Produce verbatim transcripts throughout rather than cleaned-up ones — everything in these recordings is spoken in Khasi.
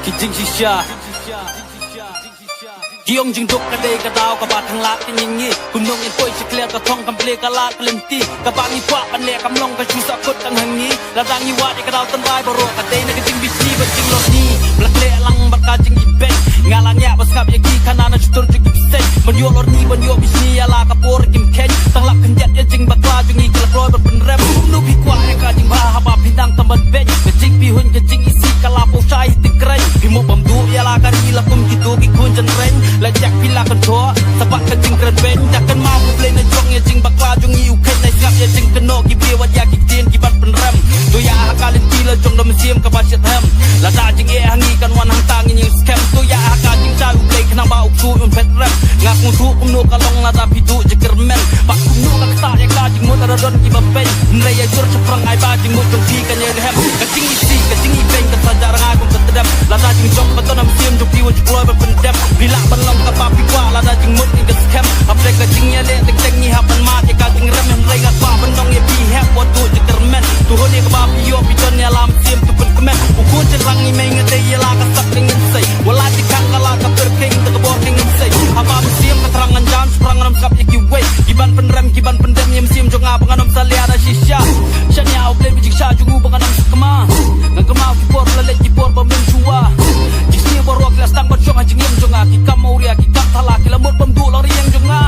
Ki jingshisha. Ki ong jingduk ka dei ka daw kaba tang lad ka ngi ngi. Kumno ngin poi sha kliar ka thong kam plie ka lad ka lynti. Kaba ngi kwah ban leh kam long ka shu sah kut tang ha ngi. Lada ngi wad ïa ka daw tynrai baroh ka dei na ka jingbishni bad jinglorni. Ba la khleh lang bad ka jingibeiñ. Nga la ngiah ba sngap ïa ki khana na shutur jong ki bseiñ. Ban ïoh lorni ban ïoh bishni ïa la ka por kim kheiñ. Tang lap khyndiat ïa jingbakla jong ngi ki la kloi ban pynrem. Kumno phi kwah ïa ka jingbha haba phi dang tam ban beiñ. Ka jingpyrhuh ka jingisih ka la pynshai hi tyngkreiñ. Phi mut bam duh ïa la ka ri la kum kito ki khun jynreiñ. La jak phi la kynjoh sa bad ka jingkren beiñ. Da kynmaw U Blei na jong ïa jingbakla jong ngi u kheiñ. Nai sngap ïa jingkynnoh ki briew wat ïa ki ktien ki ban pynrem. To ïa ha ka lynti la jong da mynsiem kaba shitrhem. Lada jingeh ha ngi kan wan hangta ngin ïeng skhem. To ïa ha ka jingshai U Blei khnang ba u ksuid un phet rem. Nga sngewthuh kumno ka long lada phi duh jingkyrmen. Bad kumno ka ktah ïa ka jingmut lada don kiba beiñ. Hynrei ïa jur shaphrang ai ba jingmut jong phi kan ïalhem. Ka jingisih ka jingibeiñ kan sa jah rngai kum ka tdem. Lada jingjop ba don ha mynsiem jong phi wat ju kloi ban pyndem. Phi lah ban long kaba phi kwah lada jingmut ngi ka skhem. Hapdeng ka jingïaleh teng teng ngi hap ban mad ïa ka jingrem. Hynrei nga kwah ban ong ïa phi hep wat duh jingkyrmen. To hun ïa kaba phi ïoh phi don ïa la mynsiem to pynkmen. U khun jynrang ngi mei nga dei ïa la ka sak ka ngin sei. Wat la jingkhang ka la ka pyrkhing da ka bor ka ngin sei. Haba mynsiem ka thrang ngan jan shaphrang ngan ym sngap ïa kiwei. Ki ban pynrem ki ban pyndem ïa mynsiem jong nga ba ngan ym salia da shisha. Shaniah U Blei ba jingshisha jong u ba ngan ym sakma. Ngan kynmaw ki por ba la leit ki por ba mynshuwa. Ki sniew baroh ki la sdang ban shong ha jingim jong nga. Ki kam awria ki kam thala ki la mut bam duh la riang jong nga.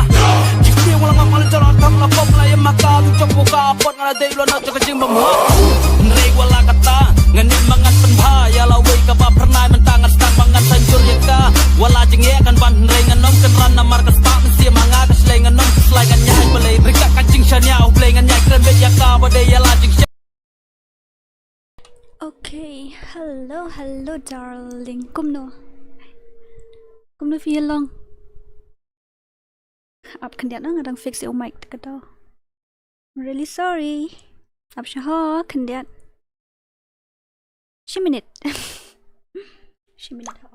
Ki sniew nga la ngam la jala tam la pom la ïam ha ka tu jong ka pot nga la dei la na jong ka jingbymhok. Hynrei wat la katta ngan ïa ma ngan pynbha ïa la wei kaba phyrnai mynta ngan sdang ba ngan sa jur ïa ka. Wat la jingeh kan ban hynrei ngan ym kynran namar ka spah mynsiem ha nga ka shlei ngan ym khuslai ngan ïaid balei. Ryngkat ka jingshaniah U Blei ngan ïaid kren beit ïa ka ba dei ïa la jingshaniah. Okay, hello, hello, darling. Kumno? Kumno phi ïa long? Ap khyndiat na nga dang fix ïa u mic te ka daw. I'm really sorry. Ap sha ho khyndiat. Shi minit. Shi minit ho.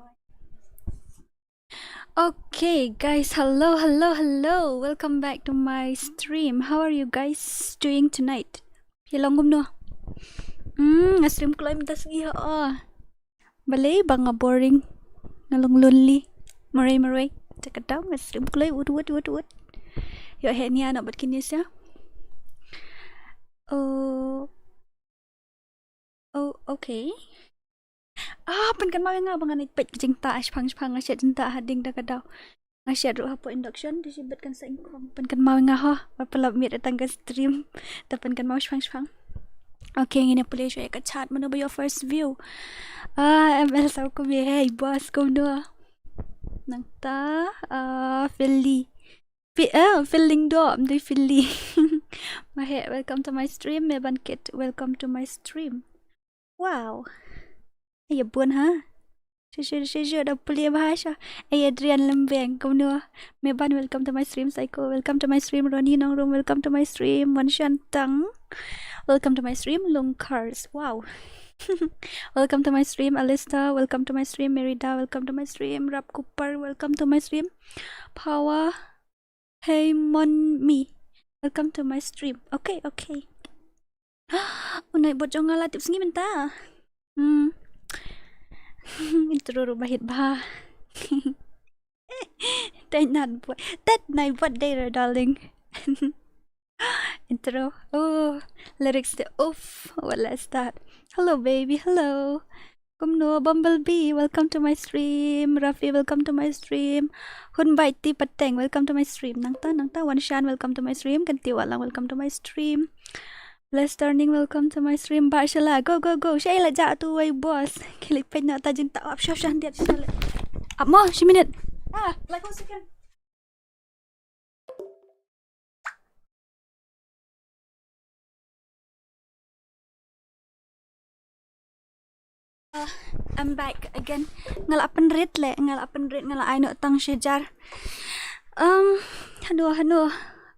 Okay, guys, hello, hello, hello. Welcome back to my stream. How are you guys doing tonight? Phi long kumno? Hmm, nga stream kloi mynta sngi ho. Balei ba nga boring. Nga long lonely. Marwei marwei. Te ka daw nga stream kloi wut wut wut wut. Ïoh heh nia noh bad kine sha. Oh. Oh, okay. Ah, pynkynmaw ïa nga ba ngan ïa peit ka jingtah shipang shipang nga shet jingtah hadien da ka daw. Nga shet ruh hapoh induction, te shibit kan sa ingkhong. Pynkynmaw ïa nga ho, ba pynlap miet tang ka stream. Te pynkynmaw shipang shipang. Okay, ngin ïa pule shuwa ïa ka chat, mano ba ïoh first view. Ah, M L Saw Kumye, hey boss, kumno? Nangta, ah, Philly. Fi-, eh, feeling doh, mdei Philly. Maheh, welcome to my stream. Meban Kit, welcome to my stream. Wow. Ïa bun ha. Shu shu shu shu da pule bha sha. Ïa Adrian Lembeng, kumno? Meban, welcome to my stream. Psycho, welcome to my stream. Ronnie Nongrum, welcome to my stream. Mon Shan Tang, welcome to my stream. Lungkars, wow. Welcome to my stream. Alista, welcome to my stream. Merida, welcome to my stream. Rap Cooper, welcome to my stream. Power, Hey Mon Mi, welcome to my stream. Okay, okay. U Nai Bot jong nga la tip sngi mynta. Hmm. Intro ruh ba hit bha. Tet nai bot. Tet nai bot dei re, darling. Intro. Oh, lyrics de uff. What is that? Hello baby, hello. Kumno, Bumblebee, welcome to my stream. Rafi, welcome to my stream. Hun Bai Ti Pateng, welcome to my stream. Nangta, nangta, Wan Shan, welcome to my stream. Kan Ti Walang, welcome to my stream. Bless Turning, welcome to my stream. Ba shala, go, go, go. Shai la ja tu wai boss. Kilik pet na ta jin ta ap shaf shan dia shala. Ap mo, shi minit. Ah, like one second. Uh, I'm back again. Nga la pynrit le, nga la pynrit, nga la ai noh tang shi hajar. Um, hano, hano.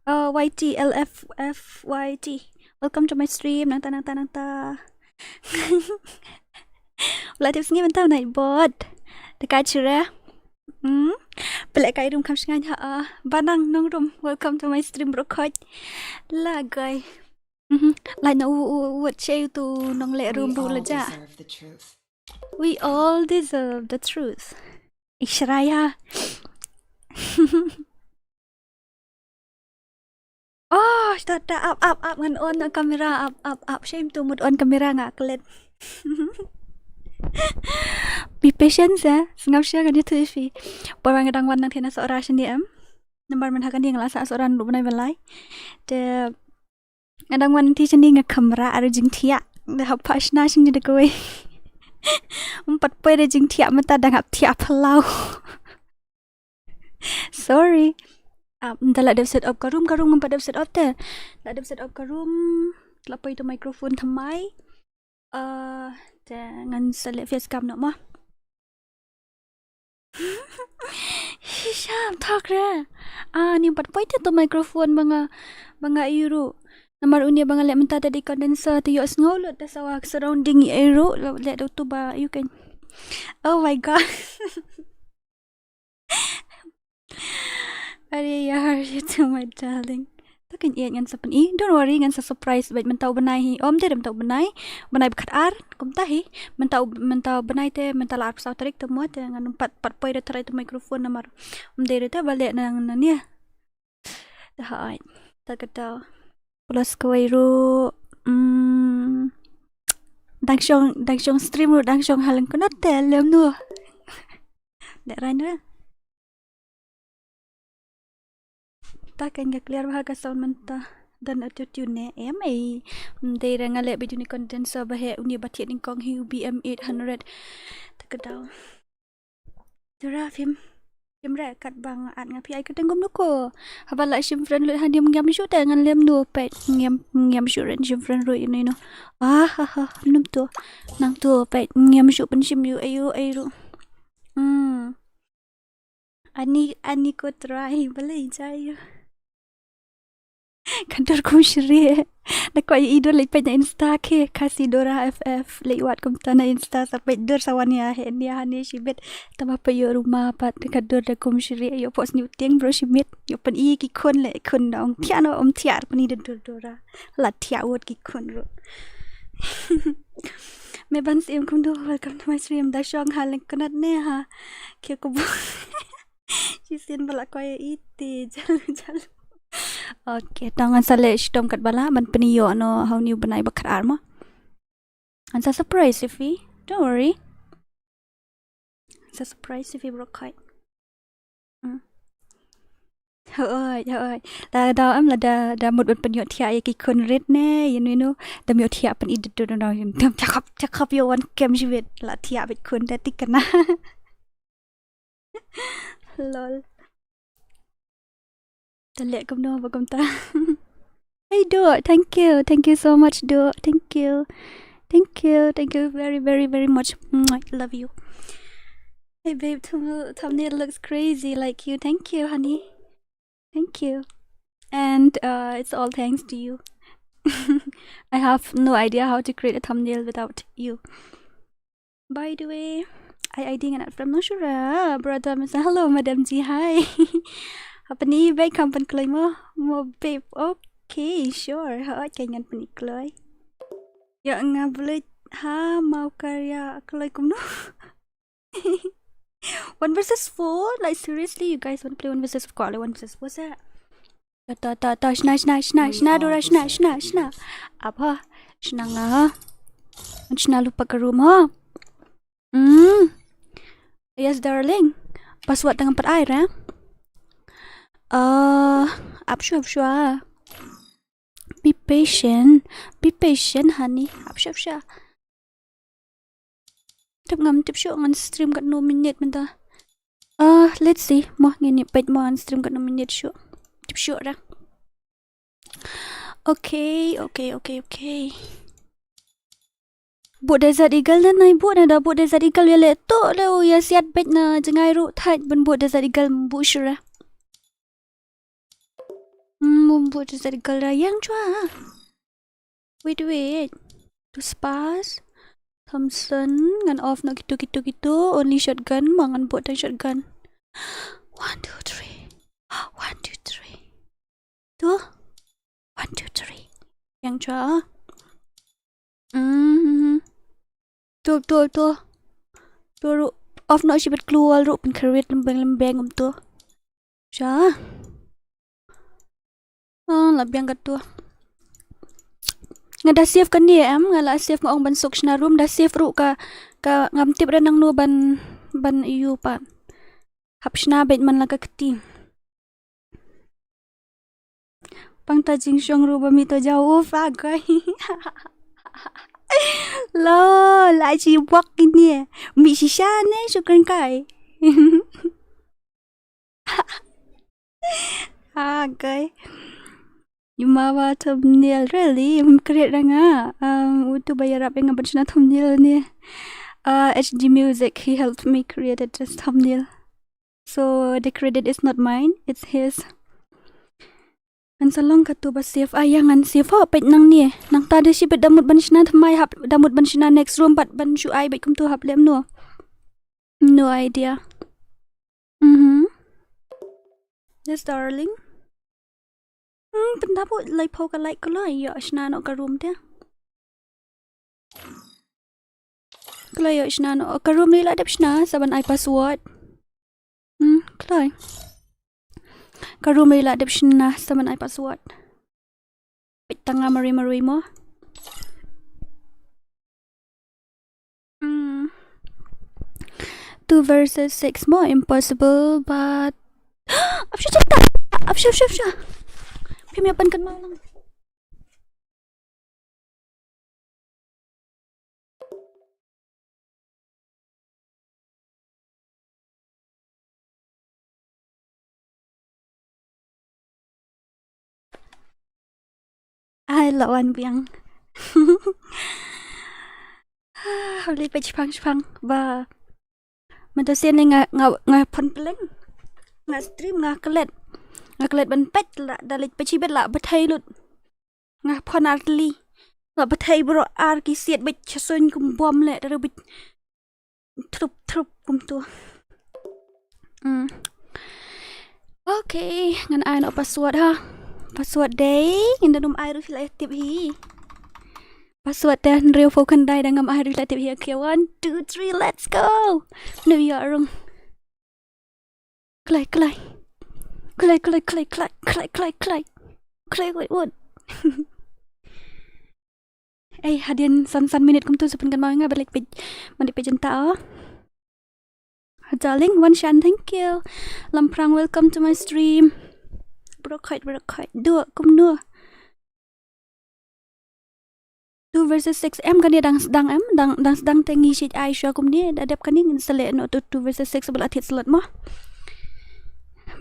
Uh, Y T L F F Y T. Welcome to my stream. Nangta, nangta, nangta. Ula tip sngi mynta u Nai Bot. Te ka chira. Hmm. Pele kai rum kam shngain ha. Banang Nongrum. Welcome to my stream, bro. Khoj. La gai. Mhm. Lai na u, u, u, che tu nong le rum bu la ja. We all deserve the truth. Ishraia. Oh, ta ta ap ap ap, ngan on na kamera, ap ap ap. Shame to mut on kamera nga klet. Be patient, eh. Sngap sha kan YouTube fi. Por nga dang wan nang thena sora shini em. Namar man hakan yang la sa sora ndu bnai belai. Te nga dang wan ti shini nga kamera ar jingthiah. Da hap pa shna shini da kawei. Empat poi da jingthiah mata dang hap thiah phalau. Sorry. Ah, nda la dep set up ka room, ka room ngam pat dep set up te. La dep set up ka room. La poi to microphone thamai. Ah, te ngan sa leh face cam noh mo. Shisha, thok re. Ah, ni pat poi te to microphone ba nga, ba nga ïoh ruh. Namar uni ba nga leh mynta te dei condenser te ïoh sngew lut te sawa surrounding ïoh ruh, leh da utu ba ïoh kan. Oh my God. Are yaar, you too, my darling. Ta kan ïa ngan sa pyni. Don't worry, ngan sa surprise bad mynta u bnai hi. Om dei mynta u bnai. Bnai ba khatar, kumta hi. Mynta u, mynta u bnai te, mynta la arphew saw tarik te mo te ngan pat, pat poi da trai te microphone namar. Om dei te ba leh nang nang ïa. Da hai. Ta kata. Plus kawei ruh. Mm, dang shong, dang shong stream ruh, dang shong ha lyngknot te lem nu. Dek rain ruh. Ta kan ka clear bha ka sound mynta. Don auto tune ne em ei. Dei ra nga leh bad uni condenser ba heh uni ba thiah nyngkong hi u B M eight hundred. Ta ka dau. Dura phim. Phim re kat bang at nga phi ai ka tengum nuko. Haba la shim friend lut hanim ngiam shu te ngan lem nu pet ngiam ngiam shu ren shim friend lut ino ino. Ah ha ha num tu. Nang tu pet ngiam shu pen shim yu ayu ayu. Hmm. Ani ani ko try balei jai yu. Ka dur kum shrieh. Da ko i dur leh peit na Insta ke Khasi Dora F F leh wat kumta na Insta sa peit dur sa wan ïa he nia hani shibit. Tama peit ïoh ruma pat ka dur da kum shrieh ïoh pos niu tieng bro shibit. Ïoh pyn i ki khun leh khun da ong thiah no om thiah pyn i da dur Dora. La thiah wot ki khun ruh. Me ban sim kum do welcome to my stream da shong ha lyngknot ne ha. Ke ko bu. Shisien ba la koi iti jalu jalu. Okay, tang ngan sa leh shitom kat ba la ban pyni ïoh no ha uni u bnai ba khatar mo. Ngan sa surprise ïa phi. Don't worry. Sa surprise ïa phi bro khat. Hmm. Hoi, hoi. Da da am la da da mut ban pynïoh thiah ïa ki khun rit ne, ïa nu ïa nu. Dam ïoh thiah pyn i dut dut no. Dam thiah khap thiah khap ïoh wan kem shibit la thiah bit khun da tik kana. Lol. Ta leh kumno ba kumta. Hey Duh, thank you. Thank you so much, Duh. Thank you. Thank you. Thank you very, very, very much. Mwah. Love you. Hey babe, thum- thumbnail looks crazy like you. Thank you, honey. Thank you. And uh, it's all thanks to you. I have no idea how to create a thumbnail without you. By the way, ai ai ding ngan from no shura, brother masa hello madam ji hi. Hapni bai kam pan kloi mo mo babe. Okay, sure. Ha oi kai ngan pan kloi. Ya nga bluit ha mau karya kloi kumno. One versus four? Like seriously, you guys want to play one versus four? One versus four sa. Ta ta ta ta shna shna shna shna Dora shna shna shna. Apa? Shna nga ha. Shna lupa ka room ha. Hmm. Yes darling. Password tang pat ai ra. Uh, ap shwa ap shwa. Be patient. Be patient honey. Ap shwa ap shwa. Tip ngam tip shuh ngan stream katno minit mynta. Ah, let's see. Mo ngin ïa peit mo ngan stream katno minit shuh. Tip shuh ra. Okay, okay, okay, okay. Buh Desert Eagle ne nai buh ne da buh Desert Eagle ïa le to le u ïa siat beit na jngai ruh thait ban buh Desert Eagle buh shuh ra. Hmm, buh Desert Eagle ra yang chwa. Wait, wait. To spas. Thompson, ngan off na kitu kitu kitu. Only shotgun, ma ngan buh tang shotgun. One, two, three. One, two, three. Tu. One, two, three. Yang chwa. Hmm. Tu, tu, tu. Tu ruh off noh shibit klur ruh pynkhreh lembeng lembeng kumtu. Sha. Ah, la biang katu. Nga da save kane em, nga la save, nga ong ban suk shna room, da save ruh ka, ka ngam tip re nangno ban, ban ïoh pat. Hap shna beit man la ka kti. Pang ta jingshong ruh ba mi to jaw u fa kai. Lo, la chi bok kine. Mi shisha ne shu kren kai. Ha, kai. Ïa ma ba thumbnail really, ym create ra nga. Um, utu ba ïarap ïa nga ban shna thumbnail ne. Uh, H D Music, he helped me create this thumbnail. So the credit is not mine, it's his. Ngan sa long katu ba save, ah, ïa ngan save ho, peit nangne. Nangta da shibit da mut ban shna thymmai hap, da mut ban shna next room pat ban shu ai beit kumtu hap lem no. No idea. Mhm. Yes, darling. Hmm, pynda bud lai phew ka like, kloi ïoh shna noh ka room te. Kloi ïoh shna noh ka room, ri la dep shna sa ban ai password. Hmm, kloi. Ka room ri la dep shna sa ban ai password. Peit tang nga marwei marwei mo. Hmm. Two versus six mo, impossible, but Apsha, apsha, apsha. Apsha, apsha, apsha. Phim ïa pan kan ma lang. Ai, la wan biang. Holi peit shipang shipang ba. Mynta sien nga, nga, nga phone pleng. Nga stream, nga klet. Nga klet ban peit la, da leit peit shibit la bthei lut. Nga phone ar tylli. La bthei bro ar ki siat beit cha suiñ kum bom le, da beit thrup thrup kumtu. Hmm. Okay, ngan ai noh password ha. Password dei, ngan da dum ai ruh phi la tip hi. Password te hynriew phew khyndai da ngam ai ruh phi la tip hi. Okay, one, two, three, let's go. New Year rung. Kloi, kloi. Kloi, kloi, kloi, kloi, kloi, kloi, kloi. Kloi, kloi, wait, what? Ei, hadien san san minit kumtu sa pynkynmaw ïa nga ba leit peit. Ban leit peit jynta oh. Darling, Wan Shan, thank you. Lamprang, welcome to my stream. Bro khoit, bro khoit. Duh kumno? Two versus six em kane dang sdang em, dang, dang sdang te ngi shait ai shuwa kumne, da dep kane ngin sa leh noh tu two versus six ba la thied slot mo.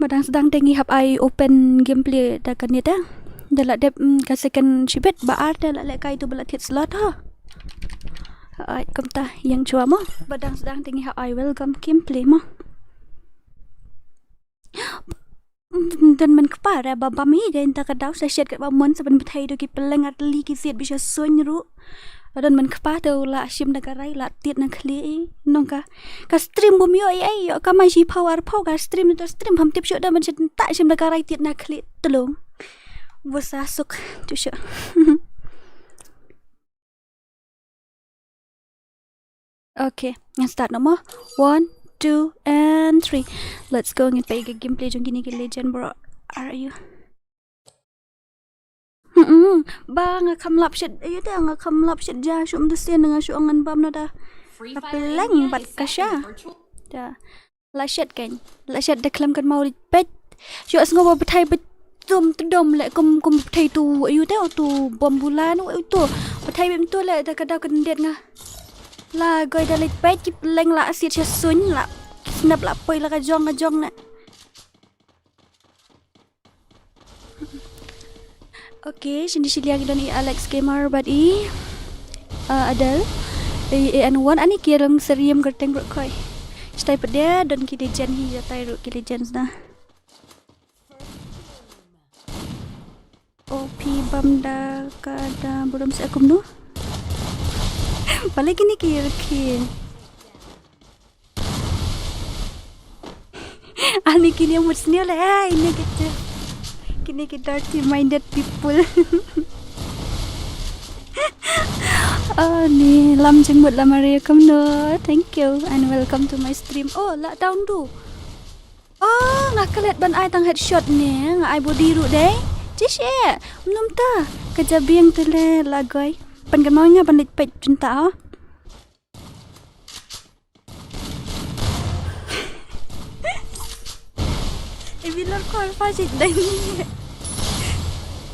Ba dang sdang te ngi hap ai open gameplay da kane te. Da la dep, mm, ka second shibit ba ar te la leh kai tu ba la thied slot ho. Ai kumta ïeng shuwa mo. Ba dang sdang te ngi hap ai welcome gameplay mo. Don man kpa re ba bam hi de, ynda ka daw sa shet ka ba mon sa ban bthei do ki pylleng ar tylli ki siat bishar suiñ ruh. Don man kpa te u la shim da ka rai la tied na khlieh i nongka. Ka stream bym ïoh ei ei, ïoh ka mai shi phew ar phew ka stream, to stream pham tip shuh da man shet ta shim da ka rai tied na khlieh tlung. Wa sa suk tu shuh. Okay, ngan start noh mo. One, two, and three. Let's go. Ngin peit ka gameplay jong kine ki legend, bro. Are you? Hmm, ba nga kham lap shet. Ayu te nga kham lap shet ja shu mdu sien nga shu ngan bam na da. Ka pleng bad ka sha. Da. La shet kan. La shet da khlem kan mau rit pet. Shu as ngo ba bthai bet tum tu dom le kum, kum bthai tu ayu te tu bom bulan ayu tu. Bthai bem tu le da ka daw kan det nga. La goi da leit peit ki pleng la siat sha suiñ la. Snap la poi la ka jong ka jong ne. Okay, shini shiliang don i Alex Gamer bad i, uh, Adele. I, i an wan ani ki long seriam gerteng rukoi. Stai pede don ki legend hi jatai ruk ki legends na. O P bam da ka da buram sa kumno. Pale kini ki rukhi. Ani kini mut sniu le, eh, ini kita. Kini ki dirty minded people. Oh, ni lam jingmut la Maria kumno. Thank you and welcome to my stream. Oh, la down do. Oh, nga klet ban ai tang headshot ne, nga ai body ruh dei. Jish eh, mnum ta, ka jabiang tu le la goi. Pan kan mau nga ban lit pet junta oh. Ibi lor kor pa jit dai ni.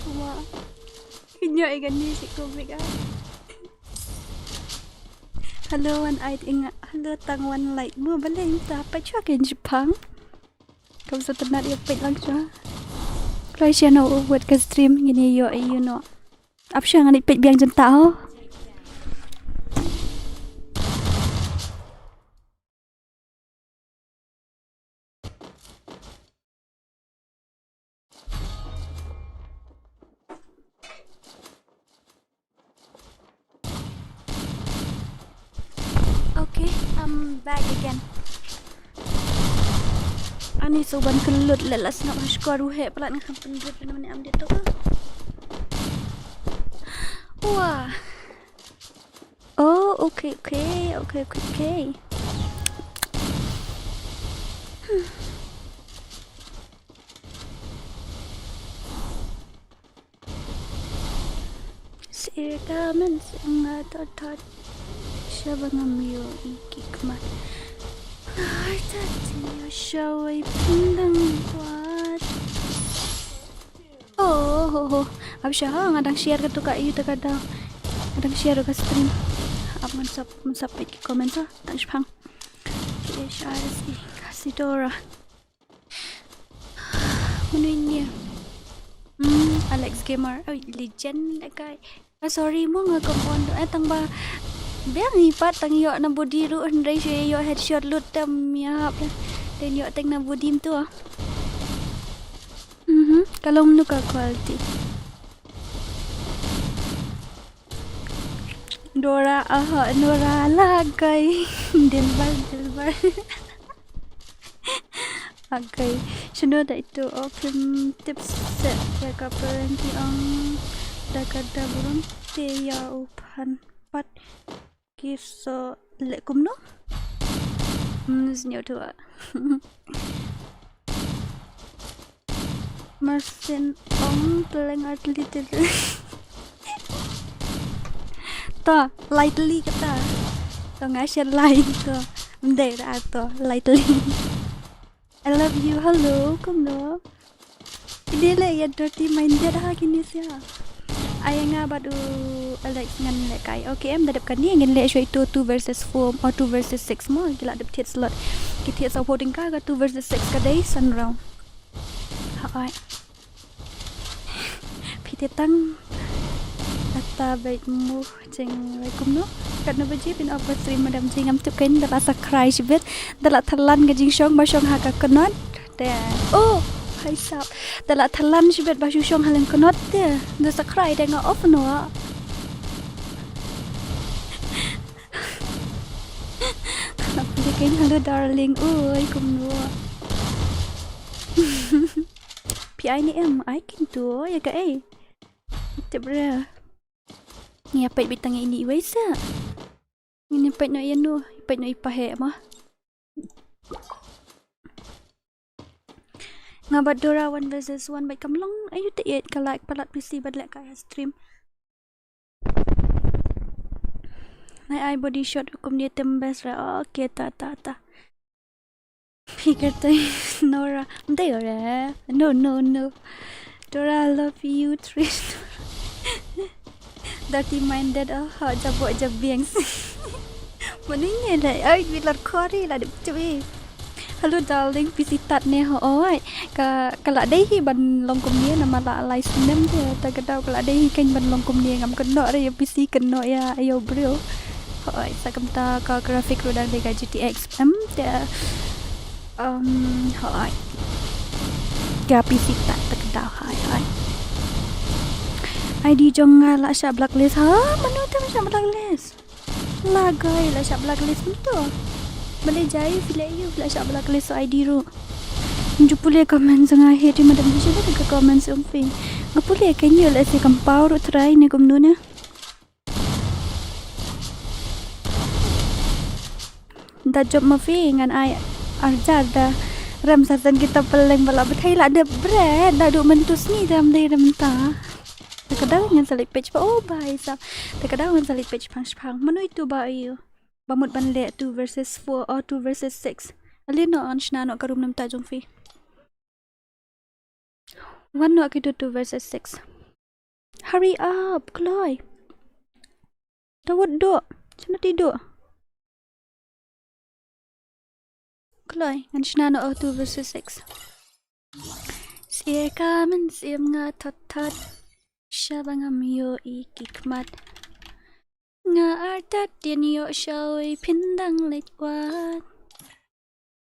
Kuma. Kinyo ikan ni si ko bega. Hello, one eyed inga. Hello, tang one light. Mo bale ta pa chwa ken jipang. Kam sa tanat ya pet lang chwa. Kloi sian o wat ka stream ngin ïoh ïa u noh. Ap sha ngan ïa pet biang jynta ho. Okay, I'm back again. Ani sa ban kyllut leh la sngap ha shkor u heh palat nga kham pynrit leh namar ne am dei to. Wah. Oh, okay, okay, okay, okay, okay. Sirka men singa tot tot. Shaba ngam ïoh i ki kmat. Ngar ta tin ïoh shawai pindang kwat. Oh, ho, ho. Ap sha ha, nga dang share ka tu ka ïu ta ka dang. Nga dang share ka stream. Ap ngan sap, ngan sap peit ki comment sa. Tang shpang. K H R S E, Kasidora. Manu ini? Hmm, Alex Gamer. Oh, legend that guy. Ah, sorry mo nga compound. Eh, tang ba biang i pat tang ïoh na body ruh hynrei shu ïoh headshot lut tam ïa hap. Then ïoh teng na body mtu ah. Mhm, ka long mnu ka quality. Dora, aha, Nora la kai. Dilbar, Dilbar. Okay. Shano da ito o phim tip set ya ka parenti ong da ka da burom te ya u phan pat ki so le kumno? Hmm, snyo tu ah. Marsin ong teleng atli tel. To, lightly kata. To nga share lai to. Mdei ra to, lightly. I love you, hello, kumno. Ini le ya dirty minded ha kini sia. Ai nga bad u Alex ngan le kai. Okay, em da dep kani ngin le shoi to two versus four or two versus six mo. Ki la dep thied slot. Ki thied sa voting ka ka two versus six ka dei san round. Hai. Phi te tang ata bait mu jing lai kumno. Katno baje phin off ka stream madam jing ngam tip kein da la sa cry shibit. Da la thalan ka jingshong ba shong ha ka knot. Te. Oh, hai sap. Da la thalan shibit ba shu shong ha leng knot te. Da sa cry te nga off no. Phi kein hello darling. Oi kumno. Phi ai ni em ai kin tu ya ka ei. Tip re. Ngi peit bit tang ini iwei sa. Ngi peit no ïa no, peit no i pa he ma. Nga bad Dora one versus one bad kam long ayu te eight ka like palat P C bad leh ka stream. Nai ai body shot kum dia tem best ra. Okay, ta ta ta. Phi kata Nora. Mdei ora. No, no, no. Dora, I love you, Trish. Dirty minded, oh, ha, jabok jabiang. Manu ngi la, ai, wi lar khori la dep chui. Hello, darling, P C tat ne ho, oi. Ka, ka la dei hi ban long kumne, namar la lai snem te, ta ka daw ka la dei hi kan ban long kumne, ngam kynnoh re, P C kynnoh ïa, ïa u briew. Hoi, sa kumta ka graphic ruh dang dei ka G T X M te. Um, hoi. Ka P C tat ta ka daw hai, hoi. I D jong nga la shah blacklist ha, mano te la shah blacklist. La gai la shah blacklist mano to. Bale jai phi leh ïa u la shah blacklist I D ruh. Ju pule comment sa nga hate madam di shah ka comment sa um phi. Nga pule kan ïa la se kam pau ruh try ne kumno ne. Da jop ma phi ngan ai arjar da rem sa ten kita peleng bala bethei la dep bret da du mentus ni dam dei rem ta. Da ka daw ngan sa leit peit ba o bai sa. Da ka daw ngan sa leit peit shipang shipang. Mano itu ba ïoh ba mut ban leh two versus four or two versus six. Ale no an shna no ka room nam ta jong phi. Wan noh ki tu two versus six. Hurry up, kloi. Tawut duh. Shano ti duh? Kloi, ngan shna noh two versus six. Sngewkmen sngewbha nga thot thot. Shaba ngam ïoh i ki khmat. Nga artat dien ïoh shawei phin dang leit wad.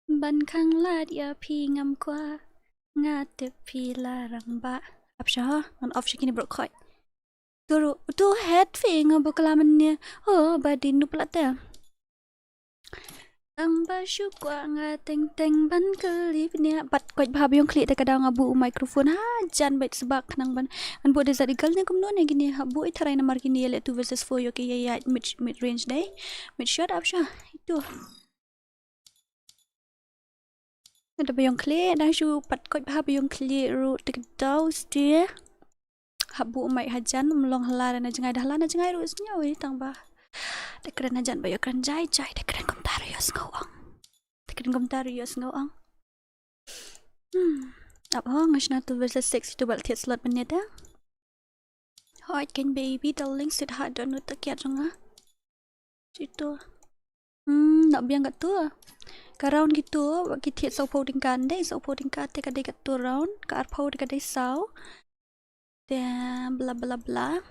Ban khang lad ïa phi ngam kwah. Nga tip phi la rangbah. Ap sha ha, ngan off sha kine baroh khoit. Turu, tu het phi nga bakla mynne. Ho, ba dei nup la te. Tang ba shu kwah nga teng teng ban kylli phi ne. Bad koit bha ba ïong khlieh te ka daw nga buh u microphone ha jan bad sbak khnang ban. Ngan buh Desert Eagle ne kumno ne kine ha buh i tharai namar kine ïaleh two versus four ïoh ki ïaid mid, mid range dei. Mid shot ap sha. Itu. Ngan da ba ïong khlieh, dang shu pat koit bha ba ïong khlieh ruh te ka daw sdie. Hap buh mic hajan, ym long hala na jngai, da hala na jngai ruh sngew ïa tang ba. Da kren hajan ba ïoh kren jai jai, da kren kumta ruh ïoh sngew ong. Da kren kumta ruh ïoh sngew ong. Hmm. Ap ho nga shna two versus six itu ba la thied slot mynne da. Hooid kein baby darling, sweetheart, don ut ta kiad jong nga. Situ. Hmm, nang biang katto. Ka round kito, ki thied sawphew tyngka, dei sawphew tyngka te ka dei katto round, ka arphew te ka dei saw. Te bla bla bla.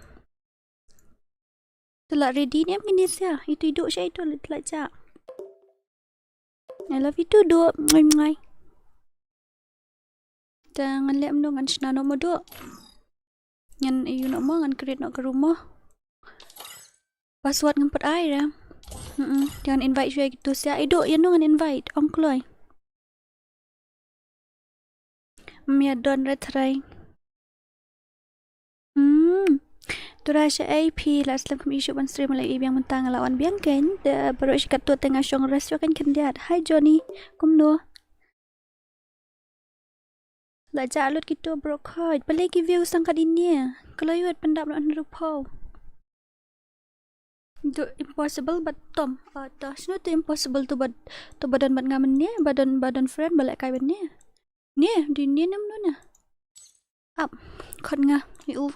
Te la ready ne em kine sia. Itu i duh sha itu la, la jah. I love you too, duh. Mwai, mwai. Te ngan leh kumno, ngan shna noh mo duh. Ngan ïoh noh mo, ngan create noh ka room mo. Password ngam pat ai re. Mm-mm. Te ngan invite shuwa kito sia. I duh, ïano ngan invite? Ong kloi. Ym ïa don re trai. Hmm. Tura sha ei phi la slem kham issue ban stream la i biang mynta, nga la wan biang kein. Te baroh shi katto te nga shong rest shuwa kein khyndiat. Hi Johnny. Kumno? La jah lut kito baroh khoit. Balei ki view sangkat ine? Kloi wad pyndap noh hynriewphew. Duh impossible bad Tom. Ah, to shano to impossible, to bad, to ba don bad nga mynne, ba don, ba don friend ba lehkai bad ne. Ne, dei ne ne mano ne. Ap, khot nga, i u.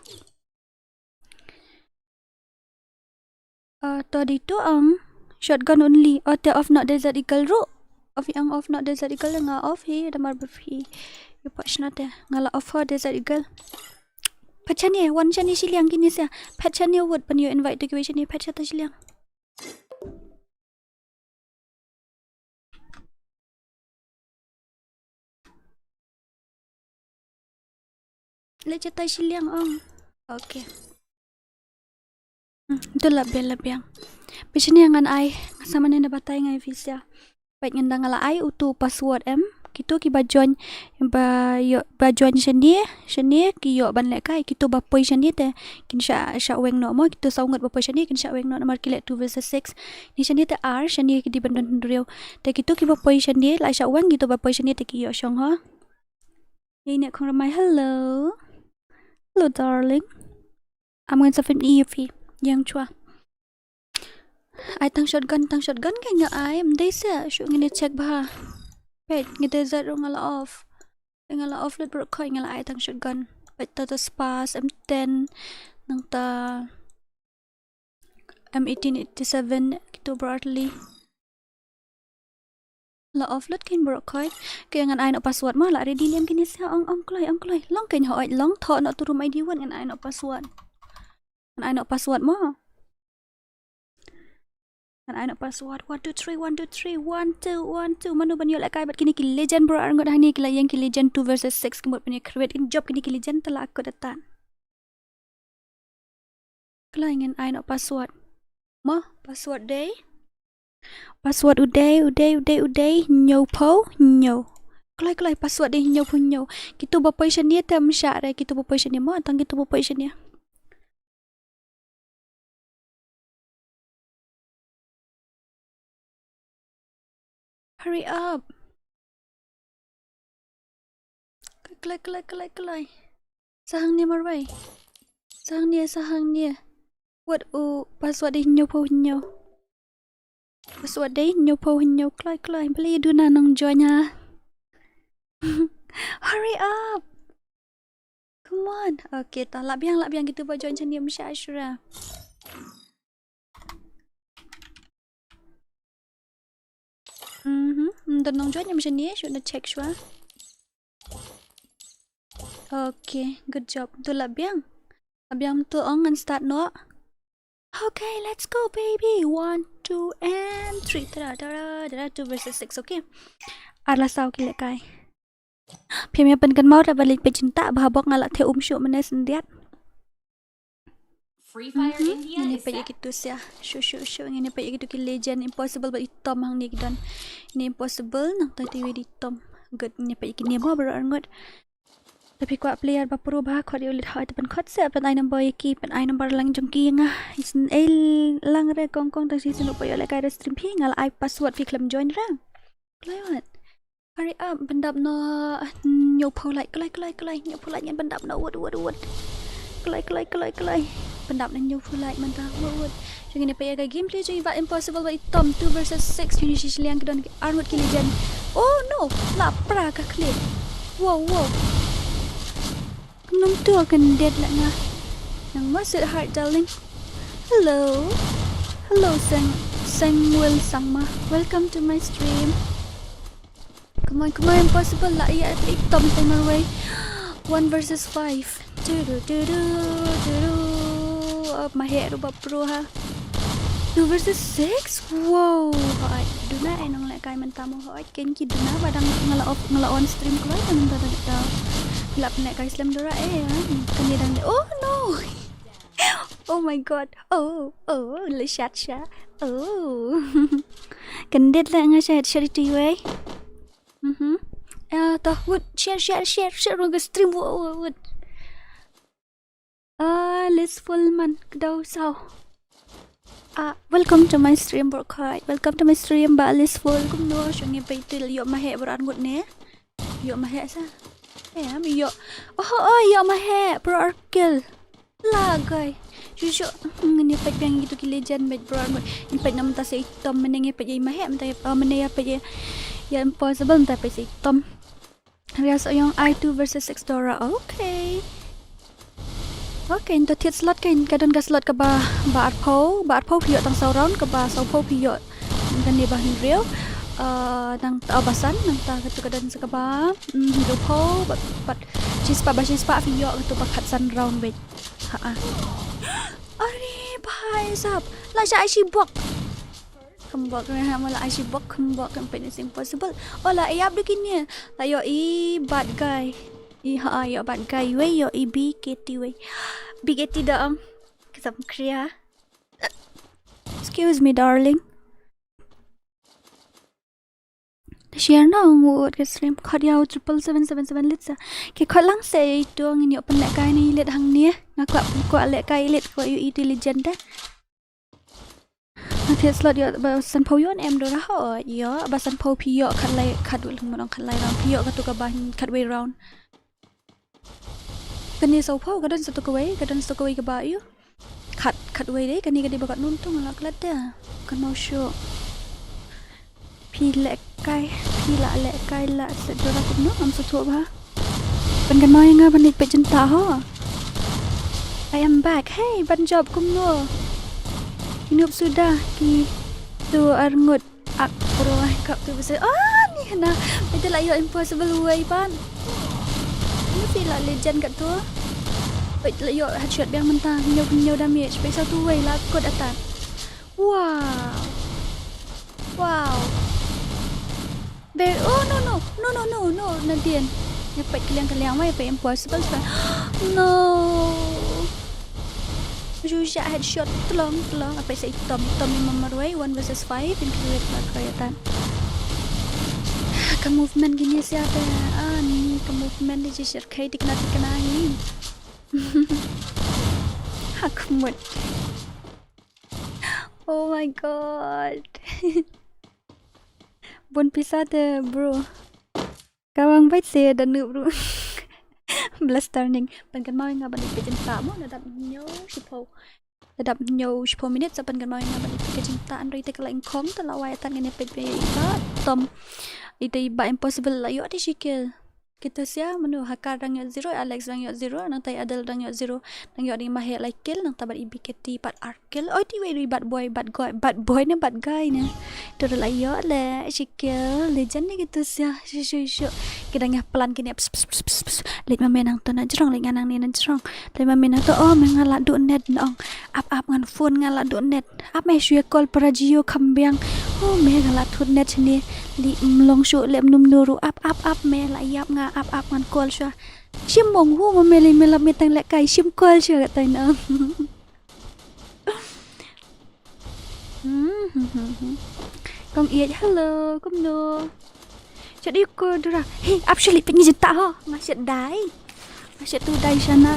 Ah, to dei to ong. Shotgun only. Oh, te off noh Desert Eagle ruh. Off ong, off noh Desert Eagle, nga off hi, da mar ba phi. Ïa pok shna te. Nga la off ho Desert Eagle. Phet shane, wan shane shiliang kine sia. Phet shane wad ban ïoh invite to kiwei shane, phet shata shiliang. Leit shatai shiliang ong. Okay. Hmm, to la biang, la biang. Peit shane ngan ai, nga sa mane na batai nga ïa phi sia. Peit ngan da nga la ai uto password em. Kito kiba join, ba ïoh, ba join shane, shane ki ïoh ban lehkai. Kito ba poi shane te kin shah, shah weng noh mo. Kito saw ngut ba poi shane kin shah weng noh namar ki leh two versus six. Ni shane te ar, shane ki dei ban don hynriew. Te kito kiba poi shane, la shah weng, kito ba poi shane te ki ïoh shong ho. Ïa ine khong ramai, hello. Hello darling. Am ngan sa phim ïa phi. Ïeng shuwa. Ai tang shotgun, tang shotgun kein nga ai, ym dei se, shu ngin ïa check bha. Peit, ngi te zat ruh nga la off. Nga la off lut baroh khoit, nga la ai tang shotgun. Peit ta, ta Spas, M ten, nangta M eighteen eighty-seven, kito baroh artylli. La off lut kein baroh khoit. Ke ngan ai noh password mo, la ready ne em kine sia, ong, ong kloi, ong kloi. Long kein, hooid long, thoh noh to room I D wad, ngan ai noh password. Ngan ai noh password mo. Ngan ai noh password. One, two, three, one, two, three, one, two, one, two. Mano ban ïoh lehkai bad kine ki legend baroh arngut hangne, ki la ïeng ki legend two versus six, ki mut ban ïa create, kin jop kine ki legend, te la kut atan. Kloi, ngan ai noh password. Mo, password dei. Password u dei, u dei, u dei, u dei, hynñiewphew hynñiew. Kloi, kloi, password dei hynñiewphew hynñiew. Kito ba poi shane te ym shah re, kito ba poi shane mo, tang kito ba poi shane. Hurry up. Kloi, kloi, kloi, kloi. Sa hangne marwei. Sa hangne, sa hangne. Wat u password dei hynñiewphew hynñiew. Password dei hynñiewphew hynñiew, kloi, kloi. Balei duna nongjoin ha. Hurry up. Come on. Okay, ta lah biang, lah biang, kito ba join shane ym shah shuh. Mhm. Ym don nongjoin ym shane, shu na check shuwa. Okay, good job. To lah biang. Lah biang to ong ngan start noh. Okay, let's go, baby. One, two, and three. Tada, tada, tada, two versus six, okay. Ar la saw ki lehkai. Phim ïa pynkynmaw da ba leit peit jingtah ba ha bok nga la theh um shuh mynne syndiat. Free Fire India. Ngin ïa peit ïa kitu sia. Shu shu shu ngin ïa peit ïa kitu ki legend, impossible bad i Tom hangne ki don. Ini impossible nangta te wei di Tom. Good, ngin ïa peit ïa kine mo baroh arngut. Te phi kwah player ba pro ba khot ïa u leit hoi te pynkhot se, pyn ai number ïa ki, pyn ai number lang jong ki ïa nga. Isyn ei lang re kong kong tang shisien u pa ïoh lehkai re stream phi nga la ai password phi khlem join re. Kloi wat. Hurry up, pyndap noh hynñiewphew like, kloi, kloi, kloi, hynñiewphew like ngin pyndap noh, wut, wut, wut. Kloi, kloi, kloi, kloi. Pyndap noh hynñiewphew like mynta, wut, wut. Jong ngin ïa peit ïa ka gameplay jong i Bah Impossible bad i Tom, two versus six, jong ngi shi shiliang ki don ki arngut ki legend. Oh no, la pra ka khleh. Wow, wow. Kumno to kan det la nga. Nang ma sweetheart darling. Hello. Hello, Sang, Sangwil Sangma. Welcome to my stream. Come on, come on, impossible la ïa peit Tom te marwei. One versus five. Tudu, tudu, tudu. Up, ma heh ruh ba pro ha. Two versus six? Wow. Hoi, duna eh nong lehkai mynta mo hoi. Ken ki duna ba dang nga la off, nga la on stream kloi ka mynta da da. La pynlehkai slem dura eh, ha. Kane dang de. Oh no. Oh my god. Oh, oh, le shat sha. Oh. Kan det la nga shat shat itu wei. Mhm. Ah, toh, wut, share, share, share, share ruh ka stream, wut, wut, wut. Ah, Liz Fullman, kdaw saw. Ah, welcome to my stream, bro. Kai, welcome to my stream, Bah Liz Full. Kumno, shong ngi peit til ïoh ma heh bro arngut ne. Ïoh ma heh sa. Eh, am ïoh. Oh, oh, ïoh ma heh bro Arkil. La guy. Shu shu. Ngin ïa peit biang ïa kitu ki legend bad bro arngut. Ngin peit na mynta sa i Tom, mynne ngin peit ïa i ma heh, mynta ïa, oh, mynne ïa peit ïa, ïa impossible, mynta peit sa i Tom. Ria Soh Yong, I two versus six Dora. Okay. Okay, nto thied slot kein, ka don ka slot kaba, ba arphew, ba arphew phi ïoh tang saw round, kaba sawphew phi ïoh kane ba hynriew. Ah, nangta, oh, ba san, nangta katu ka don sa kaba, mm, hynriewphew, ba, ba, shispah, ba shispah phi ïoh katu ba khatsan round beit. Ha, ah. Are bhai sahab, la sha ai shi bok. Kham bok ne ha, ma la ai shi bok, kham bok, kham peit ne impossible. Oh, la ïap da kine. La ïoh i bad guy. I ha, ïoh bad guy wei, ïoh i B K T wei. B K T da ong. Ka sam khria. Excuse me, darling. Share na ngut ka stream. Khot ïa u triple seven seven seven lit sa. Ki khot lang sa ïa itu ngin ïoh pynlehkai ne i lit hangne. Nga kwah, kwah lehkai i lit, kwah ïoh i tu legend da. Nga thied slot ïoh ba sanphew ïoh ne em Dora ho. Ïoh ba sanphew phi ïoh khatlai, khatwei, leng ma ong khatlai round. Phi ïoh katu kaba khatwei round. Kane sawphew, ka don sa tu kawei, ka don sa tu kawei kaba ïoh. Khat, khatwei dei, kane ka dei ba katno to nga la klet da. Kan mau shuh. Phi lehkai, phi la lehkai la set Dora kumno, ngam sngewthuh ba. Pynkynmaw ïa nga ban leit peit jingtah ho. I am back. Hey, ban jop kumno? Ki noob suda, kitu arngut. Ak pro ai kap tu bese. Ah, ni hana. Peit la ïoh impossible wei pat. Ni phi la legend katu. Peit la ïoh headshot biang mynta. Hynñiew, hynñiew damage. Peit sa tu wei la kut attack. Wow. Wow. Ber, oh no, no. No, no, no, no. Nadien. Ïa peit kylliang kylliang wei, ïa peit impossible sa. No. Ju sha headshot tlong tlong, ïa peit sa i Tom, Tom i marwei, one versus five, in create marwei ïa tan. Ka movement kine sia te, ah, ni ka movement ni ji shit kai tikna tikna hi. Ha ka mut. Oh my god. Bun pisa te, bro. Ka wang bait se da nu, bro. Blaster ning. Pynkynmaw ïa nga ban ïa ka jingtah mo, la dap hynñiew shiphew. La dap hynñiew shiphew minit sa pynkynmaw ïa nga ban ïa ka jingtah, hynrei te ka la ingkhong, te la wai tat ngan ïa peit ba i ba tom. Ite i ba impossible la ïoh te shi kill. Kito sia mano, Hakar dang ïoh zero, Alex dang ïoh zero, nangta i Adel dang ïoh zero. Dang ïoh ding ma he lai kill, nangta bad i B K T bad ar kill. Oi, te wei bad boy, bad guy, bad boy ne bad guy ne. Te ruh la ïoh le shi kill. Legend ne kito sia. Shu shu shu. Ki dang ïa plan kine. Pss, pss, pss, pss, pss. Leit ma me nangto na jrong, leit nga nangne na jrong. Leit ma me nangto, oh me nga la duh net, nong. Ap ap ngan phone, nga la duh net. Ap me shu ïa call para Jio kham biang. Oh me nga la thut net shane. Leh mlong shuh, leh mnum nu ruh. Ap ap ap me la ïap nga, ap ap ngan call shuwa. Shim mong hu ma me lei me lap me tang lehkai, shim call shuwa katai na. Kong Ieit, hello, kumno? Shet ïa ko Dora. Hey, ap shu lip ngi jita ho. Nga shet dai. Nga shet tu dai shana.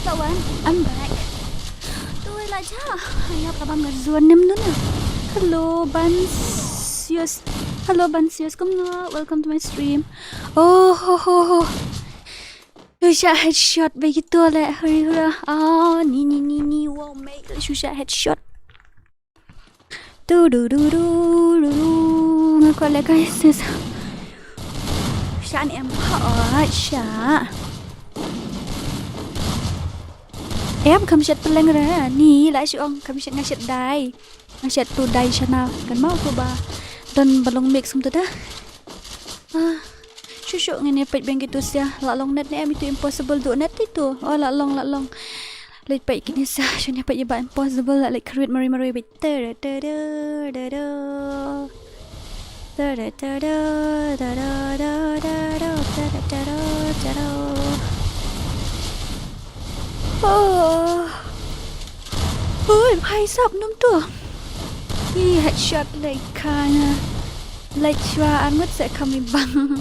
Kawan, I'm back. Tu la ja. Ayap ka bam ga zuan nem nuna. Hello, Bansius. Hello, Bansius. Kumno? Welcome to my stream. Oh, ho, ho, ho. Shu shah headshot ba gitu le. Hurry, hurry. Ah, ni, ni, ni, ni. Wow, mate. Shu shah headshot. Tu du du du du du. Nga kwah leh guys, sis. Sha ni em ha oi sha. Em kam shet peleng re ni la shu ong kam shet nga shet dai. Nga shet tu dai shana kan mau tu ba. Don balong mix um tu dah. Ah. Shu shu ngin ïa peit beng kitu sia. La long net ne em itu impossible du net itu. Oh la long la long. Leit peit kini sia. Shu ïa peit ba impossible la leit khrwit mari mari beit. Tada tada tada. Tada tada tada tada tada tada tada. Oh. Oi, bhai sab num tu. Ih, headshot lei khana. Leit shwa armut se kami bang.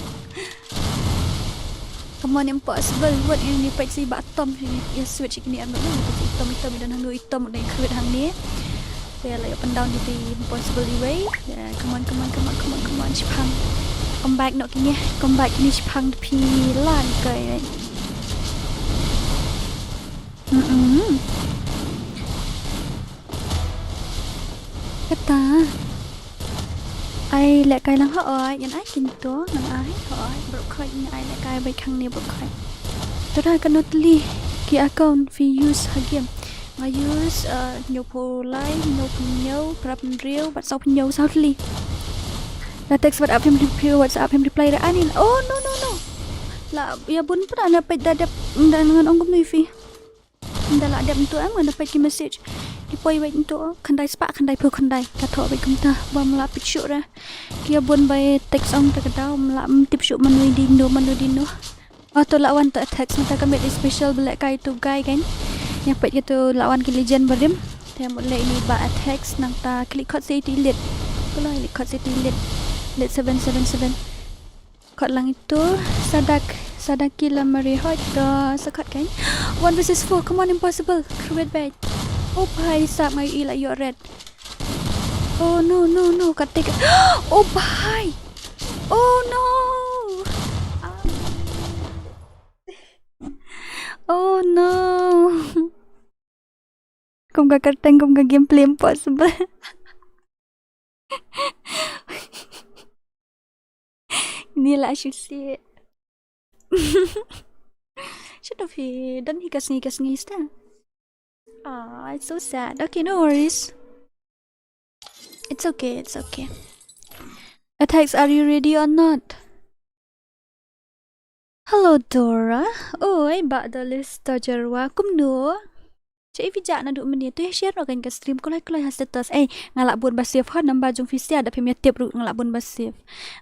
Come on, impossible. What ini pek si ba tom sini. Ya switch ini armut ni. Tom tom dan hanu itom dan krit hang ni. Te la ya pendau ni ti impossible iwei. Ya, come on, come on, come on, come on, come on. Shipang. Come back no kini. Come back ni shipang pi lan kai. Mm-mm. Kata. Ai leh kai lang hooid, ngan ai kynto, ngan ai hooid, bro khoi ngan ai leh kai bai khang ne bro khoi. Tada kano tli ki account phi use ha game. Nga use uh, hynñiew phew lai, hynñiew phew hynñiew, phra phew hynriew, bad saw phew hynñiew, saw tli. La text bad ap him reply, WhatsApp him reply re anin. Oh no no no. La ya bun pra na page da dep da ngan ong kumno phi. Nda la dep ntu em ngan da peit ki message. Ki poi wei ntu khyndai spah khyndai phew khyndai. Ka thoh wei kumta ba mla peit shuh re. Ki ya bun bai text ong ta ka daw mla tip shuh mano i dino mano dino. Oh to la wan to text nta ka met special ba leh kai tu guy kan. Ïa peit ki tu la wan ki legend barim. Te mut leh ini ba text nang ta klik khot se iti lit. Klik khot se iti lit. Lit seven seven seven. Kot lang itu sadak sadak kila mari hoi to sakot kan. One versus four, come on impossible. Kruet bait. Oh bhai sab ngai ila yo red. Oh no no no katik. Oh bhai. Oh no. Ah. Oh no. Kum ka kyrteng kum ka gameplay impossible. Ni la shu si. Shut up hi. Don hi ka sngi ka sngi sta. Ah, it's so sad. Okay, no worries. It's okay, it's okay. Attacks, are you ready or not? Hello Dora. Oi ba da list to jerwa kumno. Che ivi ja na du mene tu share no kan ka stream kolai kolai ha status. Eh, nga la bun ba save ha number jong phi sia da phim ya tip ru nga la bun ba save.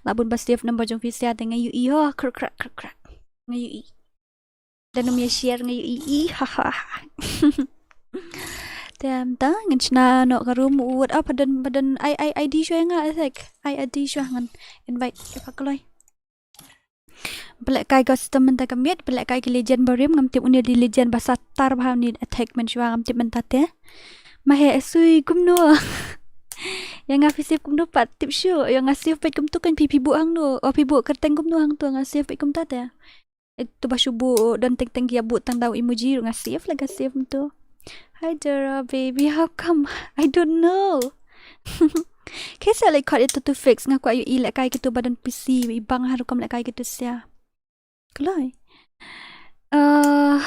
La bun ba save number jong phi sia da nga yu i ho krak krak krak krak. Nga yu i. Da num ya share nga yu i i ha ha ha. Tem ta ngan chna no ka room ut apa dan badan ai ai I D shwa nga attack. Ai I D shwa ngan invite ke pa kolai. Pynlehkai custom mynta ka miet, pynlehkai ki legend barim, ngam tip une u dei legend ba satar bha une u attack mynshuwa, ngam tip mynta te. Ma he sui kumno. Ïa nga phi save kumno pat tip shuh, ïa nga save peit kumto kan phi phi buh hangno, o phi buh kyrteng kumno hangto nga save peit kumta te. Itu ba shu buh don teng teng ïa buh tang da u emoji ruh nga save la ka save mynto. Hi Dora baby, how come? I don't know. Kisa leh khot itu two fix nga kwah ïohi lehkai kitu ba don P C, i bang ha rukom lehkai kitu sia. Kloi. Ah,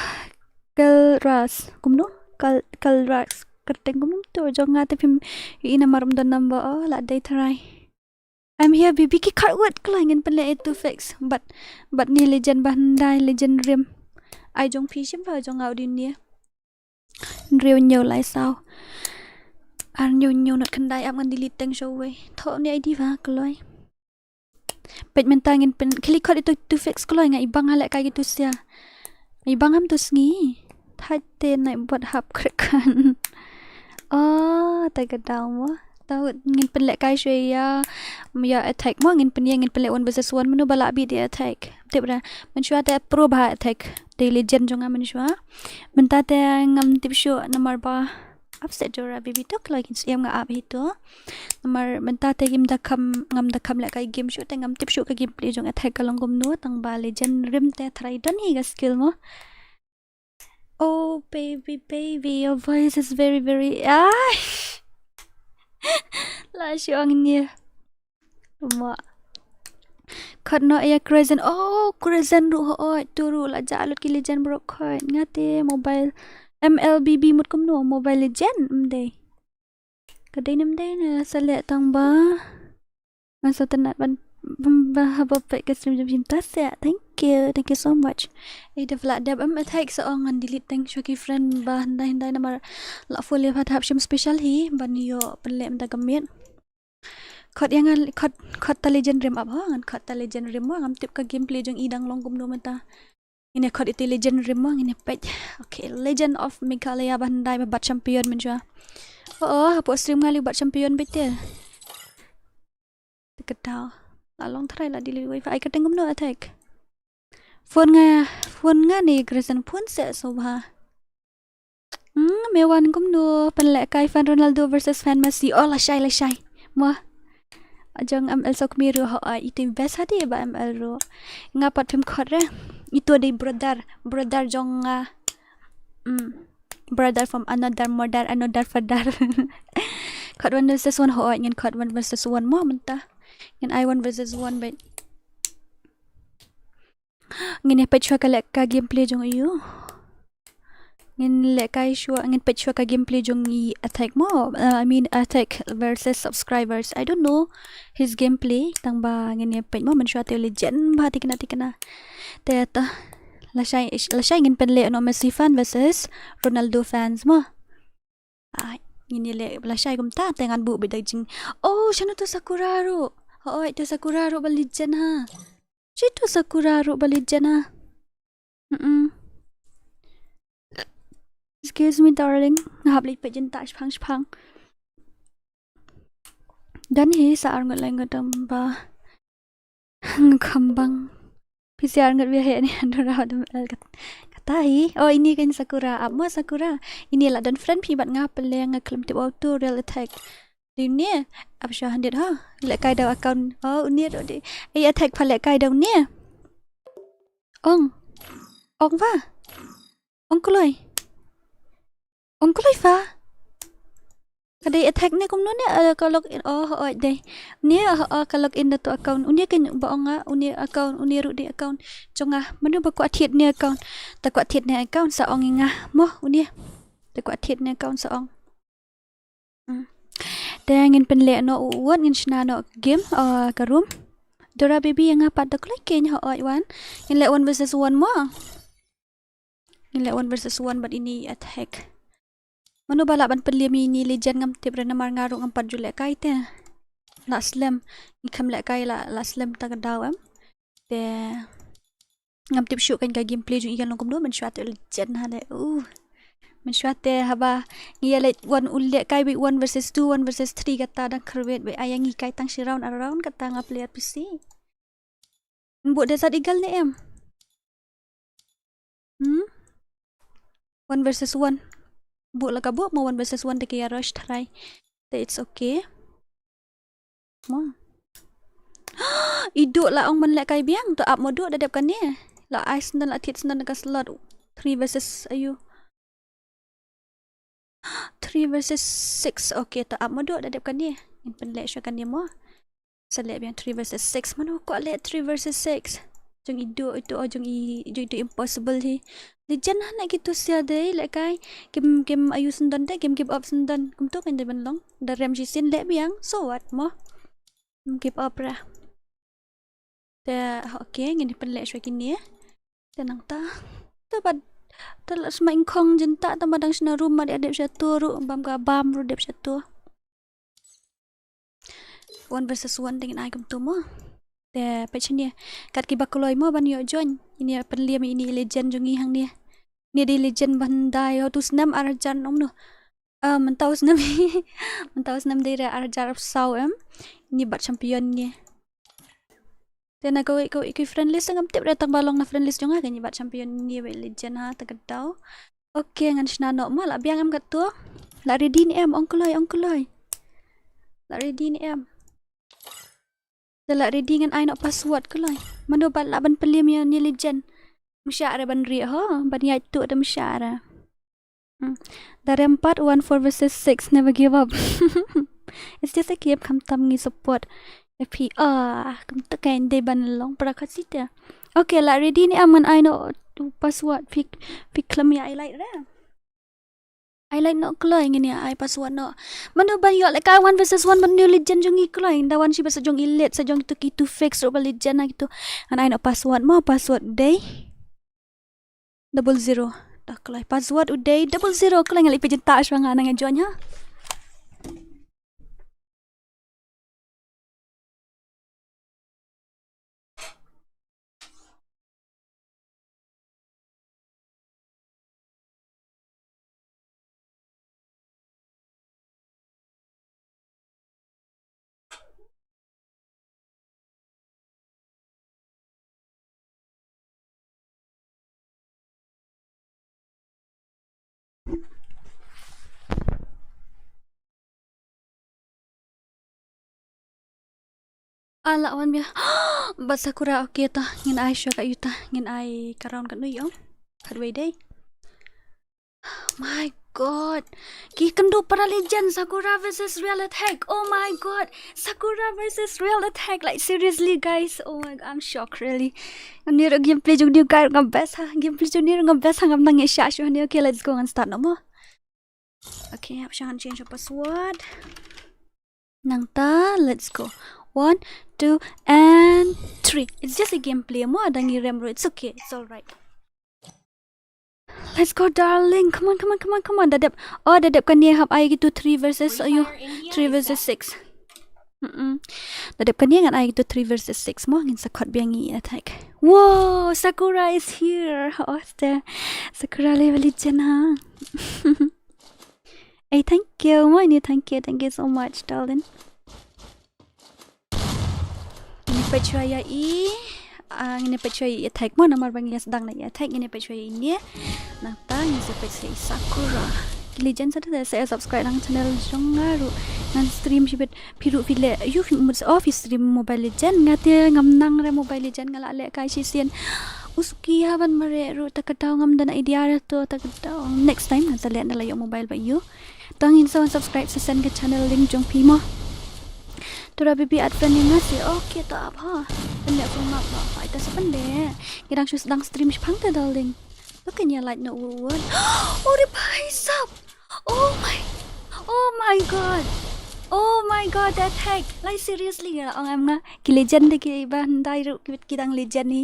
Kalras, kumno? Kal Kalras, kyrteng kumno to jong nga te phim ïohi namar um don number, oh, la dei try. I'm here baby, ki khot wut kloi, ngin pynleh itu fix. But, but ni legend ba hyndai, legend rim. Ai jong phi shim ba jong nga u dei ne. Hynriew hynñiew lai saw. Ar hynñiew hynñiew nod khyndai, ap ngan delete teng shuh wei. Thoh ne I D ba kloi. Peit mynta ngin pyn, khie leit khot itu two fix kloi, nga i bang ha lehkai kitu sia. I bang ham tu sngi. Thait te nai bot hap khrek kan. Oh, te ka daw mo. Tau ngin pynlehkai shuwa ïa, ïa attack mo, ngin pyn, ïa ngin pynleh one versus one, mano ba lah beat ïa attack. Tip ra. Mynshuwa te pro bha attack. Te legend jong nga mynshuwa. Mynta te ngam tip shuh namar ba ap set Dora baby to kloi, kin siem nga ap hi to. Namar mynta te ngam da kham, ngam da kham lehkai game shuh te ngam tip shuh ka gameplay jong attack ka long kumno, tang ba legend rim te try don hi ka skill mo. Oh baby baby, your voice is very very, ah. La shu ang ni. Mo. Khot noh ïa Crescent. Oh, Crescent ruh hooid, tu ruh la jah lut ki legend baroh khot. Nga te mobile M L B B mut kumno, Mobile Legend, ym dei. Ka dei ne ym dei ne, sa leh tang ba. Nga sa tynnat ban, ban, ba haba peit ka stream jong phi mynta sa. Thank you, thank you so much. Ei, dep lah dep, em, attack sa ong ngan delete teng shuwa ki friend ba hyndai hyndai namar la full ïa pha, hap shim special hi ban ïoh pynleh mynta ka miet. Khot ïa nga, khot, khot ta legend rim ap ho, ngan khot ta legend rim mo, ngam tip ka gameplay jong i dang long kumno mynta. Ngin ïa khot ïa te legend rim mo, ngin ïa peit. Okay, Legend of Meghalaya ba hyndai ba bat champion mynshuwa. Oh, oh, hapoh stream nga leh bat champion beit te. Te ka daw. La long tharai la delete wifi. Ai ka teng kumno attack. Phone nga, phone nga ne Grayson phone se so bha. Hmm, me wan kumno pynlehkai fan Ronaldo versus fan Messi. Oh, lashai, lashai. Mo. Jong M L sok miru ho, ah, itu best hati ba M L ro. Nga pat phim khot re. Itu dei brother, brother jong nga. Hmm. Brother from another mother, another father. Khot one versus one ho, ngin khot one versus one mo mynta. Ngin ai one versus one beit. Ngin ïa peit shuwa ka leh ka gameplay jong i u. Ngin lehkai shuwa, ngin peit shuwa ka gameplay jong i attack mo. Uh, I mean attack versus subscribers. I don't know his gameplay. Tang ba ngin ïa peit mo mynshuwa te legend bha tikna tikna. Te ta. Lashai, lashai ngin pynleh noh Messi fan versus Ronaldo fans mo. Ai, ngin ïa leh lashai kumta te ngan buh beit da jing. Oh, shano tu Sakura ruh. Hooid, tu Sakura ruh ba legend ha. Shi tu Sakura ruh ba legend ha. Mm-mm. Excuse me, darling. Nga hap leit peit jingtah shipang shipang. Don hi sa ar ngut lai ngut dang ba. Nga kham bang. Phi sa ar ngut beit hi ne, Dora dang, eh, kat-, kata hi. Oh, ini kan Sakura. Ap mo Sakura. Ini la don friend phi bad nga pynleh, nga khlem tip auto real attack. Dei une, ap shuwa handit ha. Lehkai da u account. Oh, une ruh dei. Ei attack pha lehkai da une. Ong. Ong va. Ong kloi. Ong kloi va. Ka dei attack ne kumno ne, eh, ka log in. Oh, oh, dei. Ne, oh, oh, ka log in da tu account. Une kan ba ong nga, une account, une ruh dei account jong nga. Mano ba kwah thied ne account. Ta kwah thied ne account sa ong ïa nga. Mo, une. Ta kwah thied ne account sa ong. Hmm. Te ngin pynleh noh u wot, ngin shna noh game, uh, ka room. Dora baby ïa nga pat da kloi keiñ hooid wan. Ngin leh one versus one mo. Ngin leh one versus one bad ini attack. Mano ba lah ban pynleh ïa ini legend ngam tip re namar nga ruh ngam pat ju lehkai te. La slem. Ngi khlem lehkai la, la slem ta ka daw em. Te ngam tip shuh kan ka gameplay jong i kan long kumno, mynshuwa te legend ha de. Uh. Mynshuwa te haba ngi ïa leh one u lehkai beit one versus two, one versus three kata dang kyrwet beit, ai ngi kai tang shi round ar round kata nga player P C. Buh Desert Eagle ne em? Hmm? One versus one. Buh la ka buh mo one versus one te ki ïa rush tharai. Te it's okay. Mo. I Duh la ong ban lehkai biang, to ap mo Duh, da dep kane. La ai sendon, la thied sendon ka slot. Three versus ayu. Three versus six. Okay, to ap mo Duh, da dep kane. Ngin pynleh shuwa kane mo. Sa leh biang three versus six. Mano kwah leh three versus six? Jong i Duh, i Duh, oh, jong i, jong i Duh impossible hi. Legend ha na kitu sia dei, lehkai. Kim, kim ayu sendon dei, kim give up sendon. Kumtu kan dei ban long. Da rem shisien leh biang. So what mo? Kim give up ra. Te, okay, ngin pynleh shuwa kine. Te nangta. Te bad, te la sma ingkhong jynta, te ma dang shna room ma dep dep sha tu ruh, bam ka bam ruh dep sha tu. One versus one te ngin ai kumtu mo. Te peit shane. Kat kiba kloi mo ban ïoh join. Ine pynliem ine i legend jong ngi hangne. Ine dei legend ban dei ho tu snem ar hajar ong no. Ah, mynta u snem. Mynta u snem dei re ar hajar saw em. Ine bat champion ngi. Te na kawei kawei ki friend list ngam tip re tang ba long na friend list jong nga, kane bat champion ngi wei legend ha ta ka daw. Okay, ngan shna noh ma, la biang em katto. La ready ne em, ong kloi, ong kloi. La ready ne em. Te la ready ngan ai noh password kloi. Mano ba lah ban pynliem ïa ine i legend. Msha re ban rieh ho, ban ïaid tuh te msha re. Hmm. Da rem pat one four versus six, never give up. It's just a game, khamtam ngi support. F P, ah, kumta kan dei ban long para Khasi te. Okay, la ready ne em, ngan ai noh password, phi, phi khlem ïa ai light re. Ai light noh kloi, ngin ïa ai password noh. Mano ban ïoh lehkai one versus one ban ïoh legend jong ngi kloi. Da wan shi ba sa jong elite, sa jong kitu kitu fix ruh ba legend ha kitu. Ngan ai noh password mo, password dei double zero. Dah kloi. Password u dei double zero. Kloi, nga la ïa peit jynta shuwa, nga nang join ha. Ah, la wan biang. Ba Sakura, okay ta. Ngin ai shuwa ka ïa ta. Ngin ai ka round katno ïoh. Khatwei dei. My God. Ki kynduh para legend, Sakura versus Real Attack. Oh my God. Sakura versus Real Attack. Like, seriously, guys. Oh my God, I'm shocked, really. Ani ruh gameplay jong ni ruh ka best ha. Gameplay jong ni ruh ka best ha, ngam nang ïa sha shuh ni. Okay, let's go, ngan start noh mo. Okay, hap sha ngan change password. Nangta, let's go. One, two, and three. It's just a gameplay mo, da ngi rem ruh. It's okay, it's all right. Let's go, darling. Come on, come on, come on, come on. Da dep. Oh, da dep kane hap ai kitu three versus. Oh, you. Three versus six. Mm-mm. Da dep kane ngan ai kitu three versus six mo, ngin sa khot biang i Attack. Whoa, Sakura is here. Oh, ste. Sakura le ba legend ha. Ai, thank you mo, ini thank you, thank you so much, darling. Ngin peit shuwa ïa i, ah, ngin peit shuwa ïa i Attack mo, namar ba ngi ïa sdang na i Attack, ngin peit shuwa ïa ine. Nangta ngin sa peit shuwa ïa i Sakura. Ki legend sa te sa subscribe lang channel jong nga ruh. Ngan stream shibit, phi ruh phi leh, ïoh phi mut, oh, phi stream Mobile Legend, nga te ngam nang re Mobile Legend, nga la lehkai shisien. U suki ha ban mareh ruh, ta ka daw ngam don idea re to, ta ka daw. Next time ngan sa leh, nda la ïoh mobile ba ïoh. Tang in sa wan subscribe sa send ka channel link jong phi mo. Tura bibi add friend ïa nga seh. Okay, to ap ha. Pynleh full map ba. Ai ta sa pynleh. Ngi dang shu sdang stream shaphang te, darling. To kan ïa like noh wut wut. Oh, ri bhai sab. Oh my. Oh my God. Oh my God, that hack. Like, seriously, nga ong em nga. Ki legend de ki ba hyndai ruh ki, ki dang legend hi.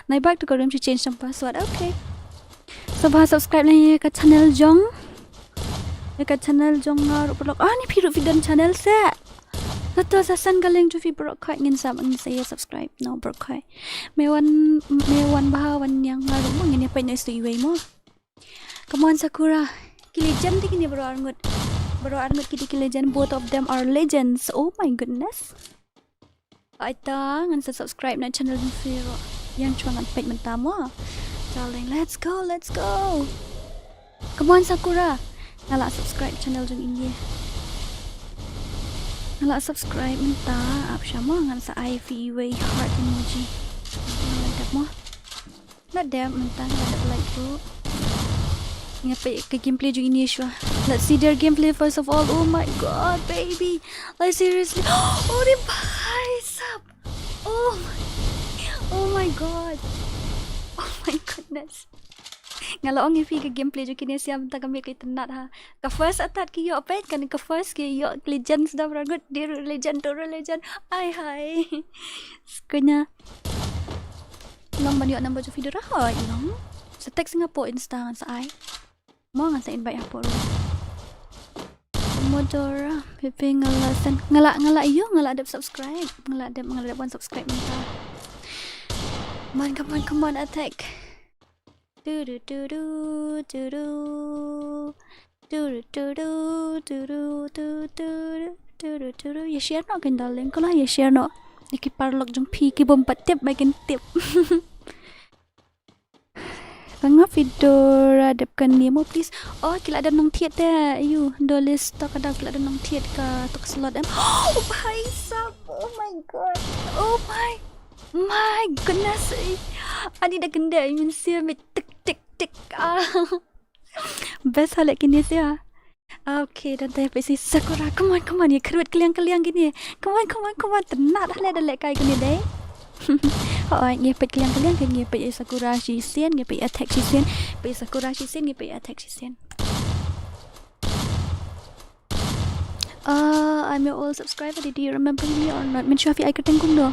Nai bak to ka room to change some password. Okay. Sngewbha subscribe lang ïa ka channel jong. Ïa ka channel jong nga ruh paralok. Ah, ni phi ruh phi don channel seh. Hato sa send ka link to phi baroh khoit, ngin sa, ngin sa ïa subscribe noh baroh khoit. Me wan, me wan bha wan ïa nga ruh mo, ngin ïa peit noh ïa stu iwei mo. Come on, Sakura. Ki legend de kine baroh arngut. Baroh arngut ki de ki legend. Both of them are legends. Oh my goodness. Ai ta ngan sa subscribe na channel jong phi ruh. Ïa shuwa ngan peit mynta mo. Darling, let's go, let's go. Come on Sakura. Nga la subscribe channel jong i. Nga la subscribe mynta, ap sha mo, ngan sa ai phi iwei heart emoji. Nga la dep mo. Nga la dep mynta, nga la dep like ruh. Nga peit ka gameplay jong i shuwa. Let's see their gameplay first of all. Oh my god, baby. Like seriously. Oh, ri bhai sab. Oh my, oh my god. Oh my goodness. Nga la ong ïa phi ka gameplay jong kine sia mynta ka miet ka itynnad ha. Ka first attack ki ïoh peit, kane ka first ki ïoh legend sdang rangut, dei ruh legend, dei ruh legend. Ai hai. Skanya. Long ban ïoh number jong phi Dora, hoi long. Sa text Singapore Insta ngan sa ai. Mo ngan sa invite hapoh room. Mo Dora, phi phi nga la send, nga la, nga la ïoh, nga la dep subscribe, nga la dep, nga la dep wan subscribe mynta. Come on, come on, come on, attack. Turu turu turu. Turu turu turu tu turu turu turu. Ïa share noh kein darling, ko la ïa share noh. Ïa ki paralok jong phi ki bym pat tip ba kin tip. Ka nga phi Dora dep kane mo please. Oh, ki la dep nang thied te. Ayu, Dolis to ka dap ki la dep nang thied ka to ka slot em. Oh, bhai sab. Oh my god. Oh my. My goodness. Ani da kende mynsiem tik tik tik. Ah. Best ha leh kine sia. Okay, don te peit si Sakura. Come on, come on. Ïa kyrwit kylliang kylliang kine. Come on, come on, come on. Tynnad ha leh da lehkai kine dei. Hooid, ngi peit kylliang kylliang kine, ngi peit ïa Sakura shisien, ngi peit attack shisien. Peit Sakura shisien, ngi peit attack shisien. Uh, I'm your old subscriber. Did you remember me or not? Mynshuwa phi ai kyrteng kumno?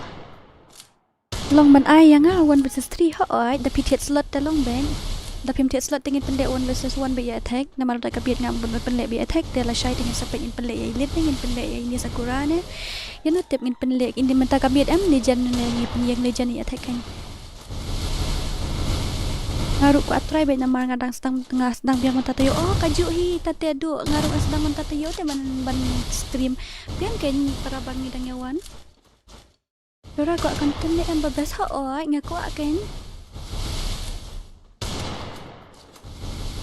Long ban ai ïa nga one versus three, hooid, da phi thied slot te long beit. Da phim thied slot te ngin pynleh one versus one beit ïa attack. Namar da ka bieit ngam pynleh beit ïa attack, te lashai te ngin sa peit ngin pynleh ïa elite ne ngin pynleh ïa ine Sakura ne. Ïa no tip ngin pynleh ine mynta ka bieit em legend ne ngin pynïeng legend ïa attack kan. Nga ruh kwah try beit namar nga dang sdang, nga sdang biang mynta taïew. Oh, kajuh hi ta te duh, nga ruh nga sdang mynta taïew te ban, ban stream. Biang kan tara ba ngi dang ïa wan. Dora kwah content ne em ba best, hooid nga kwah kan.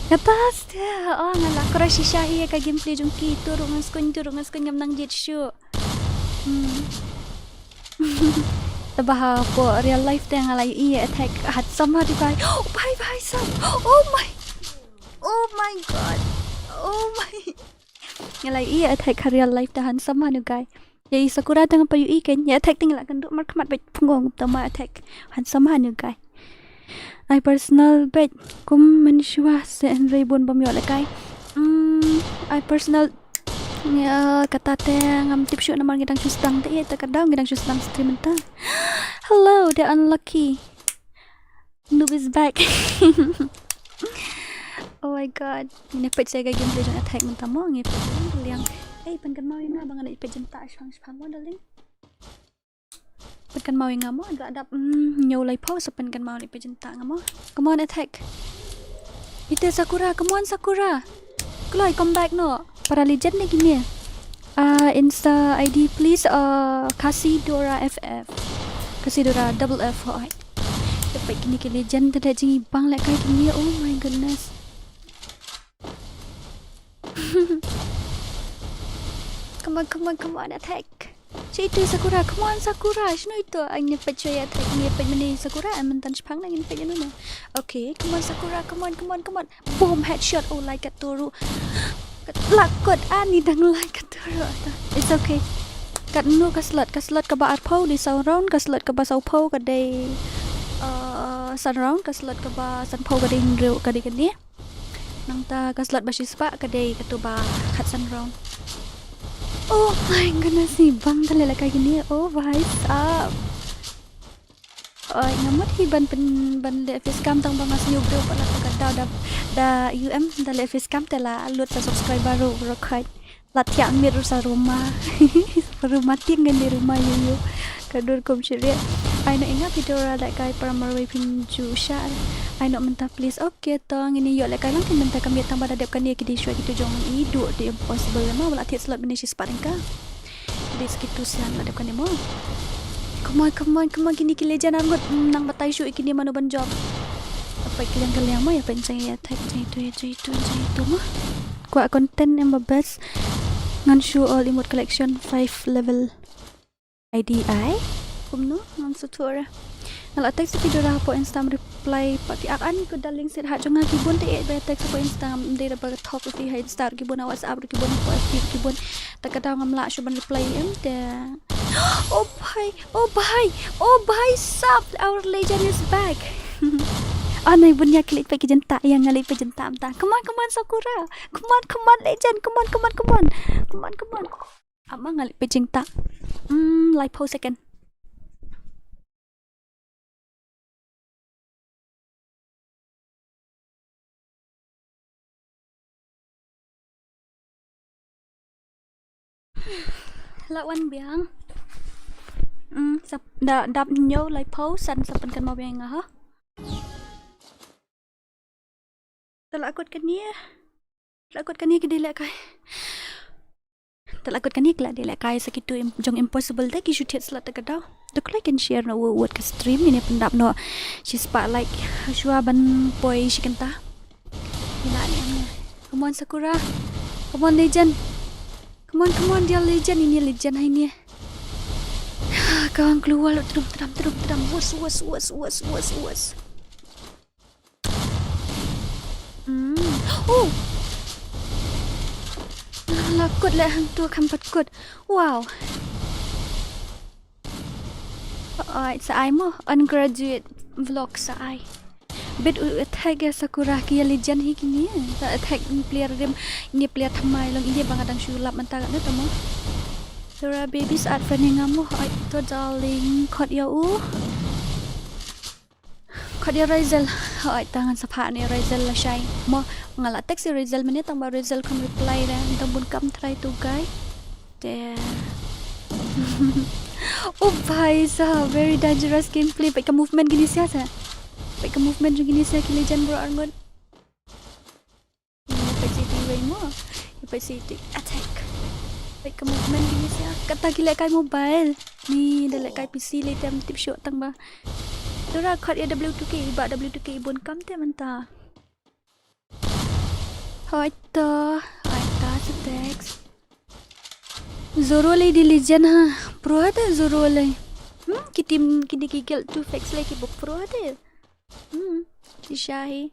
Kata stia, oh nga la crush shisha hi ïa ka gameplay jong ki, tu ruh ngan skun, tu ruh ngan skun ngam nang jied shuh. Hmm. Te ba hapoh real life te nga la ïohi ïa attack handsome ha ri bhai. Oh bhai bhai sab. Oh my. Oh my god. Oh my. Nga la ïohi ïa attack ha real life te handsome ha nu guy. Ïa i Sakura te ngam pat ïohi kan, ïa attack te ngi la kynduh markhmat beit pynngong te ma attack. Handsome ha nu guy. Ai personal beit kum mynshuwa se hynrei bun bym ïoh lehkai. Hmm, ai personal ïa kata te ngam tip shuh namar ngi dang shu sdang te ïa te ka daw ngi dang shu sdang stream mynta. Hello, the unlucky. Noob is back. Oh my god. Ngin ïa peit sa ka gameplay jong attack mynta mo, ngin ïa peit kylliang kylliang. Ei, pynkynmaw ïa nga ba ngan ïa peit jingtah shipang shipang mo darling. Pynkynmaw ïa nga mo, da dap, mm, hynñiew laiphew sa pynkynmaw ïa peit jingtah nga mo. Come on attack. Ite Sakura, come on Sakura. Kloi, come back noh. Para legend ne kine. Ah, Insta I D please, ah, Khasi Dora F F. Khasi Dora double F, hooid. Te peit kine ki legend te da jingibang lehkai kine. Oh my goodness. Come on, come on, come on, attack. Shi ito Sakura, come on Sakura, shano ito? Ai ngi peit shuwa ïa attack, ngi peit mynne Sakura, ai mynta shipang na ngi peit ïa no no. Okay, come on Sakura, come on, come on, come on. Boom, headshot, oh lai katto ruh. Kat-, la kot ani dang lai katto ruh. It's okay. Katno ka slot, ka slot kaba arphew dei saw round, ka slot kaba sawphew ka dei, uh, san round, ka slot kaba sanphew ka dei hynriew, ka dei kane. Nangta ka slot ba shispah ka dei kato ba khatsan round. Oh my goodness, ibang da leh lehkai kine. Oh bhai sab. Oi, nga mut hi ban pyn, ban leh facecam tang ba nga sngew briew palat ka daw da, da U M da leh facecam te la lut sa subscriber ruh ruh khait. La thiah miet ruh sa Ruma. Ruma tieng ngan dei Ruma ïu ïu. Ka dur kum shrieh. Ai noh ïa nga phi Dora lehkai para marwei phin ju shah. Ai noh mynta please. Okay to ngin ïoh lehkai lang ki mynta ka miet tang ba da dep kane ki dei shuwa kitu jong i duh dei impossible ma ba la thied slot mynne shispah tyngka. Dei sa kitu sien la dep kane mo. Come on, come on, come on, kine ki legend arngut. Hmm, nang batai shuh ïa kine mano ban jop. Apa ki liang ka liang mo, ïa pynjai ïa attack, jai tu, ïa jai tu, jai tu mo. Kwah content em ba best. Ngan shu all emote collection five level. I D I. Kumno, ngan shu thura. Nga la text ïa phi Dora hapoh Insta, reply pat phi. Ak ani ko darling, sit ha jong nga ki bun te, eh, ba text hapoh Insta, ngam dei da ba thok ïa phi ha Insta ki bun, ha WhatsApp ki bun, hapoh F B ki bun. Ta ka daw ngam lah shuh ban reply em te. Oh bhai, oh bhai, oh bhai sab, our legend is back. Ah, nai bun ïa ki leit peit ki jingtah, ïa nga leit peit jingtah mynta. Come on, come on, Sakura. Come on, come on, legend. Come on, come on, come on. Come on, come on. Ama nga leit peit jingtah. Hmm, laiphew second. La wan biang. Hmm, sap da dap ñiew laiphew san, sa pynkynmaw biang nga ha. Te la kut kane. La kut kane ki dei lehkai. Te la kut kane ki la dei lehkai sa kitu im-, jong impossible te ki shu thied slot te ka daw. Te kloi kin share noh wut wut ka stream, ngin ïa pyndap noh shi spah like shuwa ban poi shi kynta. Ila ni am. Come on, Sakura. Come on, legend. Come on, come on, dear legend. Ini legend hai ni. Ka wan keluar lu, trum tram trum tram. Wus wus wus wus wus wus. Hmm. Oh. La kut leh hangtu, kam pat kut. Wow. Oi, sa ai mo, ungraduate vlog sa ai. Bit u attack ïa Sakura, ki ïa legend hi kine. Sa attack player rim, ini player thymmai long, ini ba nga dang shu lap mynta katne te mo. Dora baby, sa add friend ïa nga mo. Oi to darling, khot ïa u. Khot ïa Razel. Hooid, te ngan sa phah ne Razel lashai. Mo, nga la text ïa Razel mynne, tang ba Razel kam reply re. Tang bun kam try to guy. Te. Oh bhai sahab, very dangerous gameplay. Peit ka movement kine sia sa. Peit ka movement jong kine sia ki legend bro arngut. Ïa peit siti wei mo. Ïa peit siti attack. Peit ka movement kine sia. Kata ki lehkai mobile. Ni da lehkai P C lei te ym tip shuh tang ba. Dora khot ïa W two K, ba W two K bun kam te mynta. Hooid to, hooid to, sa text. Zoro lei dei legend ha. Pro ha te Zoro lei. Hmm, ki team kine ki guild two facts lei ki ba pro ha te. Hmm, shisha hi.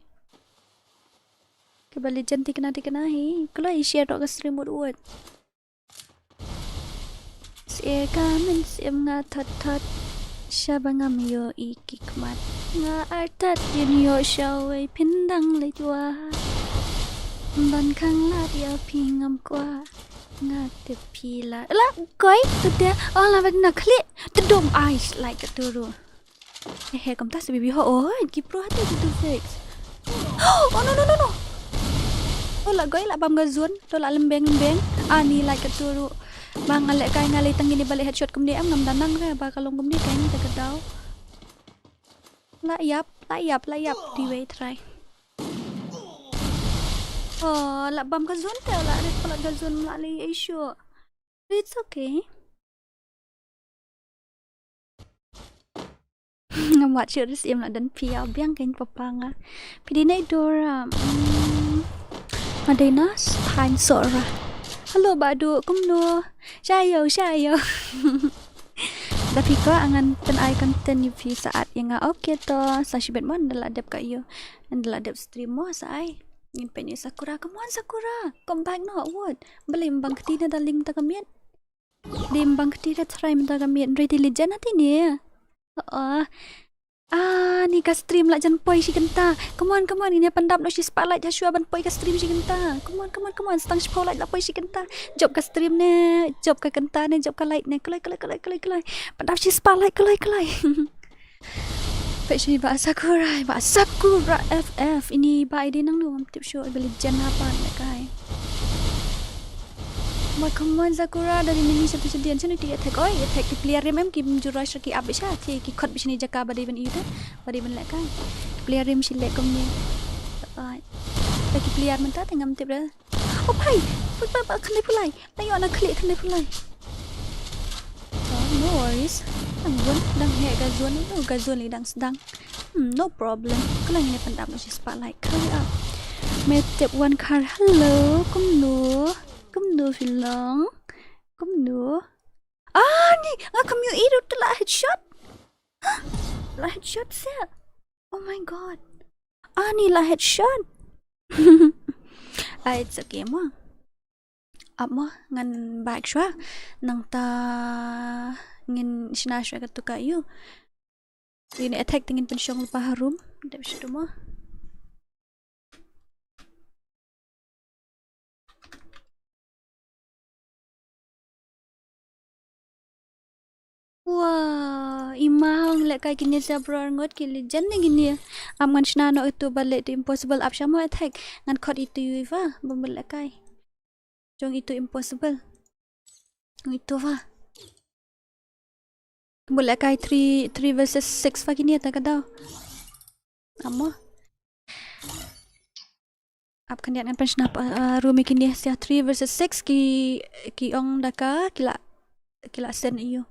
Kiba legend thikna thikna hi. Kloi share noh ka stream wut wut. Shisha ka mynsiem nga thot thot. Sha ba ngam ïohi ki khmat. Nga artat ïa ïoh shawei phin dang leit wad. Ban khanglad ïa phi ngam kwah. Nga tip phi la. La koi tu te. Oh la ban na khlieh. Te dom ais like tu ru. He he, kumta sa baby ho. Oh, ki pro ha te ki two facts. Oh no no no no. Oh la goi, la bam ka zone. To la lembeng lembeng. Ani like ka tu ru. Ba nga lehkai nga lei tang kine ba leh headshot kumne em, ngam da nang re ba ka long kumne, ka ni da ka daw. La ïap, la ïap, la ïap. Di wei try. Oh, la bam ka zone te, la rit palat ka zone, la lei ei shuh. It's okay. Ngam wad shuh re, siem la don phi ïa biang kein papa nga. Phi dei na i Dora. Hmm. Nga dei na thaiñ Sohra. Hello Bah Duh, kumno? Shaïo, shaïo. Da phi kwah ngan pyn-ai content ïa phi, sa add ïa nga. Okay to, sa shibit mo, nda la dep ka ïa. Nda la dep stream mo sa ai. Ngin pyn-ai Sakura, come on Sakura. Come back noh, what? Balei ym bang kti na darling mynta ka miet. Dei ym bang kti da try mynta ka miet, hynrei dei legend ha te ne. Oh. Ah, ni ka stream la jan poi shi kynta. Come on, come on, ngin ïa pyndap noh shi spah like ha shuwa ban poi ka stream shi kynta. Come on, come on, come on, sa tang shiphew like la poi shi kynta. Jop ka stream ne, jop ka kynta ne, jop ka like ne. Kloi, kloi, kloi, kloi, kloi. Pyndap shi spah like, kloi, kloi. Peit shuh i Bah Sakura, i Bah Sakura F F. Ini i Bah i dei nangno ngam tip shuh, i ba legend ha pat lehkai. Come on, come on Sakura, da dei mini sha tu sha dian, shano ti attack. Oi, attack ki player rim em, kim ju rush ki ap beit sha, te ki khot beit shane jaka ba dei ban ïa te, ba dei ban lehkai. Ki player rim shi leh kumne. Ai. Da ki player mynta te ngam tip re. Oh bhai, bhai, bhai, bhai, khyndai phew lai. La ïoh na khlieh khyndai phew lai. Oh, no worries. Dang bun, dang heh ka zone, oh, ka zone lei dang sdang. Hmm, no problem. Kala ngin ïa pyndap noh shispah like. Hurry up. Me tip wan khar. Hello, kumno? Kumno phi long? Kumno? Ah, ni, nga kam ïohi ruh te la headshot. La headshot seh. Oh my god. Ah, ni la headshot. Ah, it's okay mo. Ap mo, ngan back shuwa. Nangta ngin shna shuwa katu ka ïu. Ïu ne attack te ngin pynshong lypa ha room. Dep shuwa mo. Wah, i ma hong lehkai kine sa bro arngut ki legend ne kine. Ap ngan shna noh itu ba leh itu impossible, ap sha mo attack. Ngan khot itu ïu va, ba mut lehkai. Jong itu impossible. Jong itu va. Mut lehkai three, three versus six va kine ta ka daw. Amo. Ap khyndiat ngan pynshna pa, uh, room ïa kine sa three versus six ki, ki ong da ka, ki la, ki la send ïu.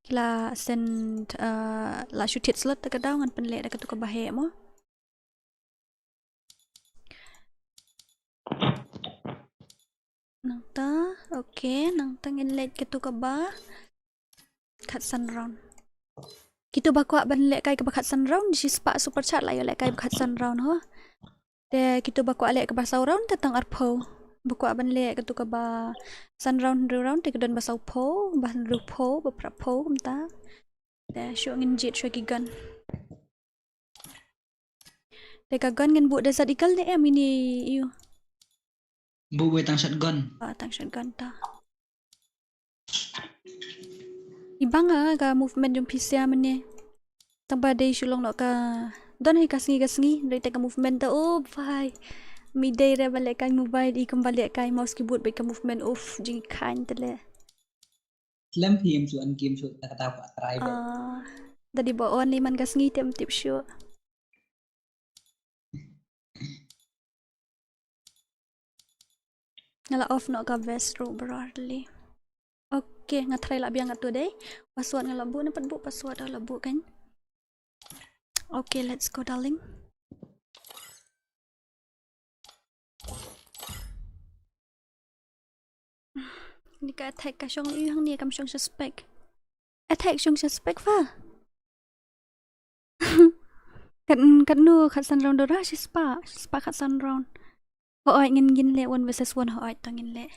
Ki la send, uh, la shu thied slot da ka daw ngan pynleh da katu kaba heh mo. Nangta, okay, nangta ngin leh katu kaba khatsan round. Kitu ba kwah ban lehkai kaba khatsan round, shispah super chat la ïoh lehkai ba khatsan round ho. Te kitu ba kwah leh kaba saw round te tang arphew. Ba kwah ban leh katu kaba san round, hynriew round te ka don ba sawphew, ba hynriewphew, ba phraphew kumta. Te shuh ngin jied shuh ki gun. Te ka gun ngin buh da Desert Eagle ne em ini ïu. Buh buh tang shotgun. Ah, tang shotgun ta. I bang ah ka movement jong phi sia mane. Tang ba dei shu long noh ka don hi ka sngi ka sngi, dei te ka movement ta, oh bhai. Mi dei re ba lehkai mobile i kam ba lehkai mouse keyboard ba ka movement, uff, jingkhain te le. Slem phim shu an game shu ta kata ba try ba. Ah, da dei ba on ni man ka sngi te ym tip shuh. Nga la off noh ka vest ruh barli. Okay, nga try lah biang atu dei. Password nga la buh, na pat buh password la buh kan. Okay, let's go darling. Ni ka attack ka shong ïu hangne kam shong suspect. Attack shong suspect fa. Kat, katno khatsan round dora, shispah, shispah khatsan round. Hooid ngin, ngin leh one versus one, hooid to ngin leh.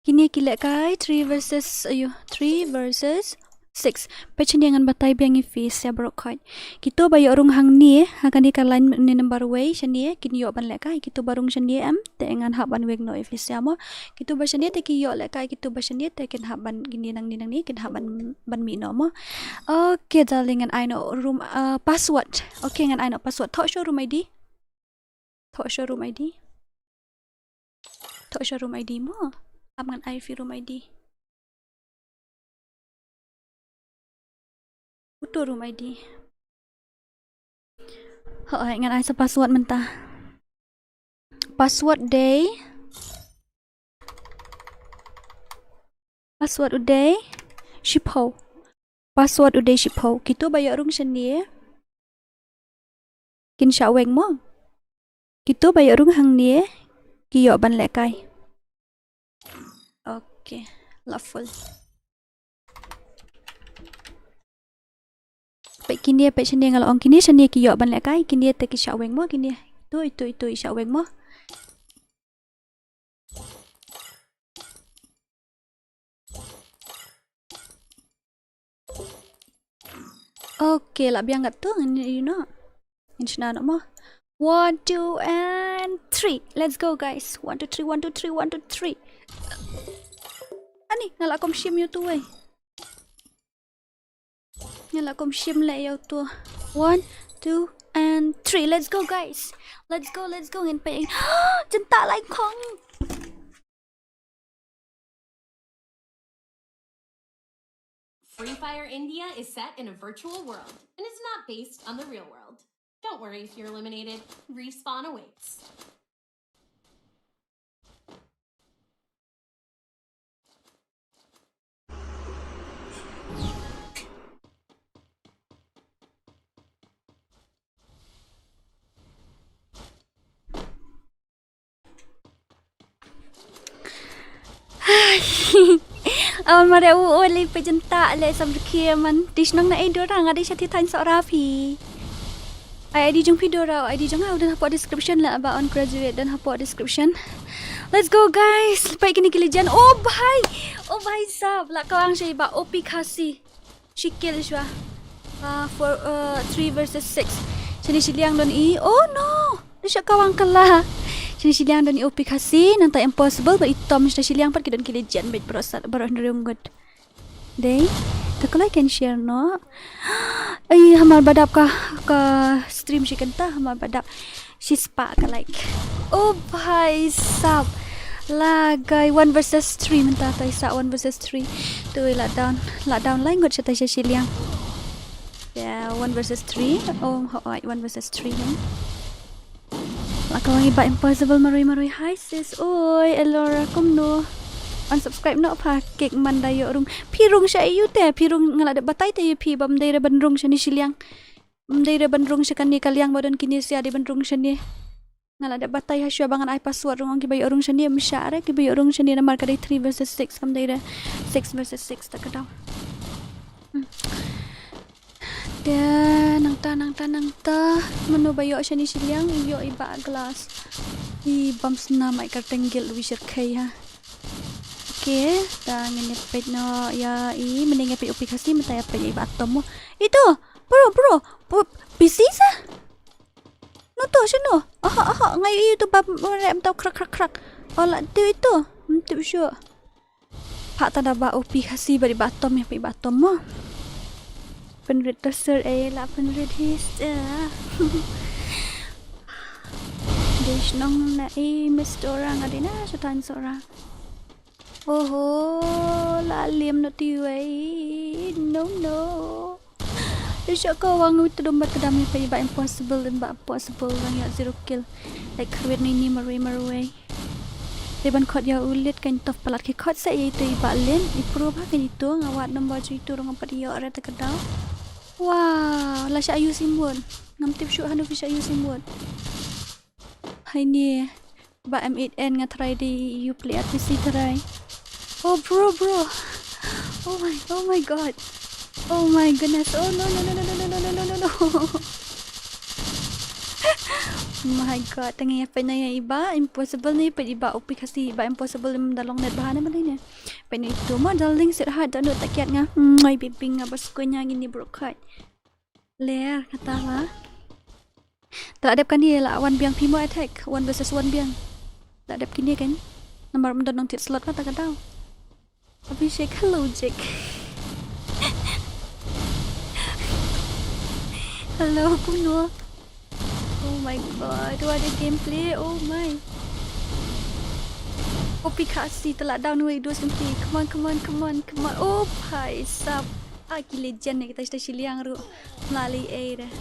Kine ki lehkai three versus, ayo, three versus six. Peit shane ngan batai biang ïa phi sia baroh khoit. Kito ba ïoh rung hangne, ha kane ka line ne number wei shane kin ïoh ban lehkai. Kito ba rung shane em, te ngan hap ban weng noh ïa phi sia mo. Kito ba shane te ki ïoh lehkai, kito ba shane te kin hap ban, kine nangne nangne kin hap ban, ban mih noh mo. Okay darling, ngan ai noh room, uh, password. Okay, ngan ai noh password. Thoh shuh room I D. Thoh shuh room I D. Thoh shuh room I D mo. Ap ngan ai phi room I D. Uto room I D. Hooid, ngan ai sa password mynta. Password dei. Password u dei shiphew. Password u dei shiphew. Kito ba ïoh rung shane kin shah weng mo. Kito ba ïoh rung hangne ki ïoh ban lehkai. Okay, la full. Peit kine, peit shane nga la ong kine shane ki ïoh ban lehkai, kine te ki shah weng mo kine. Ito, ito, ito i shah weng mo. Okay, lah biang katto ngin, you know. Ngin shna noh mo. One, two, and three. Let's go, guys. One, two, three, one, two, three, one, two, three. Ani, nga la kum shim ïa uto wei. Nga la kum shim leh ïa uto. One, two, and three. Let's go, guys. Let's go, let's go. Ngin peit. Jynta lai khong. Free Fire India is set in a virtual world and is not based on the real world. Don't worry if you're eliminated. Respawn awaits. Awan mare u u le pejenta le sam rkhie man. Tishnong na e Dora nga di shati thain so rafi. Ai I D jong phi Dora, I D jong nga u don hapoh description la ba on graduate don hapoh description. Let's go guys. Pai kini ki legend. Oh bhai. Oh bhai sab la kawang shai ba O P Khasi. Shi kill shwa. Uh, for uh, three versus six. Shani shiliang don i. Oh no. Ni sha kawang kala. Shani shiliang don i O P Khasi nanta impossible ba i tom shani shiliang pat ki don ki legend bit bro sat bro hynriung good. Dei. Ka kalai kan share no. Ai hamar badap ka ka stream shi kanta hamar badap. Shi spah ka like. Oh bhai sab. Lagai one versus three mynta ta isa one versus three. Tu la down la down lai ngut shata sha shiliang. Ya one versus three. Oh ho ai one versus three hin. La kawang i ba impossible marui marui. Hi sis. Oi Elora kumno. Unsubscribe no pha kek man da yo rung. Phi rung sha yu te phi rung nga la dep batai te yu phi bam dei re ban rung shani shiliang. Bam dei re ban rung sha kani ka liang ba don kini sia dei ban rung shani. Nga la dep batai ha shwa ba ngan ai password rung ong ki ba yo rung shani em sha re ki ba yo rung shani namar ka dei three versus six kam dei re six versus six ta ka daw. Hmm. Te nangta nangta nangta mano ba yo shani shiliang yo i ba glass. I bam sna mai ka tenggil wi shirkhei ha. Okay, ta ngin ïa peit no ïa i mending ïa peit O P Khasi mynta ïa peit ïa i ba atom mo. Ito, bro, bro, bro, P C sa? No to shano? Aha, aha, ngai ïa i to ba mrem tau krak krak krak. Ola tu ito. Mtu shu. Pha ta da ba O P Khasi ba di ba atom ïa peit ba atom mo. Penrit ta sir eh la penrit his. Dish nong na i mistora nga di na shatan sora. Oho, la lim no ti wei. No no. Isha ko wang wi tudum ba tudam wi pei ba impossible dan ba impossible wang ya zero kill. Like kharwit ni ni marwei marwei. Te ban khot ya ulit kan tof palat ki khot sa ya itu i ba lim. I pro ba kan itu nga wat number ju itu rong pat yo re ta ka daw. Wow, la sha ayu simwon. Ngam tip shu hanu fi sha ayu simwon. Hai ni ba M eight N nga try di you play at P C try. Oh bro bro. Oh my oh my god. Oh my goodness. Oh no no no no no no no no no no. My god, tangi apa na ya iba impossible ni pa iba O P Khasi iba impossible im dalong net bahana mana ni. Pa ni itu ma darling sweetheart da no takiat nga. Mai bibing nga bas ko nya ngini bro kai. Ler kata ba. Tla dep kani la one biang phi mo attack one versus one biang. Tla dep kini kan. Namar mendon nang tit slot kata kata. Abhishek hello Jack. Hello kumno. Oh my god, what a gameplay. Oh my. O P Khasi tla down way do simply. Come on, come on, come on, come on. Oh bhai sab. Aki legend ni kita kita shiliang ru. Lali eh dah.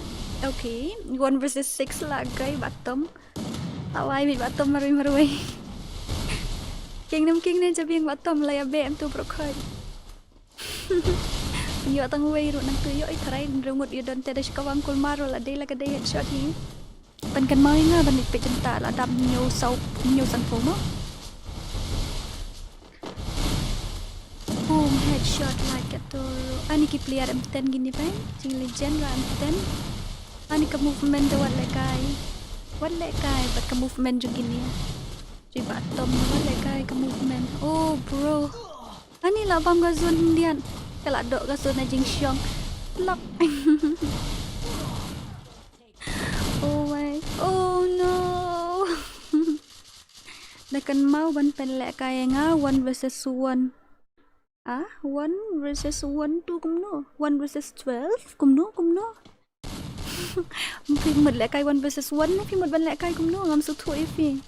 Okay, one versus six la gai bottom. Awai mit bottom marui marui. Kingdom king ne jabiang bottom la ya be em tu brokhoi. Yo tang wei ru nang tu yo i tharai rengut yo don te da shkawang kulmar la dei la ka dei headshot hi. Pan kan mau nga ban dik pejenta la dap nyo sau nyo san pho mo. Boom, headshot like a toro. Ani ki player em ten gini pen. Jing legend ra em ten. Ani ka movement de wat lekai. Wat lekai, but ka movement jong gini. Jui ba tom wat lekai ka movement. Oh, bro. Ani la bam ka zone dian. Ka la dok ka zone na jing shong. Lok. Oh my. Oh no. Da kan mau ban pen leh kai nga one versus one. Ah, one versus one tu kumno? One versus twelve kumno kumno? Phi mut leh kai one versus one, phi mut ban leh kai kumno? Ngam suthu ifi.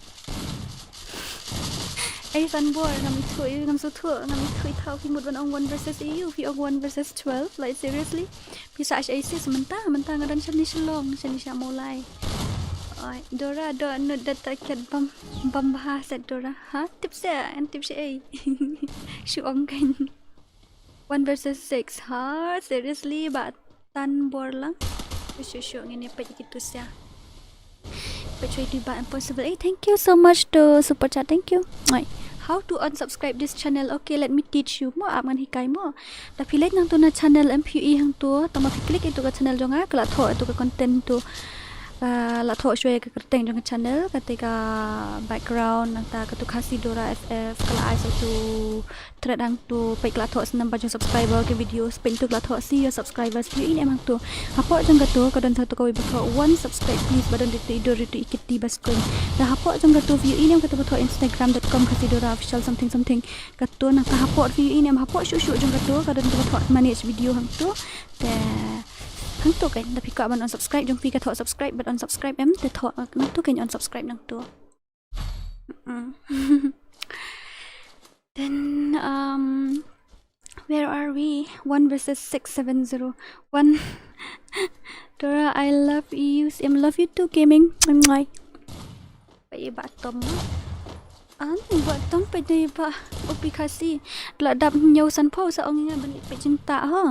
Ei san bor ngam ithu ngam suthu ngam ithu thau phi mut ban ong one versus eu phi ong one versus twelve, like seriously. Pisa ash aisi sementa menta ngadan shani shalong shani shamolai. Oi, Dora do nud data ket bam bam bha set Dora. Ha, tip se an tip se ei. Shu ong kan. One versus six. Ha, seriously ba tan bor lang. Shu shu ngini pet kitu sia. Pet chui di ba impossible. Eh, thank you so much to super chat. Thank you. Oi. How to unsubscribe this channel? Okay, let me teach you. Mo, ap ngan hikai mo. Da phi leit nangto na channel em phi ïohi hangto, tang ba phi click ïa to ka channel jong nga, ka la thoh ïa to ka content to. Ah, la thoh shuwa ïa ka kyrteng jong ka channel, kata ka background, nangta kato Khasi Dora F F, ka la ai sa to thread hangto, peit ka la thoh snem ba jong subscriber, ka video, peit to ka la thoh see your subscribers, phi ïohi ne em hangto. Hapoh jong kato, ka don sa to kawei ba thoh one subscribe please, ba don ri to i dur ri to i kti ba skul. Da hapoh jong kato phi ïohi ne em kato ba thoh instagram dot com Khasi Dora official something something. Kato nangta hapoh phi ïohi ne em hapoh shuh shuh jong kato ka don kato ba thoh manage video hangto. Te hangto kan da phi kwah ban unsubscribe jong phi ka thoh subscribe bad unsubscribe em te thoh nangto kan unsubscribe nangto. Mm. Then um where are we? One versus six seven zero. One. Dora, I love you. Sim love you too, gaming. Mwah. Peit ïa i Bah Tom. Ani Bah Tom peit ïa i Bah Opi Khasi. La dap hynñiew sanphew sa ong nga ban leit peit jingtah ha.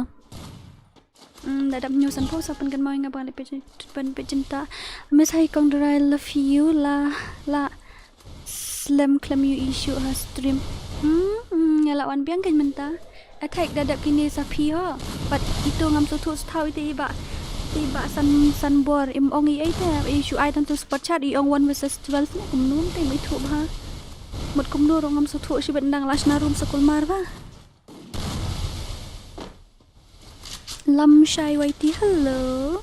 Hmm, la dap hynñiew sanphew sa pynkynmaw ïa nga ban leit peit jing- ban peit jingtah. Miss, hi kong Dora, I love you. La la slem khlem ïohi shuh ha stream. Hmm, hmm, nga la wan biang kan mynta. Attack da dap kine sa phi ho. But ito ngam sngewthuh shuh ite i Bah. I Bah San Sanbor im ong i ei te i shu ai tang tu super chat i ong one versus twelve ne kumno te me thuh bha. Mut kumno ruh ngam sngewthuh shi ban dang la shna room sa kulmar bha. Lam Shai Y T, hello.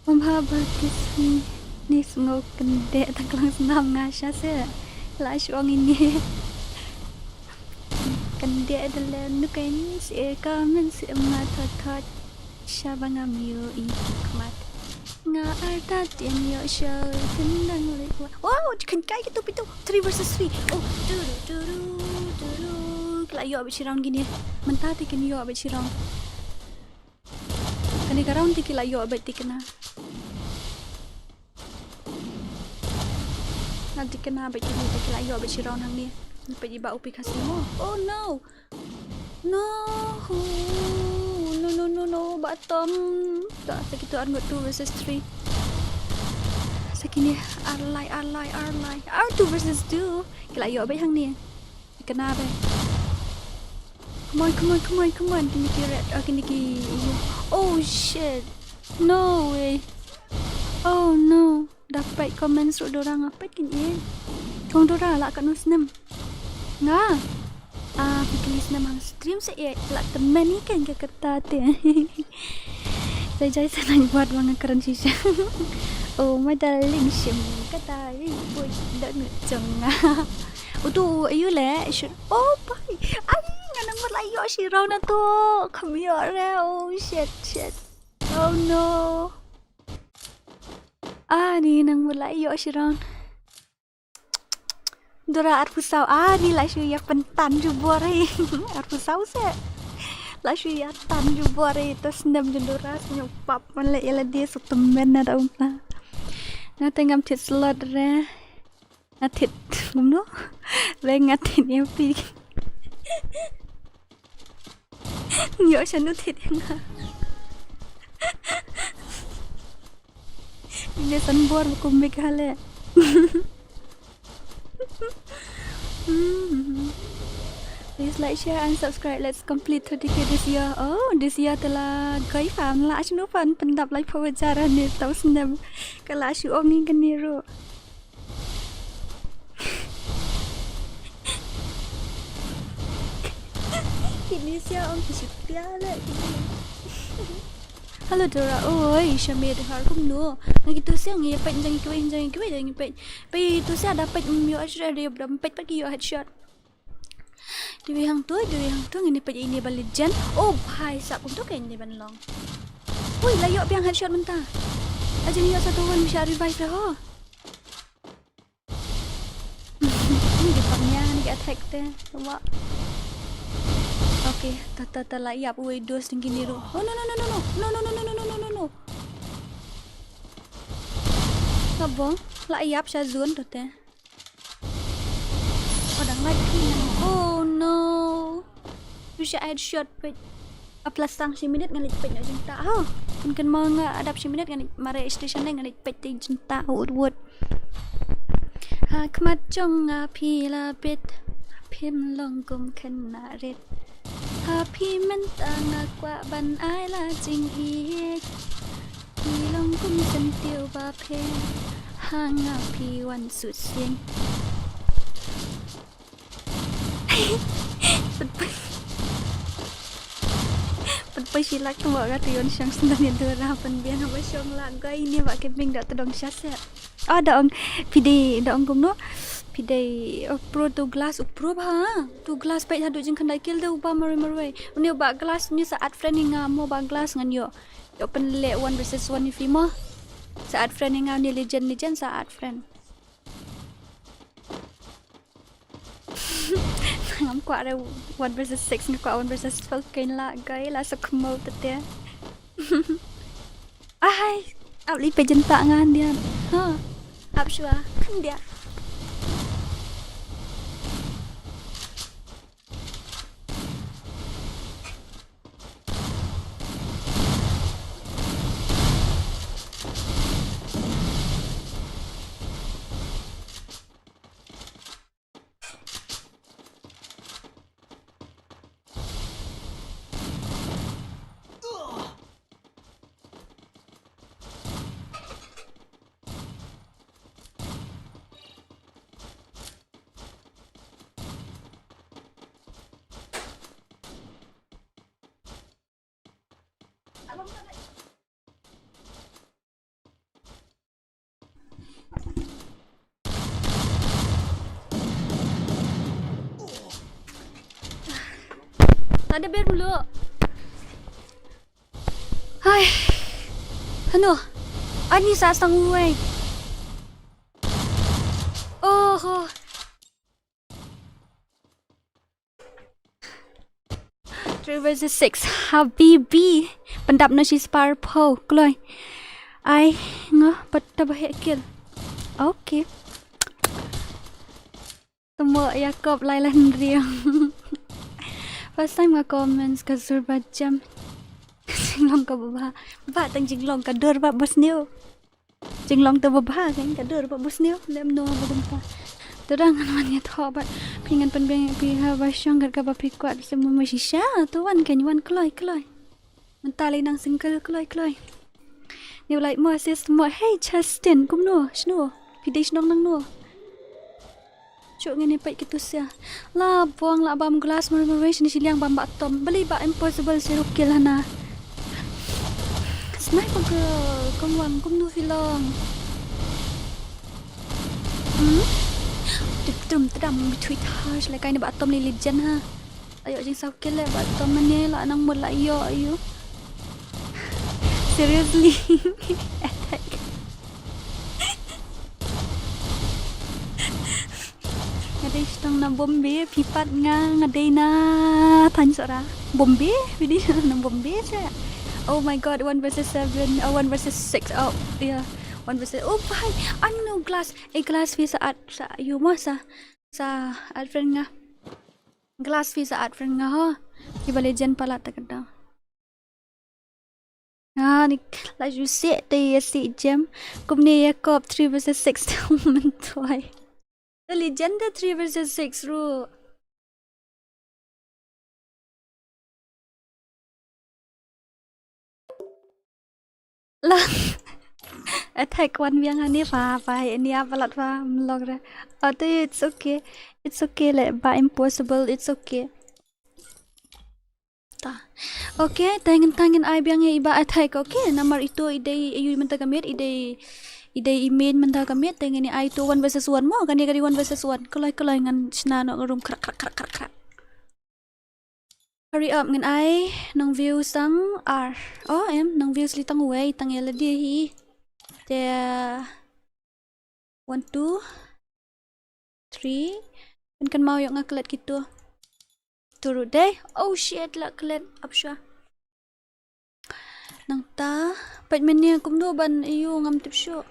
Mom ha ba kiss me. Ni sngew kyndeh tang klang snam nga sha se. La shu ong ini. Kyndeh da le nu ka ni si e ka men si em nga thot thot. Sha ba ngam ïohi ki khmat. Nga artat ïa ïoh sha kyndang lek wa. Wow, kan kai ki tu pitu. Three versus three. Oh, turu turu turu. Ki la ïoh bad shi round kine. Mynta te kin ïoh bad shi round. Kane ka round te ki la ïoh bad te kane. Nga dei kane bad kine te ki la ïoh bad shi round hangne. Bad i Bah Opi Khasi mo. Oh no. No. No no no no Bah Tom. Da sa kito ar ngut two versus three. Sa kine ar lai ar lai ar lai. Ar two versus two. Ki la ïoh bad hangne. Kane bad. Come on, come on, come on, come on. Kine ki red, ah, kine ki. Oh shit. No way. Oh no. Da peit comment ruh Dora nga peit kine. Kong Dora la katno snem. Nga. Ah, phi kylli snem hang stream sa eh la tymmen ïa kane ka kata te. Jai jai sa nang buat ba nga kren shisha. Oh my darling shim kata ri buh da ngut jong nga. Utu ayu le shit. Oh pai. Ai nga nang mut la ïoh shi round na to. Kham ïoh re. Oh shit shit. Oh no. Ah ni nang mut la ïoh shi round. Dora arphew saw, ah ni la shu ïa pyntan jubor hi. Arphew saw se. La shu ïa tan jubor hi, to snem jong Dora sngewpap man la ïa lade sa tymmen na da umta. Nga te ngam thied slot re. Nga thied kumno? Re nga thied ïa phi. Ïoh shano thied ïa nga. Ine san bor ba kum bik hale. Please like, share and subscribe. Let's complete thirty K this year. Oh, this year te la kai fan la ashnu fan pyndap lai phaw hajar ne taw snem. Ka la shu ong ïa kane ruh. Kine sia ong ki shu pia le kine. Hello Dora, oi, Shamir Dehar kumno? Nga kito sia ngi peit jang kiwei jang kiwei jang peit. Peit to sia da peit ym ïoh headshot, da peit pat ki ïoh headshot. Dewei hangto, dewei hangto ngin peit ine ba legend. Oh bhai sab kumto ka ine ban long. Ui, la ïoh biang headshot mynta. Ajin ïoh satu wan sha revive re ho. Ni ki pang ïa ni ki attack te. Wa. Okay, ta ta ta la ïap uwei dos ding kini ruh. Oh no no no no no. No no no no no no no no no. Ka bong la ïap sha zone to te. Oh dang lai phi. Oh no. Tu sha headshot peit. Ap la sang shi minit ngan leit peit noh jingtah. Ha. Kan kan ma nga adap shi minit ngan leit mare station ngan leit peit te jingtah wut wut. Ha khmat jong nga phi la bit. Phim long kum khynnah rit. Ha phi mynta nga kwah ban ai la jingïeit. Phi long kum syntiew ba pher. Ha nga phi wan sut sien. Pat poi, pat poi shi lak tu ba ka tu yon shang sendang ïa dura pynbiang ba shong lak gai ne ba keping da tedong sha se. Ah, da ong phi dei, da ong kumno? Phi dei, oh, pro tu glass, oh, pro ba. Tu glass peit haduh jingkhyndai kill da uba marwei marwei. Une ba glass une sa add friend ïa nga mo ba glass ngan ïoh. Ïoh pynleh one versus one ïa phi mo. Sa add friend ïa nga une legend, legend sa add friend. Ngam kwah re one versus six, nga kwah one versus twelve kein la gai la sa kmo tete. Ai, ap li pe jenta ngan dia. Ha. Ap shwa kan dia. Ada ber mulu. Hai. Hano. Ani sa sang uai. Oh. Three versus six. Habibi. Pyndap na shi spar po kloi. Ai, nga pat ta ba heh kill. Okay. Temo Jacob lai lan riang. First time nga comments ka sur ba jam. Ka jinglong ka ba ba. Ba tang jinglong ka dur ba bus new. Jinglong te ba ba kan ka dur ba bus new. Lem no ba kumta. Te dang ngan wan ïathoh bad phi ngan pynbiang ïa phi ha ba shong kat ka ba phi kwah da shem mo shisha. Tu wan kan wan kloi kloi. Mynta lei nang single kloi kloi. Ni like mo sis mo, hey Justin, kumno shno? Phi dei shnong nangno? Chuk ngin ïa peit kitu sia. La bong la bam glass marwei marwei shini shiliang bam ba tom. Bali ba impossible shu kill hana. Sniper girl, kumwang kumno phi long? Hmm? Tip tum tadam bithui thash la kai ni ba tom ni legend ha. Ayo jing saw kill le ba tom mane la nang mut la ïoh ayo. Seriously. Attack. Nga dei shtang na Bombay, phi pat nga, nga dei na Thansora. Bombay, phi dei na Bombay se. Oh my god, one versus seven, oh, one versus six, oh, yeah. One versus, oh, bhai, ano glass, eh, glass phi sa add, sa, yu mo sa, sa add friend nga. Glass phi sa add friend nga ho. Ki ba legend palat ta ka dang. Ah, ni la ju se te ya si jem. Kumne ya kop three versus six te men tuai. The legend three versus six ru. La. Attack wan biang ani fa fa ni apa lat fa mlog re. Atu it's okay. It's okay le ba impossible. It's okay. Ta. Okay, tangin tangin ai biang i ba attack. Okay, namar itu i dei i yu mynta ka miet, i dei i dei i main mynta ka miet, tangin i ai tu one versus one mo, kane ka dei one versus one. Kloi kloi ngan shna noh ka room krak krak krak krak krak. Hurry up ngan ai nang view sang ar. Oh em nang view sli tang wei tang ya lade hi. Te one two three. Kan kan mau yok nga klet kitu. Turu deh. Oh shit la klet ap shwa. Nangta pait menia kumno ban iu ngam tip shu.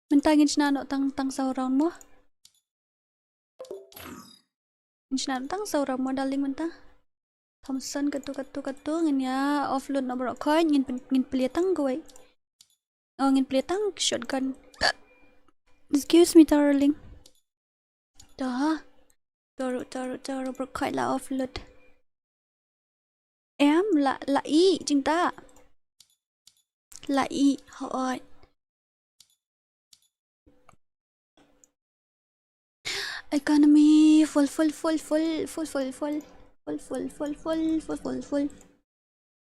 Mynta ngin shna noh tang tang saw round mo. Ngin shna noh tang saw round mo darling mynta. Thompson katu katu katu ngin ya offload noh baroh khoit ngin ngin plie tang kawei. Oh ngin plie tang shotgun. Excuse me, darling. To ha. To ruh, to ruh, to ruh, baroh khoit la offload. Em, la, la i, jingta. La i, hooid. Economy full, full, full, full.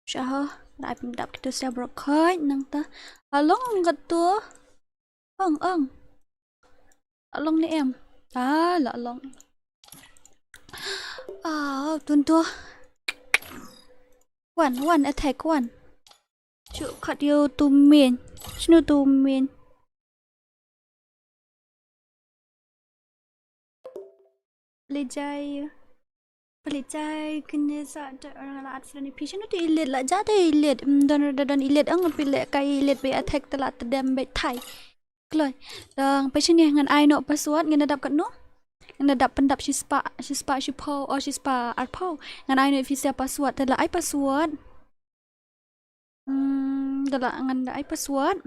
Sha ha, la ai pyndap kito sha baroh khoit nangta. La long kato. Ong, ong. La long ne em? Ah, la long. Ah, tun to. Wan, wan, attack, wan. Shu kat yo tu min. Shinu tu min. Lejai. Palik jai kine sa da la at friend phi shinu te elite la ja te elite. Mm, don da don elite ang phi lehkai elite be attack te la te dem be thai. Kloi. Dang phi shini ngan ai noh password ngan dap katno. Ngan dap pyndap shispah, shispah shiphew, oh shispah arphew. Ngan ai noh phi sa password te la ai password. Hmm, da la ngan da ai password.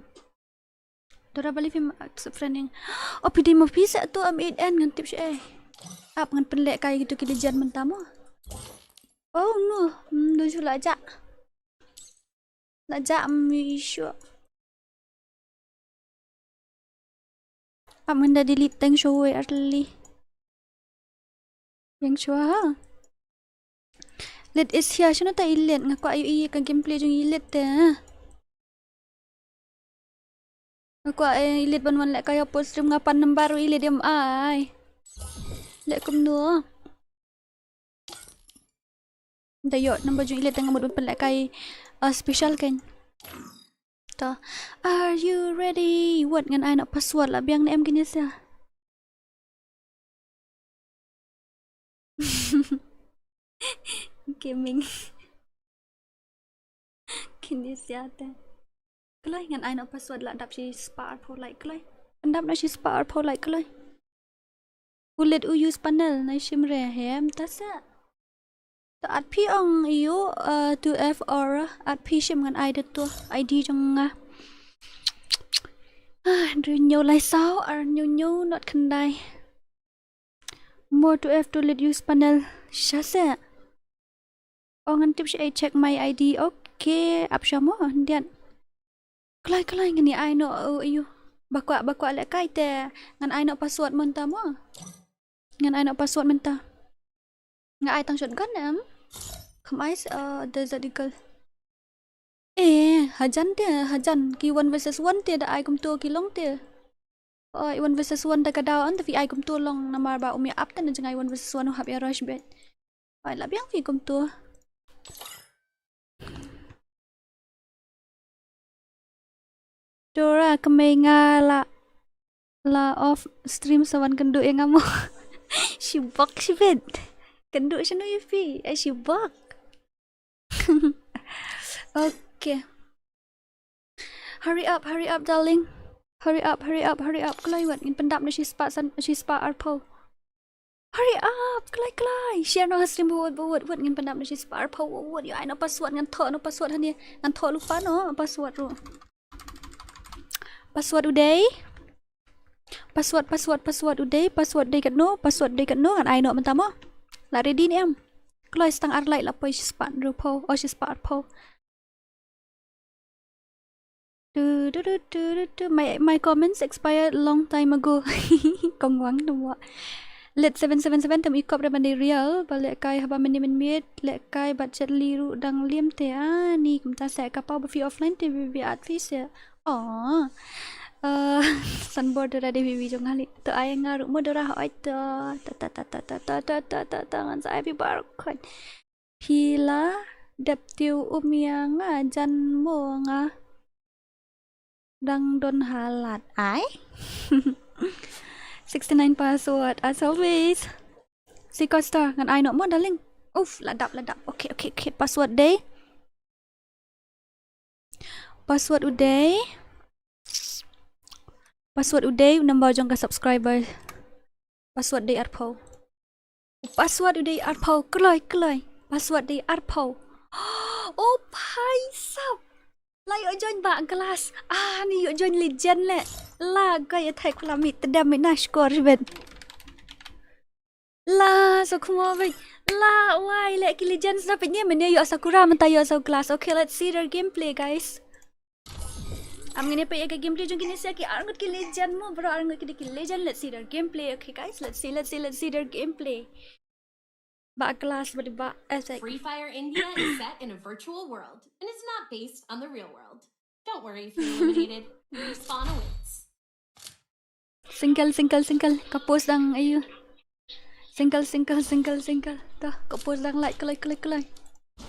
Dora bali phim accept friending. Oh, phi dei ma phi sa tu am eight N ngan tip shi eh. Ap ngan pynlehkai kitu ki legend mynta mo. Oh no, hmm, don shu la ja. La ja mi shu. Ap ngan da delete teng shu wei early. Yang shwa ha. Elite is here, shano ta elite, nga kwah ïohi ka gameplay jong elite te. Nga kwah, eh, elite ban wan lehkai ha post stream nga pan number u elite em ai. Leh kumno. Da ïoh number jong elite te nga mut ban pynlehkai, uh, special kan. To. Are you ready? Wat ngan ai noh password la biang ne em kine sa. Gaming. Kine sa te. Kloi ngan ai noh password la dap shispah arphew like kloi. Dap noh shispah arphew like kloi. Ulet u use panel na shim re hem ta sa. To at phi ong ïu, uh, two F or at phi shim ngan ai da tu I D jong nga. Ah, du ñiew lai saw ar ñiew ñiew not khyndai. More two F to let use panel. Sha se. Oh, ngan tip shi ai check my I D. Okay, ap sha mo, ndiat. Kloi, kloi, ngan ïa ai noh, oh, ayu. Ba kwah, ba kwah lehkai te. Ngan ai noh password mynta mo. Ngan ai noh password mynta. Nga ai tang shotgun em. Kham ai, uh, Desert Eagle. Eh, hajan te, hajan. Ki one versus one te, da ai kumto ki long te. Oh, one versus one da ka daw, ynda phi ai kumto long, namar ba um ïa ap te na jngai one versus one u hap ïa rush beit. Ai, la biang phi kumto. Dora, kmie nga la, la off stream sa wan kynduh ïa nga mo. Shi bok shi bit. Kynduh shano ïa phi? Ai, shi bok. Okay. Hurry up, hurry up, darling. Hurry up, hurry up, hurry up. Kloi wat ngin pyndap na shispah san, shispah arphew. Hurry up, kloi, kloi. Share noh stream bawut, bawut, wut ngin pyndap na shispah arphew, wut, wut. Ïa ai noh password ngan thoh noh password hangne. Ngan thoh lypa noh password ruh. Password u dei. Password, password, password u dei, password dei katno, password dei katno, ngan ai noh mynta mo. La ready ne em? Kloi, sa tang ar like la poi shispah arphew, oh shispah arphew. Du, du, du. My, my comments expired long time ago. Kong Wang, no mo. Let seven seven seven tam ikop re ban dei real, ba lehkai haba mynne mynmiet, lehkai bad chet li ruh dang liam te, ah, ni kumta sa ka paw ba phi offline te bi bi at phi se. Oh. Uh, Sunboard Dora dei bi bi jong nga li. To ai nga ruh mo Dora hoi to. Ta ta ta ta ngan sa ai phi baroh khoit. Phi la dep tiew um ïa nga jan mo nga dang don halat ai. Sixty-nine password as always. Si Costa ngan ai noh mo darling. Uf, la dap, la dap. Okay, okay, okay. Password dei. Password u dei. Password u dei u number jong ka subscriber. Password dei arphew. Password u dei arphew, kloi, kloi. Password dei arphew. Oh, bhai sab. La ïoh join ba class. Ah, ni ïoh join legend le. La, guy attack la mi tedam mi na score bet. La, so kuma bet. La, wai le ki legends na peit ne mene yo Sakura mynta yo so class. Okay, let's see their gameplay, guys. Am ngin peit ïa ka gameplay jong kine sia ki arngut ki legend mo bro, arngut ki, ki legend. Let's see their gameplay. Okay guys, let's see, let's see, let's see their gameplay. Ba class ba ba attack. Free Fire India is set in a virtual world and is not based on the real world. Don't worry if you're eliminated. Respawn awaits. Single, single, single. Ka post dang ayu. Single, single, single, single. Toh, ka post dang like, like, like, like.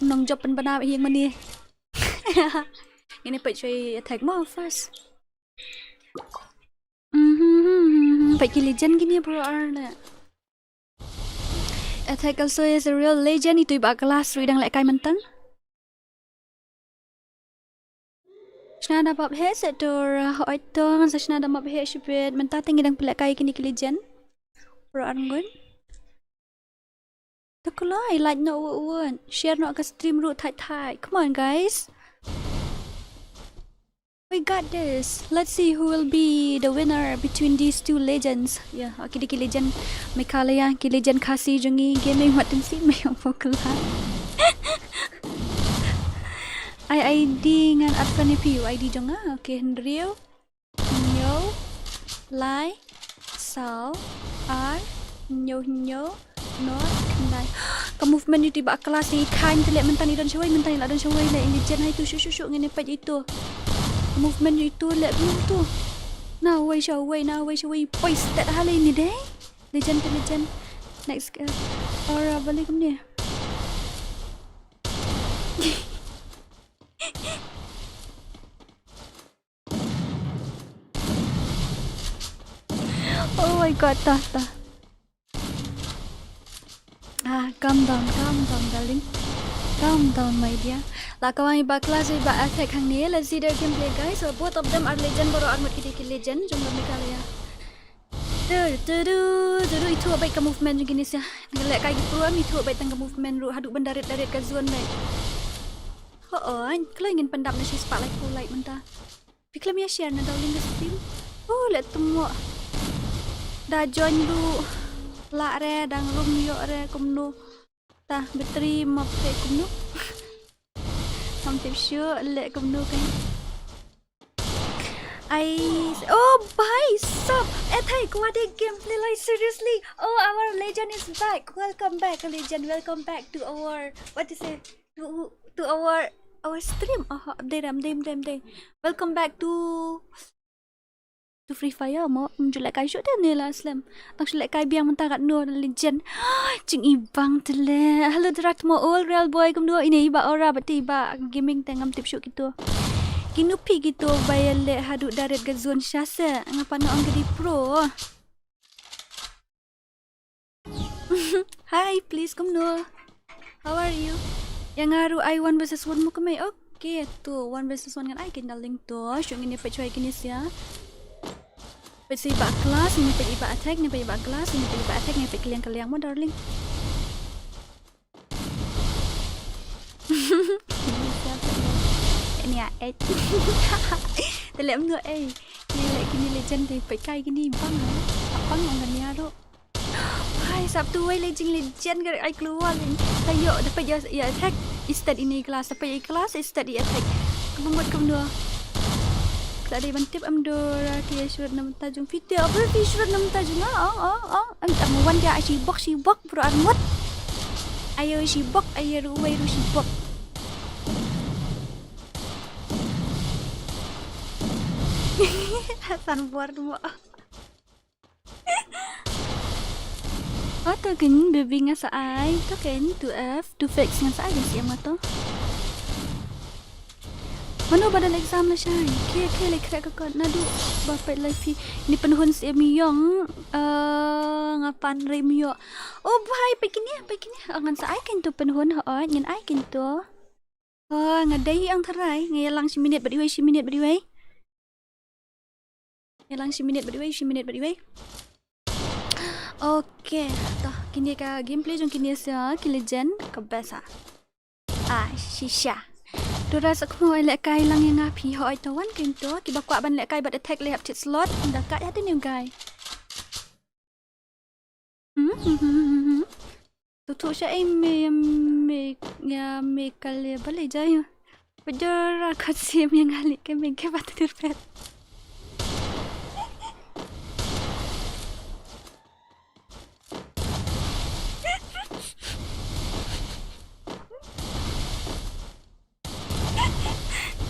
Nong jop pen bana hi mani. Ini peit shuwa attack mo first. Mhm, peit ki legend kine bro ar ne. Attack also is a real legend, itu i ba class ruh i dang lehkai mynta. Shna da bap he se dur, uh, hoi to ngan sa shna da bap he shibit. Mynta te ngi dang pynlehkai kine ki legend. Bro arngut. Te kulai like noh wut wut. Share noh ka stream ruh thait thait. Come on guys. We got this. Let's see who will be the winner between these two legends. Yeah, okay, ki legend Meghalaya, ki legend Khasi jong ngi, gaming wat tin si me yang pokla. Ai ID ngan at fan ïa phi, ID jong nga. Okay, hynriew, hynñiew, lai, saw, ar, hynñiew, hynñiew, nod, khyndai. Ka movement ïa uto i ba class i khain te leh mynta i don shawei, mynta i la don shawei leh i legend hai tu shu shu shu ngin peit ïa uto. Ka movement ïa uto leh kumno uto. Na wei shawei, na wei shawei. Poi stet ha lei ni dei. Legend te legend. Next, uh, or, uh, balik kumne. Oh my god, tah, tah. Ah, calm down, calm down, darling. Calm down, my dear. La ka wan i ba class i ba attack hangne. Let's see their gameplay, guys. So both of them are legend, bro, armut kiti ki legend jong Meghalaya. Tu tu tu tu tu, itu bait ka movement jong kine sia. Ngi leh kai ki pro am itu bait tang ka movement ruh haduh ban darit darit ka zone bait. Ho on, kloi ngin pyndap na shi spotlight ko light mynta. Phi khlem ïa share na da u link ka stream. Oh, leh tymmo. Da join ruh. Lah re, dang rung ïoh re kumno. Ta battery map te kumno. Ngam tip shuh leh kumno kan. Ai, oh bhai sab. Eh thai kwah de gameplay lai seriously. Oh, our legend is back. Welcome back, legend. Welcome back to our, what is it? To to our our stream. Oh, dei dam dei dei dei. Welcome back to to Free Fire mo. Ym ju lehkai shuh te ne la slem. Tang shu lehkai biang mynta katno legend. Jingibang te leh. Hello Drak mo, all real boy kumno, ine i ba Aura bad te i ba gaming te ngam tip shuh kito. Kino phi kito ba ïaleh haduh darit ka zone sha se. Nga pat nga ong ka dei pro. Hi, please kumno. How are you? Ïa nga ruh ai one versus one mo kumai. Okay, to one versus one ngan ai kane link to. Shu ngin ïa peit shuwa kine sia. Peit sa i ba class, ngin ïa peit i ba attack, ngin ïa peit i ba class, ngin ïa peit i ba attack, ngin ïa peit ka liang ka liang mo darling. Ini ya, eh. Te leh mno, eh. Kine leh kine legend te peit kai kine bang. Bang ong kane ruh. Hai, sap tu wei le jing legend ka ai keluar leh. Ta ïoh dapat ïa, ïa attack instead ini class, dapat ïa class instead ïa attack. Ka bang buat kumno. Ka dei ban tip em dor ki ïa shuh na mynta jong phi te. Apa phi shuh na mynta jong nga? Oh, oh, oh. Em, em wan dia shibok, shibok bro armut. Ayo shibok, ayo ruh wei ruh shibok. Hasan buar mo. Oh, to ken baby nga sa ai, to ken two F, two fix nga sa ai, ken siam nga to. Mano ba don exam lashai, khie khie le khreh ka kot, naduh ba peit live phi, ni pynhun siam ïong, eh, nga pan rim ïoh. Oh bhai, peit kine, peit kine, oh, ngan sa ai ken to pynhun, hooid, ngan ai ken to. Oh, nga dei ang tharai, nga ïalang shi minit bad iwei, shi minit bad iwei. Ïalang shi minit bad iwei, shi minit bad iwei. Okay, to kine ka gameplay jong kine sia ki legend ka best ha. Ah, shisha. Dora sa khmo ai lehkai lang ïa nga phi hooid to wan kein to kiba kwah ban lehkai bad attack leh hap cheat slot da ka ïa te new guy. Hmm, hmm, hmm, hmm, hmm. Tu tu sha ei me me ïa me kale bale jai. Bajor khat sim ïa nga lehkai me ke bat dir pet.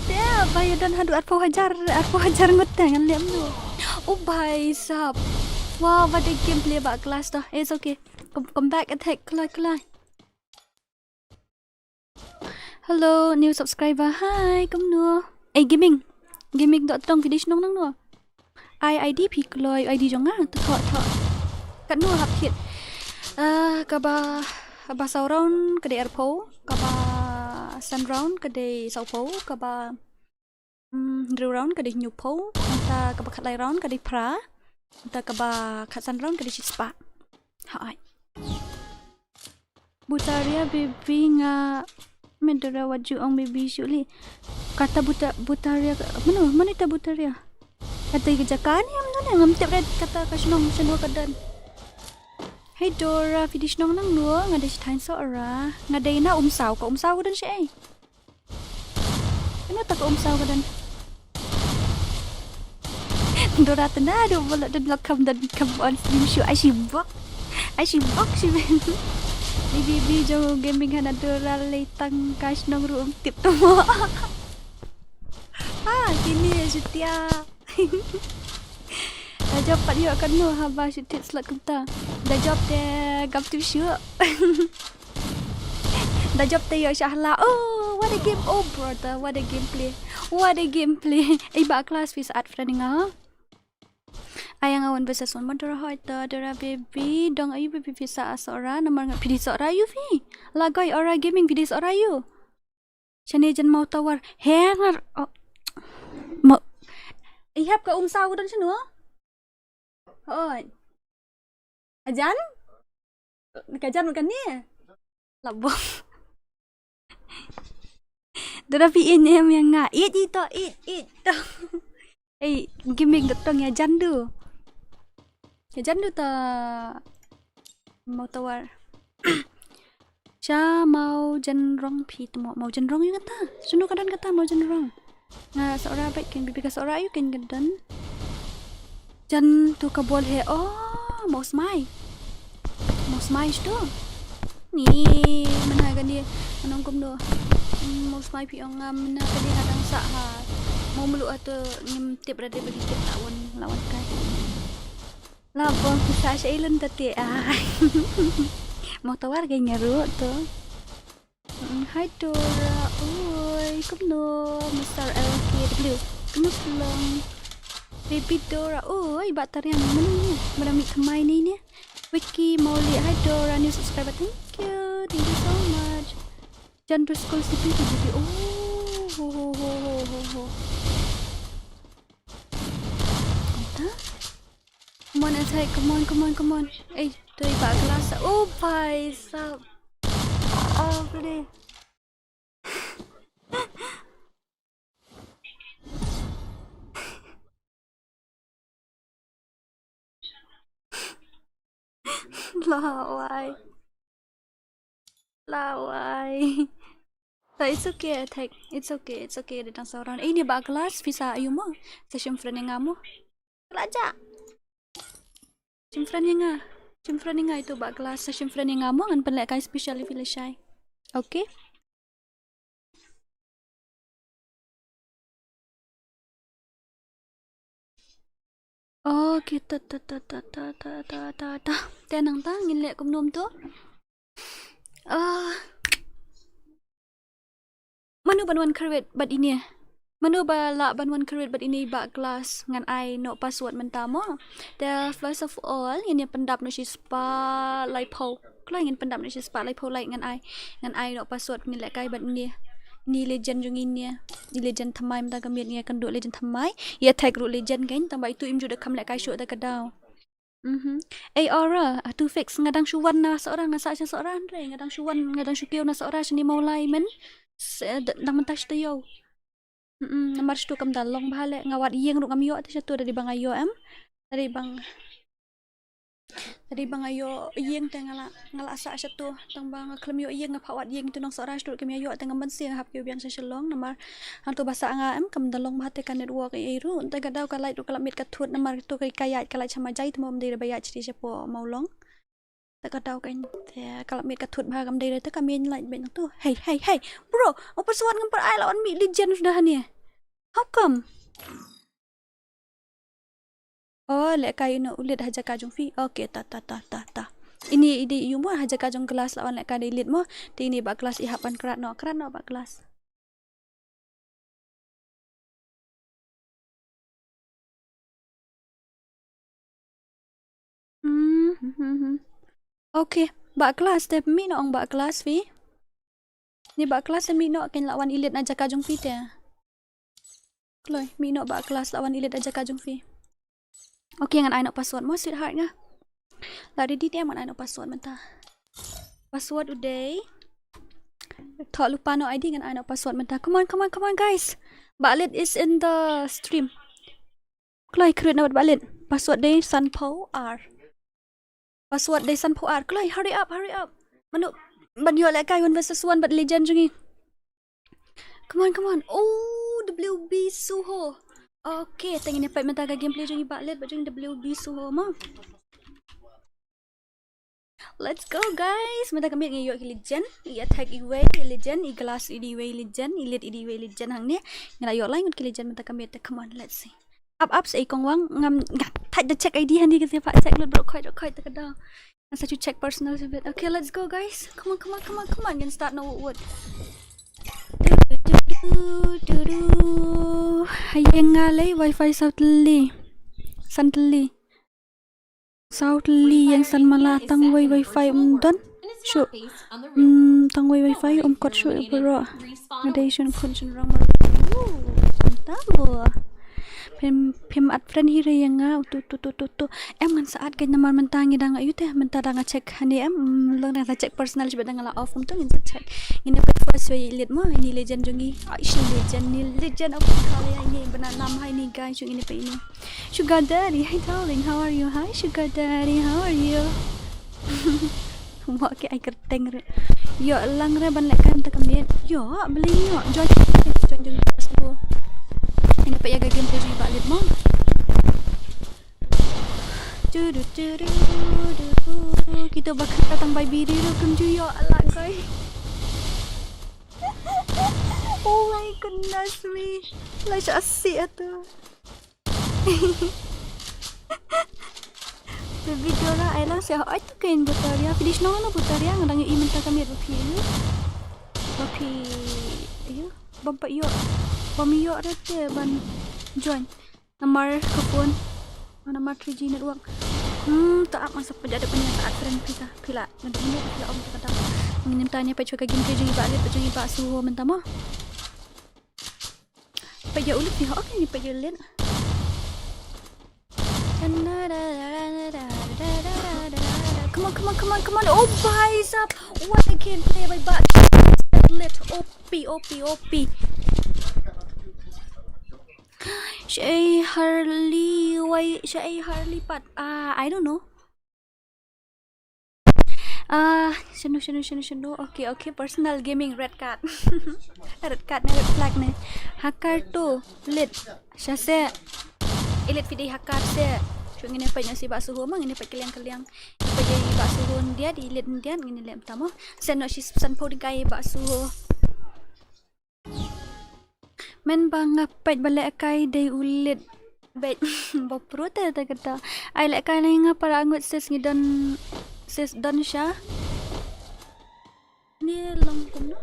Te ba ïa don haduh arphew hajar, arphew hajar ngut te ngan lem tu. Oh bhai sahab. Wow, what a gameplay ba class to. It's okay. Come, come back attack kloi kloi. Hello, new subscriber. Hi, kumno? Eh, gaming. Gaming dot tong phi dei shnong nangno? Ai I D phi kloi I D jong nga. To to to. Katno hap kit. Ah, kaba, kaba saw round ka dei arphew, kaba san round ka dei sawphew, kaba, mm, hynriew round ka dei hynñiewphew, nangta kaba khatlai round ka dei phra, nangta kaba khatsan round ka dei shispah. Hooid. Butaria baby nga me Dora wat ju ong baby shuh li. Kata buta, Butaria ka, mano, mano ita Butaria? Kata ka jaka ni mano ne ngam tip red kata ka shnong shnong ka don. Hey Dora, phi dei shnong nangno? Nga dei shi thaiñ Sohra. Nga dei na Umsaw, ka Umsaw ka don shi ei. Kano ta ka Umsaw ka don? Dora tena do bolo don lok kam don kam on stream shuh ai shi bok. Ai shi bok shi ben. Ni bibi jong gaming hana Dora lei tang ka shnong ruh um tip to mo. Ha, kini shutia. Da job pat ïoh kano haba shu tit slot kumta. Da job te gam tu shu. Da job te ïoh shah la. Oh, what a game. Oh, brother, what a gameplay. What a gameplay. Ei ba class phi sa add friend nga. Ayang awan besa son ma Dora hoi ta Dora baby. Dong ayu baby phi sa Sohra. Namar nga phi dei Sohra yu phi. Lagoi Ora Gaming phi dei Sohra yu. Shane jan Mawtawar. He ngar. Oh. Mo. Ihap ka Umsaw ka don shano? Hoi. Ajan? Ka jan ka ni? Labo. Dora phi in em ïa nga. It it to, it it to. Ei, gimmick dot tong ïa jan du. Ïa jan du ta Mawtawar. Sha Mawjynrong phi tu Maw, Mawjynrong ïa kata. Shano ka don kata Mawjynrong. Nga Sohra bad ken bibi ka Sohra ïa ken ka don. Jan tu ka bol he. Oh, Mawsmai. Mawsmai shto. Ni mana ka ni manong kumno. Mawsmai phi ong nga mana ka ni hadang sa ha. Maw mulu atu ngim tip rade bagi tip lawan lawan kai. Labong pisa sha ilun tati ai. Mawtawar ga nyaru tu. Mm, hi Dora. Oi, kumno Mister L K W. Kumno long. Baby Dora. Oi, ba tariang mana ni? Mana mi kamai ni ni? Wiki Mauli. Hi Dora, new subscriber. Thank you. Thank you so much. Jan to school si pi pi pi. Oh, ho ho ho ho ho ho. Anta? Come on, Azhar, come on, come on, come on. Ei, to iba glass. Oh, bhai sahab. Oh, please. Lawai. Lawai. So it's okay, attack. It's okay, it's okay. Datang seorang. Eh, ini ba glass pisa ayu mo. Sa shim friend nga mo. Raja. Shim friend nga. Shim friend nga itu ba glass. Sa shim friend nga mo ngan pynleh kai special if you shy. Okay. Okay, ta ta ta ta ta ta ta ta ta. Te nangta ngin leh kumno to? Ah. Mano ban wan create bad ine? Mano ba lah ban wan create bad ine ba glass ngan ai noh password mynta mo? Te first of all ngin ïa pyndap noh shi spah laiphew. Kloi ngin pyndap noh shi spah laiphew like ngan ai. Ngan ai noh password ngin leh kai bad ine. Ine legend jong ine. Ine legend thymmai mynta ka miet ine kan duh legend thymmai. Ïa attack ruh legend kan tang ba itu im ju da kham leh kai shuh da ka daw. Mhm. Ei, Aura, atu fix, nga dang shu wan na Sohra, nga sah sha Sohra hynrei nga dang shu wan, nga dang shu kiew na Sohra shane Mawlai men. Dang mynta shu ïoh. Mm, namar shatu kam da long bha leh, nga wad ïing ruh ngam ïoh te shatu, da dei ba nga ïoh em. Da dei ba nga, da dei ba nga ïoh ïing te nga la, nga la sah shatu, tang ba nga khlem ïoh ïing nga phah wad ïing tu nong Sohra shatu, kam ïoh te ngam ban sah, nga hap kiew biang sha Shillong namar hangtu ba sah nga em kam da long bha te ka network ei ei ruh, te ka daw ka light ruh ka la miet ka thut namar tu ka ïaid ka light shama jai te mo, ym dei ba ïaid sha Mawlong. Te ka daw ka, te ka la miet ka thut bha, kam dei te ka miet light bad tu. Hey, hey, hey, bro, mo password ngam pat ai, la wan mih Legend suda hangne. How come? Oh, lehkai ino u leit ha jaka jong phi. Okay, ta, ta, ta, ta, ta. Ini i dei ïa u mo ha jaka jong Glass, la wan lehkai dei leit mo. Te ini Bah Glass i hap ban krat noh, krat noh Bah Glass. Hmm, hmm, hmm, hmm. Okay, Bah Glass te mih noh ong Bah Glass phi. Ni Bah Glass te mih noh, kan la wan i leit na jaka jong phi te. Kloi, mih noh Bah Glass, la wan i leit na jaka jong phi. Okay, ngan ai noh password mo sweetheart nga. La ready te ngan ai noh password mynta. Password u dei. Thoh lypa noh I D, ngan ai noh password mynta. Come on, come on, come on guys. Bah Lid is in the stream. Kloi, create na Bah Lid. Password dei sanphew ar. Password dei sanphew ar. Kloi, hurry up, hurry up. Mano ban ïoh lehkai one versus one bad Legend jong ngi. Come on, come on. Oh, W B Suho. Okay, te ngin ïa peit mynta ka gameplay jong i Bah Lid bad jong i W B Suho mo. Let's go guys. Mynta ka miet ngi ïoh ki Legend, i attack iwei i Legend, i Glass i dei iwei i Legend, i leit i dei iwei i Legend hangne. Ngi la ïoh lai ngut ki Legend mynta ka miet te. Come on, let's see. Ap ap sa i kong Wang, ngam, nga thait da check I D hangne, ka shu pat check lut bro, khoit khoit te ka daw. Nga sa shu check personal sa bit. Okay, let's go guys. Come on, come on, come on, come on. Ngin start noh wut wut. Du, du, du, du, du. Ha ïing nga lei wifi saw tylli. San tylli. Saw tylli, ïing san mala tang wei wifi ym don shuh. Hmm, tang wei wifi ym kot shuh bro. Nga dei shun khun shun rong mar. Ooh, mynta mo. Phim, phim add friend hi re ïa nga. Tu, tu, tu, tu, tu. Em, ngan sa add kein namar mynta ngi dang ïoh te, mynta dang nga check hangne em, mm, long dang sa check personal, shibit dang nga la off kumto ngin sa check. Ngin ïa peit first wei i leit mo, ini Legend jong ngi. Ai, shi Legend, ni Legend of Australia ini, bana nam hai ni guys, jong ini pa ini. Sugar Daddy, hi darling, how are you? Hi Sugar Daddy, how are you? Mo ki ai kyrteng re. Ïoh lang re ban lehkai mynta ka miet. Ïoh, balei ïoh. Join, join, join, join. Ini pa ïa ka game te jong i Bah Lid mo. Tudu, tudu, tudu. Kita ba kata tang bai biri tu kum ju ïoh alah koi. Oh my goodness me. Lai sha asi atu. Baby Dora, ai lang sha oi tu kein Butaria. Phi dei shnong na Butaria, nga dang ïohi mynta ka miet ba phi ïoh. Ba phi ïoh. Bam pa ïoh. Bam ïoh re te ban join. Namar ka phone. Namar three G network. Hmm, ta ap masa pejak depan ïa ka friend phi ka. Phi la. Ngan dei mynta phi la ong ta ka dang. Ngin mynta ne pejak ka game phi jong i Bah Lid, pejak i Bah Suho mynta mo. Peit ïa u Lid, peit ïa u Lid. Come on, come on, come on, come on. Oh, bhai sahab. What a gameplay by Bah Lid. O P, O P, O P. Shaei Harley, why Shaei Harley pat? Ah, I don't know. Ah, shano, shano, shano, shano. Okay, okay, personal gaming, red card. Red card ne, red flag ne. Hacker tu, Lid, sha se. Elite phi dei hacker se. Shu ngin ïa peit na si Bah Suho mo, ngin ïa peit kylliang kylliang. Peit ïa i Bah Suho ndiat, i Lid ndiat, ngin ïa leh mynta mo. Seno shi san phew dei kai Bah Suho. Men ba nga peit ba lehkai dei u Lid. Beit ba prut te kata. Ai lehkai na nga para ngut sis ngi don sis don sha. Ni long kumno?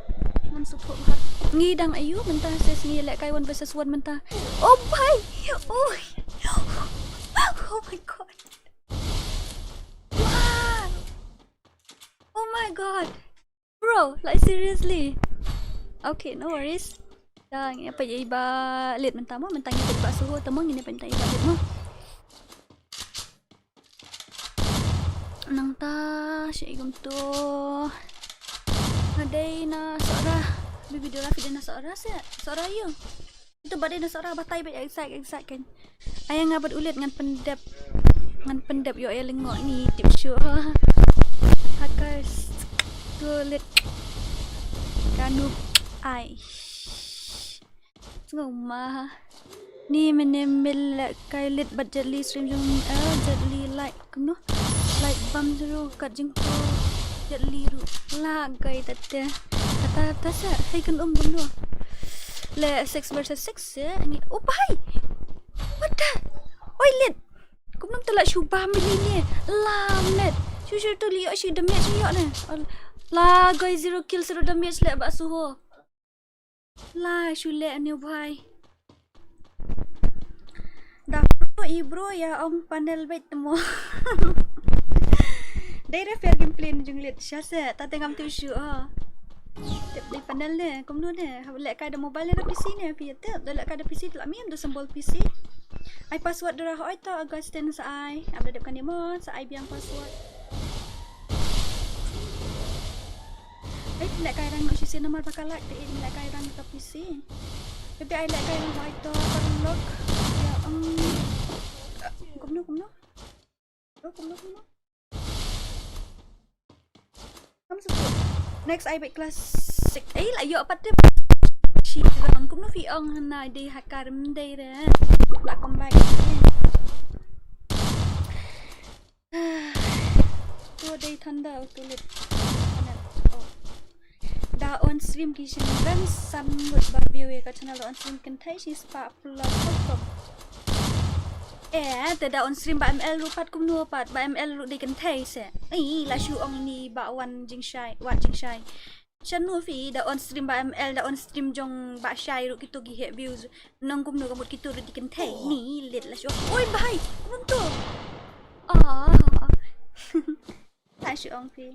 Ngam sngewthuh bha. Ngi dang ayu mynta sis ngi lehkai one versus one mynta. Oh bhai. Oh. Oh my god. Wow. Oh my god. Bro, like seriously. Okay, no worries. Dah, ngin ïa peit ïa i Bah Lid mynta mo, mynta ngin ïa peit i Bah Suho, te mo ngin ïa peit mynta i Bah Lid mo. Nangta shi kumto. Nga dei na Sohra. Baby Dola phi dei na Sohra se. Sohra ïa. Ito ba dei na Sohra batai ba excited excited kan. Ai nga bad u Lit ngan pyndep. Ngan pyndep ïoh ïa lyngngoh ni tip shuh. Hackers. To Lit. Kanu ai. Sngew ma. Ni mynne mil lehkai Lit bad Jet Li stream jong ni, eh, Jet Li like kumno? Like bam zero kat jingpyni Jet Li ruh. La gai tate. Kata ta sa hei kan um kumno? Le six versus six se ni. Oh bhai. What the? Oi Lit. Kumno te la shu bam bili ne. La Lit. Shu shu tu li ïoh shi damage ïoh ne. La gai zero kill zero damage le ba suho. La shu leh ne bhai. Da pro i bro ïa ong panel beit mo. Dei re fair gameplay jong Lit sha se ta te ngam tu shu oh. Tip dei panel ne kumno ne. Haba lehkai da mobile ne da P C ne phi tip da lehkai da P C la mim da symbol P C. Ai password dura hoi to Augustine sa ai. Am da dep kane mo sa ai biang password. Ai lehkai rang shi se namar ba ka lak te lehkai rang ka P C. Te ai lehkai rang hoi to paralok. Ya um. Kumno kumno? Kumno kumno? Kam suku. Next ai beit classic. Ai la ïoh pat te. Shi rang kumno phi ong na dei hakar mdei re. La comeback. To dei thunder to lit. Oh. Da on stream ki shin ran san ngut ba view ïa ka channel da on stream kynthei shi spah plus hukum. Eh, te da on stream ba M L ruh pat kumno pat ba M L ruh dei kynthei se. Ih, la shu ong ni ba wan jingshai, wat jingshai. Shano phi da on stream ba M L da on stream jong ba shai ruh kito ki heh views. Nong kumno ka mut kito ruh dei kynthei. Ni lit la shu ong. Oi, bhai, kumno to? Ah. La shu ong phi.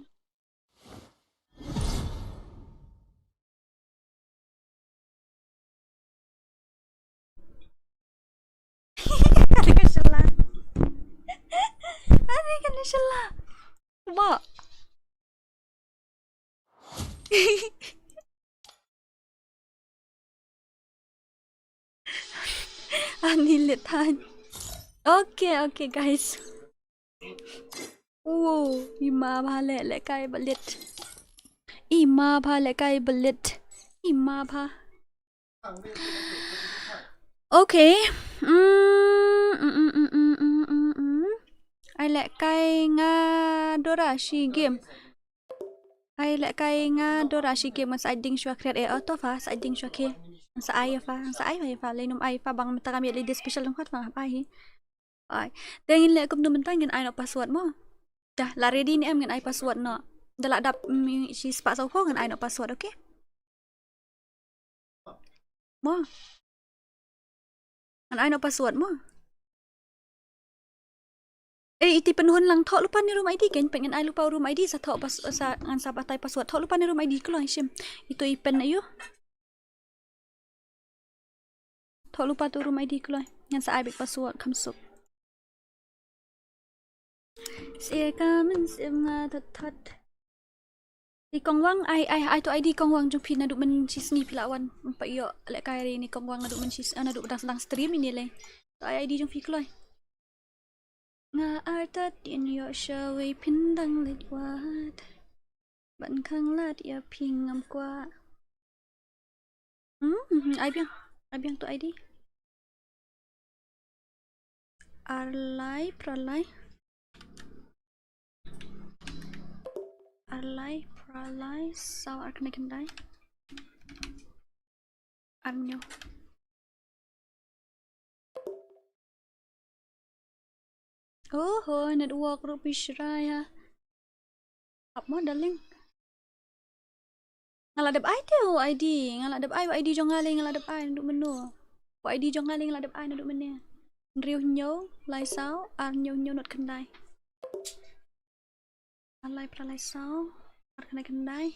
Kane ka shala. Kane ka shala. Ba. Ani lit han. Okay, okay, guys. Wow, i ma bha leh, lehkai ba lit. I ma bha lehkai ba lit. I ma bha. Okay. Mm, mm, mm. Ai lehkai nga dora shi game. Ai lehkai nga dora shi game ngan sa ai ding shuwa create eh auto fa sa ai ding shuwa ke. Ngan sa ai fa, ngan sa ai fa, fa lei num ai fa bang mynta kam ïa lei dei special ngan khot fa ngam ai hi. Ai. Te ngin leh kumno mynta ngin ai noh password mo. Dah la ready ne em ngin ai password noh. Da la dap, mm, shi spah saw phew ngin ai noh password, okay? Mo. Ngin ai noh password mo. Eh, iti pynhun lang thoh lypa ne room I D kan, pyn ngin ai lypa room I D sa thoh pas-, sa ngan sa batai password. Thoh lypa ne room I D kloi shim. Ito i pyn ayu. Thoh lypa tu room I D kloi. Ngan sa ai beit password kham suk. Sia ka mynsiem nga thot thot. Di Kongwang ai, ai, ai tu I D Kongwang jong phi naduh mynshisngi phi la wan. Ym pat ïoh lehkai ri ni Kongwang naduh mynshis-, ah, naduh dang, dang stream ine lei. Tu ai I D jong phi kloi. Nga artat ïa ïoh shawei phin dang leit wad. Ban khang lad ïa phi ngam kwah. Hmm, hmm, hmm, ai biang. Ai biang tu I D. Ar lai, phra lai. Ar lai, phra lai, saw ar khyndai khyndai. Ar hynñiew. Oho, network ruh phi shrai ha. Ap mo, darling. Nga la dep ai te u I D, nga la dep ai u I D jong nga lei, nga la dep ai naduh mynno. U I D jong nga lei nga la dep ai naduh mynne. Hynriew hynñiew, lai saw, ar hynñiew hynñiew not khyndai. Ar lai phra lai saw, ar khyndai khyndai.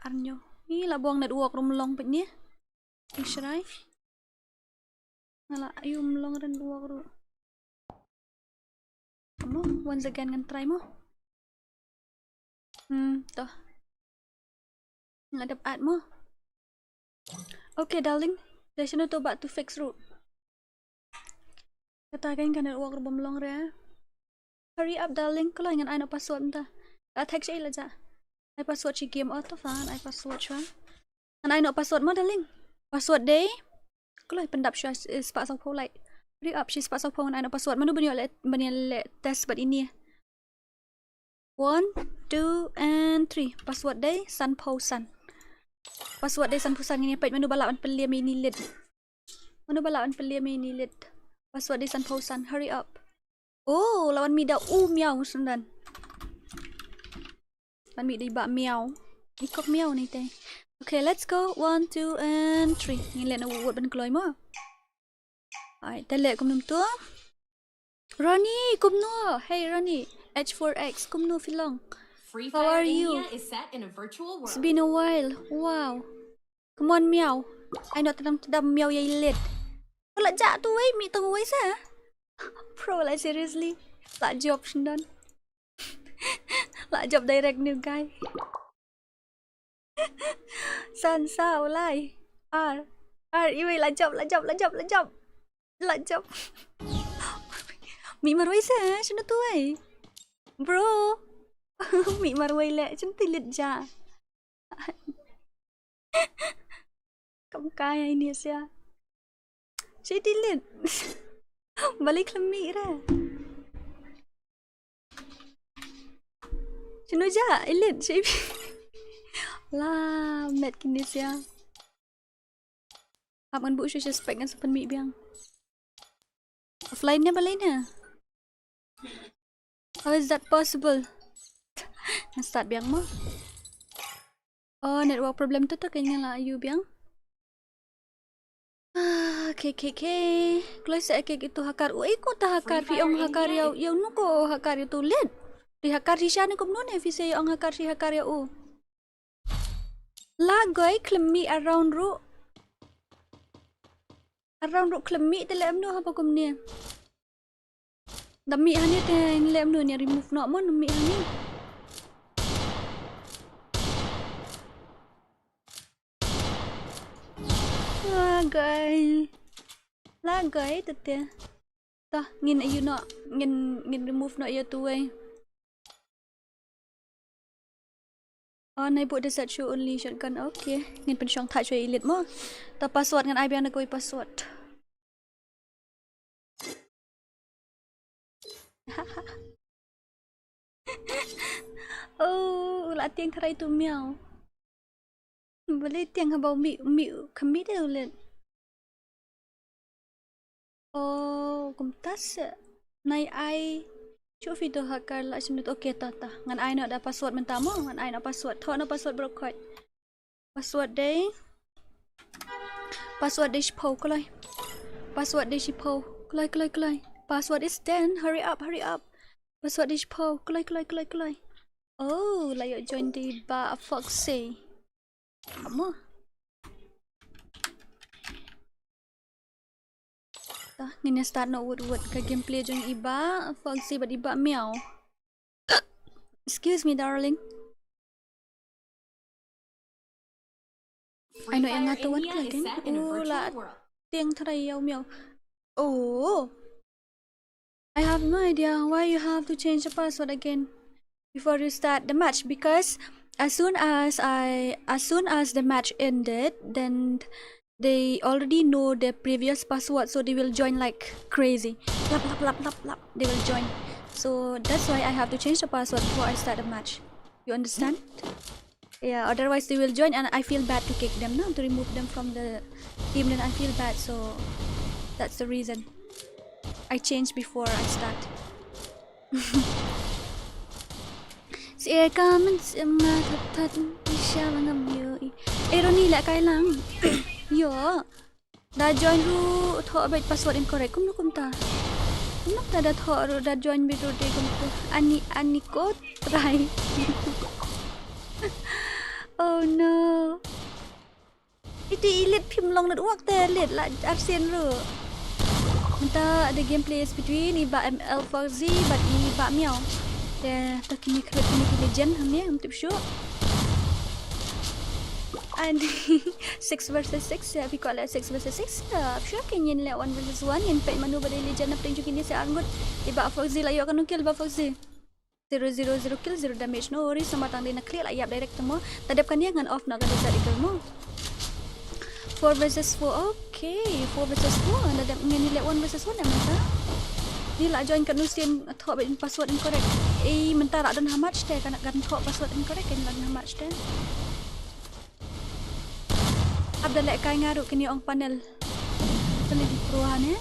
Ar hynñiew. Ih, la bong network ruh ym long peit ne. Ïa shrai. Nga la ïoh ym long ren network ruh. Mo, once again ngan try mo. Hmm, to. Nga dep add mo. Okay, darling. Te shano to ba to fix ruh. Kata ka ka network ruh bym long re. Hurry up, darling. Kloi, ngan ai noh password mynta. La thek sha i la ja. Ai password shi game, oh, to fan, ai password shuwa. Ngan ai noh password mo, darling. Password dei. Kloi, pyndap shuwa, eh, spah sawphew, like. Hurry up, shi spah sawphew, ngan ai noh password. Mano ban ïoh leh, ban ïoh leh test bad ini. One, two, and three. Password dei sanphew san. Password dei sanphew san, ngin ïa peit mano ba lah ban pynliem ïa ini i lid. Mano ba lah ban pynliem ïa ini i lid. Password dei sanphew san. Hurry up. Oh, lah ban mih da u miaw, Syndan. Lah ban mih da i bah miaw. I kok miaw ni te. Okay, let's go. One, two, and three. Ngin leh na wut wut ban kloi mo. Ai, te leh kumno to. Ronnie, kumno? Hey, Ronnie. H four X, kumno phi long? Free How Fire are you? India is set in a virtual world. It's been a while. Wow. Come on, miaw. Ai noh, tdam, tdam miaw ïa i lid. Ko la jah tu wei, mih tang wei sa. Bro, like, seriously. La jop, Syndan. La jop direct new guy. San, saw, lai. Ar. Ar, iwei, la jop, la jop, la jop, la jop. La jop. Mih marwei sa, shano tu wei? Bro. Mih marwei leh, shano tu i lid jah. Kam kai ai ni sia. Shi delete. Balei khlem mih re. Shano jah, i lid, shi. La, met kine sia. Hap ngan buh shuh shuh spec ngan sa pynmih biang. Offline ne balei ne? How is that possible? Ngan start biang mo. Oh, network problem tu tu kane la ïoh biang. Ah, okay, okay, okay. Kloi sa ïa kito hacker. Ui, ko ta hacker phi ong hacker ïa u, ïa u nu ko hacker ïa u tu lid. Ri hacker shisha ne kumno ne phi sa ong hacker shi hacker ïa u. La goi khlem mih around ruh. Around ruh khlem mih te leh kumno haba kumne. Da mih hani te leh kumno ne remove noh mo, da mih hani. La goi. La goi te te. Ta ngin ïa u noh, ngin, ngin remove noh ïa tu wei. Oh, nai buh desert shoe only shotgun. Okay. Ngin pynshong thait shuwa i lid mo. Ta password ngan ai biang na kawei password. Oh, u la tieng tharai tu miaw. Balei tieng haba u mih, u mih, kham mih de u lid. Oh, kumta se. Nai ai. Shu phi to hacker la shim. Okay, ta, ta. Ngan ai noh da password mynta mo. Ngan ai noh password. Thoh noh password baroh khoit. Password dei. Password dei shiphew kloi. Password dei shiphew. Kloi, kloi, kloi. Password is ten. Hurry up, hurry up. Password dei shiphew. Kloi, kloi, kloi, kloi. Oh, la ïoh join dei i bah Foxy. Mo. Ta, ngin ïa start noh wut wut ka gameplay jong i bah Foxy bad i bah Miaw. Excuse me, darling. Ai noh ïa nga to wan ka la dei. Oh, la tieng tharai ïa u Miaw. Oh. I have no idea why you have to change the password again before you start the match, because as soon as I, as soon as the match ended, then they already know the previous password, so they will join like crazy. Lap, lap, lap, lap, lap. They will join. So that's why I have to change the password before I start the match. You understand? Yeah, otherwise they will join and I feel bad to kick them, no, to remove them from the team, then I feel bad, so that's the reason I change before I start. Si e ka men si em na that that i sha ma ngam yo i. E Ronnie leh kai lang. Yo. Da join ruh thoh beit password incorrect. Kumno kumta? Kumno kumta da thoh ruh da join beit ruh dei kumta? Ani, ani ko try. Oh no. Iti i Lid phim long network te Lid la arsien ruh. Mynta the gameplay is between i bah M L Foxy bad i Ba miaw. Te to kine khrip kine ki legend hangne, ngam tip shuh. And six versus six, ïa phi kwah leh six versus six. Ïa, sure, ngin leh one versus one, ngin peit mano ba dei legend napdeng jong kine ki ar ngut. I Bah Foxy la ïoh katno kill, Bah Foxy? Zero, zero, zero kill, zero damage. No worries, namar tang dei na khlieh, la ïap direct te mo. Ta dep kane ngan off noh ka Desert Eagle mo. Four versus four. Okay, four versus four. Nda dep ngin leh one versus one em mynta. Ni la join katno sien, thoh ba password incorrect. Ei, mynta la don ha match te, kan, kan thoh password incorrect, kan la don ha match te. Ap da lehkai nga ruh, kine ong panel. Pynleit pro hangne.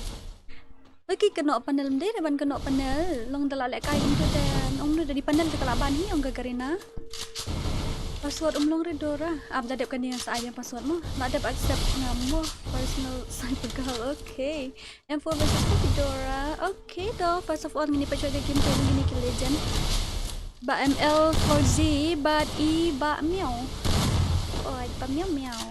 Oi, ki kynnoh panel, ym dei ban kynnoh panel. Long da la lehkai kumto te, ong nu da dei panel te ka la ban hi, ong ka Garena. Password um long re Dora. Ap da dep kane, ngan sa ai biang password mo. La dep accept nga mo. Personal cyber girl. Okay. M four versus four ki Dora. Okay to, first of all ngin ïa peit shuwa ka gameplay jong kine ki legend. Bah M L four Z, bad i Bah Miaw. Oi, Bah Miaw Miaw.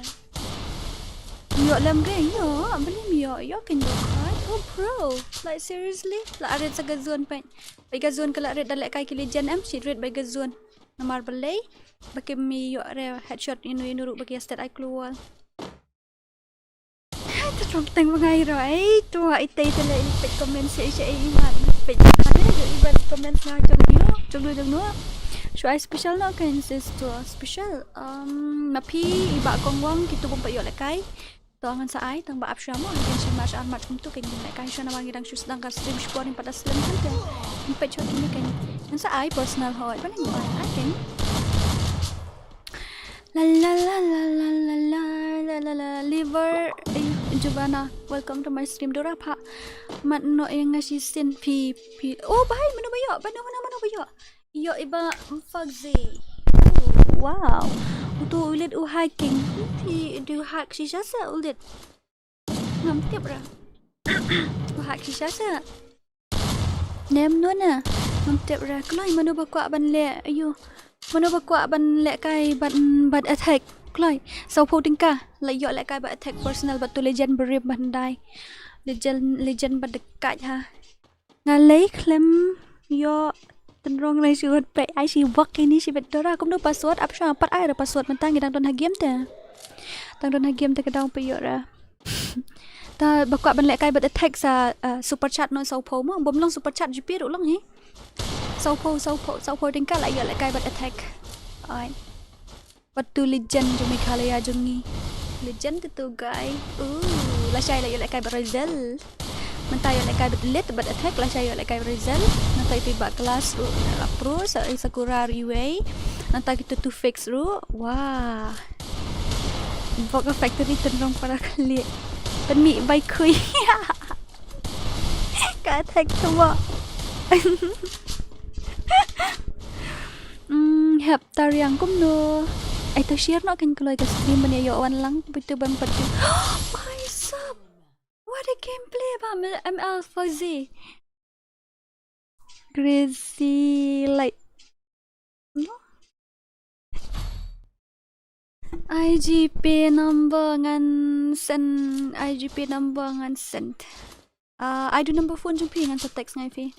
Ïoh lem re, ïoh, balei ym ïoh, ïoh kein ba khot. Oh bro, like seriously? La rit sa ka zone peit. Peit ka zone ka la rit da lehkai ki legend em, shi rit bad ka zone. Namar balei? Ba kim ïoh re headshot ïano ïano ruh ba ki ïa stet ai klur wall. Te trong teng ba ngai ro, ei, to, i tei te leh i peit comment section, ei, i mat, peit comment, i ban comment nga jong ïa, jong ïa, jong ïa. Shu ai special noh kein sis to, special. Um, ma phi, i Bah Kongwang, kito bym pat ïoh lehkai. To ngan sa ai, tang ba ap shuwa mo, ngin shi match ar match kumto kein ngin lehkai shuwa namar ngi dang shu sdang ka stream shipor ngim pat da slem kein te. Ngin peit shuwa kine kein. Ngan sa ai personal hoi, ba ngin ai, ai kein. La la la la la la la la la la. Liver, eh, Jubana, welcome to my stream. Dora pha mat noh ïa nga shisien phi, phi. Oh, bhai, mano ba ïoh? Mano, mano, mano ba ïoh? Ïoh i Bah Foxy. Oh, wow. Uto u leit u hacking. Phi, dei u hack shisha sa u leit? Ngam tip re. U hack shisha sa. Nem nuna. Ngam tip re. Kloi, mano ba kwah ban leh, ayo. Mano ba kwah ban lehkai bad, bad Attack? Kloi. Sawphew tyngka. La ïoh lehkai bad Attack personal bad tu legend barim ban dai. Legend, legend bad dekat ha. Nga lei khlem ïoh tynrong, lei shi wut peit, ai shi bok kine shi bet Dora. Kumno password? Ap shuwa, pat ai re password mynta, ngi dang don ha game te. Dang don ha game te, ka dang peit ïoh re. Ta ba kwah ban lehkai bad Attack sa, uh, super chat noh sawphew mo. Bym long super chat, GP ruh long hi. Sawphew, sawphew, sawphew tyngka la ïoh lehkai bad Attack. Ai. Bad tu legend jong Meghalaya jong ngi. Legend tu guy. Uh, lashai la ïoh lehkai bad Rizal. Mynta ïoh lehkai bad Elite bad Attack, lashai ïoh lehkai bad Rizal. Mynta ïa i Bah Class ruh la pro, sa, Sakura ruh iwei. Mynta kito two fix ruh. Wah. Bok ka factory tynrong para khlieh. Pynmih bai khui. Ka Attack tu mo. Hmm, hep tariang kumno. Ai to share noh kein kloi ka stream ban ïa ïoh wan lang, bitu ban pat ju. Bhai sab. What a gameplay ba M L Fuzzy. Crazy light. No? I G P number ngan send, I G P number ngan send. Ah, ai du number phone jong phi ngan sa text nga ïa phi.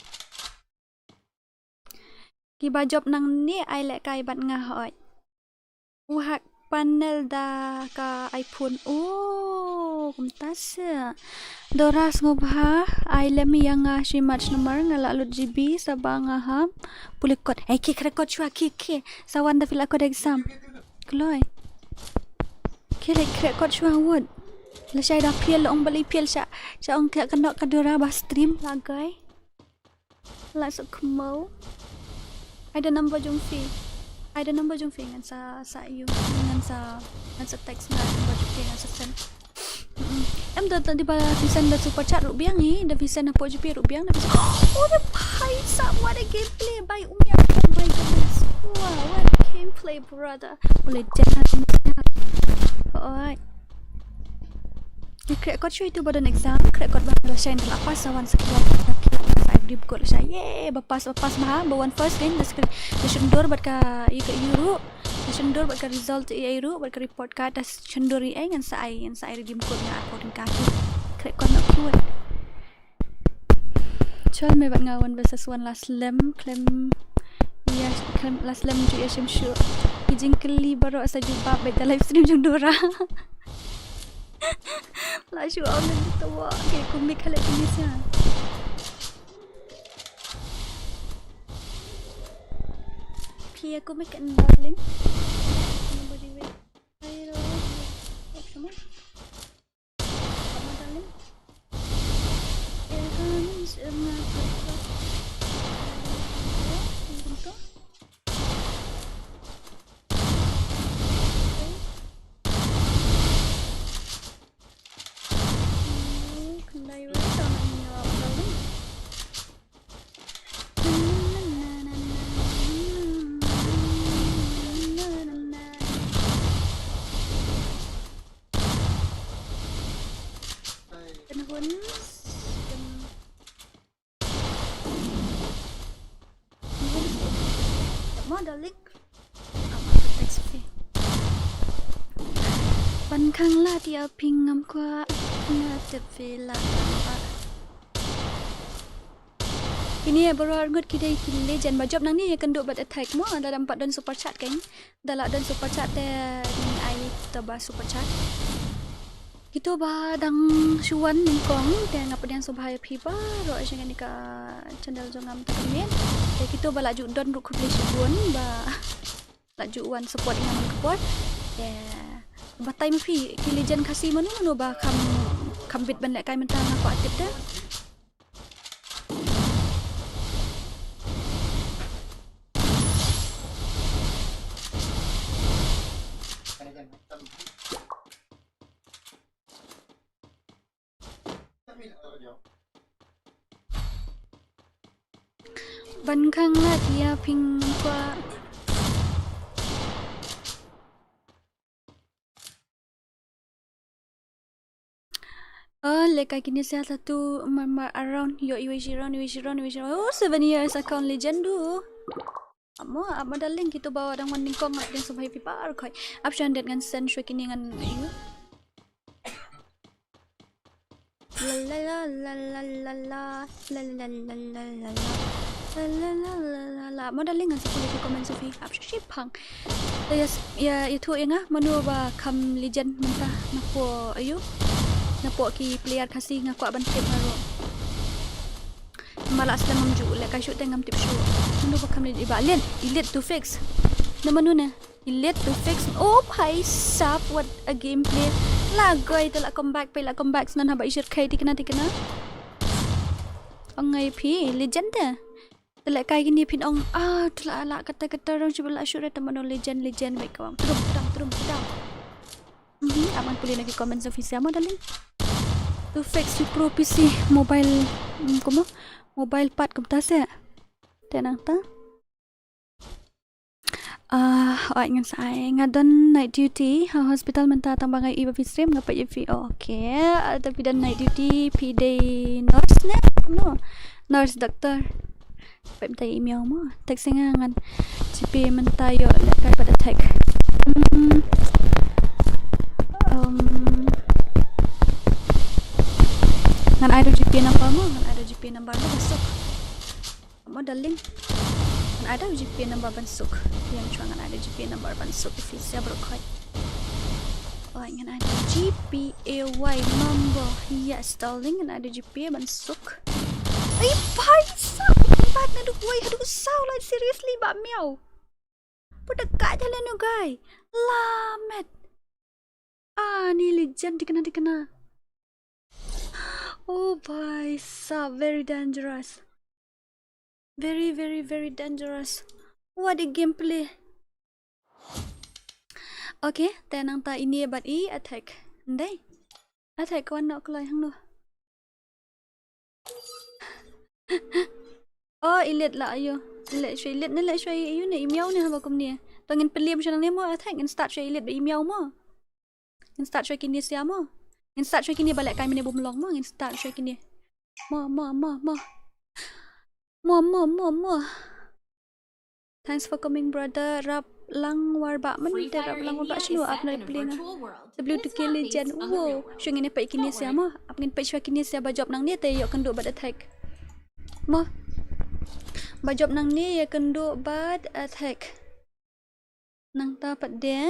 Kiba jop nangne ai lehkai bad nga hoi. U hack panel da ka iPhone. Oh, kumta se. Dora sngewbha ai lem ïa nga shi match namar nga la lut GB sa ba nga hap pule kot. Ei, ki khreh kot shuwa, ki, ki. Sa wan da phi la kot exam. Kloi. Ki leh khreh kot shuwa wut. Lashai da phi la ong balei phi sha, sha ong ka, ka nok ka Dora ba stream la gai. La suk khmo. Ai da number jong phi. Ai da number jong phi ngan sa, sa ïa u, ngan sa, ngan sa text nga number jong phi ngan sa send. Mm-mm. Em da, da, da ba phi send da super chat ruh biang hi, da phi send hapoh GP ruh biang, da phi send. Oh, da bhai sab, what a gameplay by Umya. Oh my goodness. Wow, what a gameplay, brother. Boleh jalan. Oi. Ngi khreh kot shuwa itu ba don exam, khreh kot ba lashai nda la pass sa wan sa kawei. Sa ai dip kot lashai. Ye, ba pass, ba pass ma ha, ba wan first din, da skri, da shon dur bad ka, ïa ka ïa ruh. Da shon dur bad ka result ïa ruh, bad ka report card, da shon dur ïa ngan sa ai, ngan sa ai redeem code nga, code ka ki. Khreh kot na kot. Chol me bad nga wan ba sa swan la slem khlem. Ïa khlem la slem ju ïa shim shuh. Ki jingkylli baroh sa jubab bad da live stream jong Dora. La shu ong ngan tawa. Okay, kumne khalek kumne sa. Phi ïa kumne kan darling. Nobody wait. Hello. Come on. Come on, darling. Ïa kumne sa nga. Mo, darling. Ban khang lad ïa phi ngam kwah, nga tip phi la. Kine baroh arngut ki dei ki legend ba jop nangne ïa kynduh bad Attack mo, lada ym pat don super chat kein. Da la don super chat te ngin ai to ba super chat. Kito ba dang shu wan nyngkong te nga pdiang sngewbha ïa phi baroh sha kane ka channel jong nga mynta ka miet. Te kito ba la ju don ruh khublei shibun ba la ju wan support ïa nga man ka por. Te batai ma phi ki legend Khasi mano mano ba kham, kham bit ban lehkai mynta nga kwah tip te. Ban khang lad ïa phi ngam kwah. Oh, lehkai kine sa satu mar, mar around, yo, iwei shi round, iwei shi round, iwei shi round. Oh, seven years account legend du. Amo, amo darling, kito ba dang wan nyngkong nga pdiang sngewbha ïa phi baroh khoi. Ap shan det ngan send shuwa kine ngan, ayo. La la la la la la la la la la la la la la la la la la. Mo darling, ngan sa pule ki comment sha phi. Ap shi phang. Te ïa, ïa, ïathuh ïa nga mano ba kham legend mynta napoh, ayo, napoh ki player Khasi, nga kwah ban tip baroh. Namar la slem ngam ju lehkai shuh te ngam tip shuh. Mano ba kham legend, i Bah Elite, Elite two Fix. Na mano ne? Elite two Fix. Oh bhai sahab, what a gameplay. La goi te la comeback, peit la comeback snan haba i shyrkhei tikna tikna. Ong ngai phi legend te. Te lehkai kine phin ong, ah, te la, la kata kata rong shu ba la shu re te mano legend, legend, bad ka ong trum trum trum trum. Mhm, ap ngan pule na ki comment sha phi sha mo darling. Two Fix, you pro P C, mobile, mm, kumno? Mobile pad kumta se. Te nangta. Ah, oi ngan sa ai, nga don night duty ha hospital mynta, tang ba nga ïohi ba phi stream nga peit ïa phi. Oh, okay. Ah, te phi don night duty, phi dei nurse ne? No. Nurse, doctor. Peit mynta ïa i miaw mo. Text ïa nga, ngan GPay mynta, ïoh lehkai bad Attack. Hmm. Um, ngan ai da u GPay number mo, ngan ai da u GPay number mo, ba suk. Mo darling. Ngan ai da u GPay number ban suk. Ïa shuwa ngan ai da u GPay number ban suk. Phi sha baroh khoi. Oi, ngan ai da u GPay number. Yes darling, ngan ai da u GPay ban suk. Ai bhai sahab, bad naduh wei haduh saw la, seriously Bah Miaw. Puta ka jale no guy. Lamet. Ah, ni legend tikna tikna. Oh bhai sahab, very dangerous. Very, very, very dangerous. What a gameplay. Okay, te nangta ine bad i Attack. Ndai. Attack ka wan noh kloi hangno. Oh, Elite la ayo. Leh shuwa Elite ne, leh shuwa ayo ne, i miaw ne haba kumne. To ngin pynlem shuwa nangne mo, Attack, ngin start shuwa Elite bad i miaw mo. Ngin start shuwa kine sha mo. Ngin start shuwa kine ba lehkai mynne bym long mo, ngin start shuwa kine. Mo, mo, mo, mo. Mo, mo, mo, mo. Thanks for coming, brother. Rap lang war ba mynta, rap lang war ba shano ap na pli nga. W two K legend. Wow. Shu ngin peit kine sha mo. Ap ngin peit shuwa kine sha ba jop nangne te ïoh kynduh bad Attack. Mo. Ba jop nangne ïa kynduh bad attack. Nangta pat de.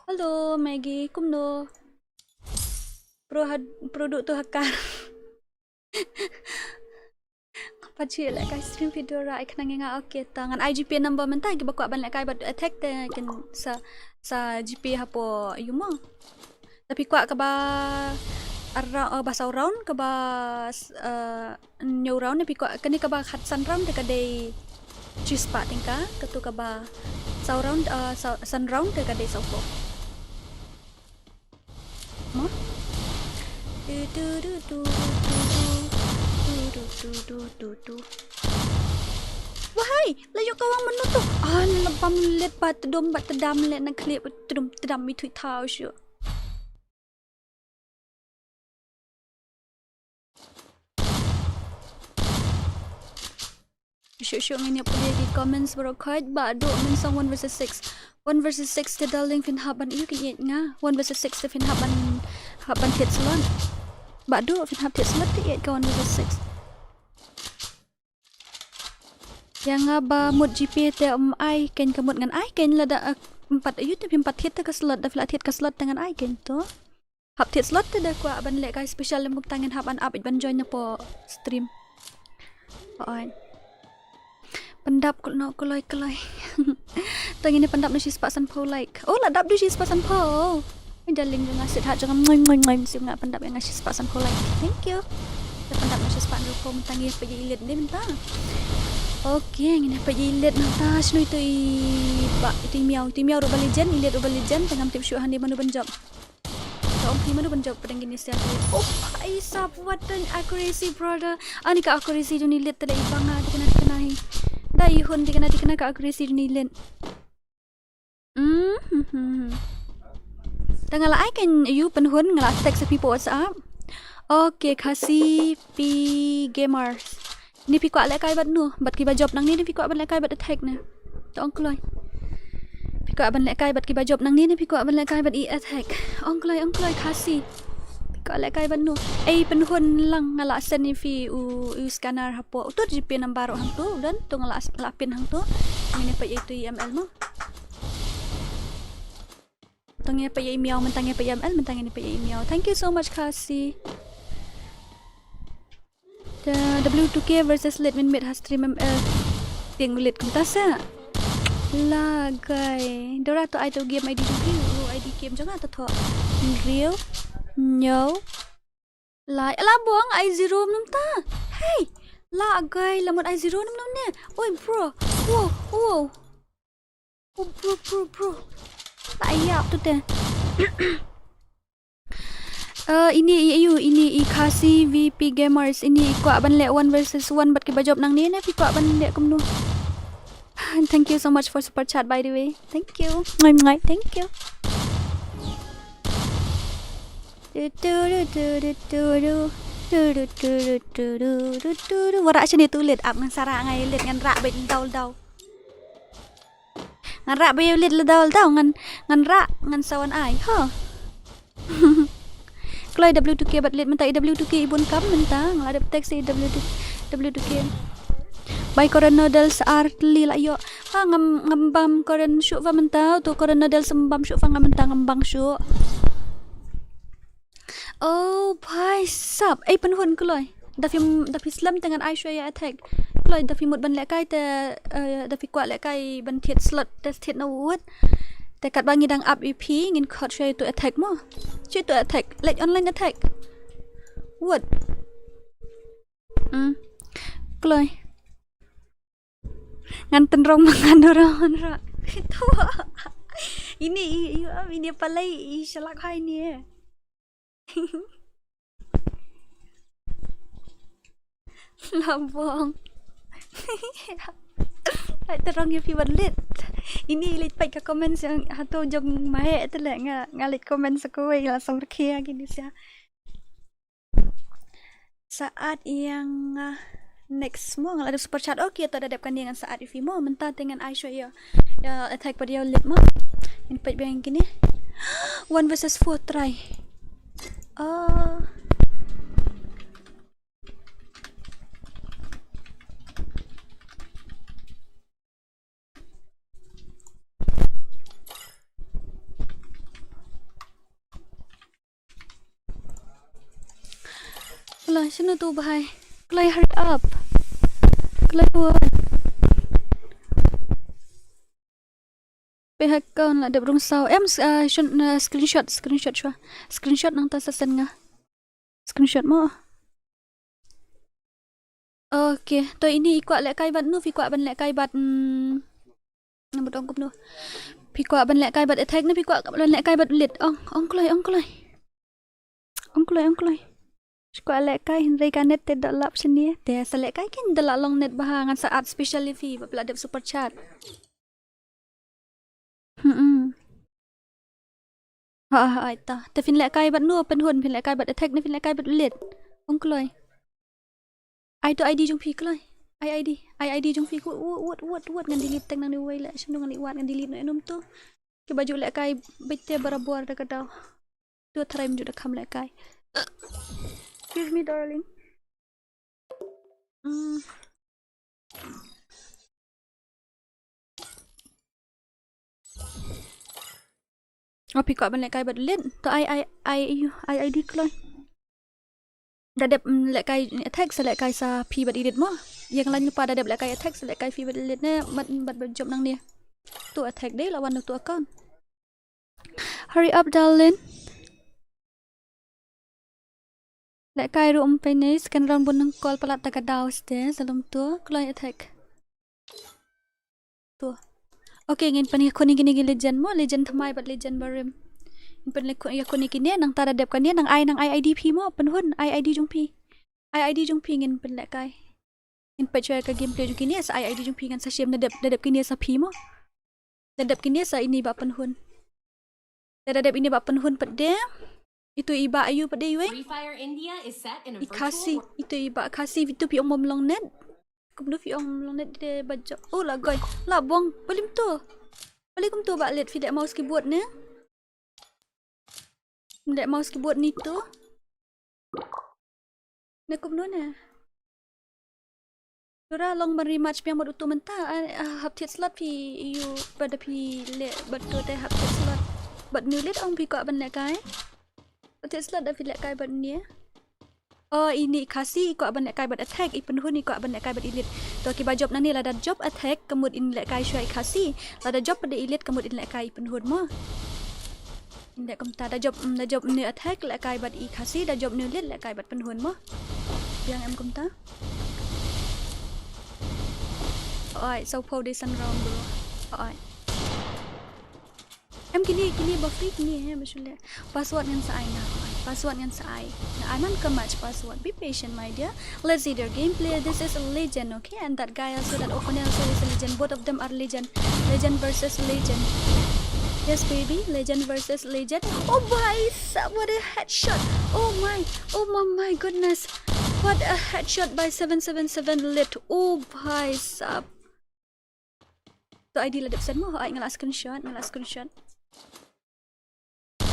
Hello Maggie, kumno? Pro had, pro duh tu ha kar. Pat shu lehkai stream video ra ai khnang ïa nga, okay ta. Ngan ai G Pay number mynta, kiba kwah ban lehkai bad attack te kin sa, sa G Pay hapoh ïu mo. Te phi kwah kaba ar ra-, eh, ba saw round, kaba s-, eh, hynñiew round, ne phi kwah kane kaba khatsan round te ka dei shispah tyngka, katu kaba saw round, eh, saw, san round te ka dei sawphew. Mo? Du, du, du. Wahai, la ïoh ka wang mynno to. Ah, la bam leit ba tdom ba tdam leh na khlieh ba tdom tdam mi thui thaw shu. Shuh shuh ngin ïa pule ki comments baroh khoit. Bah Duh, men song one versus six. One versus six te darling phin hap ban, ïa kin ïeit nga. One versus six te phin hap ban, hap ban thied slot. Bah Duh, phin hap thied slot te ïeit ka one versus six. Ïa nga ba mut G Pay te ym ai kein, ka mut ngan ai kein lada, eh, ym pat ïoh te phim pat thied te ka slot, da phi la thied ka slot te ngan ai kein to. Hap thied slot te da kwah ban lehkai special lem kumta ngin hap ban ap ban join na po stream. Oi. Pyndap kul no kuloi kuloi. To ngin pyndap na shispah sanphew like. Oh, la dap du shispah sanphew. Ai darling jong nga, sweetheart jong nga, ngoi ngoi ngoi, mynsiem nga pyndap ïa nga shispah sanphew like. Thank you. Te pyndap na shispah sanphew, mynta ngin ïa peit ïa i lead ne mynta. Okay, ngin ïa peit ïa i lead mynta, shano ito i bah, ito i miaw, ito i miaw ruh ba legend, i lead ruh ba legend, te ngam tip shuh hangne mano ban jop. Ka ong phi mano ban jop pdeng kine sia. Oh, bhai sahab, what an accuracy, brother. Ani ka accuracy jong i lead te da i banga, tikna tikna hi. Da i hun tikna tikna ka accuracy jong i lead. Mm-hmm. Te nga la ai kein ïa u pynhun, nga la text ïa phi hapoh WhatsApp. Okay, Khasi P Gamers. Ne phi kwah lehkai bad no, bad kiba jop nangne ne phi kwah ban lehkai bad attack ne. To ong kloi. Phi kwah ban lehkai bad kiba jop nangne ne phi kwah ban lehkai bad i attack. Ong kloi, ong kloi Khasi. Phi kwah lehkai bad no. Ei pynhun lang, nga la send ïa phi u, u scanner hapoh. Uto G Pay number ruh hangto, u don, to nga la, la pin hangto. Ngin ïa peit ïa itu i M L mo. To ngin ïa peit ïa i miaw, mynta ngin ïa peit ïa i M L, mynta ngin ïa peit ïa i miaw. Thank you so much Khasi. The W two K versus Lit, min miet ha stream M L. Tieng u Lit kumta sa. Lagai. Dora to ai to game I D jong phi, u I D game jong nga to thoh. Hynriew. Hynñiew. Lai. Ala bong ai zero mynta. Hey. Lagai, la mut ai zero mynta ne. Oi bro. Wow, wow. Oh, bro, bro, bro. La ïap tu te. Eh, ini i ayu, ini i Khasi V P Gamers, ini i kwah ban leh one versus one bad kiba jop nangne ne phi kwah ban leh kumno. Thank you so much for super chat by the way. Thank you. Ngai ngai, thank you. Tu tu tu tu tu tu tu tu tu tu tu tu tu tu tu. Wara shane tu lit ap ngan sara ngai lit ngan rak bad dau dau. Ngan rak ba ïa u lit la dau la dau ngan, ngan rak ngan sa wan ai ho. Kloi W two K bad lit mynta i W two K i bun kam mynta nga la dep text i W two K. Bai Korean noodles ar tylli la ïoh. Ha ngam, ngam bam Korean shuh va mynta, to Korean noodles ngam bam shuh va nga mynta ngam bam shuh. Oh bhai sab, ei pynhun kloi. Da phi, da phi slem te ngan ai shuwa ïa attack. Kloi da phi mut ban lehkai te, eh, da phi kwah lehkai ban thied slot te thied na wut. Te katba ngi dang ap ïa phi ngin khot shuwa ïa tu attack mo. Shu tu attack, leit online attack. Wut. Hmm. Kloi. Ngan tynrong ma ngan ora ora. Tua. Ini i, i, ini palai i shalak hai ni eh. Labong. Hai tynrong ïa phi bad lit. Ini lit pat ka comment yang hato jong mahe te le nga, nga lit comment sa kawei la samrkhia kini sia. Saat ïa nga, ah, next mo nga la dep super chat. Okay, to da dep kane ngan saat ïa phi mo. Mynta te ngan ai shuwa ïa, ïa attack pat ïa u lit mo. Ngin peit biang kine. One versus four try. Ah. Lah, shano tu bahai? Kloi, hurry up. Kloi, what? Phi ha account la dep rung saw. Em, s-, ah, shun, ah, screenshot, screenshot shuwa. Screenshot nangta sa send nga. Screenshot mo. Okay, to ini i kwah lehkai bad nu, phi kwah ban lehkai bad, mm, namar dong kumno. Phi kwah ban lehkai bad attack ne phi kwah ban lehkai bad elite? Ong, ong kloi, ong kloi. Ong kloi, ong kloi. Phi kwah lehkai hynrei ka net te da lap shane. Te sa lehkai kin da la long net bha ngan sa add special ïa phi ba phi la dep super chat. Hmm. Ha ha, ai ta. Te phin lehkai bad nu, pynhun, phin lehkai bad attack ne phin lehkai bad elite? Ong kloi. Ai to I D jong phi kloi. Ai I D, ai I D jong phi. Wut, wut, wut, wut, ngan delete teng nangne wei leh. Shano ngan leh wad ngan delete noh ïa nom to. Kiba ju lehkai beit te barabor da ka daw. To tharai ym ju da kham lehkai. Excuse me, darling. Mm. Oh, phi kwah ban lehkai bad elite? To ai, ai, ai, ai, ai, ai di kloi. Da dep, mm, lehkai attack sa lehkai sa phi bad elite mo. Ïa nga la ïohi pa da dep lehkai attack sa lehkai phi bad elite ne, bad, bad, bad jop nangne. To attack dei la wan to account. Hurry up, darling. Lehkai ruh um pynne, second round bun nang call palat ta ka daw ste, sa lum to, kloi attack. To. Okay, ngin pynïakhun ïa kine ki legend mo, legend thymmai bad legend barim. Ngin pynïakhun ïa kine, nangta da dep kane, nang ai, nang ai I D phi mo, pynhun, ai I D jong phi. Ai I D jong phi ngin pynlehkai. Ngin peit shuwa ka gameplay jong kine, sa ai I D jong phi ngan sa shim da dep, da dep kine sa phi mo. Da dep kine sa ine ba pynhun. Da dep ine ba pynhun pat de. Ito i ba ayu pat de iwei. Free Fire India is set in a I virtual Khasi, ito i ba Khasi, ito phi ong bym long net. Kumno phi ong bym long net de ba jop. Oh, la goi. La bong. Balim to. Balim kumto ba leh phi leh mouse keyboard ne. Leh mouse keyboard nito. Ne kumno ne. Dura long ban rematch biang bad uto mynta, ah, ah, hap thied slot phi ïoh bad da phi leh bad uto te hap thied slot. Bad nu leh ong phi kwah ban lehkai. Hap thied slot da phi lehkai bad ne. Oh, ine i Khasi i kwah ban lehkai bad attack, i pynhun i kwah ban lehkai bad elite. To kiba jop nangne lada jop attack ka mut in lehkai shuwa i Khasi. Lada jop pat de elite ka mut in lehkai i pynhun mo. In leh kumta da jop, mm, da jop ne attack lehkai bad i Khasi, da jop ne elite lehkai bad pynhun mo. Biang em kumta. Oi, so pau de san round bro. Oi. Em kine, kine ba free kine he, ba shu leh. Password ngan sa ai nga. Password ngan sa ai. Nga ai man ka match password. Be patient, my dear. Let's see their gameplay. This is a legend, okay? And that guy also, that Ofanel also is a legend. Both of them are legend. Legend versus legend. Yes, baby. Legend versus legend. Oh, bhai sab, what a headshot. Oh my. Oh my, my goodness. What a headshot by seven seven seven Lit. Oh, bhai sab. To I D la dep send mo, ai nga la screenshot, nga la screenshot.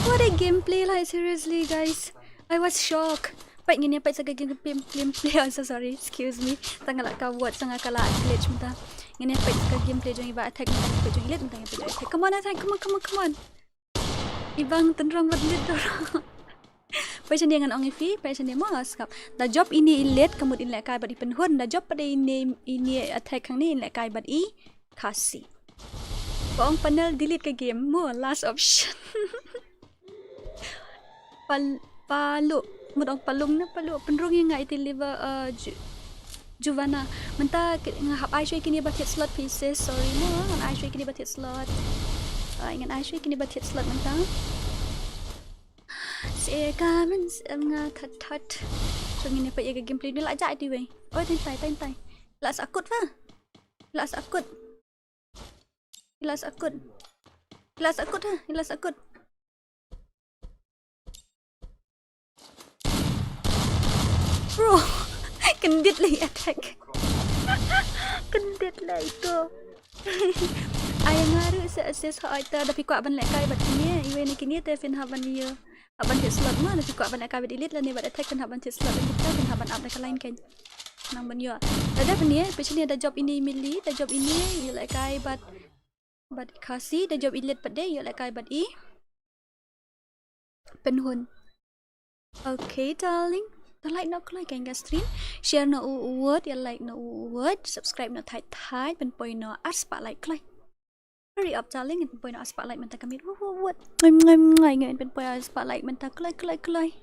What a gameplay, like, seriously, guys. I was shocked. Peit ngin ïa peit sa ka game, game, gameplay, I'm so sorry, excuse me. Tang nga la ka word, tang nga ka la glitch mynta. Ngin ïa peit sa ka gameplay jong i ba attack, mynta ngin peit jong i Lit, mynta ngin peit jong i attack. Come on, attack, come on, come on, come on. I bang tynrong bad Lit tynrong. Peit shane ngan ong ïa phi, peit shane mo, skap. Da jop ine i Lit ka mut in lehkai bad i pynhun, da jop pat de ine, ine attack hangne in lehkai bad i Khasi. Ba ong panel delete ka game mo, last option. Pal-, palu, mut ong palung ne palu, pynrung ïa nga iti liver, uh, ju-, Juvana. Mynta ki-, nga hap ai shuwa kine ba thied slot phi sis, sorry mo, ngan ai shuwa kine ba thied slot. Ai, ngan ai shuwa kine ba thied slot mynta. Se ka men sem nga that that. So ngin ïa peit ïa ka gameplay ni la jai ti wei. Oi, tang tai, tang tai. La sa kut va. La sa kut. La sa kut. La sa kut ha, la sa kut. Bro, kyndit lei attack. Kyndit lei to. Ai nga ruh sa assist ha oi ta da phi kwah ban lehkai bad kine, iwei na kine te phin hap ban ïa. Hap ban thied slot ma, da phi kwah ban lehkai bad elite lane bad attack phin hap ban thied slot, da phi kwah phin hap ban up da ka line kein. Nang ban ïoh. Da dep ne, peit shane da jop ine i Millie, da jop ine, ïa lehkai bad, bad Khasi, da jop elite pat de, ïa lehkai bad i. Pynhun. Okay, darling. To like noh kloi ka stream. Share noh u word, ïa like noh u word, subscribe noh thait thait, pynpoi noh ar spah like kloi. Hurry up darling, pynpoi noh ar spah like mynta ka miet. Word, word. Ngai ngai ngai ngai, pynpoi ar spah like mynta kloi kloi kloi.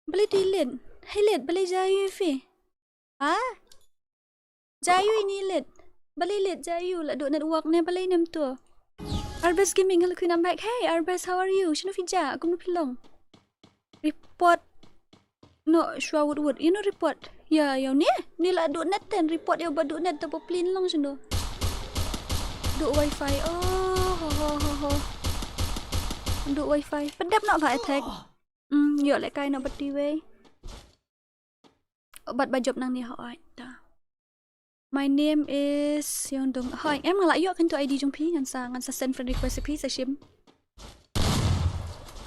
Balei to i leit? Hei leit, balei jia ïa u phi? Ha? Jia ïa u ini leit. Balei leit jia ïa u, la duh network ne balei ne mynta? Arbes Gaming, hello Queen, I'm back. Hey Arbes, how are you? Shano phi jia? Kumno phi long? Report. No, shuwa wut wut. Ïa no report? Ïa, ïa ne? Ne la duh net ten, report ïa ba duh net, te ba plin long shano. Duh wifi. Oh, ho ho ho ho. Duh wifi. Pyndep noh ba attack. Hmm, ïoh lehkai noh bad iwei. Bad ba jop nangne, hooid ta. My name is Yongdong. Hooid, em nga la ïoh kyntu ID jong phi, ngan sa, ngan sa send friend request ïa phi sa shim.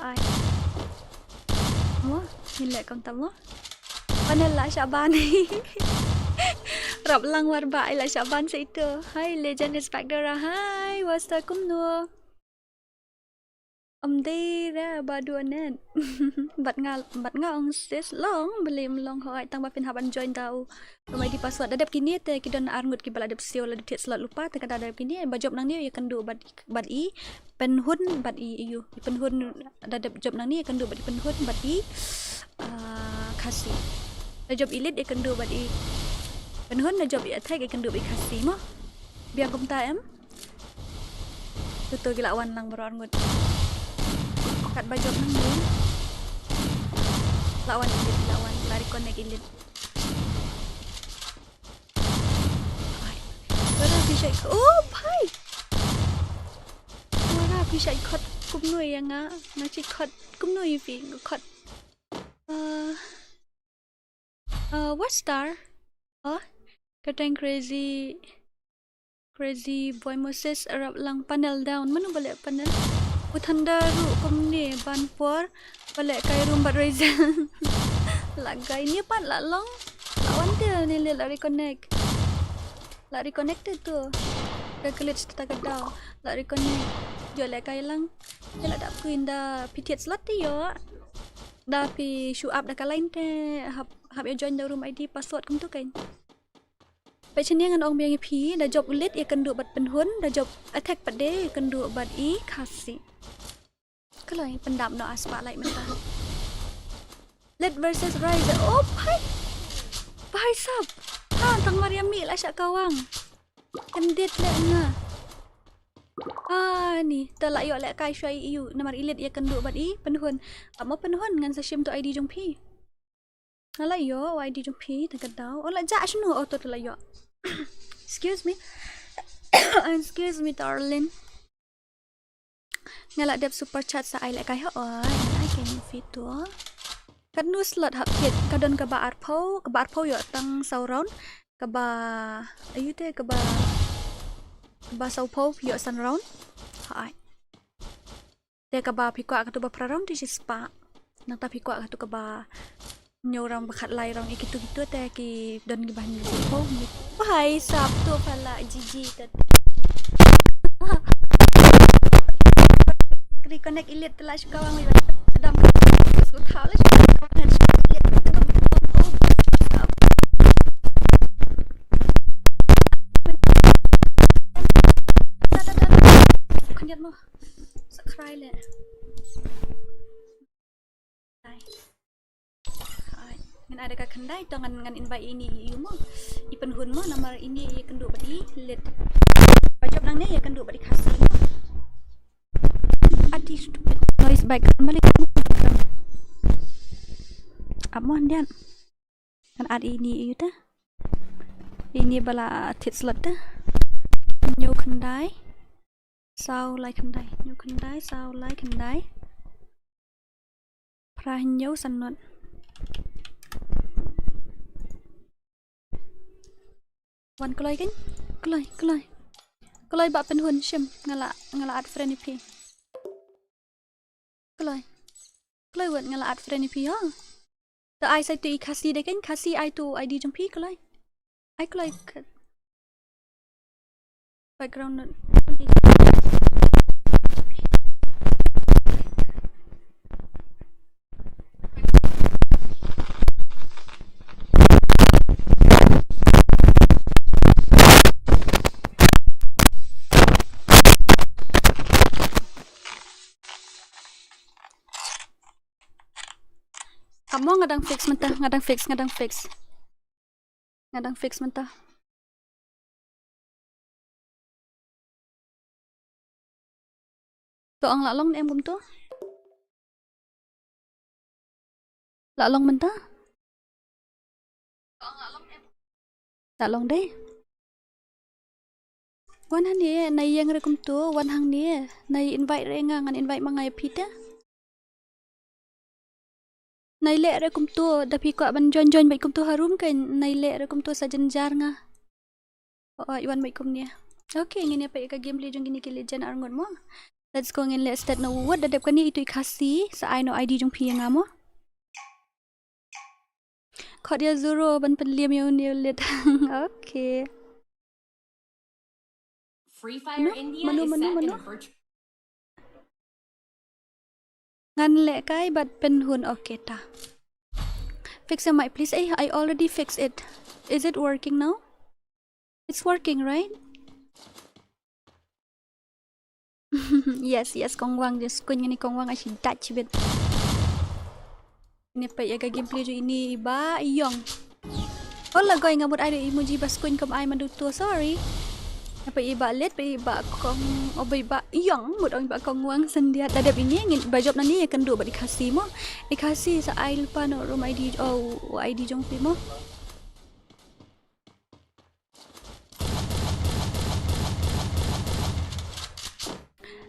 Ai. Mo, ngin leh kumta mo. Panel la shah ban. Rap lang war ba ai la shah ban sa ito. Hi, Legend Inspector. Hi, Wasta kumno? Ym dei re ba duh net. Bad nga, bad nga ong sis long, balei ym long, hooid, tang ba phin hap ban join da u room ID password. Da dep kine te ki don ar ngut kiba la dep siew, la dep thied slot lypa, te ka da dep kine ba jop nangne ïa kynduh bad, bad i Pynhun bad i, ïa u Pynhun. Da dep jop nangne ïa kynduh bad i Pynhun bad i, ah, Khasi. Da jop i Lit ïa kynduh bad i Pynhun, da jop i Attack ïa kynduh bad i Khasi mo. Biang kumta em? Tutu ki la wan lang baroh ar ngut. Katba jop nangne. La wan i Lit, la wan, la reconnect i Lit. Ai. Wara phi shait khot. Oh, bhai. Wara phi shait khot kumno ïa nga? Nga shait khot kumno ïa phi? Nga khot. Uh, uh, what star? Oh, Kateng Crazy. Crazy Boy Moses, arap lang panel down. Mano ba leh panel? U Thunder ruh kumne ban por ba lehkai room bad Raizel. Lehkai ne pat la long. La wan te ne leh la reconnect. La reconnect te tu. Ka glitch ta ka daw. La reconnect. Jop lehkai lang. Te la dap kuin da phi thied slot te ïoh. Da phi show up da ka line te hap, hap ïa join da room ID password kumtu kan. Peit shane ngan ong biang ïa phi, da jop u Lit ïa kynduh bad Pynhun, da jop Attack pat de ïa kynduh bad i Khasi. Kloi pyndap noh ar spah like mynta. Lit versus Rise. Oh bhai. Bhai sab. Ha, tang mar ïa mih la shah kawang. Kyndit leh nga. Ha, ni, te la ïoh lehkai shuwa ïa u, namar i Lit ïa kynduh bad i Pynhun. Ap mo Pynhun, ngan sa shim tu ID jong phi. Nga la ïoh, wa ID jong phi, tang ka daw. Oh, la jah shano, oh, to, to la ïoh. Excuse me. Excuse me, darling. Nga la dep super chat sa ai lehkai ha, oh, ngan ai kane phi tu. Katno slot hap thied, ka don kaba arphew, kaba arphew ïoh tang saw round, kaba, ayu te, kaba, kaba sawphew ïoh san round. Ha ai. Te kaba phi kwah katu ba phra round te shi spah. Nangta phi kwah katu kaba hynñiew round ba khatlai round ïa kitu kitu te ki don kiba hynñiew. Oh, bhai sab tu pala G G tat. Reconnect i Lit te la shu kawang wi ba dam ka su thaw la shu kawang han shu Lit te dam. Khyndiat mo. Subscribe le. Ai. Ai. Ngan ada ka khyndai to ngan, ngan invite ini ïa u mo. I Pynhun mo namar ini ïa kynduh bad i Lit. Ba jop nangne ïa kynduh bad i Khasi mo. Ati stupid noise background balik. Ap mo khyndiat. Ngan add ini ïa u te. Ini ba la thied slot te. Hynñiew khyndai. Saw lai khyndai. Hynñiew khyndai, saw lai khyndai. Phra hynñiew san not. Wan kloi kan? Kloi, kloi. Kloi ba Pynhun shim nga la, nga la add friend ïa phi. Kloi. Kloi wat nga la add friend ïa phi ha. To ai sa tu i Khasi de kan, Khasi ai tu ID jong phi kloi. Ai kloi. Background noise. Mo nga dang fix mynta, nga dang fix, nga dang fix. Nga dang fix mynta. To ong lah long ne em kumto? Lah long mynta? Lah long dei. Wan hangne, nai ïeng re kumto, wan hangne, nai invite re nga, ngan invite ma nga ïa phi te. Nai leh re kumto, da phi kwah ban join join bad kumto harum kan, nai leh re kumto sa jynjar nga. Oh, oh, wan bad kumne. Okay, ngin ïa peit ka gameplay jong kine ki legend arngut mo. Let's go, ngin leh start noh. Wat da dep kane itu i Khasi, sa ai noh I D jong phi ïa nga mo. Khot ïa Zuro ban pynliam ïa une u lit. Okay. Free Fire Mano? India Mano, is mano, set in mano? a virtual Ngan lehkai bad pynhun, okay ta. Fix your mic please. Eh, I already fixed it. Is it working now? It's working, right? Yes, yes, Kong Wang, just kuñ ngani Kong Wang, ashi dat chibit. Ini peit ïa ka gameplay jong ini i Bah Yong. Oh la goi, nga mut ai da emoji ba skuñ kum ai ma duto, sorry. Nga peit i Bah Lit, peit i Bah Kong, oh, peit i Bah Yong, mut ong i Bah Kong Wang syndiat. Da dep ini ngin ba jop nani ïa kynduh bad i Khasi mo. I Khasi sa ai lypa noh room I D, oh, I D jong phi mo.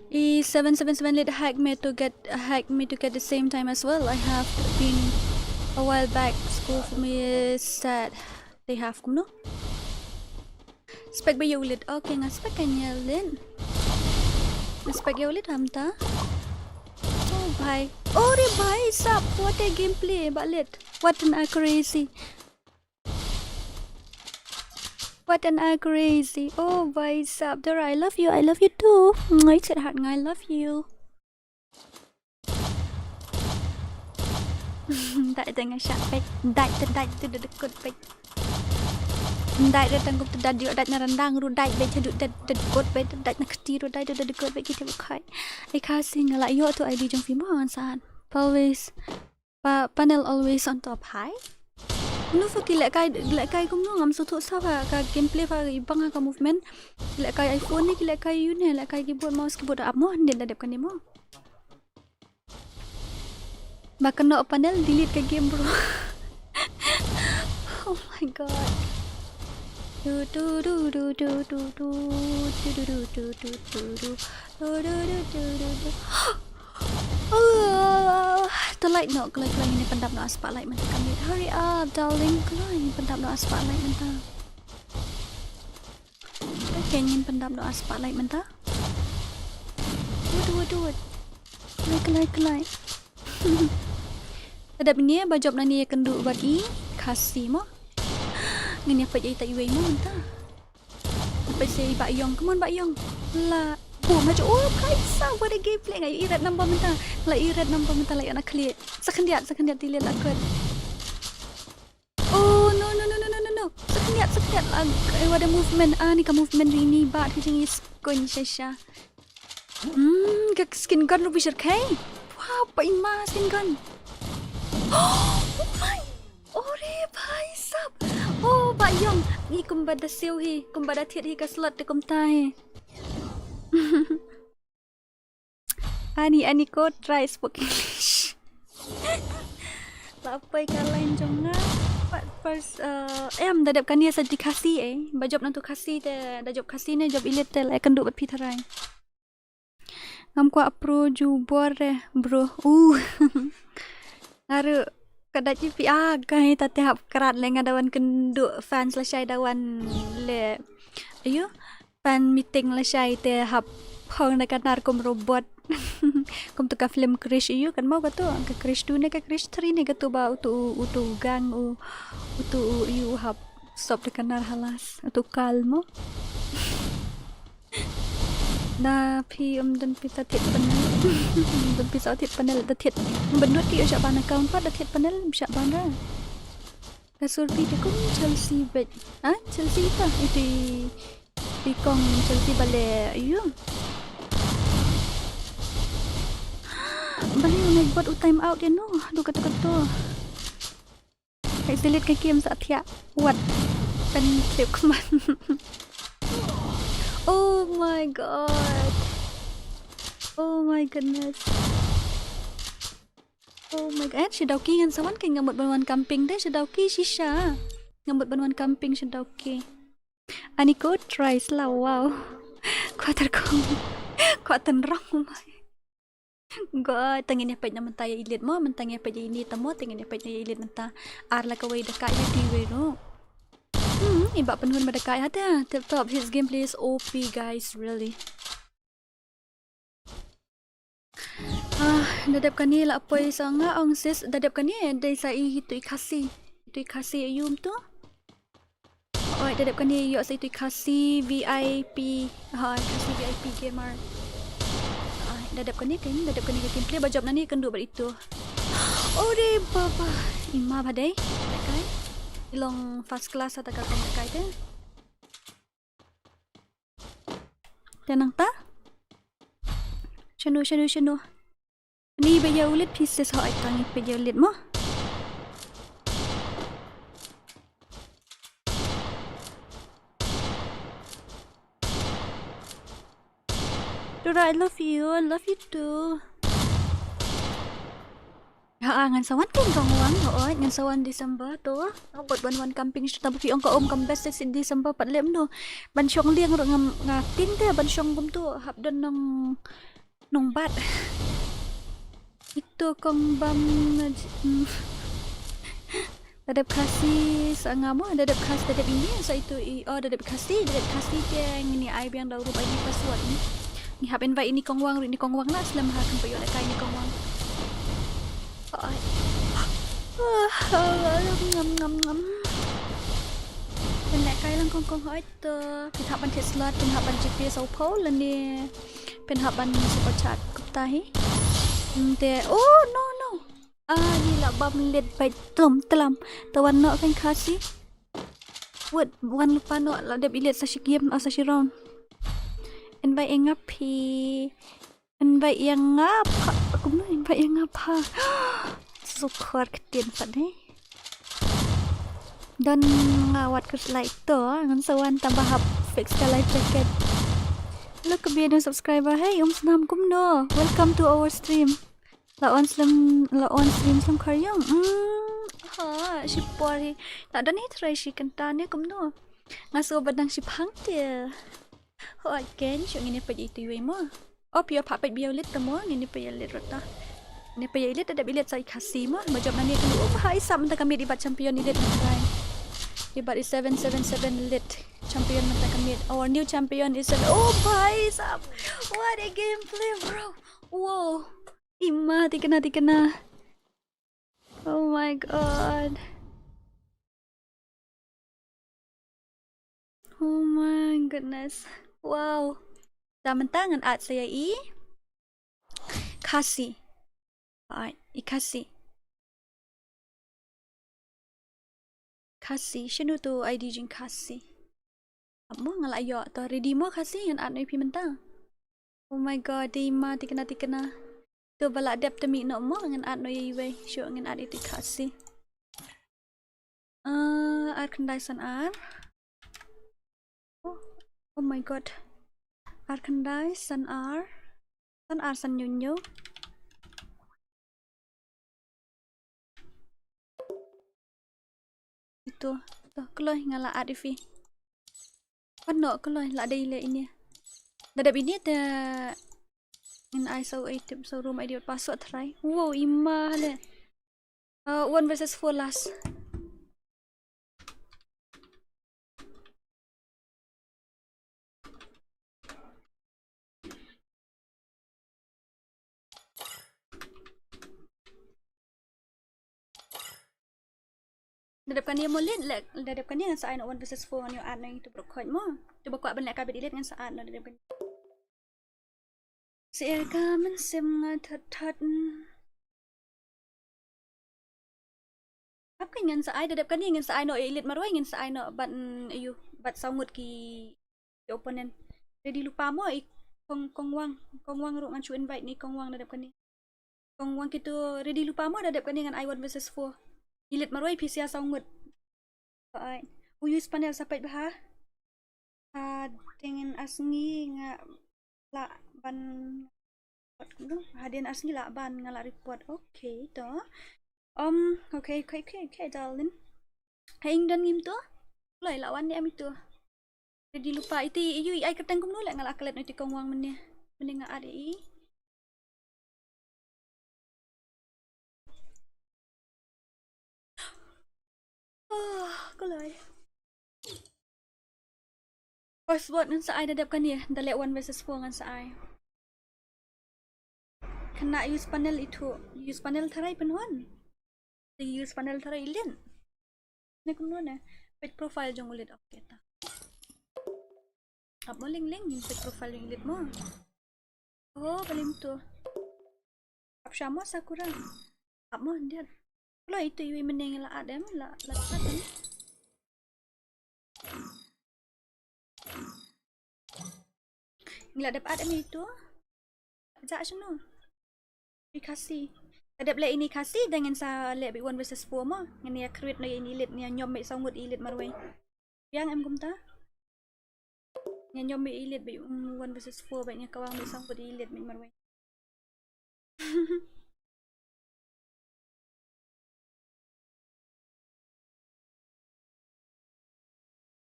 I seven seven seven lit hack me to get, hack me to get the same time as well. I have been a while back. School for me is sad. They have kumno. Spec ba ïa u lit. Okay, nga spec kan ïa u lit. Nga spec ïa u lit hamta. Oh bhai. Oh re bhai sab. What a gameplay, Bah Lit. What an accuracy. What an accuracy. Oh, bhai sab. Dora, I love you. I love you too. Mwah, sweetheart, I love you. Dai te nga shah pek. Dai te, dai te da dekut pek. Dai te tang kum te da dio, dai na randang ru, dai be chadu da dekut pek, dai na kti ru, dai te da dekut pek kita bukai. Ai Khasi nga la ïoh tu I D jong phi mo ngan saat. Always. Pa, panel always on top. Hi. Kumno pha ki lehkai, lehkai kumno, ngam sngewthuh sa pha ka gameplay pha i bang ka movement. Ki lehkai iPhone ne, ki lehkai ïa une, lehkai keyboard mouse, keyboard ap mo, hynrei da dep kane mo. Ba kano panel delete ka game, bro. Oh my god. Du, du, du. Oh, to light noh, kloi kloi, ngin pyndap noh a spotlight mynta ka miet. Hurry up, darling, kloi, ngin pyndap noh a spotlight mynta. Okay, ngin pyndap noh a spotlight mynta. Wait, wait, wait. Kloi kloi kloi. Tadap ne ba jop nani ïa kynduh bad i Khasi mo. Ngin ïa peit ïa ita iwei mo mynta. Peit sa i Bah Yong. Come on, Bah Yong. La. Boom, ha ju. Oh, bhai sab, what a gameplay. Nga ïoh i red number mynta. La i red number mynta, la ïoh na khlieh. Sa khyndiat, sa khyndiat, delete la kut. Oh, no, no, no. Sa khyndiat, sa khyndiat. La, eh, what a movement. Ah, ni ka movement ri ni, Bah, ki jing i skuñ sha sha. Hmm, ka skin gun ruh bishar khai. Wah, pa ima skin gun. Oh my. Ore bhai sab. Oh, Bah Yong. Ngi kumba da siew hi, kumba da thied hi ka slot te kumta hi. Ani, ani ko try spoke English. La poi ka line jong nga. Pat first, uh, em, da dep kane sa di Khasi, eh. Ba jop nangtu Khasi te, da jop Khasi ne jop elite te, la kynduh bad phi tharai. Ngam kwah pro ju bor re, bro. Uh. Nga ruh ka dait ïa phi, ah, ka hi ta te hap krat le nga da wan kynduh fans lashai da wan le. Ayu, fan meeting lashai te hap hong da ka nar kum robot. Kum tu ka film Krish ayu, kan mo katu, ka Krish two ne ka Krish three ne katu ba utu, utu gang u, utu u ayu hap sop da ka nar halas, utu kal mo. Na phi um don pisa thied panel. Don pisa thied panel da thied. Bynta ki ïoh shah ban account pat da thied panel shah ban ra. Ka sur phi te kum Chelsea bad. Ah, Chelsea ita. Ita i kong Chelsea bale. Ayu. Bale ngai bot u time out ïa no. Aduh kato kato. Delete ka game sa thiah. What? Kan clip kman. Oh my god. Oh my goodness. Oh my god. Eh, shi Dawki ngan sa wan, ka nga mut ban wan camping de, shi Dawki shisha. Nga mut ban wan camping shi Dawki. Ani ko try sla, wow. Quarter kong. Quarter rong, oh my. God, tang ïa peit na mynta ïa elite mo, mynta ïa peit ïa ini ta mo, tang ïa peit ïa elite mynta. Ar la kawei da ka ïa ti wei ro. Hmm, i ba pynhun ba da ka ïa ta. Tip top, his gameplay is O P, guys, really. Ah, da dep kane la poi sa nga ong sis, da dep kane dei sa i tu i Khasi. Tu i Khasi ïa um tu. Oi, da dep kane ïoh sa itu i Khasi V I P. Ha, Khasi V I P gamer. Oi, da dep kane kan, da dep kane ka gameplay ba jop nani kan du bad itu. Ore baba. Ima ba dei. Kai. I long first class ata ka kong kai te. Te nangta. Shano, shano, shano. Ni ba ïa u lit pieces, ho, ai tang i peit ïa u lit mo. Dora, I love you, I love you too. Ha, ah, ngan sa wan ken kong wang, ho, ngan sa wan December tu. Ngan bud ban wan camping shuh, tang ba phi ong ka um kam best side December pat lem no. Ban shong liang ruh ngam nga tin te, ban shong kumtu hap don nong nongbat. Itu kong bam. Da dep Khasi sa nga mo, da dep Khasi, da dep ini sa itu i, oh, da dep Khasi, da dep Khasi te ngini ai biang da u rup I D password ni. Ngi hap invite ini kong wang, ini kong wang la slem ha kan payo la kai ini kong wang. Oi. Ah, ah, ngam, ngam, ngam. Kan la kai lang kong kong, oi. To, phin hap ban thied slot, phin hap ban G P S au pau lane phin hap ban super chat kumta hi. Hmm, te, oh, no, no. Ah, ni la bam lit bait tlum tlam. Te wan noh kan Khasi. Wait, wan lypa noh, la dep elite sa shi game, ah, sa shi round. Invite ïa nga phi. Invite ïa nga pha. Kumno invite ïa nga pha? Sukhor ktien pat eh. Don nga wat kut like to, ngan sa wan tang ba hap fix ka life jacket. Look, ka bia subscriber. Hey, um snam kumno. Welcome to our stream. La on slem, la on stream slem kharyong. Hmm, ha, shi por hi. La don hi try shi kynta ne kumno. Nga sngewbha dang shi phang te. Ho, ken shu ngin ïa peit ïa itu iwei mo. Op, ïa pha peit bia u lit ta mo, ngin ïa peit ïa lit rot ta. Ngin ïa peit ïa lit, da dep elite sa i Khasi mo. Ba jop nani ka lu, oh, bha i sap mynta ka miet i bat champion elite mynta. I bat i seven seven seven elite champion mynta ka miet. Our new champion is seven. Oh, bha i sap. What a gameplay, bro. Wow. Ima, tikna, tikna. Oh my god. Oh my goodness. Wow. Te mynta ngan add sa ïa i Khasi. Alright, i Khasi. Khasi, shano tu I D jong Khasi? Mo nga la ïoh to, ready mo Khasi, ngan add noh ïa phi mynta. Oh my god, dei ma, tikna, tikna. To ba la dep te mih noh mo, ngan add noh ïa iwei. Shu ngan add ïa tu i Khasi. Uh, ar khyndai san ar. Oh, oh my god. Ar khyndai san ar. San ar san hynñiew. Itu, to, kloi nga la add ïa phi. Pano kloi la dei leh ine. Da dep ine te ngin ai sa u ai tip sa u room I D password try. Wow, ima leh. Uh, one versus four last. Da dep kane mo leh, leh, da dep kane ngan sa ai noh one versus four ngan ïoh add noh ïa tu brok khoit mo. Tu ba kwah ban leh ka bit elite ngan sa add noh da dep kane. Sir ka mynsiem nga thot thot. Hap ka ngan sa ai, da dep kane ngan sa ai noh ïa elite marwei ngan sa ai noh bad, mm, ayu, bad saw ngut ki, ki opponent. Ready lypa mo i kong, kong wang, kong wang ruh ngan shu invite ne kong wang da dep kane. Kong wang kito ready lypa mo da dep kane ngan ai one versus four. Elite marwei phi sia saw ngut. Ai. U use panel sa peit bha. Hadien ar sngi nga lah ban report. Hadien ar sngi lah ban nga lah report. Okay to. Um, okay, okay, okay, okay, darling. Hai ing don ngim to? Kloi lah wan ne em ito. Ready lypa iti, yu i ai kyrteng kumno leh nga lah klet noh iti kong wang mynne. Mynne nga add i. Ah, kloi. First vote ngan sa ai da dep kane, da leh one versus four ngan sa ai. Kane use panel itu, use panel tharai pynhun. Use panel tharai Elite. Ne kumno ne? Page profile jong u Elite, okay ta. Ap mo leng leng ngin page profile jong u Elite mo. Oh, balim to. Ap sha mo Sakura. Ap mo ndiat. Kloi ito iwi mynne ngi la add em, la, la add em. Ngi la dep add em ito. Ja shano. Ri Khasi. Ka dep leh ini Khasi, da ngin sa leh beit one versus four mo. Ngin ïa create noh ïa ini Elite, ngin ïa ñiom beit saw ngut Elite marwei. Biang em kumta. Ngin ïa ñiom beit Elite beit, um, one versus four beit, ngin ïa kawang beit saw ngut Elite beit marwei.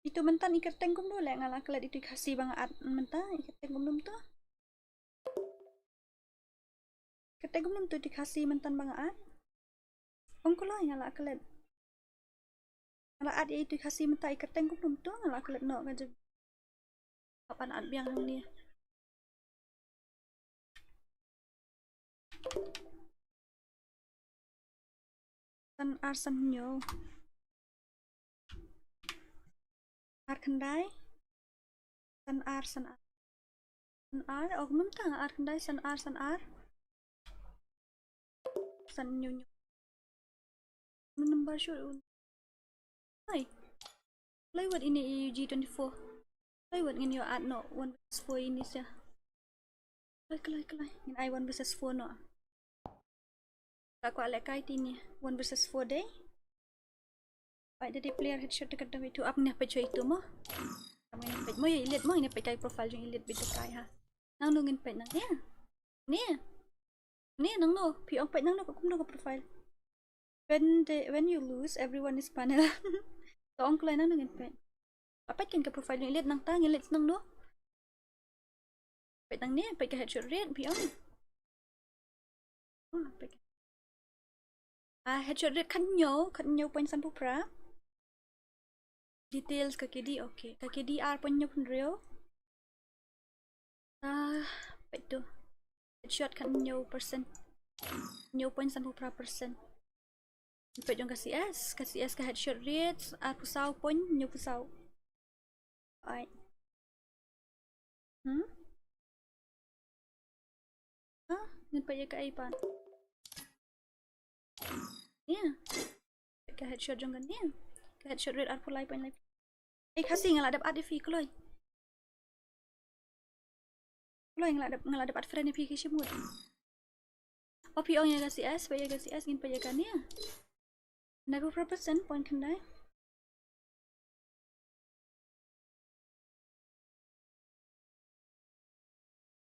Itu mynta i kyrteng kumno leh nga la klet itu i Khasi ba nga add mynta i kyrteng kumno to. Kyrteng kumno to i Khasi mynta ba nga add. Ong kloi nga la klet. Nga la add ïa itu i Khasi mynta i kyrteng kumno to nga la klet noh ka jong. Hap ban add biang hangne. San ar san hynñiew. Ar khyndai. San ar san ar. San ar, oh, mynta ar khyndai, san ar san ar. San hynñiew hynñiew. Number shoot. Hai. Kloi wat ini i G twenty-four. Kloi wat ngin ïoh add noh one versus four ini sia. Kloi, kloi, kloi. Ngin ai one versus four noh. Ka kwah lehkai te ini one versus four dei. Peit da dei player headshot te ka dei itu, ap ngin peit shuwa itu mo. Ap ngin peit mo ïa Elite mo, ngin peit kai profile jong Elite beit te kai ha. Nangno ngin peit nangne? Ne. Ne nangno, phi ong peit nangno ka kumno ka profile. When the, when you lose, everyone is panel. To ong kloi nangno ngin peit. Ap peit kan ka profile jong Elite nangta, ngin leit nangno. Peit nangne, peit ka headshot rate, phi ong. Ah, headshot rate khathynñiew, khathynñiew point sanphew phra. Details ka K D, okay. Ka K D ar point hynñiew phew hynriew. Ah, peit to. Headshot khathynñiew percent. Hynñiew point sanphew phra percent. Peit jong ka C S, ka C S ka headshot rate arphew saw point hynñiewphew saw. Ai. Hmm? Ah, ngin peit ïa kaei pat. Nia. Ka headshot jong kane. Ka headshot rate arphew lai point lai. Ei Khasi, nga la dep add ïa phi kloi. Kloi, nga la dep, nga la dep add friend ïa phi, ki shim mut. Oh, phi ong ïa ka C S, peit ïa ka C S, ngin peit ïa kane. Khyndai phew phra percent, point khyndai.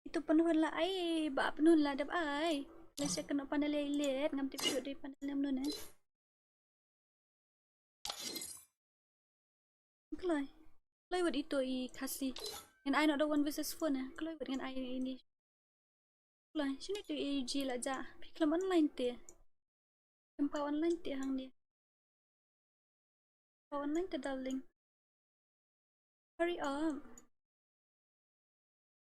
Itu pynhun la ai, ba pynhun la dep ai. Lehse kano panel ïa Elite, ngam tip shuh dei panel ne mano ne. Kloi. Kloi wat ito i Khasi. Ngan ai noh da one versus four ne. Kloi wat ngan ai ini. Kloi, shini tu A U G la ja. Phi khlem online te. Khlem paw online te hangne. Paw online te darling. Hurry up.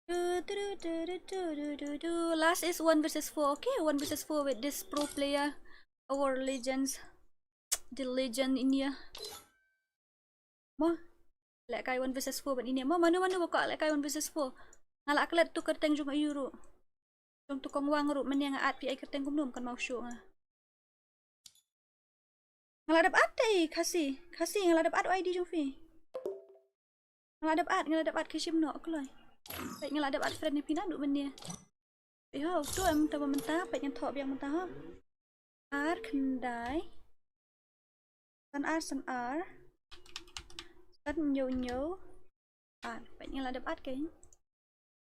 Du, du, du. Last is one versus four. Okay, one versus four with this pro player. Our legends. The legend in here. Mo. Lehkai one versus four ban ine. Mo, mano mano ba kwah lehkai one versus four. Nga la klet tu kyrteng jong u ruh. Jong tu kong wang ruh, mynne nga add phi ai kyrteng kumno, kan mau shuh nga. Nga la dep add te Khasi. Khasi, nga la dep add I D jong phi. Nga la dep add, nga la dep add, ki shim noh kloi. Peit, nga la dep add friend ïa phi naduh mynne. Peit ho, to em, to ba mynta, peit ngan thoh biang mynta ho. Ar khyndai. San ar, san ar. San hynñiew, hynñiew. Ar. Peit nga la dep add kein.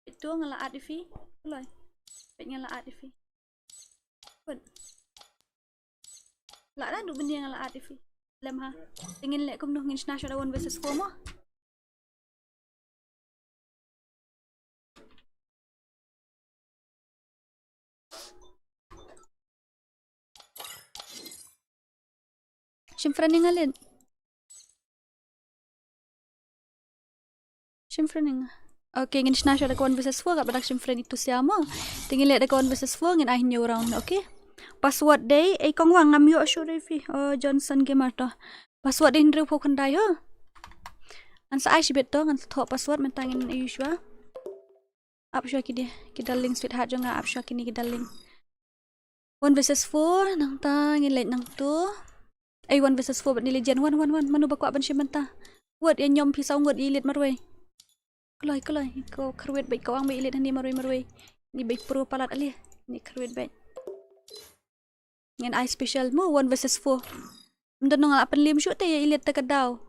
Peit to nga la add ïa phi. Kloi. Peit nga la add ïa phi. Peit. La da du bynta nga la add ïa phi. Lem ha. Te ngin leh kumno, ngin shna shuwa da one versus four mo. Shim friend ïa nga leh. Shim friend ïa nga. Okay, ngin shna shuwa da ka one versus four, katba dang shim friend ïa tu sha mo. Te ngin leh da ka one versus four, ngin ai hynñiew round, okay? Password dei, ei kong wang ngam ïoh shuh dei phi. Oh, Johnson Gamer to. Password dei hynriew phew khyndai ho. Ngan sa ai shibit to, ngan sa thoh password mynta ngin ïoh shuwa. Ap shuwa ki dei, ki darling sweetheart jong nga, ap shuwa kine ki darling. One versus four, nangta ngin leit nangto. Ei, one versus four bad ni legend, one, one, one. Mano ba kwah ban shim mynta? Wat ïa nyom phi saw ngut ïa leit marwei. Kloi, kloi, ko kyrwit bad ko ang bad ïa leit hani marwei, marwei. Ni bad pro palat ale. Ni kyrwit bad. Ngan ai special mo, one versus four. Ym don nga la pynliem shuh te ïa leit ta ka daw.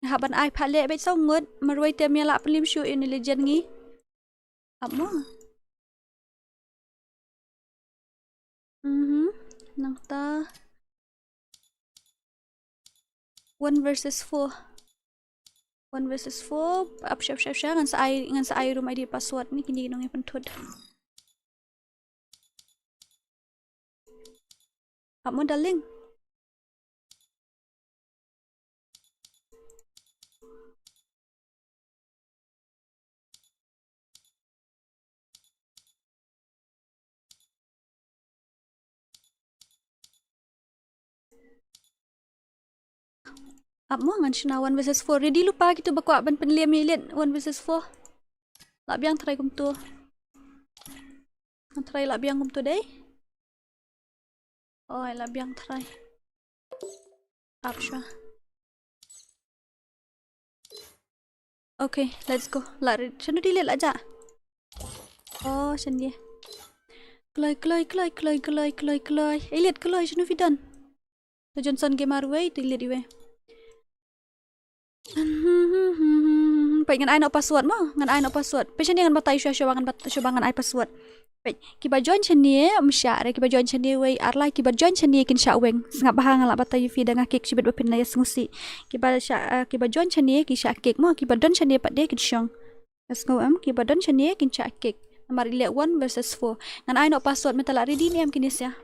Nga hap ban ai pha leh bad saw ngut, marwei te ym ïa la pynliem shuh ïa ni legend ngi. Ap mo. Mhm. Nangta. One versus four. One versus four. Ap sha, ap sha, ap sha. Ngan sa ai, ngan sa ai room I D password ni kine ki nongïapynthut. Ap mo darling. Ap mo ngan shna one versus four. Ready lypa kito ba kwah ban pynliem ïa leit one versus four. Lah biang try kumto. Ngan try lah biang kumto dei. Oi, lah biang try. Ap shuwa. Okay, let's go. Lah ri-, shano dei leit lah ja. Oh, shane. Kloi, kloi, kloi. Ïa leit kloi, shano phi don? To Johnson Gamer wei, to ïa leit iwei. Peit ngan ai noh password mo, ngan ai noh password. Peit shane ngan batai shuwa, shuwa ngan bat-, shuwa ngan ai password. Peit, kiba join shane, ym shah re, kiba join shane wei, ar lai, kiba join shane kin shah weng. Sngap bha nga lah batai ïa phi da nga kick shibit ba phin ïa sngewsih. Kiba shah, eh, kiba join shane ki shah kick mo, kiba don shane pat de kin shong. Nga sngew em, kiba don shane kin shah kick. Namar i leh one versus four. Ngan ai noh password mynta lah ready ne em kine sha.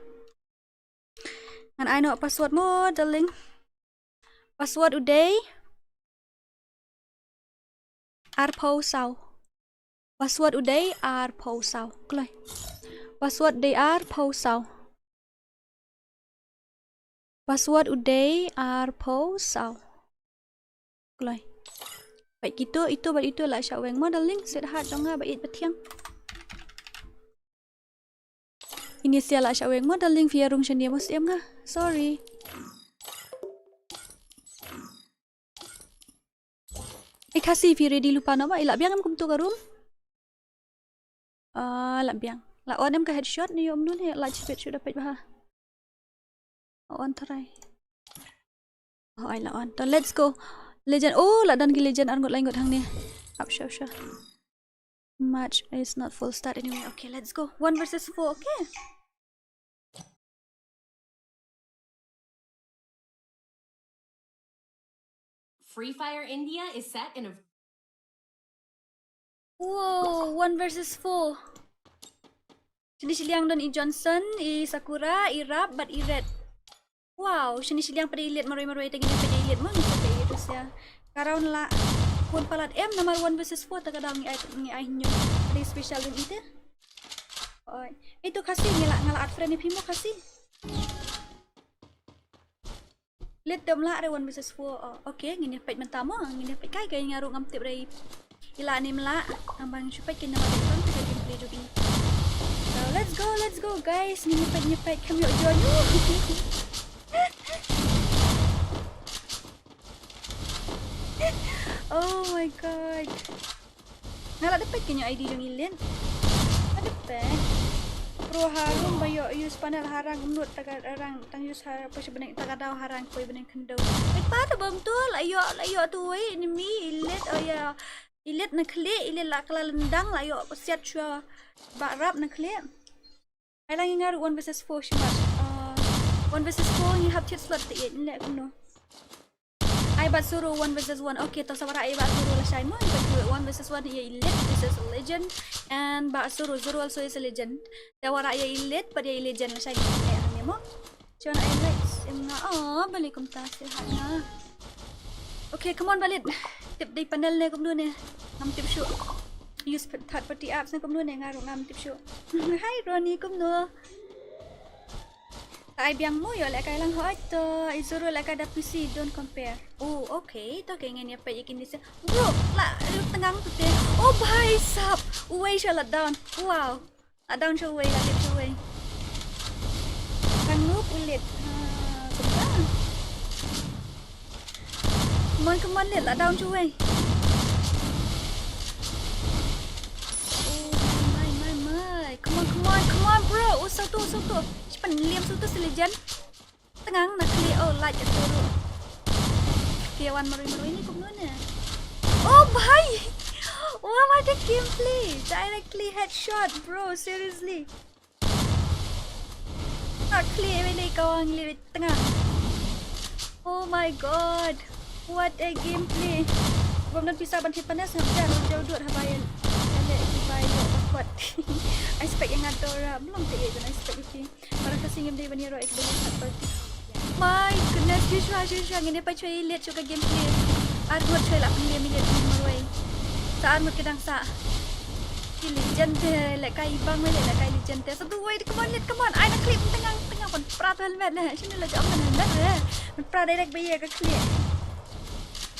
Ngan ai noh password mo, darling. Password u dei arphew saw. Password u dei arphew saw. Kloi. Password dei arphew saw. Password u dei arphew saw. Kloi. Peit kito, ito bad ito lah shah weng mo, darling, sweetheart jong nga ba ïeit ba thiang. Ini sha lah shah weng mo, darling, phi ïa rung shane mo, siem nga. Sorry. I Khasi, phi ready lypa noh mo, i lah biang em kumto ka room? Ah, lah biang. Lah on em ka headshot ne ïoh mynno ne lah chipet shuh da peit bha. On try. Oh, ai lah on. To, let's go. Legend. Oh, lah don ki legend ar ngut lai ngut hangne. Ap shuwa, ap shuwa. Match is not full start anyway. Okay, let's go. One versus four, okay. Free Fire India is set in a Wow, one versus four. Shane shiliang don i Johnson, i Sakura, i Rap bad i Red. Wow, shane shiliang pat i leit marwei marwei, te ngin ïa peit i leit mo, ngin ïa peit i leit sha. Ka round lah bun palat em, namar one versus four, te ka daw ngi ai, ngi ai hynñiew. Te special room ite. Oi. Ito Khasi, ngi lah, nga lah add friend ïa phi mo Khasi. Leit te ym lah re one versus four. Oh, okay, ngin ïa peit mynta mo, ngin ïa peit kai kai, nga ruh ngam tip re. I lah ne ym lah, ngam bang shu peit kai namar ba ïa ka gameplay jong i. So, let's go, let's go, guys. Ngin ïa peit, ngin ïa peit, kham ïoh join. Oh my god. Nga lah da peit kane I D jong i leit. Nga da peit. Bro, harum ba ïoh use panel harang mut ta ka rang tang use har pa shi bneng ta ka daw harang koi bneng khyndew. Ai pa ta bam tu la ïoh la ïoh tu wei enemy elite oh ya. Elite na khlieh elite la kala lendang la ïoh siat shwa ba rap na khlieh. Ai lang nga ruh one versus four shi mat. Uh, one versus four ngi hap thied slot te ïeit ngi leh kumno. Ai bat Zoro one versus one. Okay, to sa wara ai bat Zoro lashai mo. But one versus one ïa elite versus legend. And bat Zoro, Zoro also is a legend. Te wara ïa elite pat ïa legend lashai mo. Chon ai like em nga. Oh, balik kumta stil hak nga. Okay, come on Balit. Tip dei panel ne kumno ne. Ngam tip shuh. Use third party apps ne kumno ne nga ruh ngam tip shuh. Hi Ronnie, kumno? Ai biang mo ïoh lehkai lang hoi to. I Zoro lehkai da P C, don't compare. Oh, okay. To ke ngen ïa peit ïa kine se. Bro, la tngang tu te. Oh bhai sab. Uwei sha la down. Wow. La down sha uwei, la lip sha uwei. Tang noob u lit. Ah, kumta. Come on, come on, lit, la down sha uwei. Oh my, my, my, my. Come on, come on, come on, bro. Oh, sawtu, sawtu. Shi pynliam sawtu si legend. Tngang na khlieh, oh, light ka turu. Phi wan marui marui ni kumno ne. Oh bhai. Wah, what a gameplay. Directly headshot, bro, seriously. Na khlieh wei lei ka wang lei tngang. Oh my god. What a gameplay. Bam don pisa ban hit panas ngam jar, jar dut haba ïa leh ki bai ïoh ba kwat. I spec ïa nga Dora, mlong te ïa ban I spec ïa ki. Para ka singim dei ban ïaroh ïa ki ba ïa sat party. My goodness, shu shuwa, shu shuwa, ngin ïa peit shuwa ïa leit shuwa ka gameplay. Ar ngut shuwa la pynlem ïa leit marwei. Sa ar ngut ki dang sah. Ki legend te, lehkai bang wei lehkai legend te. Sa duwai, come on, leit, come on. Ai na khlieh tngang, tngang pynpra helmet ne. Shini la jam helmet ne. Pynpra direct ba ïa ka khlieh.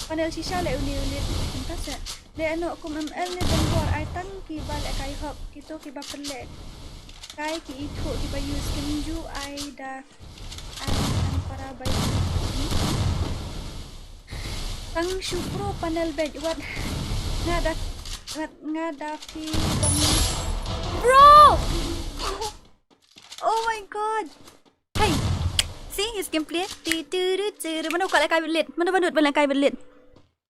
Panel shisha leh uni uni. Kumta sa. Leh ano kum M L ne don bor ai tang kiba lehkai hok kito kiba pynlehkai ki ithuh kiba use kim ju ai da ai tang para ba use. Tang shu pro panel bej wat nga da wat nga da phi bang bro. Oh my god. Hey. See his gameplay. Ti tu tu tu. Mano ka lehkai bad lit? Mano ba nud ban lehkai bad lit?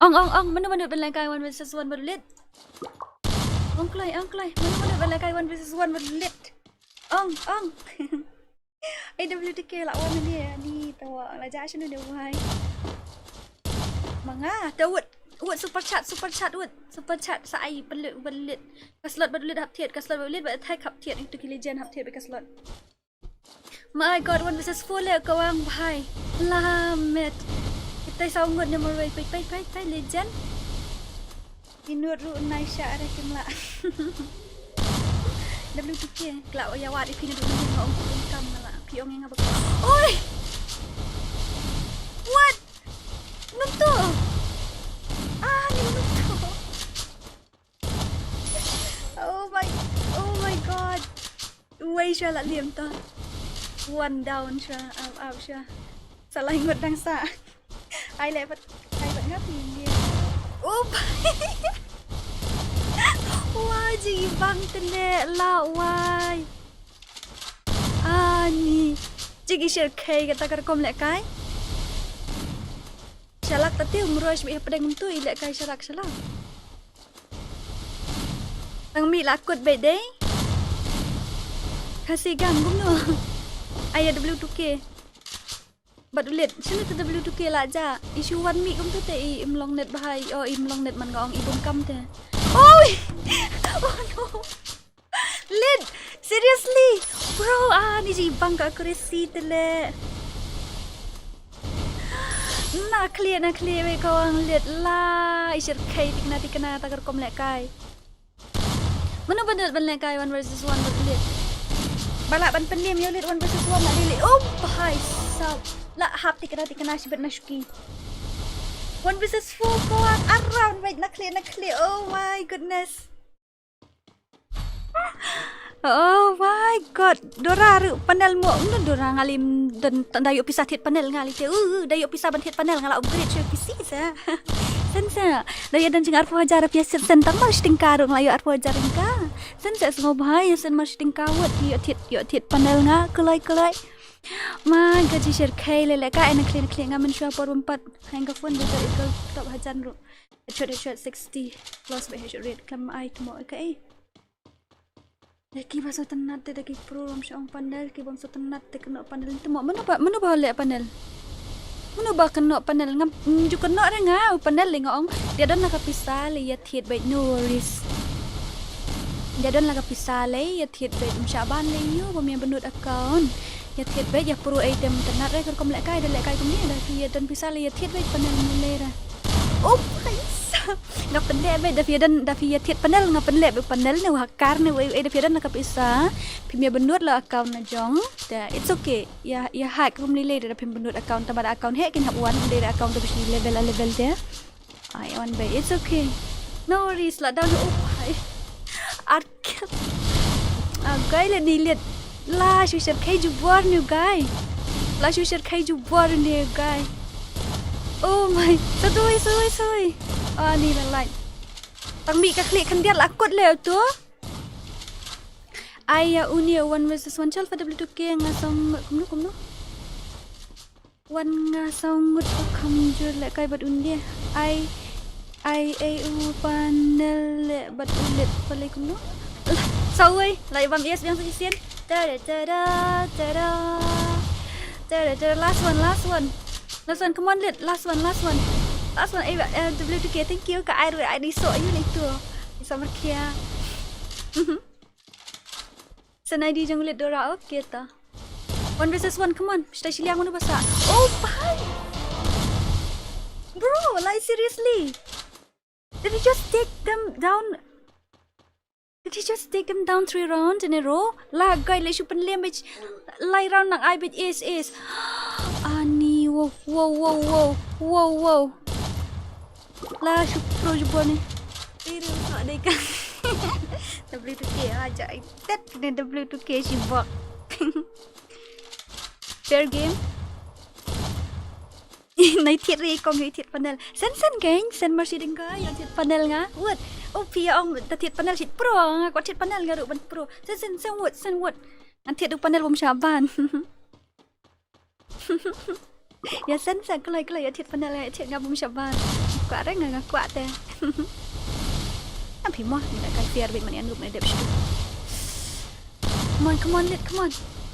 Ong, ong, ong, mano ba nud ban lehkai one versus one bad lit? Ong kloi, ong kloi, mano ba nud ban lehkai one versus one bad lit? Ong, ong. A W T K la wan ni, ni tawa la ja shinu de wai. Manga, ta wut, wut super chat, super chat, wut super chat sa ai bad lit, bad lit. Ka slot bad lit hap thied, ka slot bad lit bad attack hap thied, itu ki legend hap thied bad ka slot. My god, one versus four le ka wang bhai. Lamet. Kitai saw ngut ne marwei, peit peit peit peit legend. Inut ruh nai sha are kim la. W T K kla o ya wat ipi ne du ne ngong kum kam la. Pi ong nga ba. Oi. What? Nuntu. Ah, ni nuntu. Oh my, oh my god. Uwei sha la liam ta. One down sha, up up sha. Sa lai ngut dang sa. Ai le pat, ai pat ngap ni. Oh my. Wah, jing i bang tene la wai. Ani. Jing i shir kai kata ka rukom lehkai. Shalak ta te um rush bi hapdeng tu i lehkai shalak shalak. Tang mi la kut beit dei. Khasi gam kumno. Ai W two K. Bad ulit, shini te W two K la ja. I shu wan mi kumtu te i im long net bha i o im long net man nga ong i bun kam te. Oi! Oh no. Lit, seriously. Bro, ah, ni ji bang ka accuracy te le. Na clear, na clear wei ka wang lit la. I shir kai tikna tikna ta ka rukom lehkai. Mano ba nud ban lehkai one versus one bad lit? Ba lah ban pynlem ïa lit one versus one la lit. Oh bhai sab. La hap tikna tikna shibit na shuki. One versus four ko around wait na clear na clear. Oh my goodness. Oh my god. Dora ruh panel mo. Ngan Dora ngali don da ïoh pisa thied panel ngali te. Uh, da ïoh pisa ban thied panel nga la upgrade sha P C sa. Sen sa. La ïa don jong nga arphew hajar rupiah, sen sen tang mar shi tyngka ruh nga la ïoh arphew hajar tyngka. Sen sa, sngewbha ïa sen mar shi tyngka wut, ïoh thied, ïoh thied panel nga, kloi kloi. Ma ka ji shyrkhei lei lei ka, eh, na khlieh na khlieh nga mynshuwa por bym pat. Hang ka phone da jar ikal top hajan ruh. Headshot, headshot sixty. Plus ba headshot rate klam ai tu mo ka, eh. Da ki ba sngewtynnat te, da ki pro ram shong panel, ki bym sngewtynnat te kynnoh panel. Te mo mano ba, mano ba leh panel? Mano ba kynnoh panel? Ngam, mm, ju kynnoh re nga, panel lei nga ong. Ïa don la ka pisa lei ïa thied beit, no worries. Ïa don la ka pisa lei ïa thied beit, ym shah ban lei ïa u bym ïa bynnud account. Ïa thied beit ïa pro ei te ym tynnat re, ka rukom lehkai da lehkai kumne, da phi ïa don pisa lei ïa thied beit panel, mano lei re. Oh, pisa. Nga pynleh beit, da phi ïa don, da phi ïa thied panel, nga pynleh beit panel ne u hacker ne u ei u ei, da phi ïa don la ka pisa. Phim ïa bynnud la account na jong. Te it's okay. Ïa, ïa hack kum lei lei da phim bynnud account, tang ba da account heh kin hap wan, ym dei da account da phi level a level te. Ai, wan beit, it's okay. No worries, la down, oh, bhai. Ar kill. Ah, guy, leit ni leit. La shu shyrkhei jubor ni u guy. La shu shyrkhei jubor ni u guy. Oh my. Satu wei, satu wei, satu wei. Ah, ni la light. Tang mih ka khlieh khyndiat la kut leh tu. Ai, ïa uni one versus one, chal fa W two K nga song kumno, kumno. Wan nga saw ngut u kham jur leh kai bad un die. Ai, ai, ai u panel leh bad u leit palei kumno. Saw wei, lai bam yes biang sa shisien. Tada, tada, tada. Tada, tada, last one, last one. Last one, come on, leit. Last one, last one. Last one, eh, eh, W two K, thank you. Ka ai ruh, ai di so, ayu ni tu. Isa merkhia. Sen I D jong u leit Dora, okay ta. One versus one, come on. Shtai shiliang mano ba sah. Oh, bhai. Bro, like, seriously. Did he just take them down? Did he just take them down three rounds in a row? La guy, leh shu pynlem beit. Lai round nang ai beit ace, ace. Ani, wow, wow, wow, wow. Wow, wow. La shu pro jubor ni. Iri usah dei ka. W two K aja. Tet kena W two K shibok. Fair game. Nai thied ri kong, ïa thied panel. Sen sen keng, sen mar shi ding ka, ïa thied panel nga. Wut. Oh, phi ong ta thied panel shi pro, nga kwah thied panel nga ruh ban pro. Sen sen sen wut, sen wut. Ngan thied u panel bym shah ban. Ïa sen sa kloi kloi ïa thied panel, ïa thied nga bym shah ban. Kwah re nga, nga kwah te. Am phi mo, ni da kai fair beit man ïa noob ne dep shu. Come on, come on, leit, come on.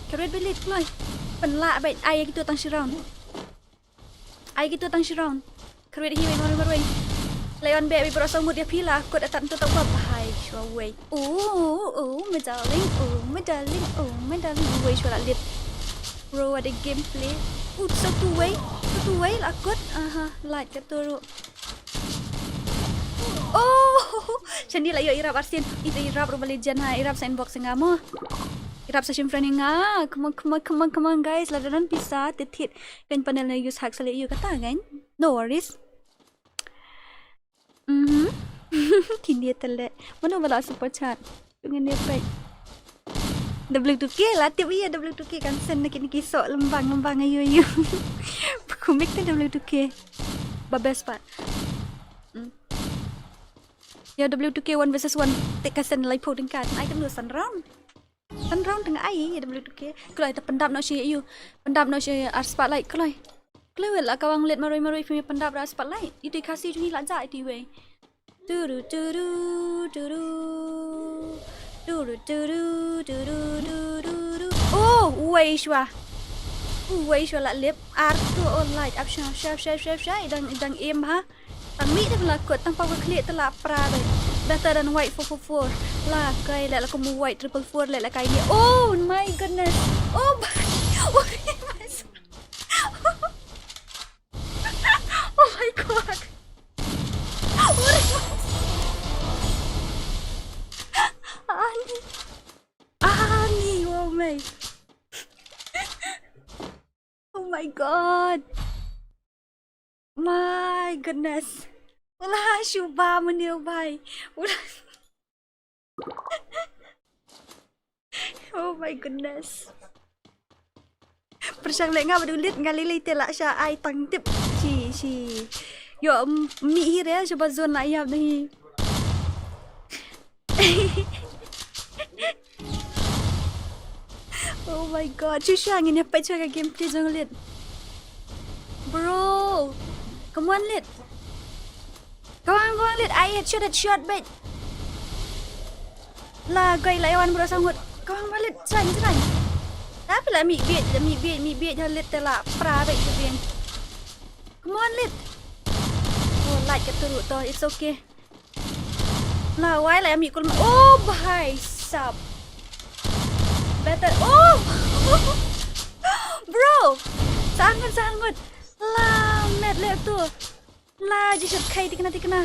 Ka red beit leit kloi. Pynlah beit, ai ïa kitu tang shi round. Ai kitu tang shi round. Ka red hi beit marwei marwei. Lion beit beit bro, saw ngut ïa phi la kut atat ntu tau ba bhai shuwa wei. Oh, oh, my darling, oh, my darling, oh, my darling. Wei shuwa la leit. Bro, what a gameplay. Uh, satu wei, satu wei la kut. Aha, light ka turu. Oh, shani la ïoh irap arsien. Ita irap ruh ba legend ha, irap sa inbox nga mo. Irap sa shim friend nga. Come on, come on, come on, come on, guys. Lada don pisa, te thied. Kan panel na use hack sa leh ïa kata kan. No worries. Mhm. Kine tele. Mano ba la super chat? Ngan ïa peit. W two K la tip ïa W two K kan send na kine ki soh lembang lembang ayu ayu. Kumik te W two K. Ba best part. Hmm. Ïa W two K one versus one te ka send laiphew tyngka. Ai tang san round. San round tang ai ïa W two K. Kloi ta pyndap noh shi ïa u. Pyndap noh shi ar spotlight kloi. Kloi wel la ka wang leit marwei marwei phim pyndap ar spotlight. Itu i Khasi jong ngi la ja itu i wei. Turu turu turu. Turu turu turu turu turu. Oh, uwei shuwa. Uwei shuwa la lip. Ar tu, oh, light up shuwa shuwa shuwa shuwa shuwa. I dang, i dang aim ha. Tang mih te la kut, tang pau ka khlieh te la pra beit. Better than white four four four. La kai leh la kum white triple four leh la kai ni. Oh my goodness. Oh my. Oh my. Oh my God. Ani. Ani, oh my. Oh my God. My goodness. Ula shuba mani, oh bhai. Ula. Oh my goodness. Pyrshang leh nga ba duh lit nga lei lei te la sha ai tang tip. Shi, shi. Yo, um, mih hi re, shuwa ba zone la ïap na hi. Oh my god, shu shu ngin ïa peit shuwa ka gameplay jong Lit. Bro, come on Lit. Come on, come on Lit. Ai headshot, headshot beit. La guy la ïa wan bro sangut. Come on Lit, shrine, shrine. Tapi la mih bieit, la mih bieit, mih bieit ha Lit te la pra beit te bieng. Come on Lit. Oh, light ka turu to, it's okay. La wai la ïa mih kul ma. Oh bhai sab. Better. Oh. Bro. Sangut, sangut. La met le tu. La ji shot khai tikna, tikna.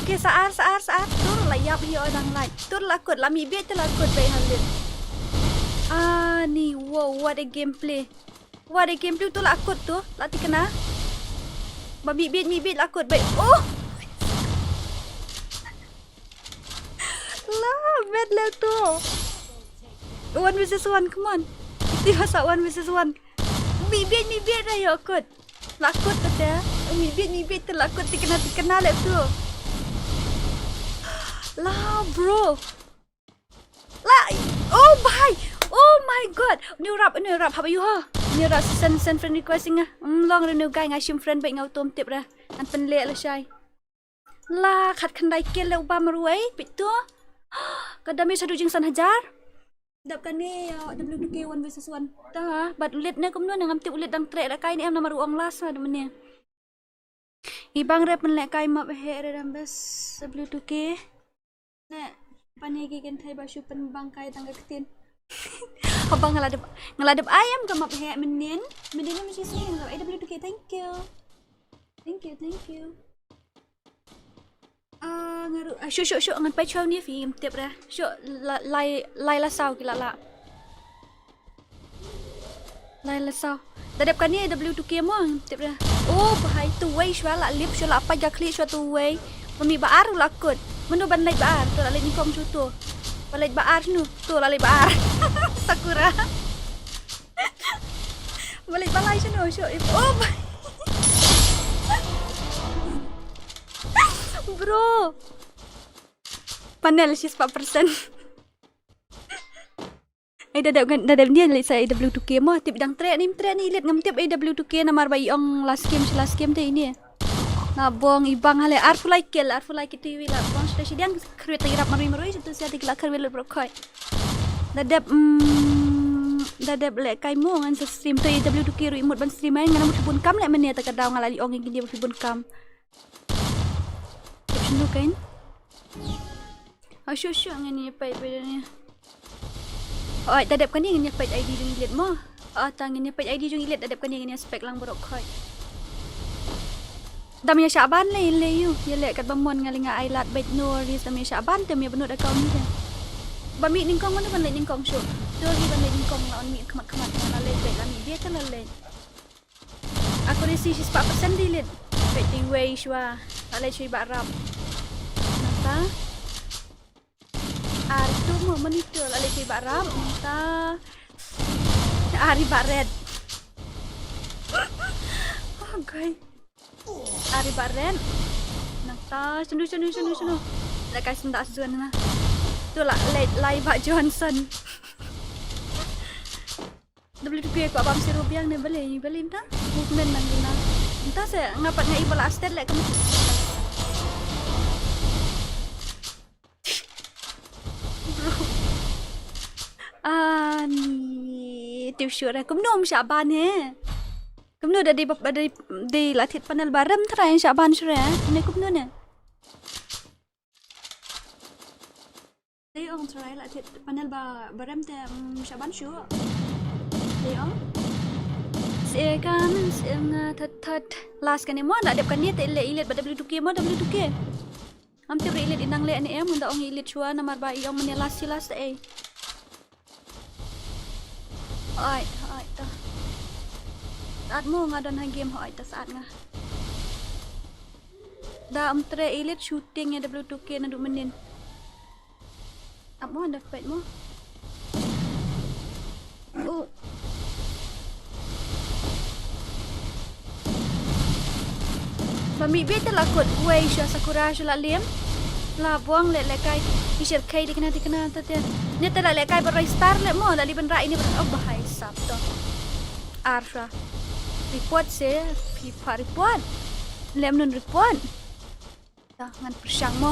Okay, sa ar, sa ar, sa ar. Tur la ïap hi o dang lai. Tur la kut, la mih bieit te la kut beit ha Lit. Ani, wow, what a gameplay. What a gameplay, tu la kut tu, la tikna. Ba mih bieit, mih bieit la kut beit. Oh. La met le tu. One versus one, come on. Iti ba sa one versus one. Mih bieit, mih bieit ra ïa kut. La kut te. Mih bieit, mih bieit te la kut tikna, tikna le tu. La bro. La, oh bhai. Oh my god. New rap, new rap, haba ïoh ha. New rap send, send friend request nga. Mm, long re new guy nga shim friend beit nga utum tip ra. Ngan pynleh lashai. La khat khyndai kill le uba marwei, peit tu. Ka damage haduh jingsan hajar. Dap kane, uh, W two K one versus one. Ta, bad Lit ne kumno ne ngam tip Lit dang treh da kai ne em namar u ong last ma da mane. I bang re pynleh kai map heh re dam bes W two K. Ne, pane ki kynthei ba shu pynbang kai tang ka ktien. Haba nga la dep, nga la dep ai em ka map heh mynnin. Mynnin em shi sing A W two K, thank you. Thank you, thank you. Ah, nga ru, ah, shu, shu, shu, ngan peit shu ni fi im tip re. Shu, la, lai, lai la saw ki la la. Lai la saw. Da dep kane W two K mo, tip re. Oh, bhai, tu wei shwa la lip, shwa la pait ka khlieh, shwa tu wei. Ba mih ba ar la kut. Mano ban leit ba ar, tu la leit nyngkong shu tu. Ba leit ba ar shnu, tu la leit ba ar. Sakura. Ba leit ba lai shnu, shu. Oh, bhai. Bro. Panel shi spah percent. Ai, da dep, da dep ne leit sa A W two K mo, tip dang treh ne, im treh ne, i Lit ngam tip A W two K namar ba i ong last game, shi last game te ine. Na bong i bang hale, arphew lai kill, arphew lai kill te i la bong, shi da shi diang, khrwit te i rap marwei marwei, shi tu sia te ki la khrwit lut bro khoi. Da dep, mm, da dep leh kai mo ngan sa stream, to A W two K ruh i mut ban stream ai, ngan mut bun kam leh mane ta ka daw nga la li ong ïa kine ba phi bun kam. Tip shinu kein. Ah, shu, shu, ngin ïa peit beit ne. Oi, da dep kane ngin ïa peit I D jong i Lit mo. Ah, ta ngin ïa peit I D jong i Lit, da dep kane ngin ïa spek lang baroh khoi. Dam ïa shah ban le, le ïu. Ïa leh katba mon nga leh nga ai lad beit no worries, dam ïa shah ban te ïa bynnud account ni te. Ba mih nyngkong, mano ban leit nyngkong shuh. Te hi ban leit nyngkong, la on mih khmat khmat, la leit beit, la mih beit te la leit. Accuracy shi spah percent di Lit. Peit di wei shwa. La leit shwa i Bah Rap. Nangta. Ar tu mo monitor la leit shwa i Bah Rap. Nangta. Ar i Bah Red. Oh, guy. Ar i Bah Red. Nangta. Shanu, shanu, shanu, shanu. La kai senda zone na. Tu la leit lai Bah Johnson. W two K kwah bam siro biang ne balei, balei mynta? Movement nang guna. Mynta se nga pat nga i ba la stet leh kam. Bro. Ani, tip shuh re. Kumno ym shah ban he. Kumno da dei ba, da dei, dei la thied panel ba rem trai ym shah ban shuh re. Ne kumno ne. Dei ong try la thied panel ba, ba rem te, mm, shah ban shuh. Dei ong. Se kan, se nga that that. Last kane mo, la dep kane te le i Lit ba W two K mo, W two K. Am te re i Lit i nang leh ne em, ynda ong i Lit shuwa, namar ba i ong mane last shi last eh. Hooid, hooid ta. Saat mo nga don ha game, hooid ta saat nga. Da ym treh i Lit shooting ïa W two K naduh mynnin. Ap mo da peit mo. Oh. Mi bit te la kut wei sha Sakura sha la lim. La buang le le kai. Isher kai di kena di kena te te. Ne te la le kai ba rai star le mo la li ban rai ini ba oh bahai sap to. Arsha. Report se. Pipa report. Lem nun report. Ta ngan pyrshang mo.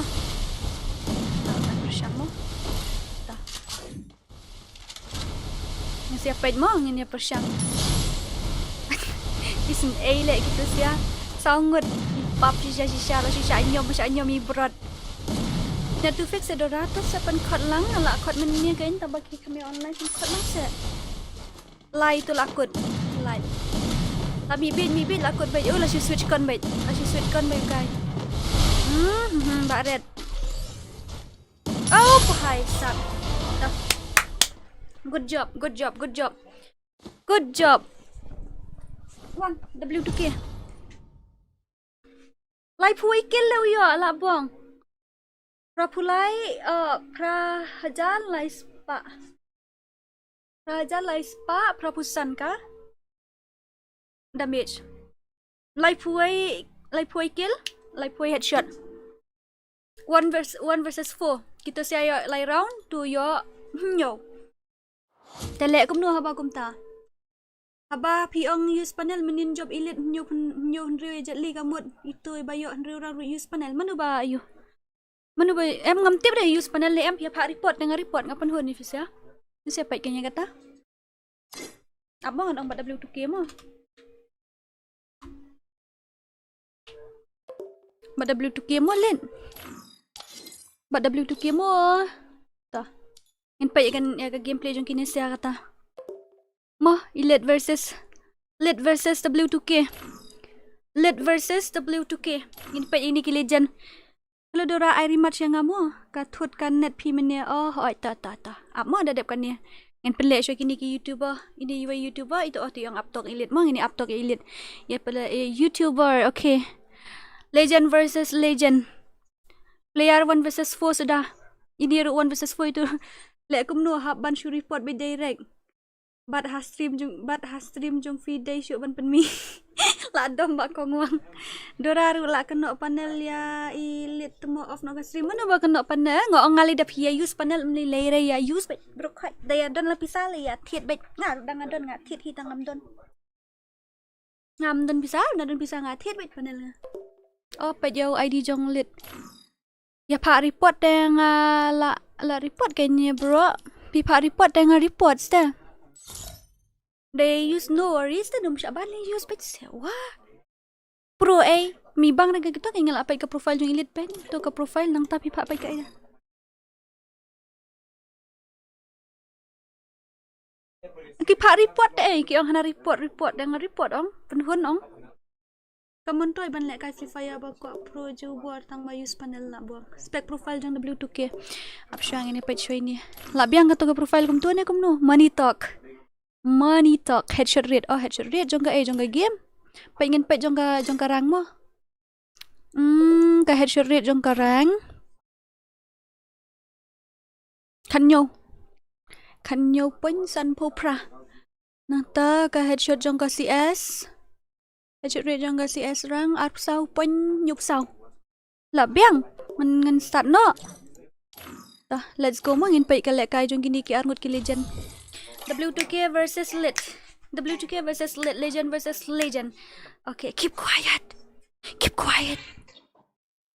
Ta ngan pyrshang mo. Ta. Ngan sia peit mo ngin ïa pyrshang. Isn't ei leh kita sia. Saw ngut. Pap shisha shisha la shisha nyom shisha nyom i brot. Na tu fix edo rata sa pan kot lang ala kot men ni kain ta baki kami online pan kot lang se. Lai tu la kut. Lai. La mi bit mi bit la kut bit. Oh la shu switch kon bit. La shu switch kon bit kai. Hmm hmm hmm ba red. Oh, bahai sap. Good job, good job, good job. Good job. Wan, W two K. Lai phui kill le uyo, la bong. Pra pulai, uh, pra hajar lai spa. Pra hajar lai spa, pra pusan ka. Damage. Lai phui, lai phui kill, lai phui headshot. One vers one versus four. Kita sia yo lai round tu yo nyo. Tele kumno haba kumta. Haba phi ong use panel menin job elite nyo pun nyo hynriew jet li ka mut itu ba yo hynriew round use panel manu ba ayu. Manu ba em ngam tip de use panel le em phi pha report dengan report ngapan hon ni fisa. Ni sia pait kenya kata. Abang ngan ong bad W two K mo. Bad W two K mo len. Bad W two K mo. Ta. Ngin peit kan ya ka gameplay jong kine sia kata. Mo, Elite versus Elite versus W two K. Elite versus W two K. Ngin peit ini ki legend. Hello Dora, ai rematch ïa nga mo. Ka thut ka net phi mene. Oh, oi ta ta ta. Ap mo da dep kane. Ngan pynleh shuwa kine ki YouTuber. Ini iwei YouTuber itu oh tu ïong Aptok Elite mo ngini Aptok Elite. Ïa pala eh, YouTuber. Okay. Legend versus legend. Player one versus four suda. Ini ruh one versus four itu. Leh kumno hap ban shu report bi direct. Bad ha stream jong bad ha stream jong phi dei shuh ban pynmih. La dom ba kong wang. Dora ruh la kynnoh panel ïa Elite mo off noh ka stream. Mano ba kynnoh panel? Nga ong nga lei da phi ïa use panel mlei lei re ïa use bad bro khait. Da ïa don la pisa lei ïa thied bad. Nga ruh da nga don nga thied hi tang ngam don. Ngam don pisa, na don pisa nga thied bad panel nga. Oh, peit ïa u I D jong Elite. Ïa pha report te nga la la report kane bro. Phi pha report te nga report te. They use no worries te dum shaban ni use page se wa. Pro eh mi bang rega kita ke nga la page ka profile jong Elite pen to ka profile nang ta phi pha page ka ida. Ki pha report te eh ki ong hana report report dang report ong penhun ong. Ka mon toi ban leh kai Free Fire ba kwah pro ju bor tang ba use panel na bor. Spek profile jong W two K. Ap shang ini page show ini. La biang ka to ka profile kum tu ne kum no. Money talk. Money talk. Headshot rate. Oh headshot rate jong ka eh jong ka game. Page ngin page jong ka jong ka rank mo. Hmm, ka headshot rate jong ka rank. Khan nyo. Khan nyo point san pho phra. Nangta ka headshot jong ka C S. Headshot rate jong ka C S rang arphew saw point nyo phew saw. La biang. Ngan ngan start no. Tah, let's go mo ngin peit ka lehkai jong kini ki arngut ki legend. W two K versus Elite. W two K versus Elite, legend versus legend. Okay, keep quiet. Keep quiet.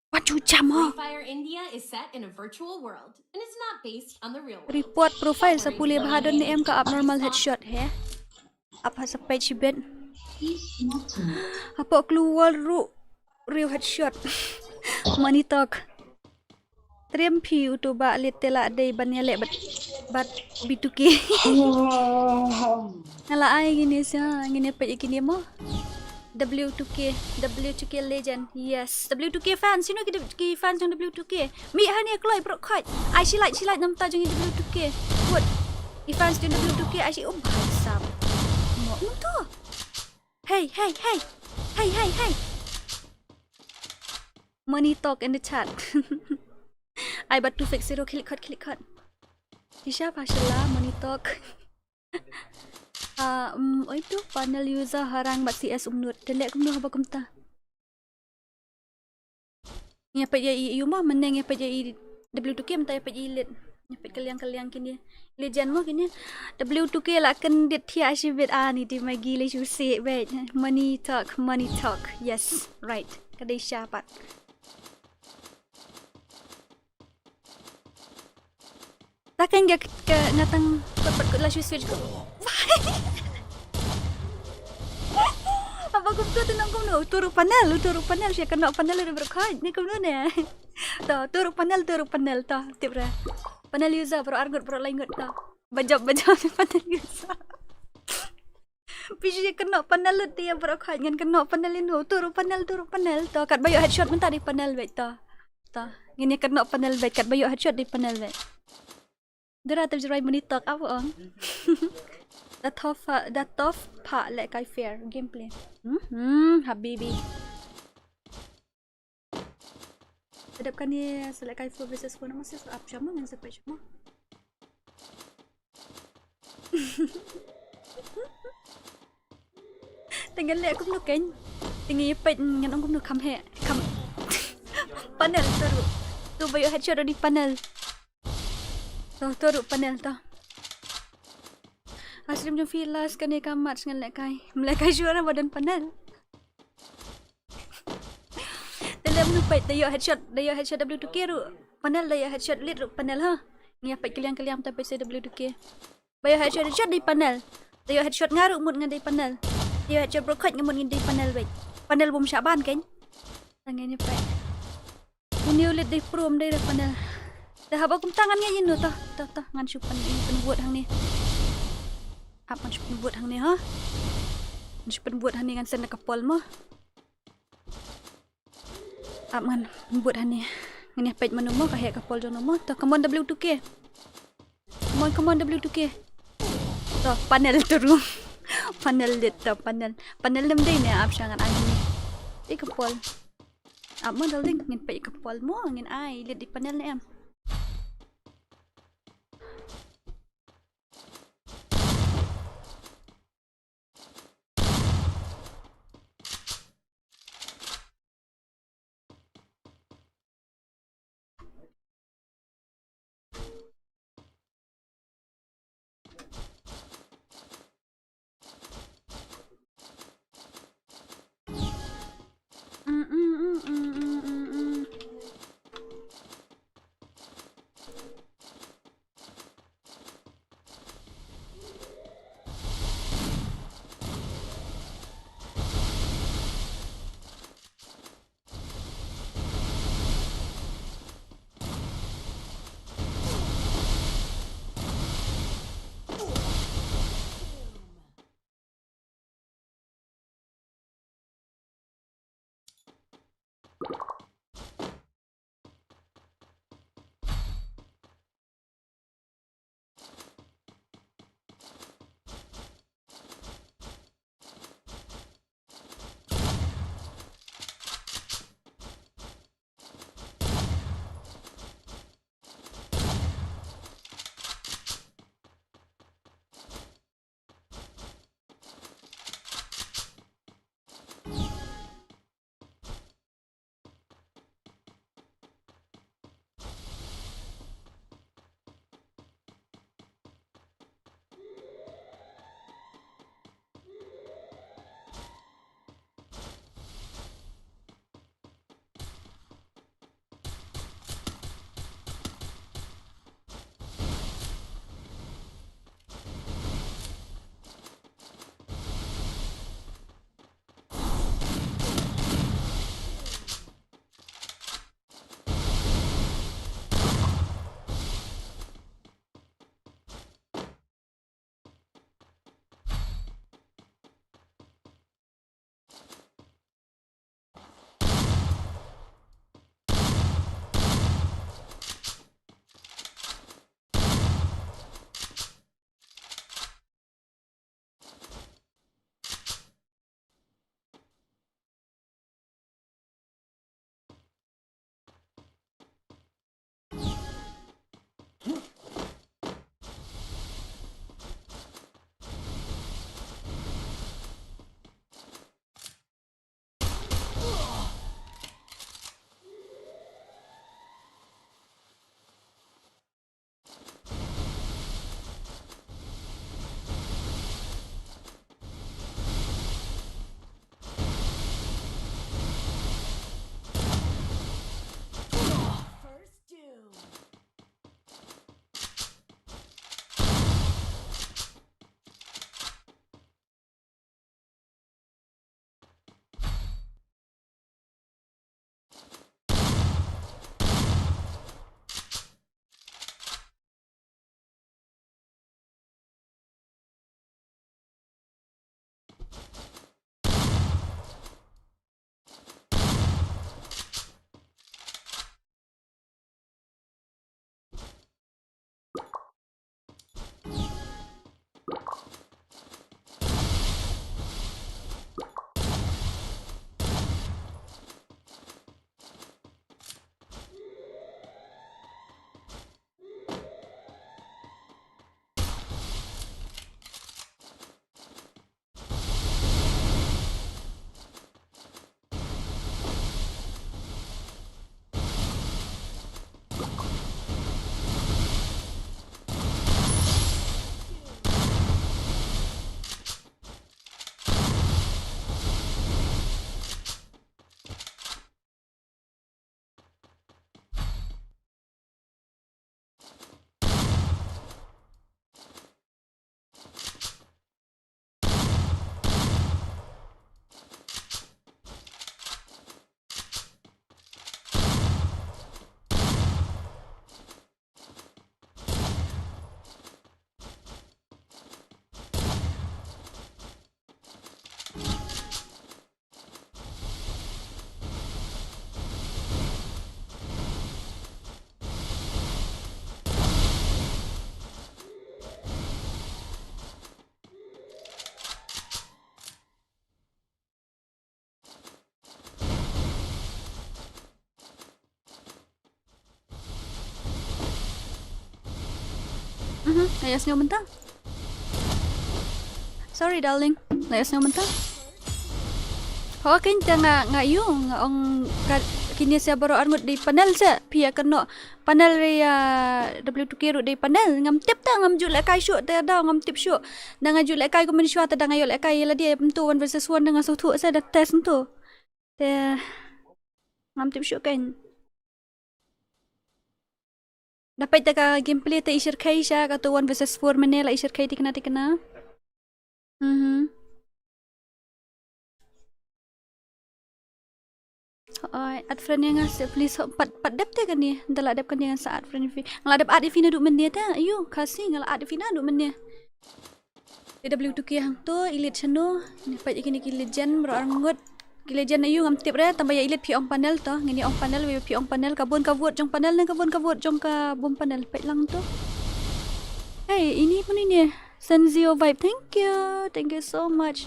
What you jam ho? Free Fire India is set in a virtual world and is not based on the real world. Report profile sa pule bha don ne em ka abnormal headshot he. Apa sa page bed. Apa clue wall ru real headshot. Money talk. Trim phi u tu ba lit te la dei ban ïaleh bad bad bituki. Nga la ai gini sia ngine peit gini mo. W two K, W two K legend. Yes, W two K fans. Sino ki, ki fans jong W two K? Mi hani kloi bro khot. Ai shi like, shi like namta jong W two K. Good. Ki fans jong W two K ai shi um bhai sap. Mo um to. Hey, hey, hey. Hey, hey, hey. Money talk in the chat. Ai bad tu fake zero kill khot kill khot. Isha pashala money talk. Ah, um, oi tu panel user harang bad C S umnut. Telek kumno haba kumta. Ngi peit ïa i, i mo mynne ngi peit ïa i W two K mynta ïa peit i lit. Ngi peit kylliang kylliang kine. Legend mo kine. W two K la kyndit thiah shibit ani te Maggie lei shu sih beit. Money talk, money talk. Yes, right. Ka dei sha pat. Ta kein ka, ka nga tang kut pat kut la shu switch ko. Haba kumto te nang kumno, uto ruh panel, uto ruh panel, sha kynnoh panel ruh baroh khoit, ne kumno ne. To, uto ruh panel, uto ruh panel, to, tip re. Panel user, baroh arngut, baroh laingut, to. Bajop, bajop, panel user. Phi shu kynnoh panel lut te ïa baroh khoit, ngan kynnoh panel ïano, uto ruh panel, uto ruh panel, to, katba ïoh headshot mynta dei panel beit, to. To, ngin ïa kynnoh panel beit, katba ïoh headshot dei panel beit. Dara tip jrai mani tok ap ong. Da tough, da tough pha lehkai fair gameplay. Hmm, hmm, habibi. Dep kane sa lehkai four versus four namar sa ap shama ngan sa peit shama. Te ngan leh kumno kein. Te ngi peit ngan ong kumno kham heh. Kham. Panel to ruh. To ba ïoh headshot ruh dei panel. To, to ruh panel to. Ha stream jong phi last kane ka match ngan lehkai. Ym lehkai shuh na ba don panel. Te lem nu peit da ïoh headshot, da ïoh headshot W two K ruh panel, da ïoh headshot lit ruh panel ha. Ngi ïa peit kylliang kylliang te peit sa W two K. Ba ïoh headshot, headshot dei panel. Da ïoh headshot nga ruh mut ngan dei panel. Da ïoh headshot baroh khoit nga mut ngin dei panel beit. Panel bym shah ban kein. Tang ngin ïa peit. Une u lit dei pro ym dei re panel. Te haba kumta ngan ngeit ïano to, to, to, ngan shu pyn, pynvote hangne. Ap ngan shu pynvote hangne ha. Ngan shu pynvote hangne ngan send na ka poll mo. Ap ngan pynvote hangne. Ngan ïa peit mano mo ka heh ka poll jong no mo. To, come on W two K. Come on, come on W two K. To, panel to ruh. Panel lit to, panel. Panel ym dei ne ap sha ngan ai hangne. Dei ka poll. Ap mo darling, ngin peit ka poll mo, ngin ai lit dei panel ne em. Nga ïa sngew mynta. Sorry, darling. Nga ïa sngew mynta. Ho, kein te nga, nga ïoh, nga ong ka, kine sa baroh arngut dei panel sa, phi ïa kynnoh. Panel re ïa W two K ruh dei panel. Ngam tip te, ngam ju lehkai shuh te da, ngam tip shuh. Da nga ju lehkai kumne shuwa te da nga ïoh lehkai ïa lade, ym tu one versus one da nga sngewthuh sa da test ym tu. Te ngam tip shuh kein. Da peit te ka gameplay te i shyrkhei sha kato one versus four mynne la i shyrkhei tikna tikna. Mhm. Oi, add friend ïa nga se please, ho, pat, pat dep te kane, da la dep kane ngan sa add friend ïa phi. Nga la dep add ïa phi naduh mynne te, ayo, Khasi, nga la add ïa phi naduh mynne. Te W two K hangto, Elite shano, ne peit ïa kine ki legend, baroh arngut. Ki legend ayo ngam tip re, tang ba ïa Elite phi ong panel to, ngin ïa ong panel, wei phi ong panel, ka bun ka vote jong panel, ne ka bun ka vote jong ka bym panel, peit lang to. Hey, ini pun ini. Senzio Vibe, thank you. Thank you so much.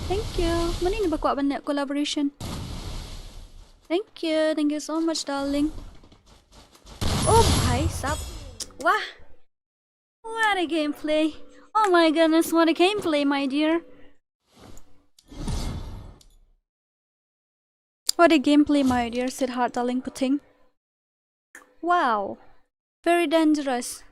Thank you. Mano ne ba kwah ban leh collaboration? Thank you. Thank you so much, darling. Oh, bhai sab. Wah. What a gameplay. Oh my goodness, what a gameplay, my dear. What a gameplay, my dear Siddharth, darling, putting. Wow. Very dangerous.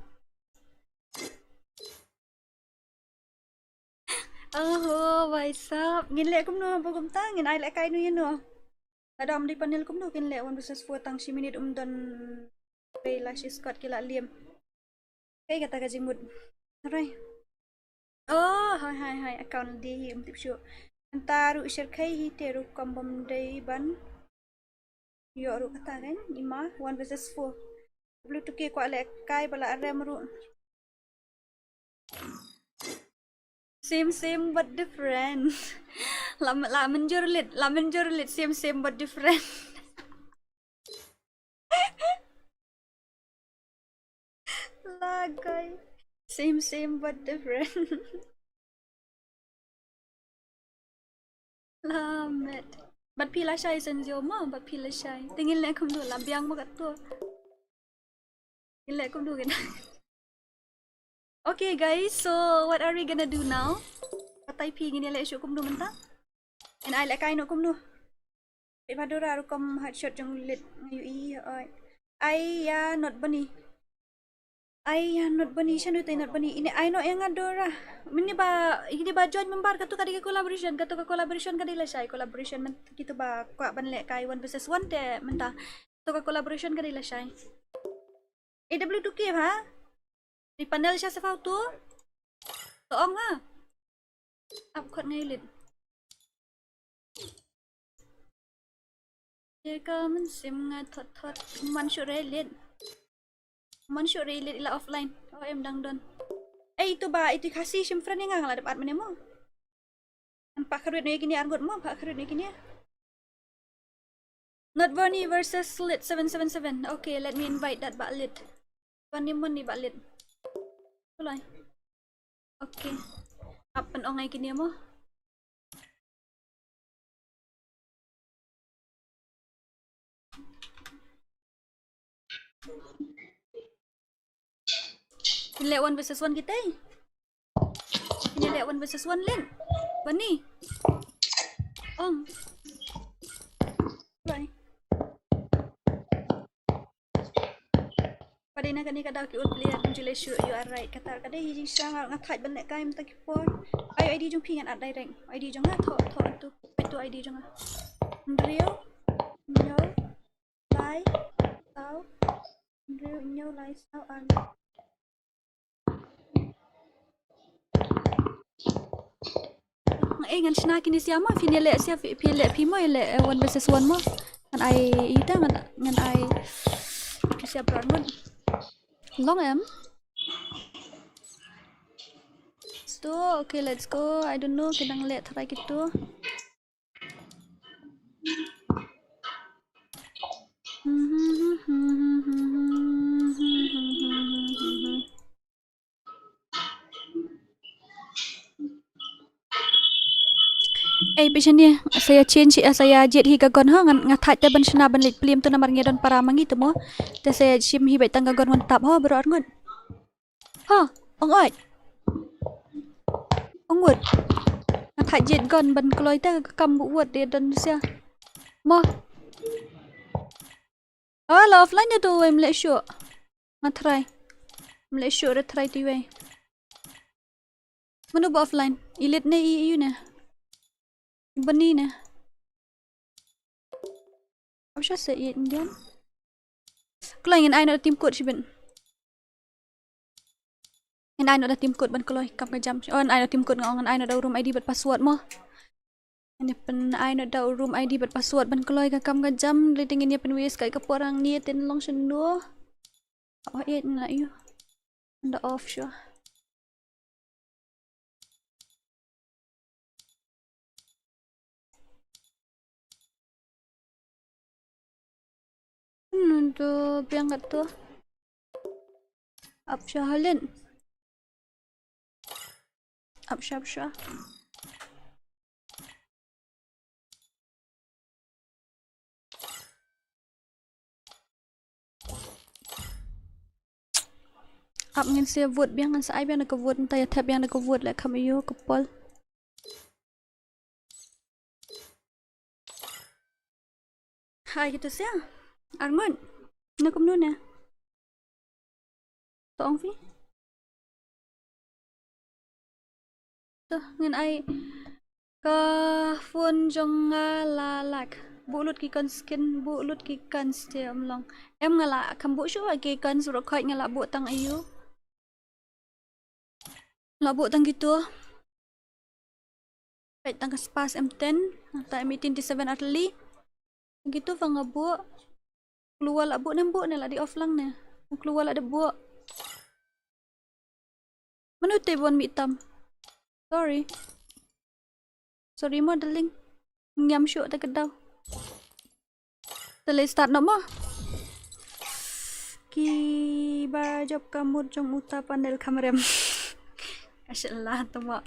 Oho, bhai sab. Ngin leh kumno ba kumta, ngin ai lehkai no ïa no. Lada ym dei panel kumno kin leh one versus four tang shi minit ym don. Bei la shi squad ki la liam. Kaei kata ka jingmut. Hooray. Oh, hai, hai, hai, account dei hi, ym tip shuh. Mynta ruh shyrkhei hi te ruh kam bym dei ban ïoh ruh kata kan, ima, one versus four. W two K kwah lehkai ba la rem ruh. Same, same, but different. La, la mynjur lit, la mynjur lit, same, same, but different. Lagai. Same, same, but different. Lamet. Bad phi lashai Senzio mo, bad phi lashai. Te ngin leh kumno, la biang mo kato. Ngin leh kumno kane. Okay guys, so what are we gonna do now? Batai phi ngin ïa leh shuh kumno mynta? Ngin ai lehkai noh kumno? Peit ba Dora rukom headshot jong Lit nga ïohi, oi. Ai ïa Not Bunny. Ai ïa Not Bunny, shano te Not Bunny? Ine ai noh ïa nga Dora. Mynne ba, ine ba join member, kato ka dei ka collaboration, kato ka collaboration ka dei lashai, collaboration mynta kito ba kwah ban lehkai one versus one te mynta. Kato ka collaboration ka dei lashai. A W two K ha? Ri panel sha safau tu. To ong ha. Ap khot ngai Lit. Ye ka mynsiem nga thot thot. Man shuh re Lit. Man shuh re Lit, i la offline. O em dang don. Eh, itu ba, itu Khasi shim friend ïa nga, nga la dep add mynne mo. Em, pat kyrwit noh ïa kine arngut mo, pat kyrwit noh ïa kine. Not Bunny versus Lit seven seven seven. Okay, let me invite that Bah Lit. Bunny, Bunny, Bah Lit. Kulai. Okay. Ap pyn-ong ïa kine mo. Kin leh one versus one kita. Kin leh one versus one Lit. Bunny. Ong. Bye. Pade na kane ka daw ki old player, congratulations, you are right. Kata ka dei hi jingshisha nga, nga thait ban lehkai mynta ki por. Ai I D jong phi ngan add direct. I D jong nga, thoh, thoh tu. Peit tu I D jong nga. Hynriew hynñiew lai saw. Hynriew hynñiew lai saw ar. Eh, ngan shna kine sia mo, phin ïaleh sia, phi, phi leh phi mo, ïaleh, eh, one versus one mo. Ngan ai ita, ngan, ngan ai phi sia brand mo. Long em. Sto, okay, let's go. I don't know, ki dang leh tharai kito. Ei, phi shane, sa ïa change, eh, sa ïa jied hi ka gun ho, ngan, nga thait te ban shna ban leit plie tu namar ngi don para ma ngi tu mo. Te sa ïa shim hi beit tang ka gun wan tap ho, baroh arngut. Ho, Ong oi. Ong wut. Nga thait jied gun ban kloi te ka kam bu wut de don sia. Mo. Ah, la offline ïa tu wei mlek shuh. Nga try. Mlek shuh re try tu wei. Mano ba offline? Elite ne i yu ne? Bani ne? Apa sha se i Indian? Kloi ngin ai noh da team code shibit. Ngin ai noh da team code ban kloi kam ka jam. Oh, ngin ai noh da team code nga ong ngin ai noh da u room I D bad password mo. Ngin ïa pyn ai noh da u room I D bad password ban kloi ka kam ka jam. Rating ngin ïa pynwis ka ka por ang ni tin long shano. Oh, eh, na yu. Da off shuh. Nuntu biang kat tu. Ap sha halin. Ap sha, ap sha. Ap ngin sa vote biang, ngan sa ai biang na ka vote, nta ïa thep biang na ka vote leh kham ïoh ka poll. Hai, kito sia. Arngut. Na kumno ne? To ong phi? To ngin ai ka phone jong nga la lak. Buh lut ki kan skin, buh lut ki kan ste amlong. Em nga la kham buh shuh ki kan surok khoi nga la buh tang ayu. La buh tang kito. Peit tang ka spas M ten, ta M eighteen T seven Artillery. Tang kito fa nga buh. Klua la buh ne em buh ne la dei off lang ne. Klua la dep buh. Mano te ban mih tam. Sorry. Sorry mo darling. Ngiam shuh ta ka daw. Te leh start noh mo. Ki ba jop ka mut jong uta panel kham rem. Ka shet la to mo.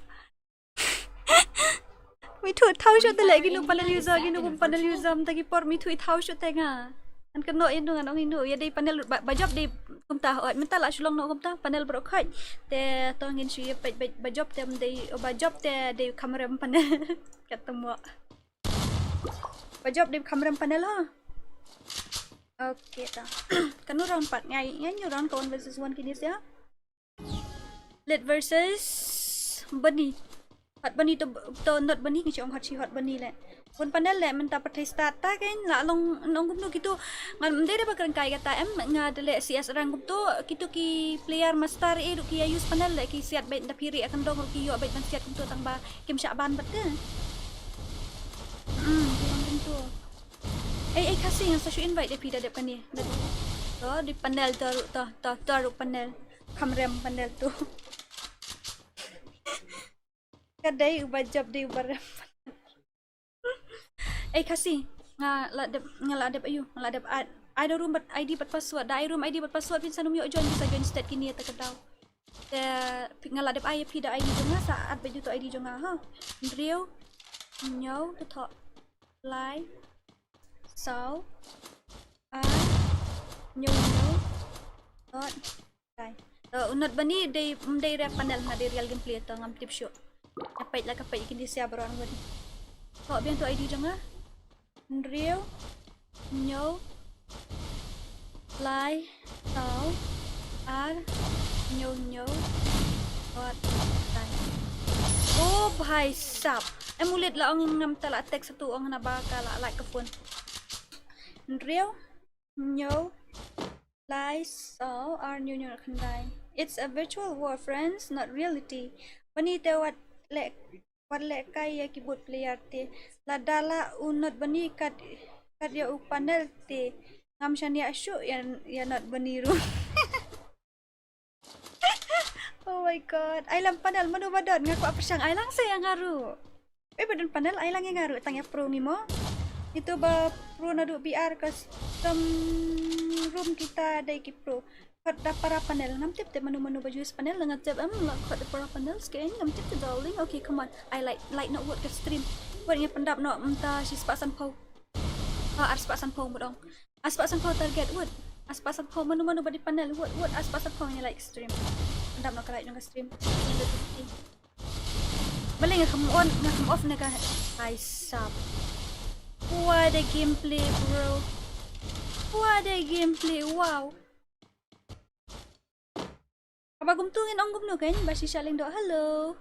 Mi thu thaw shuh te leh kino panel user kino kum panel user mynta ki por mi thu thaw shuh te nga. Ngan kynnoh ïa no ngan ong ïa no ïa dei panel ba, ba jop dei kumta hooid mynta la shu long noh kumta panel baroh khait. Te to ngin shu ïa peit ba, ba jop te ym dei ba jop te dei kham rem panel. Kat to mo. Ba jop dei kham rem panel ha. Okay ta. Kano round pat ngai ngai nyu round ka one versus one kine sia. Late versus Bunny. Hot Bunny to, to not Bunny ngi ong hot shi hot Bunny leh. Bun panel leh mynta pat thei start ta kein la long nong kumno kito. Ngan mdei da ba kren kai kata em nga da leh C S rang kumto kito ki player master e ruh ki ïa use panel leh ki siat beit da phi ri akan dong ruh ki ïoh beit ban siat kumto tang ba kim shah ban bat te. Hmm, ki long kumto. Ei ei Khasi ngan sa shu invite da phi da dep kane. Da dep. To di panel to ruh to to to ruh panel. Kham rem panel to. Ka dei uba jop dei uba rem. Ei Khasi nga la dep nga la dep ayu nga la dep add. Ai da room bad I D bad password da ai room I D bad password phin sa nym ïoh join phin sa join stet kine ta ka daw. Te nga la dep ai ïa phi da I D jong nga sa add bad ïa to I D jong nga ha. Hynriew hynñiew to thoh lai saw ar hynñiew hynñiew dot. Kai. To u not Bunny dei ym dei real panel nga dei real gameplay to ngam tip shuh. Ka peit la ka peit kin di sia baroh ngut. To biang to I D jong nga. Hynriew hynñiew lai saw ar hynñiew hynñiew dot lai. Oh bhai sab. Em u leit la ong ngam ta la text tu ong na ba ka la like ka phone. Hynriew hynñiew lai saw ar hynñiew hynñiew khyndai. It's a virtual war, friends, not reality. Bunny te wat leh wat leh kai ïa ki bot player te. Lada la u not Bunny kat kat ïa u panel te ngam shaniah shuh ïa ïa not Bunny ruh. Oh my god. Ai lang panel mano ba don nga kwah pyrshang ai lang sa ïa nga ruh. Eh ba don panel ai lang ïa nga ruh tang ïa pro ngi mo. Itu ba pro naduh B R custom room kita dei ki pro. Khot da para panel ngam tip te mano mano ba use panel nga tip em la khot da para panel skein ngam tip te darling. Okay come on. Ai light light not what ka stream. Wat nga pyndap noh mynta shi spah san phew. Ha ar spah san phew mut ong. Ar spah san phew target wut. Ar spah san phew mano mano ba dei panel wut wut ar spah san phew ngi like stream. Dap noh ka light jong ka stream. Balei nga kham on, nga kham off ne ka. Ai sap. What a gameplay, bro. What a gameplay. Wow. Haba kumtu ngin ong kumno kan ba shisha lyngdoh. Hello.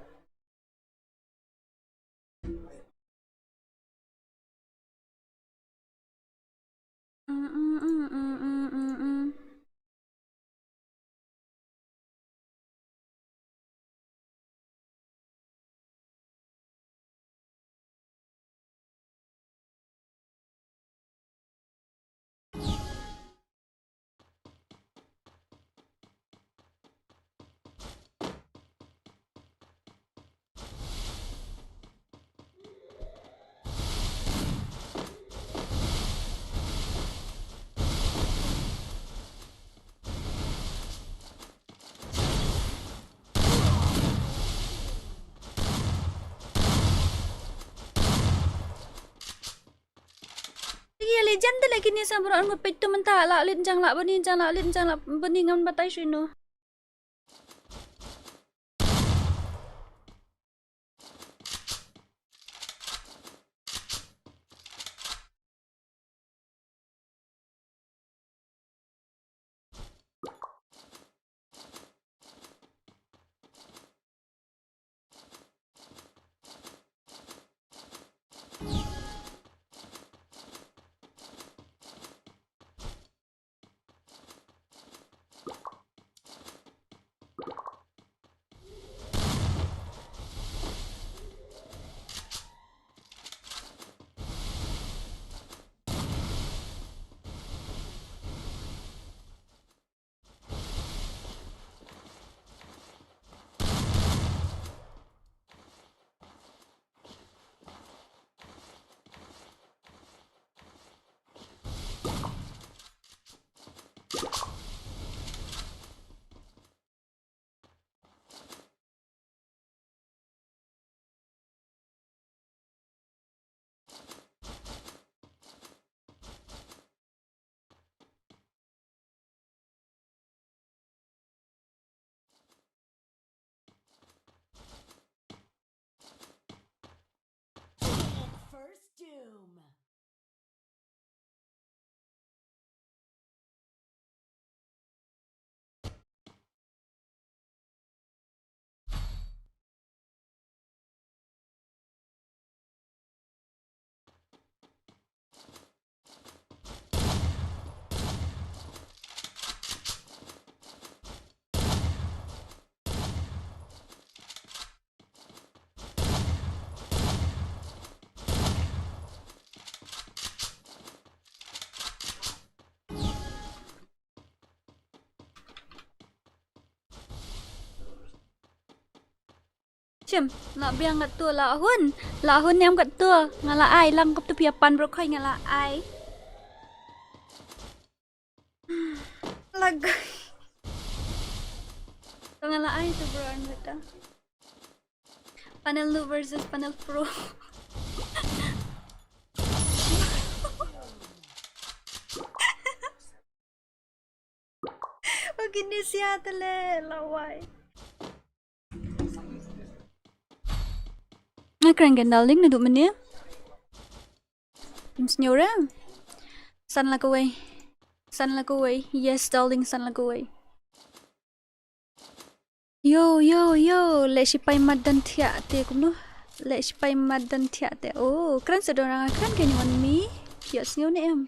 Ïa legend da lagi ni sa bro, an ngut peit tu mynta la lit jang la bani, jang la lit jang la bani, ngam batai shuh ino. First Doom. Shim, la biang katto la hun. La hun em katto. Nga la ai lang kop tu pia pan bro khoi nga la ai. Lagai. To nga la ai tu bro an beta. Panel noob versus panel pro. Oke ni sia tele lawai. Nga kren kan darling na duk mene. Im snyore. San la kawai. San la kawai. Yes darling san la kawai. Yo yo yo le sipai madan thiah te kumno. Le sipai madan thiah te. Oh kren sa dong ranga kren kan wan mi. Yo snyo ne em.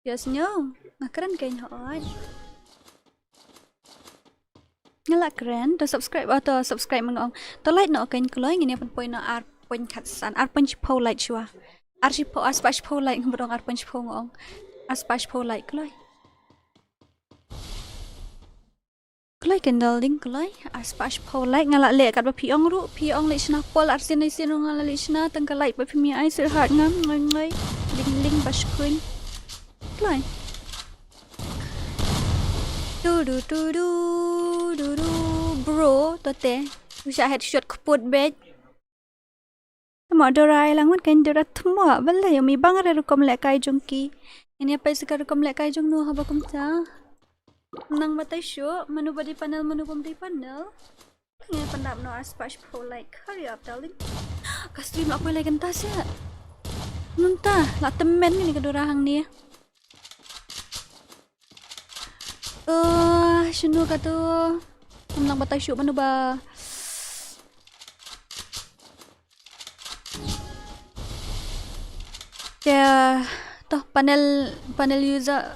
Yes, no. Nga kren kein hooid. Nga la kren, to subscribe, oh, to subscribe ma nga ong. To like noh kein kloi, ngin ïa pynpoi noh ar point khatsan, ar point shiphew like shuwa. Ar shiphew, ar spah shiphew like, nga ba ong ar point shiphew nga ong. Ar spah shiphew like kloi. Kloi kan darling kloi. Ar spah shiphew like nga la leh katba phi ong ruh, phi ong leh shna pol arsien arsien ruh nga la leh shna tang ka like ba phim ïa ai sweetheart nga ngoi ngoi. Ling ling ba shkun. Kloi. Du du du du du du bro to te. U shah headshot kput beit. Tamo Dora ai lang wan kan Dora tamo balei umi bang re rukom lehkai jong ki. Ini apa isi ka rukom lehkai jong no haba kumta. Nang batai shuh, mano ba dei panel, mano bym dei panel. Ngi pyndap noh ar spah shiphew like. Hurry up, darling. Ka stream la poi lai kynta seh. Mynta la tymmen kane ka dura hangne. Eh, shano kata? Ngam nang batai shuh mano ba. Te, to panel, panel user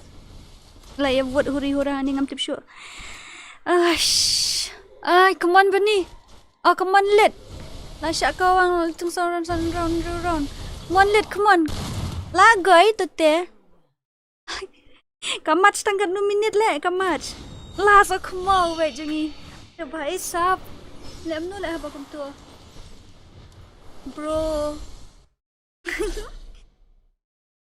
la ïa vote huri hura hangne, ngam tip shuh. Ash. Ai, come on Bani. Oh, come on Lit. La shah kawang, la tung san round, san round, round, round. Come on Lit, come on. La goi to te. Ka match tang katno minit leh ka match. Last, oh, khmaw beit jong ngi. Te bha, eh, sap. Leh mano leh haba kumto, bro?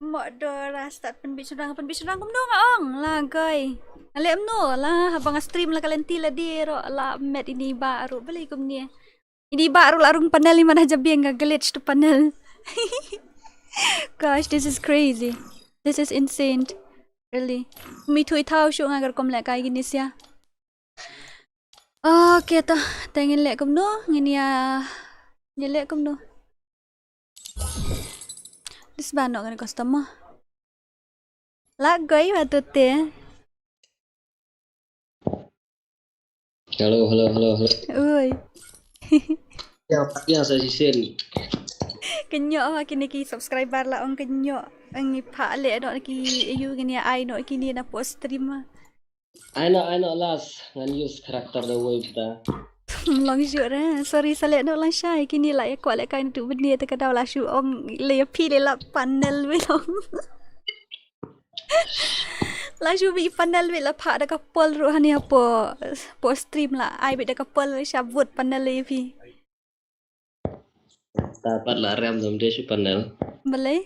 Mo dora start pynbit shynrang, pynbit shynrang kumno nga ong. La goi. Nga leh mano la haba nga stream la ka lynti la die ruh, la met ine i bah ruh, balei kumne. Ine i bah ruh la rung panel, i man ha jabieng ka glitch to panel. Gosh, this is crazy. This is insane. Really. Ym ithuh ithaw shuh nga ka rukom lehkai kine sha. Okay, to, te ngin leh kumno, ngin ïa, ngin leh kumno. Dis ba noh kane customer. La goi ba to te. Hello, hello, hello, hello. Oi. Ïa, ïa, sa shisien. Kynnoh ha kine ki subscriber la ong kynnoh. Ngi phah leh noh ki ïa u, kine ai noh kine na post stream. Ai noh, ai noh, last ngan use character da wei bta. Long shuh re. Sorry, sa leh noh lashai, kine la ïa kwah lehkai naduh mynne te ka daw la shu ong leh ïa phi leh la panel wei long. La shu bit panel wei la phah da ka poll ruh hangne hapoh, poh stream la ai bit da ka poll wei sha vote panel ïa phi. Ta pat la rem dam de shu panel. Balei?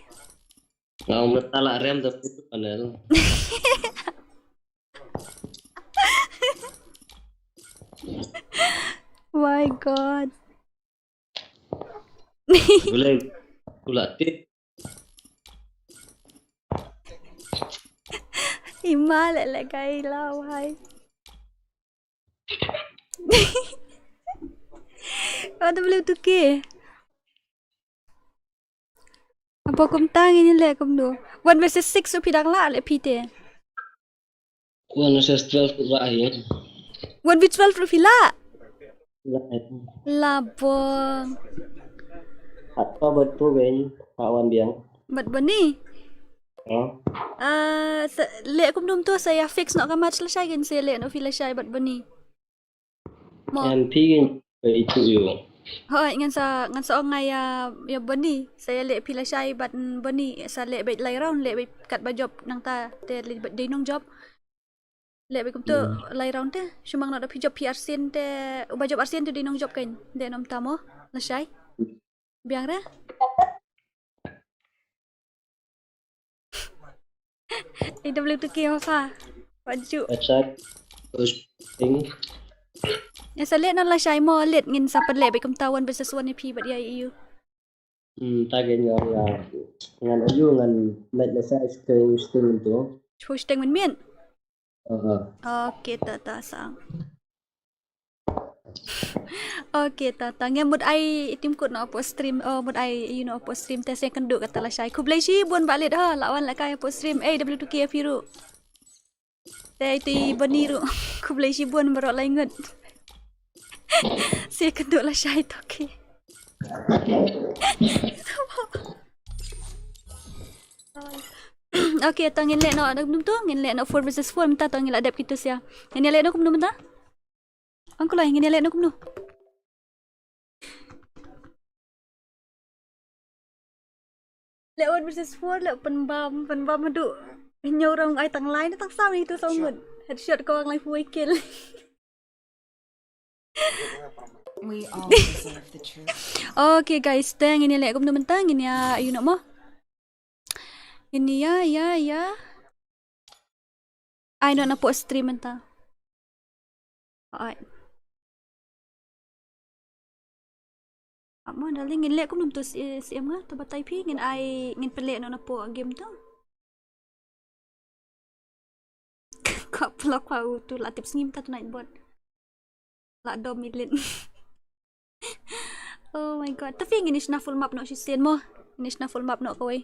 Nga ong mynta la rem dam de shu panel. My God. Balei? Ku la tip. Ima leh leh kai la wai. Ada boleh tu ke? Apa kumta ngin leh kumno? One versus six ruh phi dang lah leh phi te. One versus twelve ruh lah hi. One v twelve ruh phi lah. Lah. Lah bong. At pa bad tu ben, pa wan biang. Bad Boni. Oh. Ah, sa, leh kumno to sa ïa fix noh ka match lashai, kan sa leh noh phi lashai bad Boni. Mo. Em, phi ngin peit tu ïa. Hooid, ngan sa, ngan sa ong nga ïa, ïa Boni. Sa ïa leh phi lashai bad Boni, sa leh beit lai round, leh beit katba jop nangta te leh beit dei nongjop. Leh beit kumto lai round te. Shu mang noh da phi jop phi arsien te, uba jop arsien te dei nongjop kan. Dei nongtam mo lashai. Biang re. A W two K ma pha. Wat ju. Attack. First thing. Ïa sa leh noh lashai mo, leh ngin sa pynleh beit kumta one versus one ïa phi bad ïa ïa u. Hmm, ta ke ngan, ngan, ngan ïa u ngan leh lashai shu sting tu. Shu sting mynmiet. Aha. Okay, ta ta sang. Okay, ta ta. Nge mut ai tim kut noh hapoh stream. Oh, mut ai ïa u noh hapoh stream te, sa ïakynduh kata lashai. Khublei shibun ba leit ha, la wan lehkai hapoh stream. A W two K phi ruh. Te iti Boni ruh. Khublei shibun baroh lai ngut. Sa ïakynduh lashai to ki. Okay, to ngin leh noh, kumno to, ngin leh noh four versus four mynta to, ngin la dep kito sha. Ngin ïa leh noh kumno mynta? Ong kulai, ngin ïa leh noh kumno? Leh one versus four, leh pynbam, pynbam haduh hynñiew round, ai tang lai ne tang saw ne, itu saw ngut. Headshot ko ang lai phuh kill. We all deserve the truth. Okay guys, te ngin ïa leh kumno mynta, ngin ïa, you know mo. Ngin ïa, ïa, ïa. Ai noh napoh stream mynta. Ai. Amo darling, ngin leh kumno to, si, si em nga, to batai phi, ngin ai, ngin pynleh noh napoh game to. Kap Vlog pa u tu la tip sngi mynta tonight bot. La dom i lit. Oh my god. Tapi ngin ïa shna full map noh shisien mo. Ngin ïa shna full map noh kawei.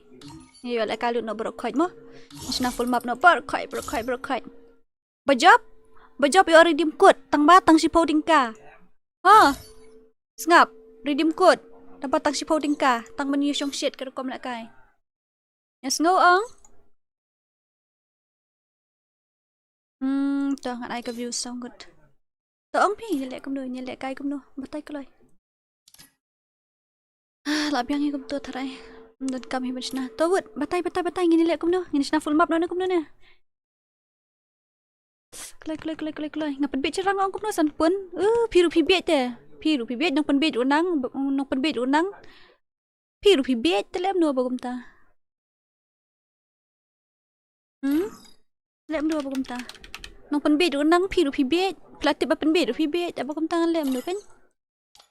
Ngi ïa leh kai lut noh baroh khoit mo. Ngin ïa shna full map noh baroh khoit, baroh khoit, baroh khoit. Ba jop? Ba jop ïa redeem code. Tang ba tang shiphew tyngka. Ha. Sngap. Redeem code. Tang ba tang shiphew tyngka. Tang ban ïa shong shit ka rukom leh kai. Ïa sngew ong. Hmm, to ngan ai ka view sound good. To ong phi, ngi leh kumno, ngi leh kai kumno, batai kloi. Ah, la biang hi kumto tharai. Don kam hi ban shna. To wut, batai, batai, batai, ngin leh kumno, ngin shna full map no ne kumno ne. Kloi, kloi, kloi, kloi, kloi. Nga pynbieit shirang ong kumno san pun. Uh, phi ruh phi bieit te. Phi ruh phi bieit, nong pynbieit ruh nang, nong pynbieit ruh nang. Phi ruh phi bieit te lem no ba kumta. Hmm? Lem no ba kumta. Nong pynbieit ruh nang phi ruh phi bieit. Phi la tip ba pynbieit ruh phi bieit. Ba kumta ngan lem no kan.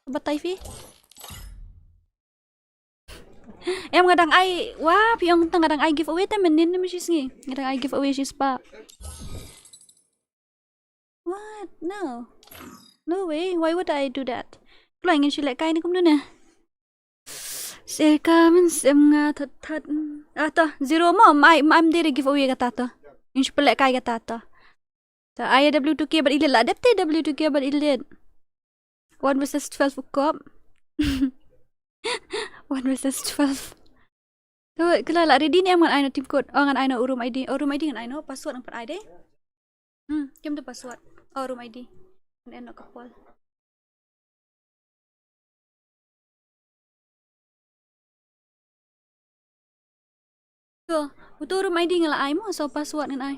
Batai phi. Em nga dang ai. Wah, phi ong tang nga dang ai giveaway te mynnin ne mynshi sngi. Nga dang ai giveaway shi spah. What? No. No way. Why would I do that? Kloi ngin shu leh kai ne kumno ne. Seka mynsiem nga thot thot. Ah to, zero mo, mai, mai ym dei re giveaway kata to. Ngin shu pynleh kai kata to. To ai W two K bad elite la dep te W two K bad elite. One versus twelve u kop. One versus twelve. To, kala la ready ne em ngan ai no team code. Oh, ngan ai no room I D. Oh, room I D ngan ai no password ngan pyn ai de. Hmm, kem tu password. Oh, room I D. Ngan ai no ka pol. To, uto room I D nga la ai mo, so password ngan ai.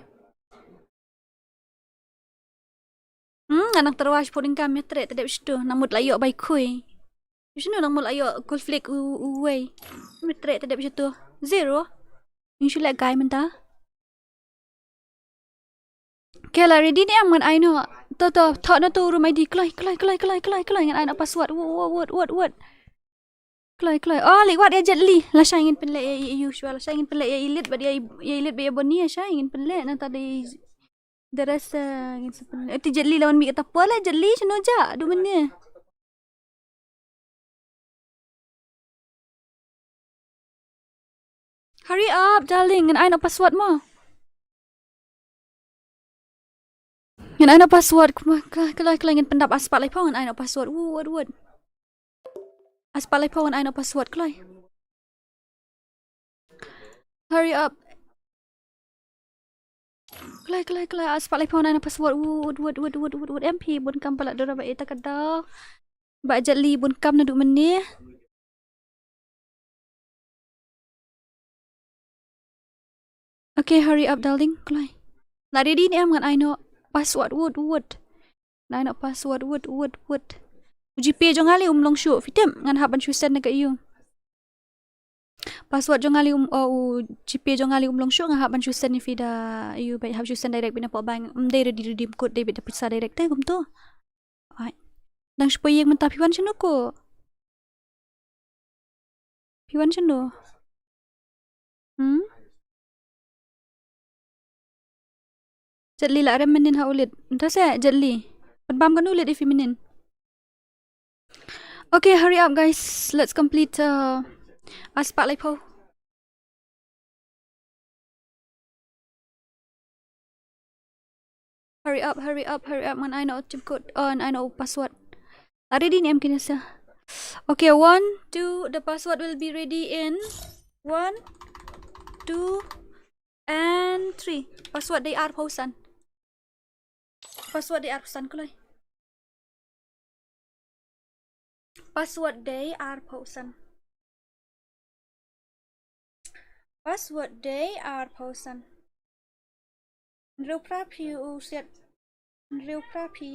Hmm, nga nang tyrwa shiphew tyngka, me treh te dep shitu, nang mut la ïoh bai khui. Shinu nang mut la ïoh gold flake u, uwei. Me treh te dep shitu. Zero. Ngin shu leh kai mynta. Ke la ready ne em ngan ai no. To to, thoh no to room I D, kloi kloi kloi kloi kloi kloi, ngan ai no password. Wut wut wut wut. Kloi kloi. Oh, leh wat ïa Jet Li. Lashai ngin pynleh ïa ïa ïa u shuwa, lashai ngin pynleh ïa ïa Elite bad ïa ïa Elite bad ïa Bonnie, lashai ngin pynleh. Nangta dei the rest, eh, ngin sa pynleh. Eh, te Jet Li la wan mih kata pole, Jet Li shano ja. Aduh mynne. Hurry up, darling, ngan ai no password mo. Ngan ai no password, kuma ka, kloi kloi, ngin pyndap ar spah laiphew, ngan ai no password. Wut wut wut. Ar spah laiphew, ngan ai no password, kloi. Hurry up. Kloi kloi kloi, ar spah laiphew, ngan ai no password. Wut wut wut wut wut wut. Em phi bun kam palat dora ba ita ka daw. Ba Jet Li bun kam naduh mynne. Okay, hurry up, darling. Kloi. La ready ne em, ngan ai no password. Wut wut. Ngan ai no password. Wut wut wut. U GPay jong nga lei um long shuh. Phi tip, ngan hap ban shu send na ka ïa u. Password jong nga lei um, oh, u GPay jong nga lei um long shuh, nga hap ban shu send ïa phi da ïa u, ba hap shu send direct beit na poh bank. Ym dei re redeem code, dei beit da pisa direct te kumto. Ai. Dang shu poi ïing mynta, phi wan shano ko? Phi wan shano? Hmm? Jet Li la rem mynnin ha u lit. Nta se Jet Li. Pynbam kan u lit ïa phi mynnin. Okay, hurry up guys. Let's complete, uh, ar spah laiphew. Hurry up, hurry up, hurry up. Ngan ai no u team code. Oh, ngan ai no u password. La ready ne em kine sa? Okay, one, two, the password will be ready in one, two, and three. Password dei arphew san. Password dei arphew san, kloi. Password dei arphew san. Password dei arphew san. Hynriew phra phi u siat. Hynriew phra phi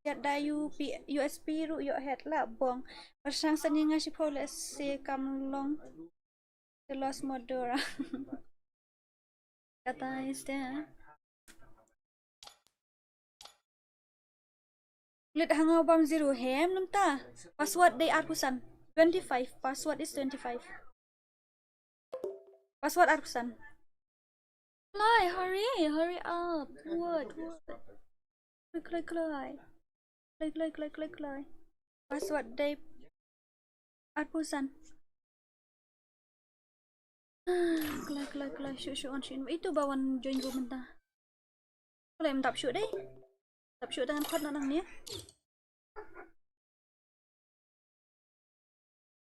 siat da ïa u pi U S P ruh ïoh het la bong. Pyrshang sani nga shiphew lehse kam long. The lost mode dora. Kata is there. Lit hango bam zero hem nunta. Password dei arphew san. Twenty-five. Password is twenty-five. Password arphew san. Kloi, hurry, hurry up. What, what? Kloi, kloi, kloi. Kloi, kloi, kloi, kloi, kloi. Password dei arphew san. Kloi, kloi, kloi, shu, shu, wan, shu. Itu ba wan join group mynta. Kloi, ym dap shu dei. Dap shu, tang ngan khot noh nangne.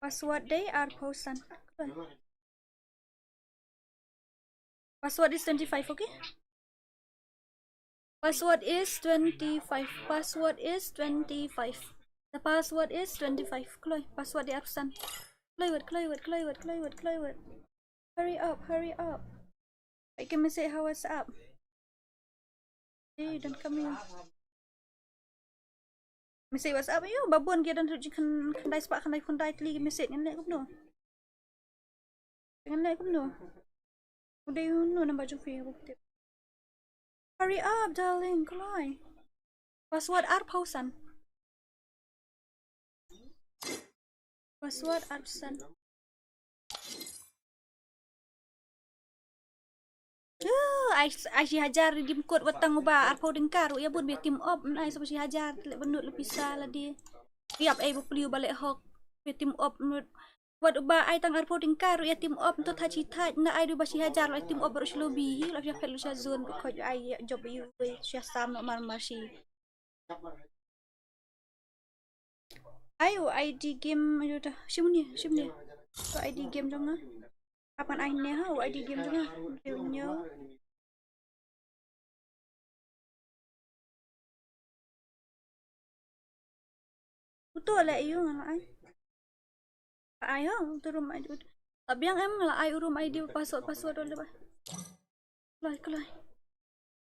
Password dei arphew san. Kloi. Password is twenty-five, okay? Password is twenty-five. Password is twenty-five. The password is twenty-five. Kloi, password dei arphew san. Kloi wat, kloi wat, kloi wat, kloi wat, kloi wat. Hurry up, hurry up. Peit ki message ha WhatsApp. Hey, don't come here. Message WhatsApp ïa u, ba bun ki don ruh jingkhyndai spah, khyndai phew khyndai tylli ki message, ngan leh kumno? Ngan leh kumno? U dei uno number jong phi, u tip. Hurry up, darling, kloi. Password arphew san. Password arphew san. Uh, ai, ai shi hajar dim kot wat tang uba arphew tyngka ruh ïa bun, ba ïa team up, ai sa shi hajar, leh bynnud leh pisa lade. Ïap, ai ba pliu ba leh hok, ba ïa team up nud. Wat uba ai tang arphew tyngka ruh ïa team up, to thait shi thait, na ai du ba shi hajar, leh team up ruh shi lobby, leh sha phet leh sha zone, ba khot ai job ïa u, sha sam noh mar mar shi. Ai u I D game, ayo ta. Shim ni, shim ni. To I D game jong nga. Hap ngan ai ne ha, u I D game jong nga. Ayo nyo. Uto le ayo nga la ai. Ai ha, uto room I D. Tabiang em nga la ai u room I D, password, password wala ba. Kloi, kloi.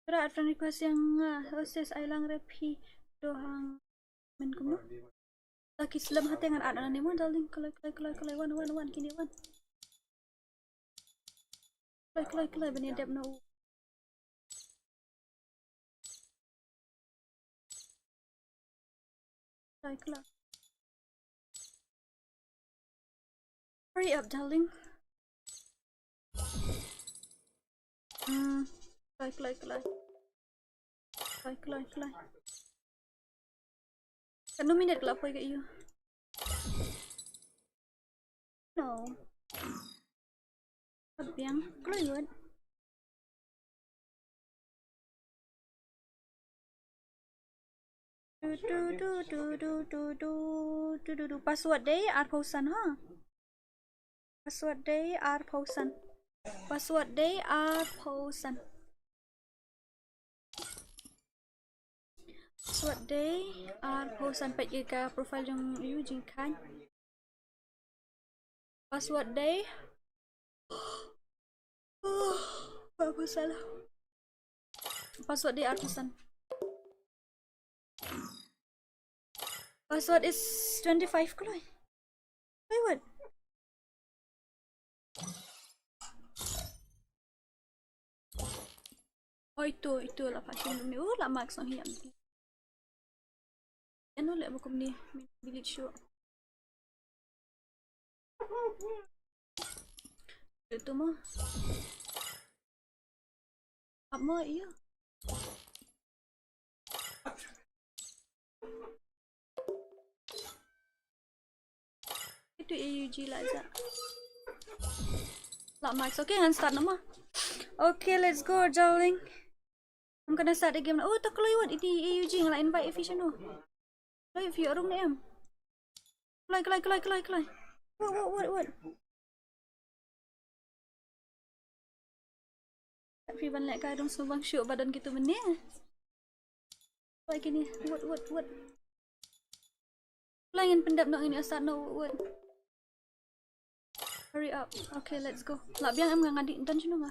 Kra at friend request ïa nga, oh sis, ai lang rep hi. Dohang. Men kumno? Ta ki slem hate ngan at na ni mo, darling. Kloi, kloi, kloi, kloi. Wan, wan, wan. Kine wan. Kloi, kloi, kloi. Bani dep no. Kloi, kloi. Hurry up, darling. Hmm. Kloi, kloi, kloi. Kloi, kloi, kloi. Katno minit ka la poi ka ïu? No. Ka biang. Kloi lut. Du, du, du. Password dei arphew san ha. Password dei arphew san. Password dei arphew san. Password dei arphew san. Peit ïa ka profile jong ïu jingkhang. Password dei. Ba ba salah. Password dei arphew san. Password is twenty-five kloi. Kloi wat. Oh, ito, ito la fashion ni. Oh, la max nang hiam. Eno le ba kumne, delete shuh. Ito mo. Ap mo, iyo. Itu A U G la ja. La max. Okay, ngan start noh mo. Okay, let's go, darling. I'm gonna start the game. Oh, ta kloi wat. Ini A U G nga la invite ïa phi shano. Kloi ïa phi rung ne em. Kloi, kloi, kloi, kloi, kloi. Wat, wat, wat, wat. Phi ban leh ka dong sngewbang shuh ba don kito mynne. Kloi kine, wat, wat, wat. Kloi ngin pyndep noh, ngin ïa start noh, wat, wat. Hurry up. Okay, let's go. La biang em nga, nga dei don shano nga.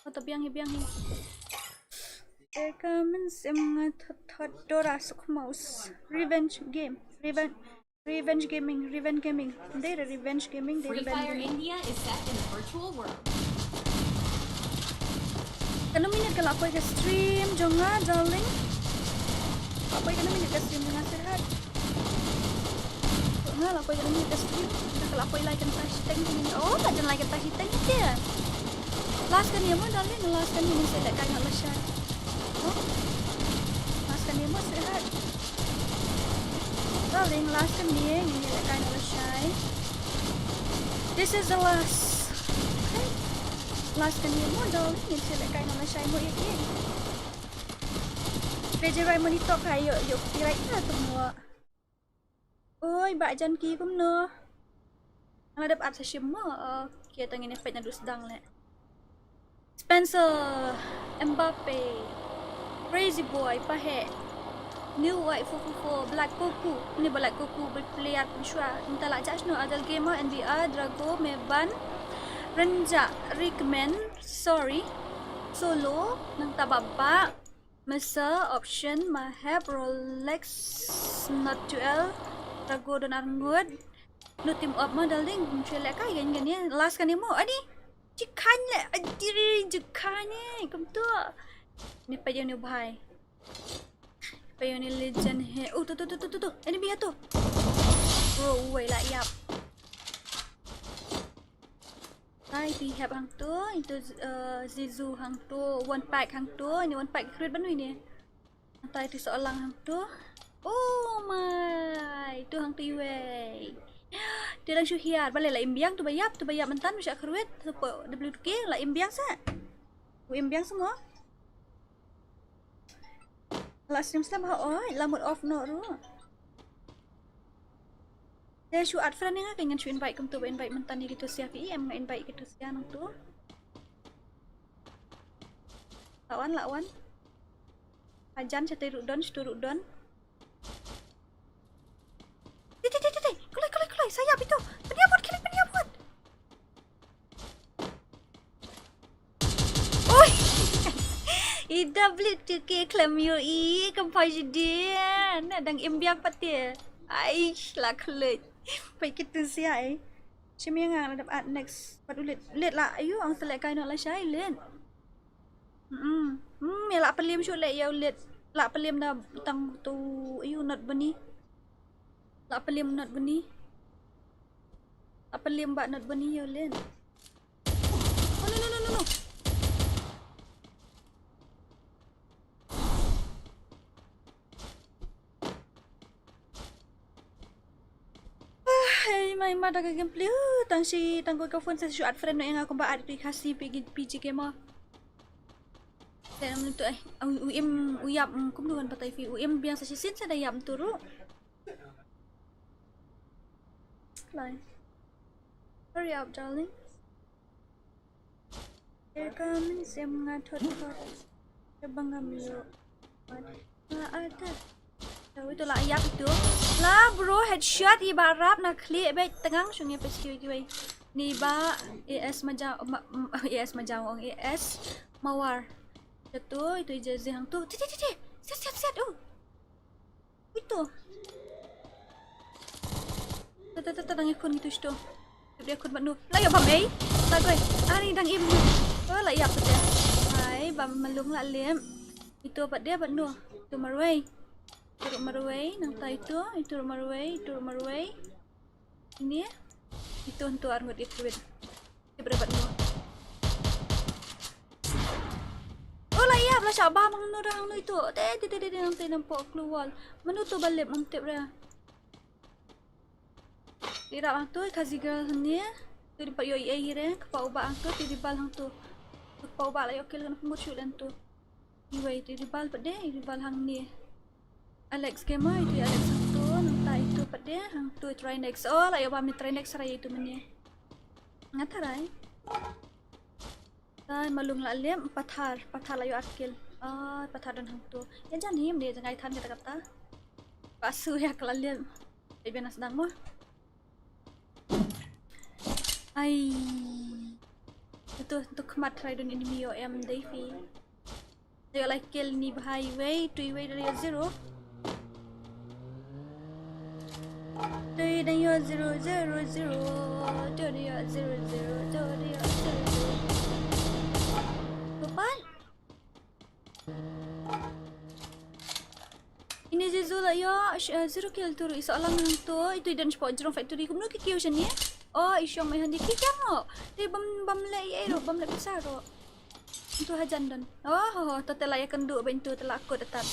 Oh, ta biang hi, biang hi. Here comes em nga thot thot Dora Sukmos. Revenge game. Revenge. Revenge Gaming, Revenge Gaming. Dei re Revenge Gaming, dei Free Revenge Fire Gaming. India is set in the virtual world. Katno minit ka la poi ka stream jong nga, darling? La poi katno minit ka stream jong nga, sweetheart? Nga la poi katno minit ka stream? Nga ka la poi lai kynta shiteng kine. Oh, ka jan lai kynta shiteng te. Last kane mo, darling, last kane ngin sa lehkai noh lashai. Oh. Last kane mo, sweetheart. Darling, last kane ngin lehkai noh lashai. This is the last. Okay. Last kane mo, darling, ngin sa lehkai noh lashai mo ïa ki. Beje rai monitor ka ïoh, ïoh copyright ka tu mo. Oi, Bah Janki kumno? Nga la dep at sa shim mo. Okay, tang ine peit naduh sdang leh. Spencer, Mbappe, Crazy Boy, Paheh, New White four four four, Black Goku, ni Black Goku, Black Player, Pishwa, Ntala Jashno, Adel Gamer, N B R, Drago, Meban, Renja, Rickman, Sorry, Solo, Nangta Baba, Mesa, Option, Mahep, Rolex, Not two L, Drago, Don Arngut, No team up ma, darling, ym shu lehkai kein kane. Last kane mo. Ani. Jikhan le. Adiri jikhan ne. Kumto. Ni pa ïa ni bhai. Pa ïa ni legend he. Oh, tu tu tu tu tu tu. Enemy ïa tu. Bro, uwei la ïap. Ai, tu Hep hangto, itu, eh, Zizu hangto, One Pack hangto, ini One Pack khrut ban wi ni. Ntai tu solang hangtu. Oh my, tu hangtu iwei. Te lang shu hiar, balei la im biang tu ba ïap, tu ba ïap mynta sha khrwit, tu po W K la im biang sa. U im biang sa mo. La stream slem ha oi, la mut off noh ruh. Te shu add friend ïa nga, ka ngan shu invite kumtu ba invite mynta ïa kitu sia, phi em nga invite kitu sia nangtu. La wan, la wan. Hajan sha te ruh don, sha te ruh don. Te te te te te. Kulai kulai kulai, sa ïap itu. Pynïap bud, kiri pynïap bud. Oi. Ida blik tu ke khlem ïohi, kam pha jidin. Na dang im biang pat te. Aish, la khluit. Pai kitu sia eh. Shim ïa nga, nga dep add next. Pat u Lit. Lit la, ayu, ang select kai noh lashai Lit. Hmm. Hmm, ïa la pynliem shuh leh ïa u Lit. La pynliem da tang tu, ayu, Not Bunny. La pynliem Not Bunny. La pynliem ba Not Bunny ïa u Lit. Oh, no, no, no, no, no. Ah, hei, mai ma da ka gameplay. Uh, tang shi, tang ko ka phone sa shu add friend noh ïa nga kumba add tu i Khasi P G, P G Gamer. Te em tu, eh, u, u im, u ïap, mm, kumno ban batai phi. U im biang sa shisien sa da ïap tu ruh. Lai. Hurry up, darling. Here comes em nga thot thot. Te ba ngam ïoh. Nga ada. Tahu itu lah ïap itu. Lah bro, headshot i barap na klik beit tengang shong ïa pes kiwi kiwi. Ni ba A S Majang, ma, ma, A S Majang ong A S Mawar. Itu, itu i jersey hangtu. Ti ti ti ti. Siat siat siat. Uh. Uito. Ta ta ta ta, dang ïakhun gitu shito. Dep dei ïakhun bad no. La ïoh bam ei. La goi. Ani dang im. Oh, la ïap pat de. Ai, bam malung la lem. Ito pat de bad no. Ito marwei. Ito marwei, nangta ito, ito marwei, ito marwei. Ini. Ito nto arngut ito wit. Ito bad no. Oh, la ïap, la shah bam hangno da hangno ito. Te te te te, nangta nang pok klur wall. Mano to ba lep, ngam tip re. Ira hangto, Khasi girl hangne. To di pat ïoh ei ei re, kpa u ba hangto, to di bal hangto. Kpa u ba la ïoh kill kan pynmut shuh lem to. Iwei, to di bal pat de, to di bal hangne. Alex Gamer, ito i Alex hangto, nangta ito pat de, hangto Try Next. Oh, la ïoh bam i Try Next, rai ito mynne. Nga tharai. Ai, malung la lem, Pathar, Pathar la ïoh ar kill. Ai, Pathar don hangto. Ïa jan him de, jngai than kata kata. Ba su ïa ka la lem. Ai, biang na sdang mo. Ai. Ito, ito khmat tharai don enemy ïoh em dei phi. Ïoh la kill ni bha iwei, to iwei dang ïoh zero. To dang ïoh zero, zero, zero. To dang ïoh zero, zero. To dang ïoh zero, zero. Tupan. Ini Zizu la ïoh, sh-, eh, zero kill to ruh, i soh lang hangto, ito i don spot jrong factory, kumno ki kiew shane? Oh, i shong mai handi ki kiang ruh. Te bam, bam leh ei ei ruh, bam leh pisa ruh. Tu hajan don. Oh, ho, ho, to te la ïakynduh ba tu te la kut atat.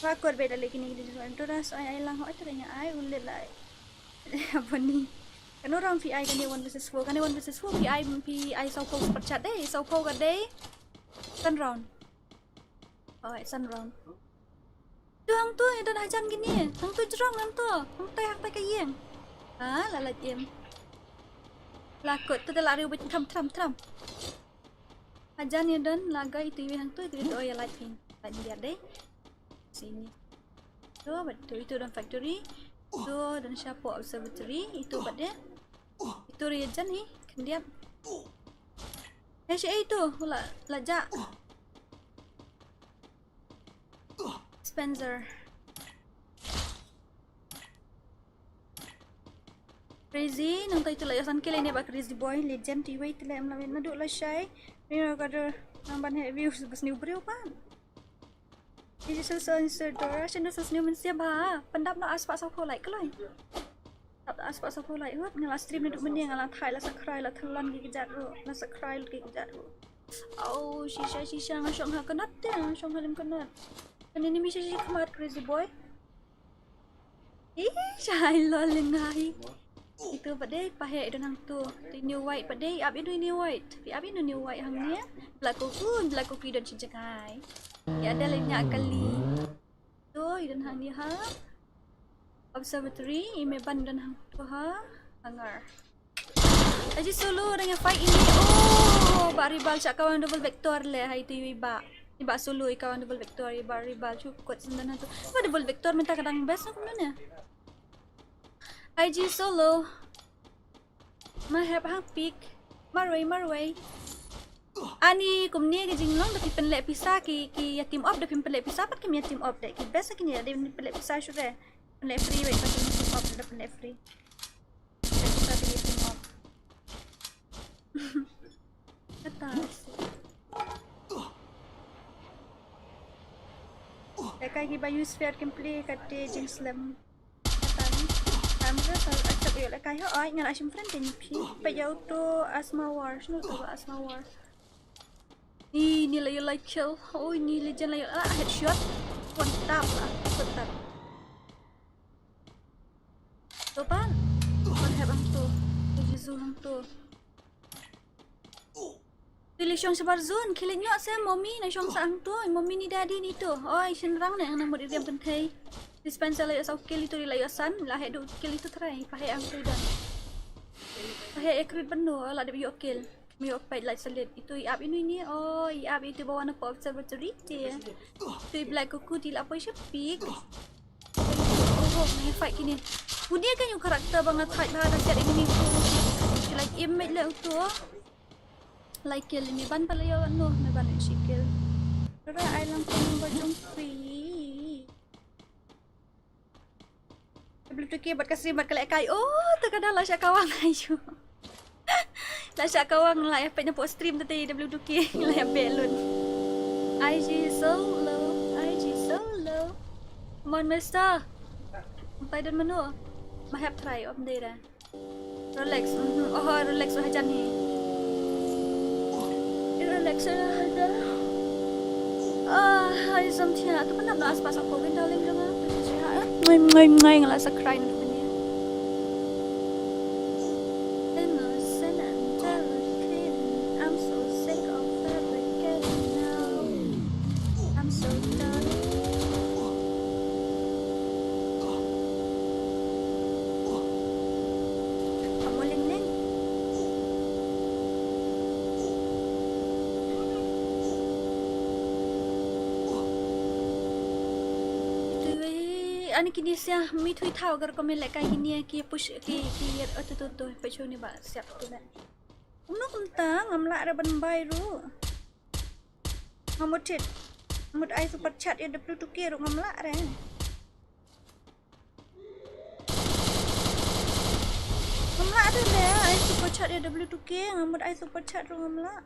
La kut ba da leh kine kine tu ras ai ai lang ho tu nya ai ulit lai. Apa ni? Kan orang P I kan dia one versus four, kan dia one versus four P I P I saw post perchat deh, saw post ka deh. Kan round. Oh, it's on round. Tu hangtu ïa don hajan kine. Hangtu jrong hangtu. Hangtai hangtai ka ïing. Ha, la lait im. La kut tu te la riu bit tham tham tham. Hajan ïa don la ga itu ïa hangtu itu itu ïa lait pin. Lait biar deh. Sini. Tu bad tu itu don factory. Tu don shapoh observatory itu bad deh. Itu ri hajan ni khyndiat. Hei shi itu la la ja. Spencer. Crazy, nang tai tu la ïa san kile ne ba Crazy Boy, legend tu iwei tu la em la men nadu la shai. Ni ka dur nang ban he views bas ni briew pan. Ni jisu so insert dora shin so snew men sia ba. Pandap no aspa so ko like kloi. Tap aspa so ko like hut ngala stream nadu men ngala thai la sakrai la thalan ki kjat ru la sakrai ki kjat ru. Oh, shisha shisha nga shong ha kanat te, nga shong ha lim kanat. Kan ini mi shisha khmat Crazy Boy. Ih, shai lol lengai. Itu pat dei pahe idon hang tu. Tu ini white pat dei, ap idon ini white. Pi ap idon ini white hang ni. Black cocoon, black cocoon idon shisha kai. Ya ada le nya kali. Tu idon hang ni ha. Observatory, i me ban idon hang tu ha. Hangar. Aji solo dang ïa fight ini. Oh, ba Ribal sha kawang double vector le hai tu i ba. I ba solo i kawang double vector i ba Ribal shu kot sendana tu. Ba double vector mynta ka dang best na kumne. Aji solo. Ma hep hang pick. Marwei marwei. Ani kumne ka jinglong da ki pynleh pisa ki ki ïa team up da ki pynleh pisa pat ki ïa team up de ki best ki ïa da pynleh pisa shu de. Pynleh free wei pat ki team up da pynleh free. Pynleh pisa ki ïa team up. Kata. Ka kai ki ba use fair gameplay ka te jing slem. Ka tang. Kam ka sa accept yo le kai ho ai ngan ashim friend te ni phi. Pa ya uto asma war shnu to ba asma war. Ni ni la yo like kill. Oh ni legend la yo ah headshot. One tap lah. One tap. To pan. One hep ang to. Jisu ang to. Pili shong shabar zone, kilit nyok se mommy na shong sa ang to, mommy ni daddy ni to. Oi, shin rang ne, nang mut iriam penthei. Dispenser la yo sa kill itu la yo san, la he du kill itu try, pahe ang to dan. Pahe ekrit bendo, la de yo kill. Mi yo pait la salit. Itu i ap inu ini, oh, i ap itu bawa na pop observatory te. Itu i black kuku di la poi shapik. Oh, ngi fight kini. Unia kan yung karakter ba nga thait ba da siat ini tu. Like image le utu. Like kill ini ban pala yo no, me ban shi kill. Ra ai lang pun ba jong free. W two K bad ka stream bad ka lehkai. Oh, ta ka da la sha kawang ayu. La sha kawang la ya pet na po stream ta te W two K la ya belun. I G solo, I G solo. Mon Mister. Pai don mano. Ma hep try om dei da. Relax. Mhm. Oh, relax hajan hi. Relax hajan. Ah, hai zam thia. Tu kenapa aspas aku kan darling jangan. Ngai ngai ngai ngala sa cry na dunia. Innocent and delicate. I'm so sick of fabricating now. I'm so done. Kamu ling ling. Itu ani kini sia mi thui thau gar ko me le kai kini ki push ki ki yer otu tu tu pe chuni ba siap tu me. Kumno kumta ngam lah ra ban bai ruh. Nga mut thit. Nga mut ai super chat ïa W two K ruh ngam lah re. Ngam lah re le ai super chat ïa W two K, nga mut ai super chat ruh ngam lah.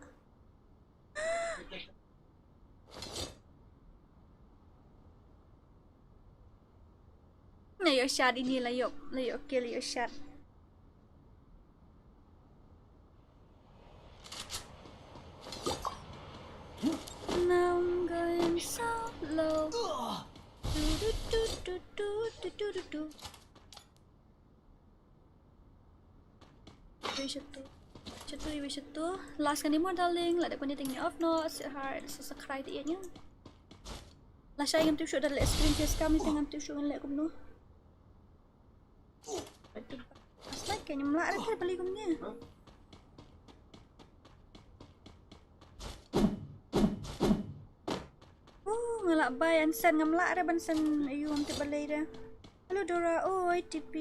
Na ïoh shot ini la ïoh, la ïoh kill ïoh shot. Tu tu tu tu tu tu. Iwei sha tu. Sha tu, iwei sha tu. Last kane mo darling, la dep kane teng ne off noh, sweetheart, sa sa khrai te ïa ngi. Lashai ngam tip shuh da leh screen face cam ne te ngam tip shuh ngan leh kumno. Aslai ke ngam lah re te bali kumne. Uh, nga lah bai an send ngam lah re ban send ayu ngam tip balei re. Hello Dora, oi T P.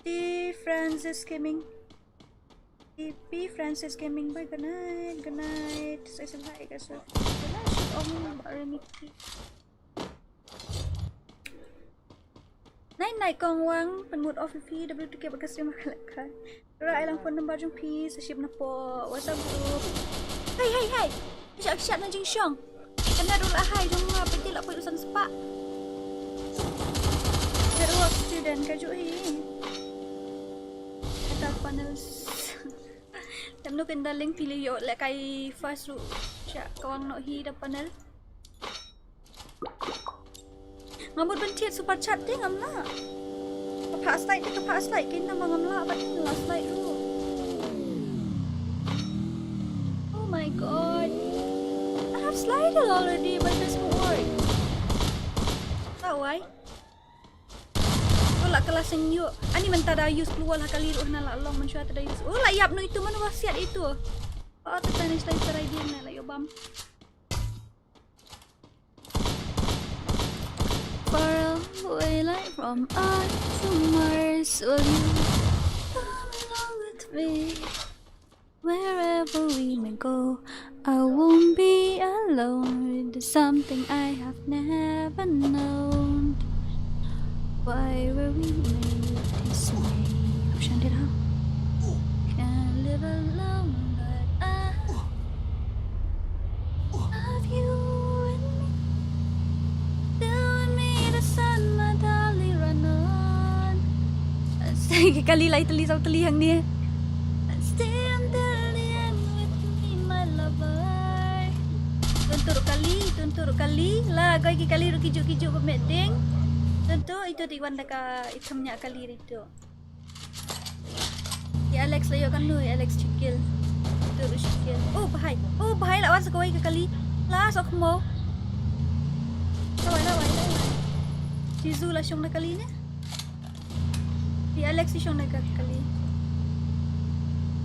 T Francis Gaming. T P Francis Gaming, bye, good night, good night. Say say hi guys. Good night, should only about Remiki. Nine Night Kong Wang, pynmut off ïa phi, W two K bad ka stream ka lek kai. Dora ai lang phone number jong phi, sa ship na pdeng WhatsApp group. Hey, hey, hey! Shah, shah na jingshong. Kane ruh la hai jong nga, pynti la poi u san spah. Network student ka ju hi. Kata panels. Tem nu ken darling phi leh ïoh leh kai first ruh. Sha kawang noh hi da panel. Nga mut ban thied super chat te ngam lah. Ka phah slide te ka phah slide kein tang ba ngam lah bad la slide ruh. Oh my god. I have slided already but it doesn't work. That why? Oh la ka la seng ïoh. Ani mynta da use blue wall ha kali ruh na la long mynshuwa ta da use. Oh la ïap noh itu mano ba siat itu. Oh ta tani slide ta rai dien na la ïoh bam. Far away like from us to Mars. Will you come along with me? Wherever we may go, I won't be alone. There's something I have never known. Why were we made this way? Option did how? Can't live alone, but I love you and me. Still with me, the sun, my darling, run on. Kali lai teli sau teli hang ni. Stay until the end with me, my lover. Tuntur kali, tuntur kali. La, koi ki kali ruh kijuk kijuk ba met ding. Tuntur itu ti wan da ka ikham nya kali itu. I Alex la ïoh kano, i Alex Chikil. Itu ruh Chikil. Oh, bahai. Oh, bahai la wan sa kawei ka kali. La sok mo. Lawai, lawai, lawai. Jizu la shong na kali ne. I Alex i shong na ka kali.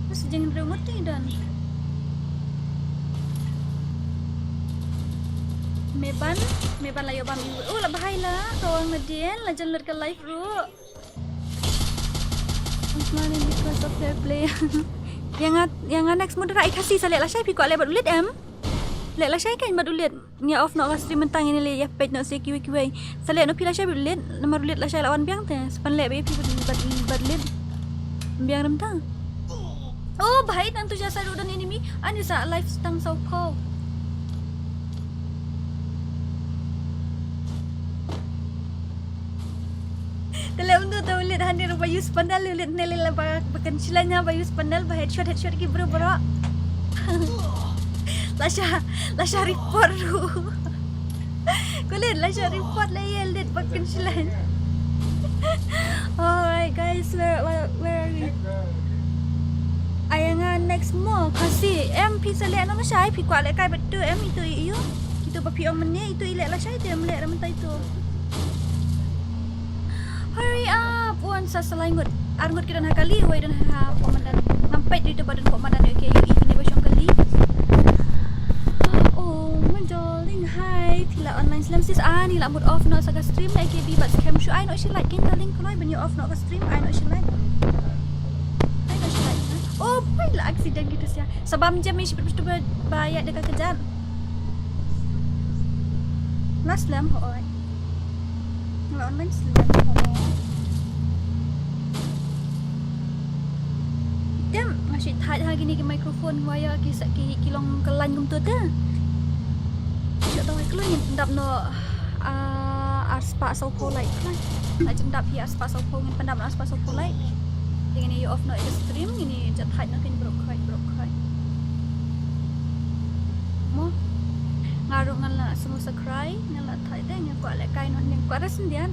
Terus jeng remote ni don. Meban, Meban la ïoh bam i. Oh, la bahai la. Kawang na dien, la jan ler ka live ruh. I'm smiling because of fair play. Ïa nga, ïa nga next mut da i Khasi sa leh lashai phi kwah leh bad u Lit em. Leh lashai kan bad u Lit. Ngi off noh ka stream mynta ngin leh ïa peit noh sa kiwei kiwei. Sa leh noh phi lashai bad u Lit, namar u Lit lashai la wan biang te. Sa pan leh ba ïa phi bad, bad, bad u Lit. Biang rem ta. Oh, bahai tang tu ja sa ruh don enemy. Ani sa live tang saw phew. Te leh un tu te u Lit hangne ruh ba use panel, u Lit ne leh ba, ba kan shilanya ba use panel ba headshot, headshot ki bro bro. Lasha, lasha report ruh. Ko Lit, lasha report leh ïa u Lit ba kan shilanya. Alright guys, where, where, where are we? Ai nga next mo, Khasi, em phi sa leh noh lashai, phi kwah leh kai bad tu, em itu i ïoh. Itu ba phi ong mynne, itu i leh lashai, itu em leh ra mynta itu. Hurry up, wan sa sa lai ngut. Ar ngut ki don ha kali, wei don ha pok madan. Ngam peit itu ba don pok madan, okay, ïoh i kine ba shong kali. Oh, my darling, hi. Phi la online slem sis, ani la mut off noh sa ka stream, A K B bad scam shu ai noh shi like, kin darling, kloi ban ïa off noh ka stream, ai noh shi like. Ai noh shi like. Oh, pai la accident gitu sia. Sa bam jam i shi put put ba, ba ïa da ka kejat. La slem, hoi. Nga online slem, hoi. Dem, nga shu thait ha kine ki microphone wire ki sa ki, ki long ka line kumto te. Shu tawai kloi ngin pyndap noh, ah, ar spah saw phew like kloi. Nga jingdap hi ar spah saw phew, ngin pyndap noh ar spah saw phew like. Te ngin ïa off noh ïa ka stream, ngin ïa thait noh kin brok khoi, brok khoi. Mo. Nga ruh ngan la sngewthuh Sakrai, nga la thait de, nga kwah leh kai noh, nga kwah rest dian.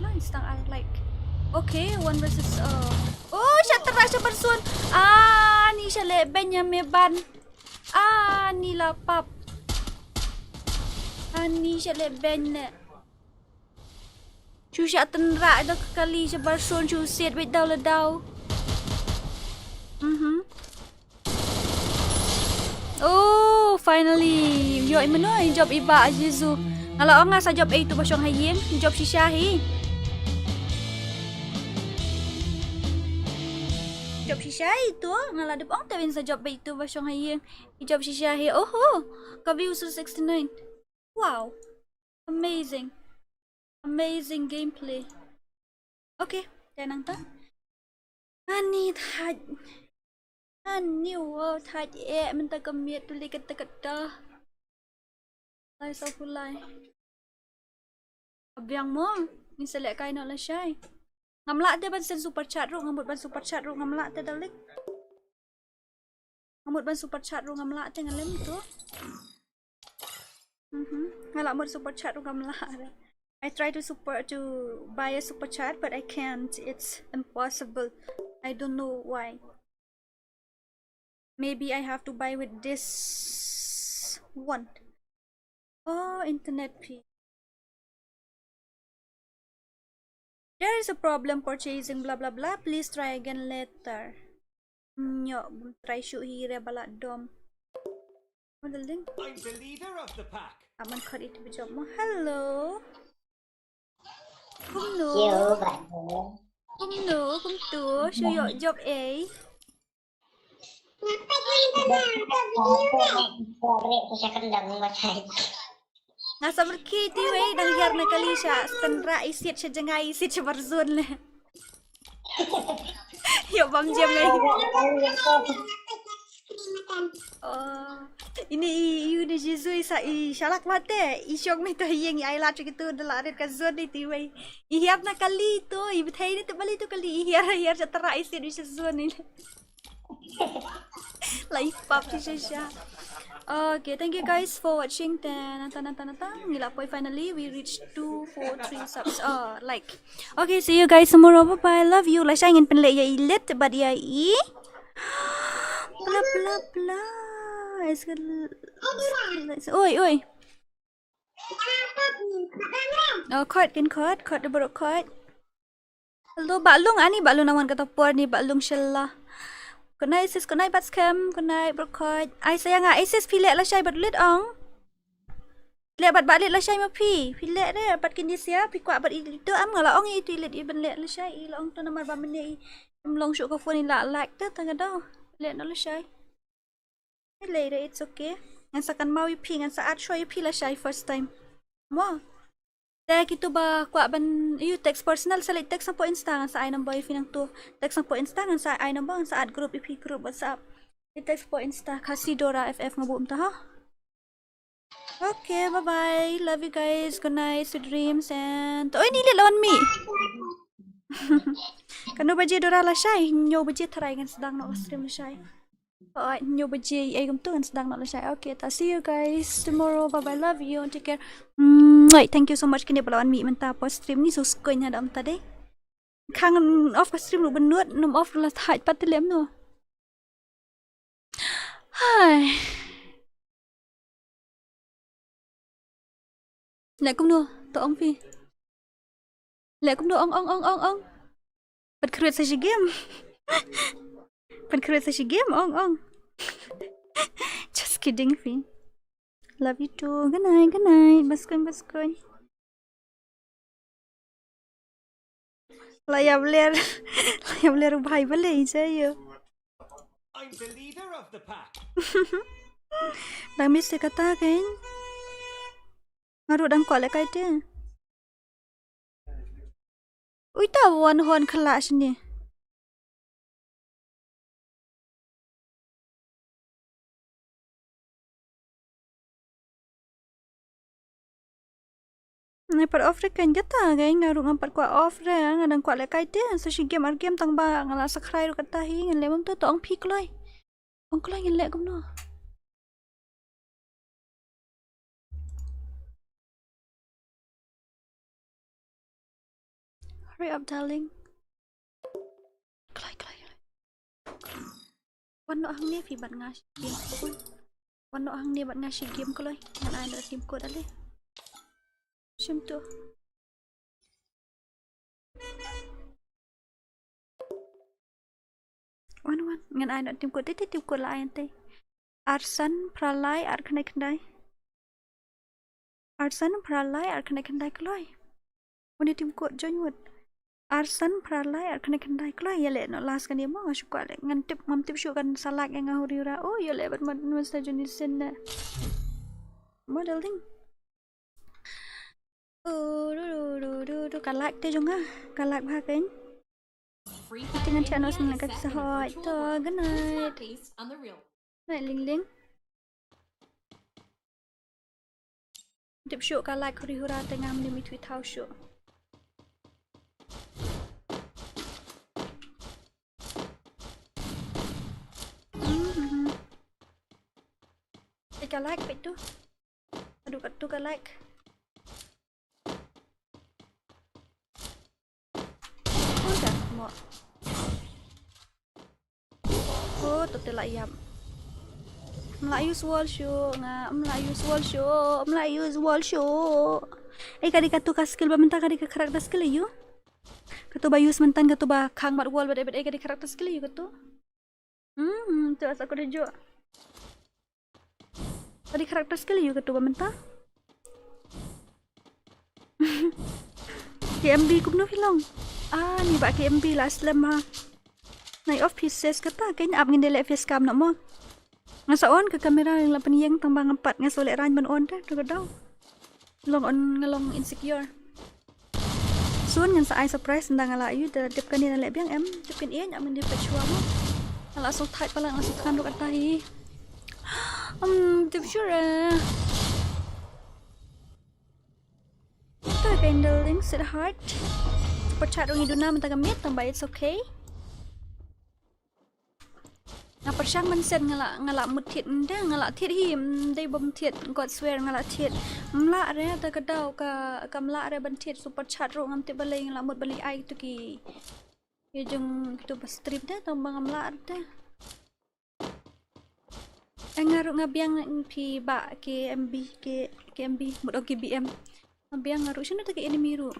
Lai stang ar like. Okay, one versus, uh, oh, sha tynrah sha barzun. Ah, ni sha leh beiñ ïa me ban. Ah, ni la pap. Ah, ni sha leh beiñ ne. Shu sha tynrah da ka kali sha barzun, shu siat beit daw la daw. Mhm. Oh, finally. Ïoh i mano i jop i Bah Jisu. Nga la ong nga sa jop ei tu ba shong ha ïing, i jop shisha hi. Jop shisha hi tu, nga la dep ong te win sa jop ei tu ba shong ha ïing. I jop shisha hi. Oho. Ka view sur sixty-nine. Wow. Amazing. Amazing gameplay. Okay, te nangta. Ani thait. Ani wa thait eh, mynta ka miet tu lei kata kata. Lai sa pulai. Abiang mo, ngin sa leh kai noh lashai. Ngam lah te ban send super chat ruh, ngam mut ban super chat ruh, ngam lah te da link. Nga mut ban super chat ruh ngam lah te, nga lem tu. Mhm. Nga lah mut super chat ruh ngam lah. I try to super, to buy a super chat, but I can't. It's impossible. I don't know why. Maybe I have to buy with this one. Oh, internet fee. There is a problem purchasing blah blah blah. Please try again later. Nyo, bun try shu hi re bala dom. What the link? I'm the leader of the pack. Aman khot itu bijop mo. Hello. Kumno? Yo, ba. Kumno, kumto, shu ïoh jop eh. Nga sa merki ti wei dang hiar na kali sha, tynrah i siat sha jngai, i siat sha barzun le. Ïoh bam jam ngai. Oh. Ini i, i, ini Jisu i sa, i shalak mate, i shong ni to ïeng i ai la chuk itu de la rit ka zun ni ti wei. I hiar na kali to, i bthei ni to bali to kali, i hiar, hiar sha tynrah i siat sha zun ni. Lai pap shisha shisha. Okay, thank you guys for watching. Tan tan tan tan tan. Ngi la poi finally. We reached two four three subs. Oh, like. Okay, see you guys tomorrow. Bye bye. Love you. Lashai ngin pynleh ïa i lit bad ïa i. Bla bla bla. Is good. Oi, oi. Oh, khot, kin khot, khot da baroh khot. Hello, Bah Lung, ani Bah Lung nang wan kata por ni, Bah Lung shala. Good night, sis, good night, Bat Scam, good night, baroh khot. Ai, sayang, ah, ai, sis, phi leh lashai bad u lit ong. Leh bad Bah Lit lashai ma phi, phi leh re, bad kin ïa sia, phi kwah bad i lit to am nga la ong i tu i lit i ban leh lashai, i la ong to namar ba mynne i, em long shuh ka phone i la like te, tang ka daw. Leh noh lashai. Lei re, it's okay. Ngan sa kynmaw ïa phi, ngan sa add shuwa ïa phi lashai first time. Mo. Te kito ba kwah ban, ïa u text personal, sa leit text hapoh Insta, ngan sa ai number ïa phi nangto. Text hapoh Insta, ngan sa ai number, ngan sa add group ïa phi, group WhatsApp. Ïa text hapoh Insta, Khasi Dora F F nga buh mynta ha. Okay, bye bye. Love you guys. Good night, sweet dreams and, oi, ni leh la wan mih. Kano baje Dora lashai? Hynñiew baje tharai ngan sdang noh ka stream lashai. Oi, hynñiew baje, ai kumto ngan sdang noh lashai. Okay, ta see you guys tomorrow. Bye bye, love you, take care. Mwah. Thank you so much kine ba la wan mih mynta hapoh stream ni, sngewskuin ha da mynta dei. Khang off ka stream ruh bynnud, nym off ruh la thait pat te lem no. Hai. Leh kumno, to ong phi. Leh kumno, ong, ong, ong, ong, ong. Pat create sa shi game. Pat create sa shi game, ong, ong. Just kidding phi. Love you too. Good night, good night. Baskun, baskun. La ïa bler. La ïa bler u bhai balei, ïa ïa. I'm the leader of the pack. Dang miss te kata kein. Nga ruh dang kwah leh kai te. Uita wan hon khala shini. Nai pat off re kein kata kein, nga ruh ngam pat kwah off re, nga dang kwah leh kai te, sa shi game ar game tang ba nga la subscribe ruh kata hi, ngan leh mum to, to ong phi kloi. Ong kloi ngan leh kumno. Hurry up, darling. Kloi, kloi, kloi. Wan noh hangne phi bad nga shi game kloi. Wan noh hangne bad nga shi game kloi. Ngan ai noh team code ale. Shim tu. Wan, wan. Ngan ai noh team code. Te, te team code la ai ante. Arsan, Pralai, Arkhnai Khyndai. Arsan, Pralai, Arkhnai Khyndai kloi. Wan ïa team code join wut. Arsan, Pralai, Arkhnai Khyndai kloi. Ïa leh noh last kane mo, nga shu kwah leh. Ngan tip, ngam tip shuh kan sa lak ïa nga huri hura. Oh, ïa leh bad mat, mat sa join ïa sien ne. Model ding. Oh, du, du, du, du, du. Ka lak te jong nga. Ka lak bha kein. Te ngan chat noh sien ka sa hoi. To, good night. Night, Ling Ling. Tip shuh ka like huri hura te ngam nim ithuh thaw shuh. Mhm. Te ka like peit tu. Aduh, ka tu ka like. Udah, mo. Oh, to te la ïap. Mla use wall shuh, nga mla use wall shuh, mla use wall shuh. Eh, ka dei katu ka skill ba mynta ka dei ka character skill ïa u. Katu ba use mynta katu ba khang bad wall bad eh bad eh ka dei character skill ïa u katu. Hmm, tu asa ko dei ju. Ka dei character skill ïa u katu ba mynta. K M B kumno phi long? Ah, ni ba K M B la slem ha. Nai off pieces kata kein ap ngin dei leh face cam noh mo. Nga sa on ka camera la pynïeng tang ba ngam pat nga sa leh rain ban on te tu ka dau. Long on nga long insecure. Soon ngan sa ai surprise ynda nga la ïoh da dep kane na leh biang em. Dep kane ïa ngam dep ka chua mo. Nga la sngewthuh palat nga la sngewthuh ruh kata hi. Um, dep sure. Ito ka Kindling, sweetheart. Pyrchat ruh ngi duna mynta ka miet tang ba it's okay. Nga pyrshang ban set nga la, nga la mut thied ynda nga la thied hi, mm, dei bym thied, God swear nga la thied. Mlah re ta ka daw ka, ka mlah re ban thied super chat ruh ngam tip balei nga la mut balei ai tu ki. Ïa jong tu ba stream te tang ba ngam lah te. Eh, nga ruh nga biang phi ba K M B, K, K M B, mut o K B M. Nga biang nga ruh shano ta ki enemy ruh.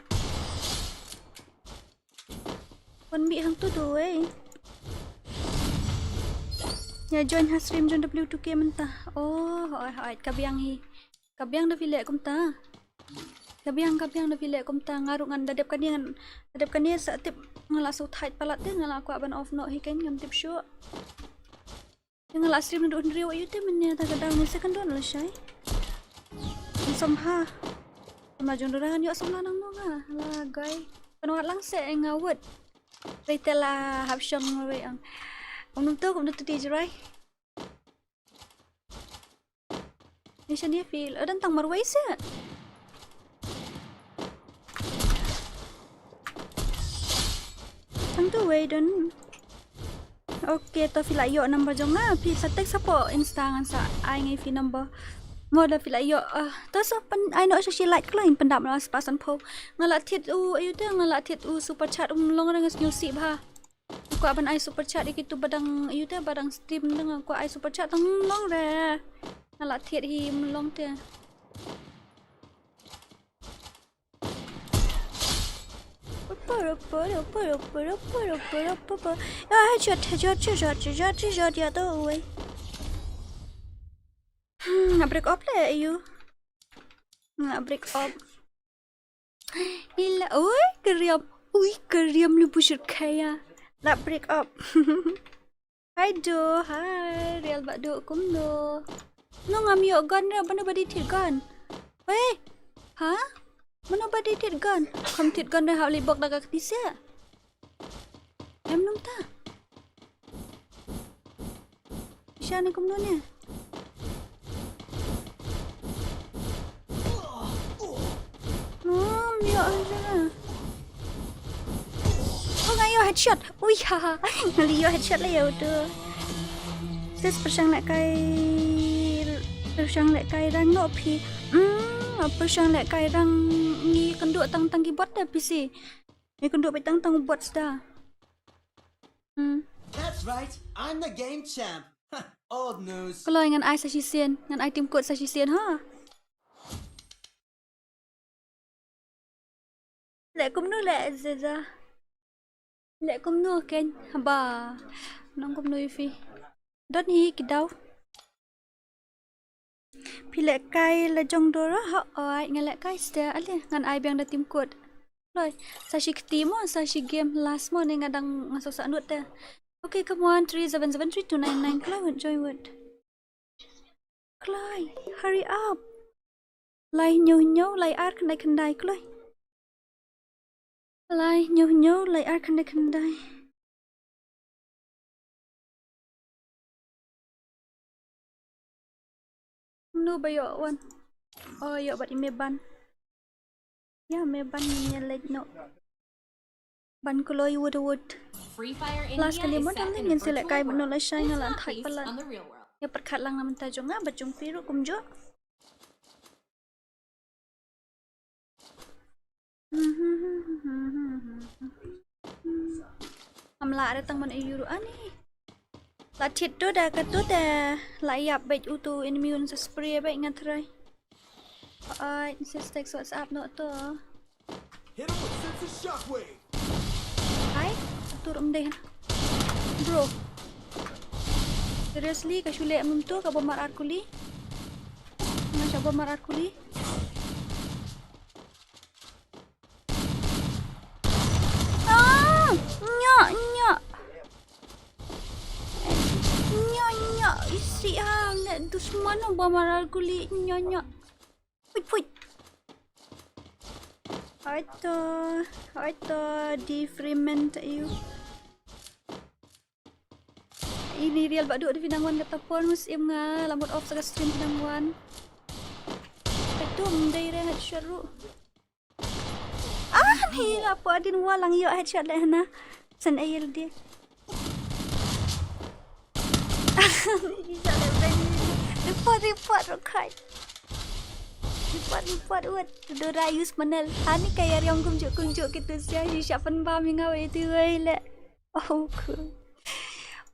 Wan mih hangtu tu, eh. Ïa join ha stream jong W two K mynta. Oh, hooid, hooid, ka biang hi. Ka biang da phi leh kumta. Ka biang, ka biang da phi leh kumta. Nga ruh ngan da dep kane ngan, da dep kane sa tip nga la sngewthuh palat te nga la kwah ban off noh hi kein ngam tip shuh. Nga la stream naduh hynriew aïu te mynne ta ka daw ne second don lashai. Nga sngewbha. Nga jong dura ngan ïoh samla nangno nga. La gai. Pynwad lang se nga wad. Wei te la hap shong wei ang. Ong num to kum num to ti jrai. Ni shane phi la don tang marwei se. Tang tu wei don. Okay, to phi la ïoh number jong nga, phi sa text hapoh Insta ngan sa ai ngi phi number. Mo da phi la ïoh, ah, to sa pyn ai noh sa shi like kloi pyndap la spah sanphew. Nga la thied u, aïu te nga la thied u super chat um long ra nga sngewsih bha. Kwah ban ai super chat ïa kitu ba dang ïa te ba dang stream dang kwah ai super chat tang long re. Nga la thied hi long te. Ah, headshot, headshot, headshot, headshot, headshot, ya to uwei. Hmm, nga break up le ïa u. Nga break up. Ila, ui, keriam. Ui, keriam lu busur kaya. La break up. Hai do, hai, real ba do kumno. No ngam ïoh gun re, mano ba dei thied gun. Wei, ha? Mano ba dei thied gun. Kham thied gun re ha li bok da ka kti se. Em num ta. Isha ne kumno ne. Num ïoh headshot. Oh, nga ïoh headshot. Ui ha ha. Nga li ïoh headshot la ïoh tu. Tes pyrshang lehkai. Pyrshang lehkai rang no phi. Hmm, pyrshang lehkai rang ngi kynduh tang tang ki bot da P C. Ïa kynduh beit tang tang u bot sda. Hmm. That's right. I'm the game champ. Old news. Kloi ngan ai sa shisien, ngan ai team code sa shisien ha. Leh kumno leh Zeza. Leh kumno ken ba. Nong kumno ïa phi. Don hi ki daw. Phi leh kai la jong Dora ha oi nga leh kai ste ale ngan ai biang da team code. Loi, sa shi kti mo, sa shi game last mo ne nga dang nga sok sa nut te. Okay, come on, three seven seven three two nine nine, kloi wut, join wut. Kloi, hurry up. Lai hynñiew hynñiew, lai ar khyndai khyndai, kloi. Lai hynñiew hynñiew, lai ar khyndai khyndai. Mano ba ïoh wan? Oh, ïoh bad i me ban. Ïa me ban ngin ïa leit noh. Ban kloi wut wut. Free Fire Plus India kane is mo set dang in a ngin select virtual kai ba no world. La shai nga la thait palat. Ïa pyrkhat lang na mynta jong nga ba jong phi ruh kumjuh. Am la re tang ban ayu ruh ani. La thit tu da ka tu te la ïap beit utu enemy un sa spray beit nga trai. Ai, sa text WhatsApp no to. Hit him with sense of shockwave. Ai, tur um deh. Bro. Seriously, ka shule am tu ka bomar ar kuli. Nga sha bomar ar kuli. Ah, nya, nya. Nya, nya. Isi ah, le dusman bomar ar kuli. Nya, nya. Phuit, phuit. Hoito, hoito, di Freeman ta ïu. Ini real ba duk di phi nang wan kata por mus im nga la mut off sa ka stream phi nang wan. Katu mdei re headshot ruh. Ah, ni la por din wa lang ïoh headshot le hana. San ayel di. Report, report, rokai. Report, report, wat. Dora use manel. Hani kaya riang kumjuk, kumjuk gitu sia. Shisha pen ba mi ngawe itu wai le. Oh, cool.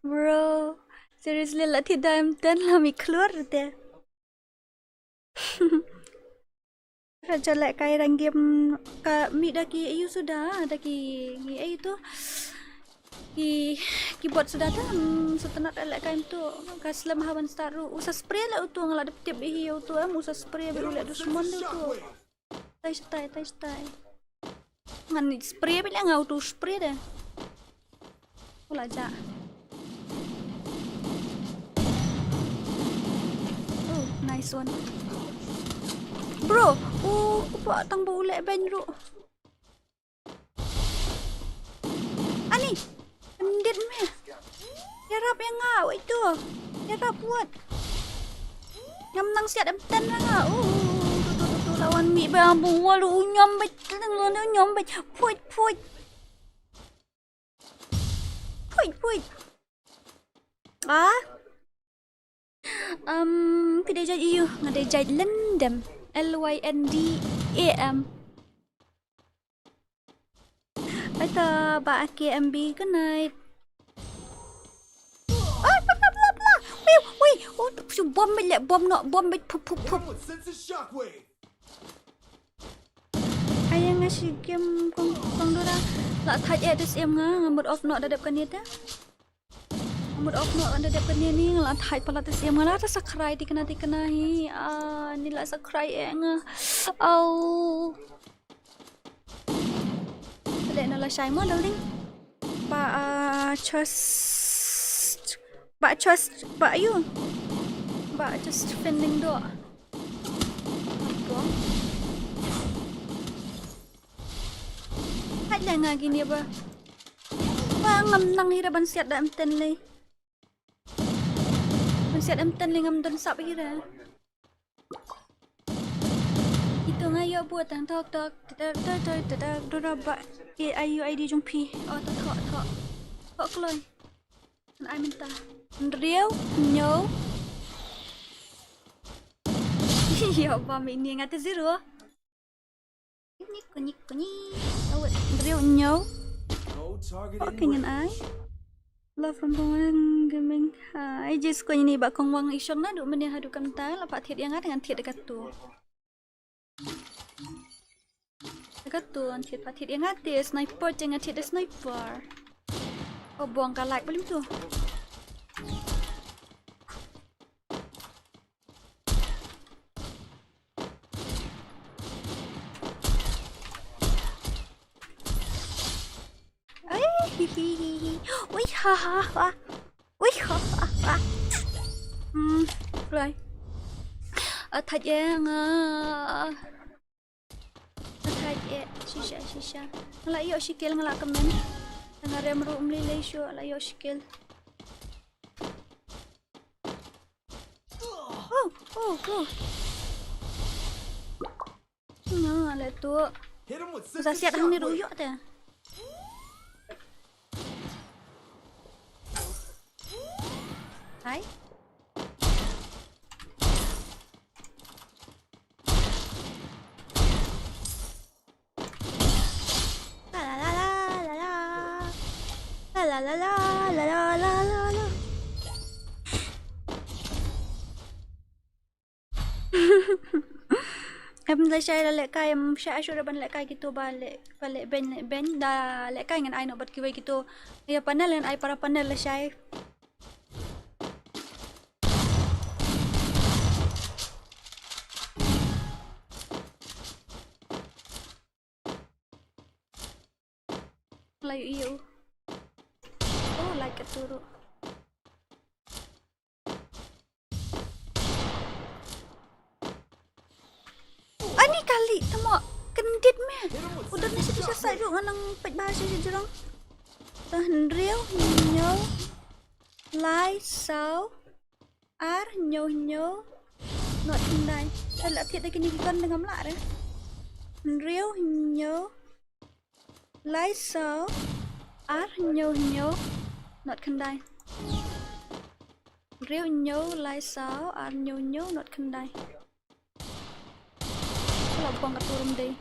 Bro. Seriously, la ti dam ten la mi keluar te. Raja leh kai rang game ka mi da ki ayu suda, da ki, ki ayu tu. Ki, ki bot suda ta, hmm, setenat leh kai tu. Ka slem haban start ru. Usa spray leh utu nga la dep tip hi utu em, usa spray be uleh dusmon de utu. Tai stai, tai stai. Ngan spray bit la nga auto spray de. Ula ja. Oh, nice one. Bro, oh, kupa tang ba uleh ben ru. Ani, endit me. Yarap ya nga, wait tu. Yarap buat. Ngam nang siat em ten nga. Uh, tu tu tu tu lawan mi ba bu walu nyom bet, nyom bet. Puit puit. Puit puit. Ah. Um, phi dei jait ïu, nga dei jait Lyndam. L Y N D A M. Bye ta ba K M B, good night. Ah, bla bla bla bla. Wait, wait. Oh, tu bom bit le, bom no, bom bit pup pup pup. Sense a shockwave. Ai nga shi game kong kong dora. La thait eh da sim nga, nga mut off noh da dep kane te. Nga mut off noh da dep kane ni, nga la thait palat da sim nga la ta sakrai tikna tikna hi. Ah, ni la sakrai eh nga. Au. Pele na la shai mo, darling. Ba, ah, just, ba just, ba ïu. Ba just pending do. Apo. Hai la nga gini ba. Ba ngam nang hira ban siat da em ten lei. Ban siat em ten lei ngam don sap hira. Itu nga ïoh buat tang tok tok, tok tok tok tok tok, dora ba. Ai ïu I D jong phi. Oh, tok tok tok. Tok kloi. Kan ai mynta. Hynriew, hynñiew. Ïoh ba mi ni nga te zero. Kunik, kunik, kunik. Awet, briew ñiew. Okay, ngan ai. Love from Kongwang Gaming. Hi, jis ko ini ba Kongwang i shong naduh mynne haduh kumta, la pat thied ïa nga te ngan thied da katu. Da katu ngan thied, pat thied ïa nga te sniper te ngan thied da sniper. Oh, buang ka light, boleh tu. Ai, hi, hi, hi, hi. Ui, ha, ha, ha. Ui, ha, ha, ha. Hmm, kloi. Attack ïa nga. Attack ïa. Shisha, shisha. Nga la ïoh shi kill, nga la kmen. Nga rem ruh, ym lei lei shuh, la ïoh shi kill. Oh, oh, oh. Nga leh tu. Sa siat hangne ruh ïoh te. Hai. La la la la la la. La la la la la la la la. Em lashai la lehkai, em shah shuh ban lehkai kito ba leh, ba leh beiñ, leh beiñ da lehkai ngan ai noh bad kiwei kito. Ïa panel ngan ai para panel lashai. La ïoh ïa u. Oh, like ka turu. Ani kali tamo kyndit me. U don na sha sha sha ruh nga nang peit bha sha sha jrong. Te hynriew, hynñiew, lai, saw, ar, hynñiew, hynñiew, nod khyndai. Te la thied da kine ki gun te ngam lah re. Hynriew, hynñiew, lai, saw, ar, hynñiew, hynñiew, nod khyndai. Hynriew, hynñiew, lai, saw, ar, hynñiew, hynñiew, nod khyndai. Ka la buang ka turum dei.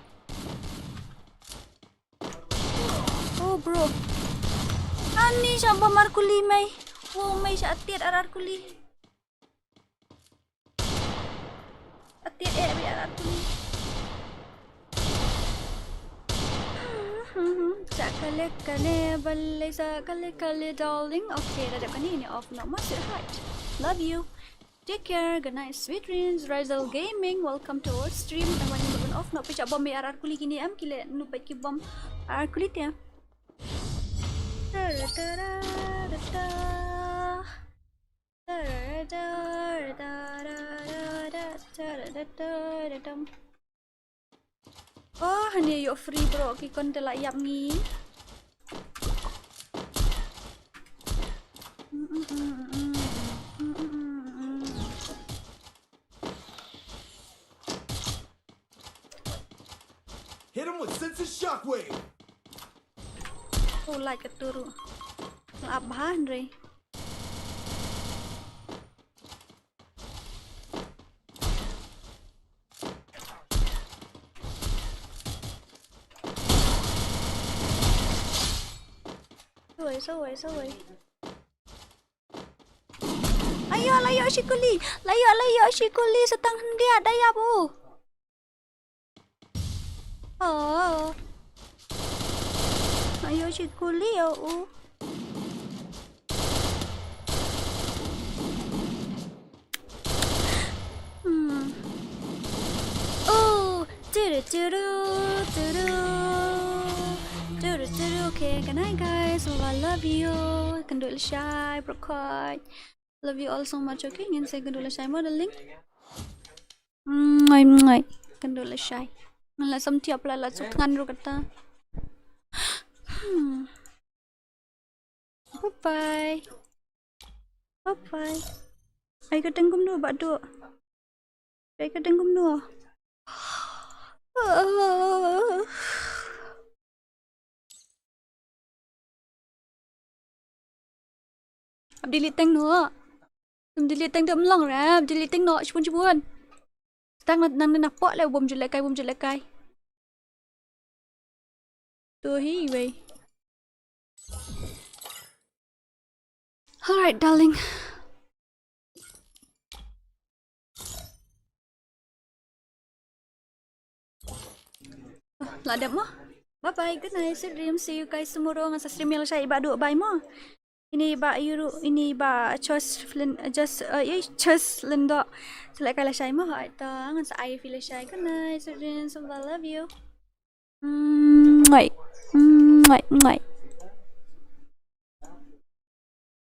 Oh, bro. Ani sha bom ar kuli mei. Oh, mei sha atiat ar ar kuli. Atiat eh bi ar ar kuli. Sa kale kale balai sa kale kale darling. Okay, da dep kane ini off noh ma sweetheart. Love you. Take care. Good night. Sweet dreams. Rizal Gaming, welcome to our stream. Tang ban ban off noh pisa bom ar ar kuli kini em kile nu peit ki bom ar kuli te. Tara tara tara. Tara tara tara tara tara tara tam. Oh, hani ïoh free bro, ki kon te la ïap ngi. Hit him with sensitive shockwave. Oh, like a turu. Nga ap bha hynrei. Sawei, sawei, sawei. Ayo, la ïoh shi kuli. La ïoh, la ïoh shi kuli sa tang hyndiat da ïap u. Oh. Ayo shi kuli ïa u. Hmm. Oh, turu turu turu. Turu turu. Okay, good night guys. Well, I love you. Kynduh lashai, bro. Love you all so much, okay? Ngin sa kynduh lashai mo, darling. Mwah, mwah. Kynduh lashai. Nga la sam tiap la la suk thngan ruh kata. Hmm. Bye bye. Bye bye. Ai ka teng kumno ba duk. Ai ka teng kumno. Ap delete teng noh. Ap delete teng, te ym long re, ap delete teng noh, shibun shibun. Tang na, nang na pok le, bym ju lehkai, bym ju lehkai. To hi wei. All right, darling. La dep mo. Bye bye. Good night. Sweet dreams. See you guys tomorrow. Ngan sa stream ïa lashai ba duh bye mo. Ini ba yuru, ini ba Jocelyn, just uh, eh, Jocelyn do. Selek kai lashai mo. Ai to ngan sa ai fi lashai. Good night. Sweet dreams. Bye. Love you. Mwah. Mwah. Mwah.